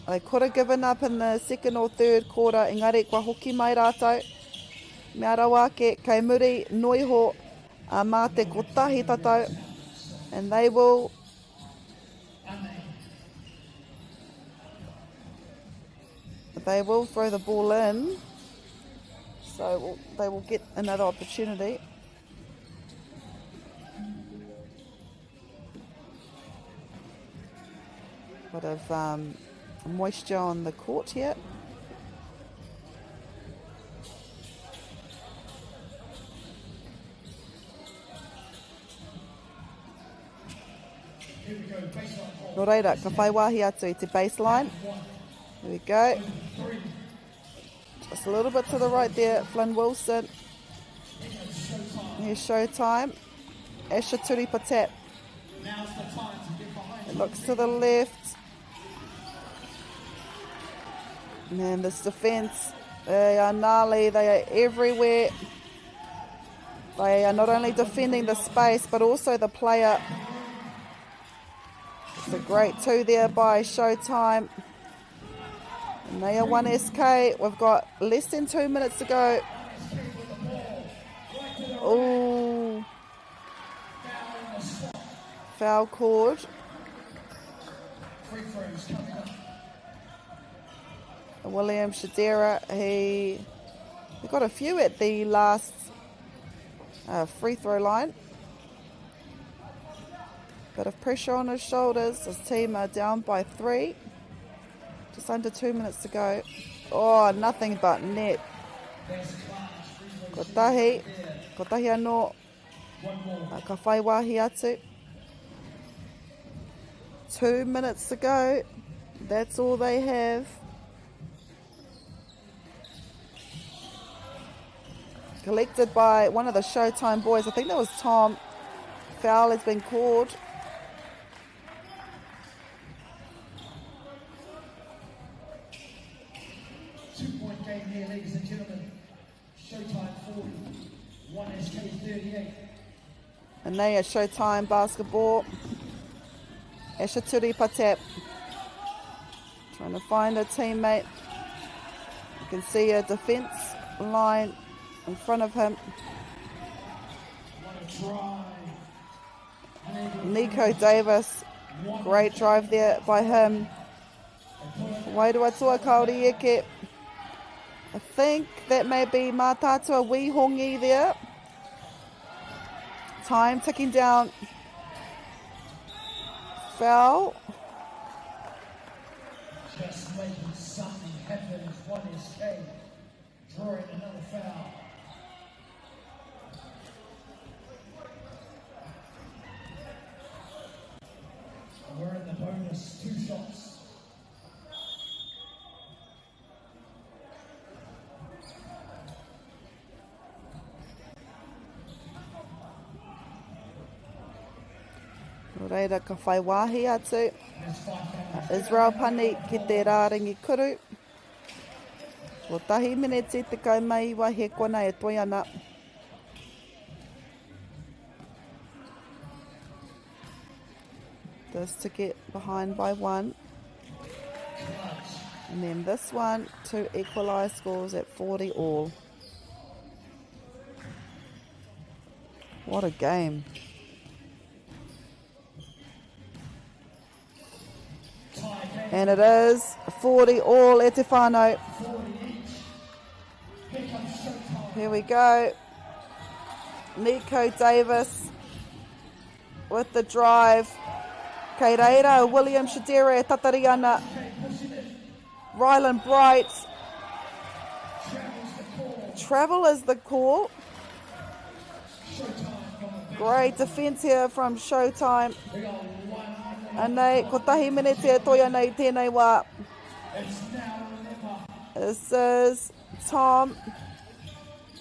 They could have given up in the second or third quarter, engari kua hoki mai rātou. Mea rawa ake, kei muri noiho a mā te kotahi tatau. And they will They will throw the ball in, so they will get another opportunity. Bit of moisture on the court here. Nō reira, ka whai wāhi atu i te baseline. There we go. Just a little bit to the right there, Flynn Wilson. Here's showtime. Asher Turipa tap. It looks to the left. Man, this defense, they are gnarly. They are everywhere. They are not only defending the space, but also the player. It's a great two there by Showtime. And they are 1SK. We've got less than 2 minutes to go. Oh. Foul called. William Shadera, he got a few at the last free throw line. Bit of pressure on his shoulders. His team are down by 3. Just under 2 minutes to go. Oh, nothing but net. Kotahi. Kotahi anō. Ka whai wāhi atu. 2 minutes to go. That's all they have. Collected by one of the Showtime boys. I think that was Tom. Foul has been called. 2-point game here, ladies and gentlemen. Showtime 40, 1SK 38. And they are Showtime basketball. Asher Turipa tap. Trying to find a teammate. You can see a defense line in front of him. Nico Davis, great drive there by him. Wairuatua kaori eke. I think that may be Mātātua Wihongi there. Time ticking down. Foul. Just making something happen as 1SK, drawing another foul. We're in the bonus 2 shots. Nō reira, ka whai wāhi atu a Israel Pani ki te rārangi kuru. Kotahi mineti 19 he kona e toi ana. This to get behind by one. And then this one to equalise scores at 40 all. What a game. And it is 40 all e te whānau. Here we go. Nico Davis with the drive. Kei reira William Shadera e tatari ana. Ryland Bright. Travel is the call. Great defence here from Showtime. Anei, kotahi minute e toi ana i tēnei wā. This is Tom.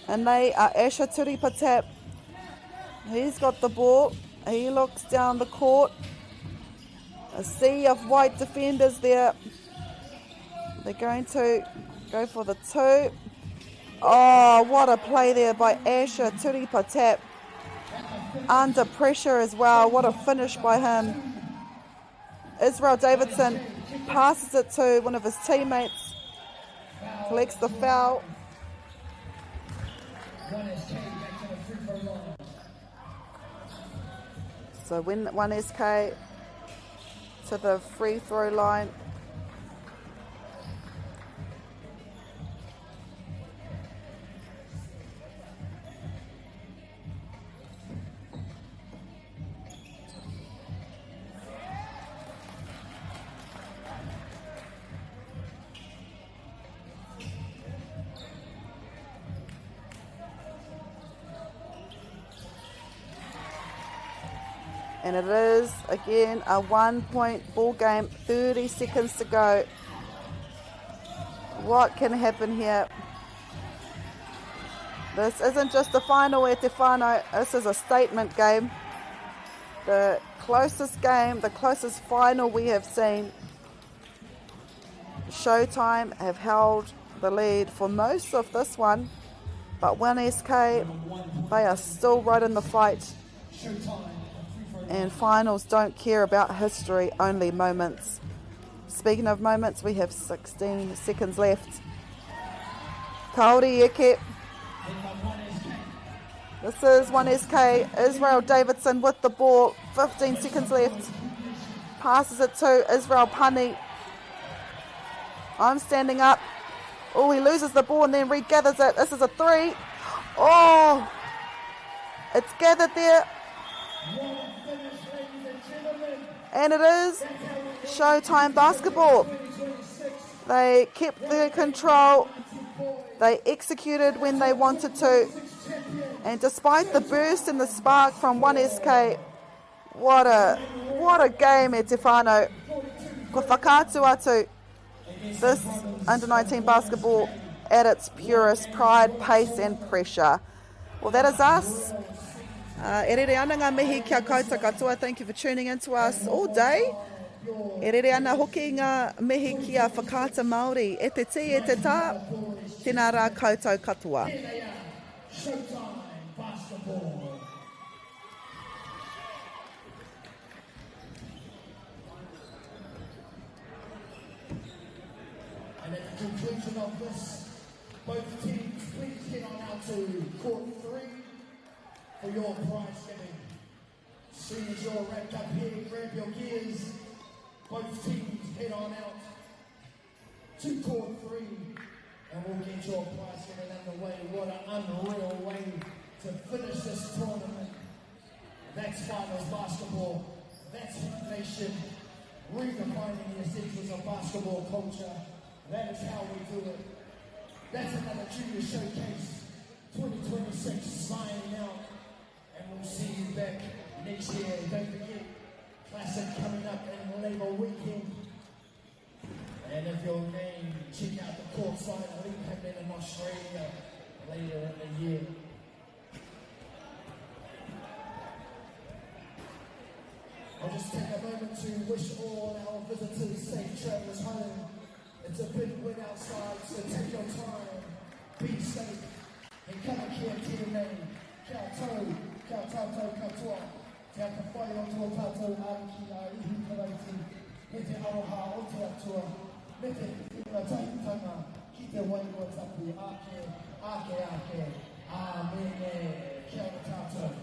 Anei a Asher Turipatap. He's got the ball. He looks down the court. A sea of white defenders there. They're going to go for the two. Oh, what a play there by Asher Turipa Tap. Under pressure as well. What a finish by him. Israel Davidson passes it to one of his teammates. Collects the foul. So win 1SK to the free throw line. And it is, again, a 1-point ball game, 30 seconds to go. What can happen here? This isn't just the final e te whānau, this is a statement game. The closest game, the closest final we have seen. Showtime have held the lead for most of this one, but 1SK, they are still right in the fight. And finals don't care about history, only moments. Speaking of moments, we have 16 seconds left. Kaori Eke. This is 1SK. Israel Davidson with the ball. 15 seconds left. Passes it to Israel Pani. I'm standing up. Oh, he loses the ball and then regathers it. This is a three. Oh, it's gathered there. And it is Showtime basketball. They kept the control. They executed when they wanted to. And despite the burst and the spark from 1SK, what a, what a game e te whānau. Ko whakaatu atu this under-19 basketball at its purest, pride, pace and pressure. Well, that is us. Uh, e rere ana ngā mihi kia koutou katoa. Thank you for tuning in to us all day. E rere ana hoki ngā mihi ki a Whakaata Māori. E te tī, e te tā, tēnā rā koutou katoa. Showtime Basketball. And at the conclusion of this, both teams please head on out to court three for your prize giving. Soon as you're wrapped up here, grab your gears. Both teams head on out to court three and we'll get your prize giving underway. What an unreal way to finish this tournament. That's finals basketball. That's Hoop Nation redefining the essentials of basketball culture. That is how we do it. That's another Junior Showcase 2026 signing out. And we'll see you back next year. Don't forget, Classic coming up in Labour Weekend. And if you're game, check out the courtside elite happening in Australia later in the year. I'll just take a moment to wish all our visitors safe travels home. It's a bit wet outside, so take your time, be safe, and karakia tēnei, kia tau, kia tātou katoa. Te atawhai o tō tātou Ariki a Ihu Karaiti, me te aroha o te Atua, me te whiwhinga tahitanga ki te Wairua Tapu, āke, āke, āke. Āmene. Kia ora tātou.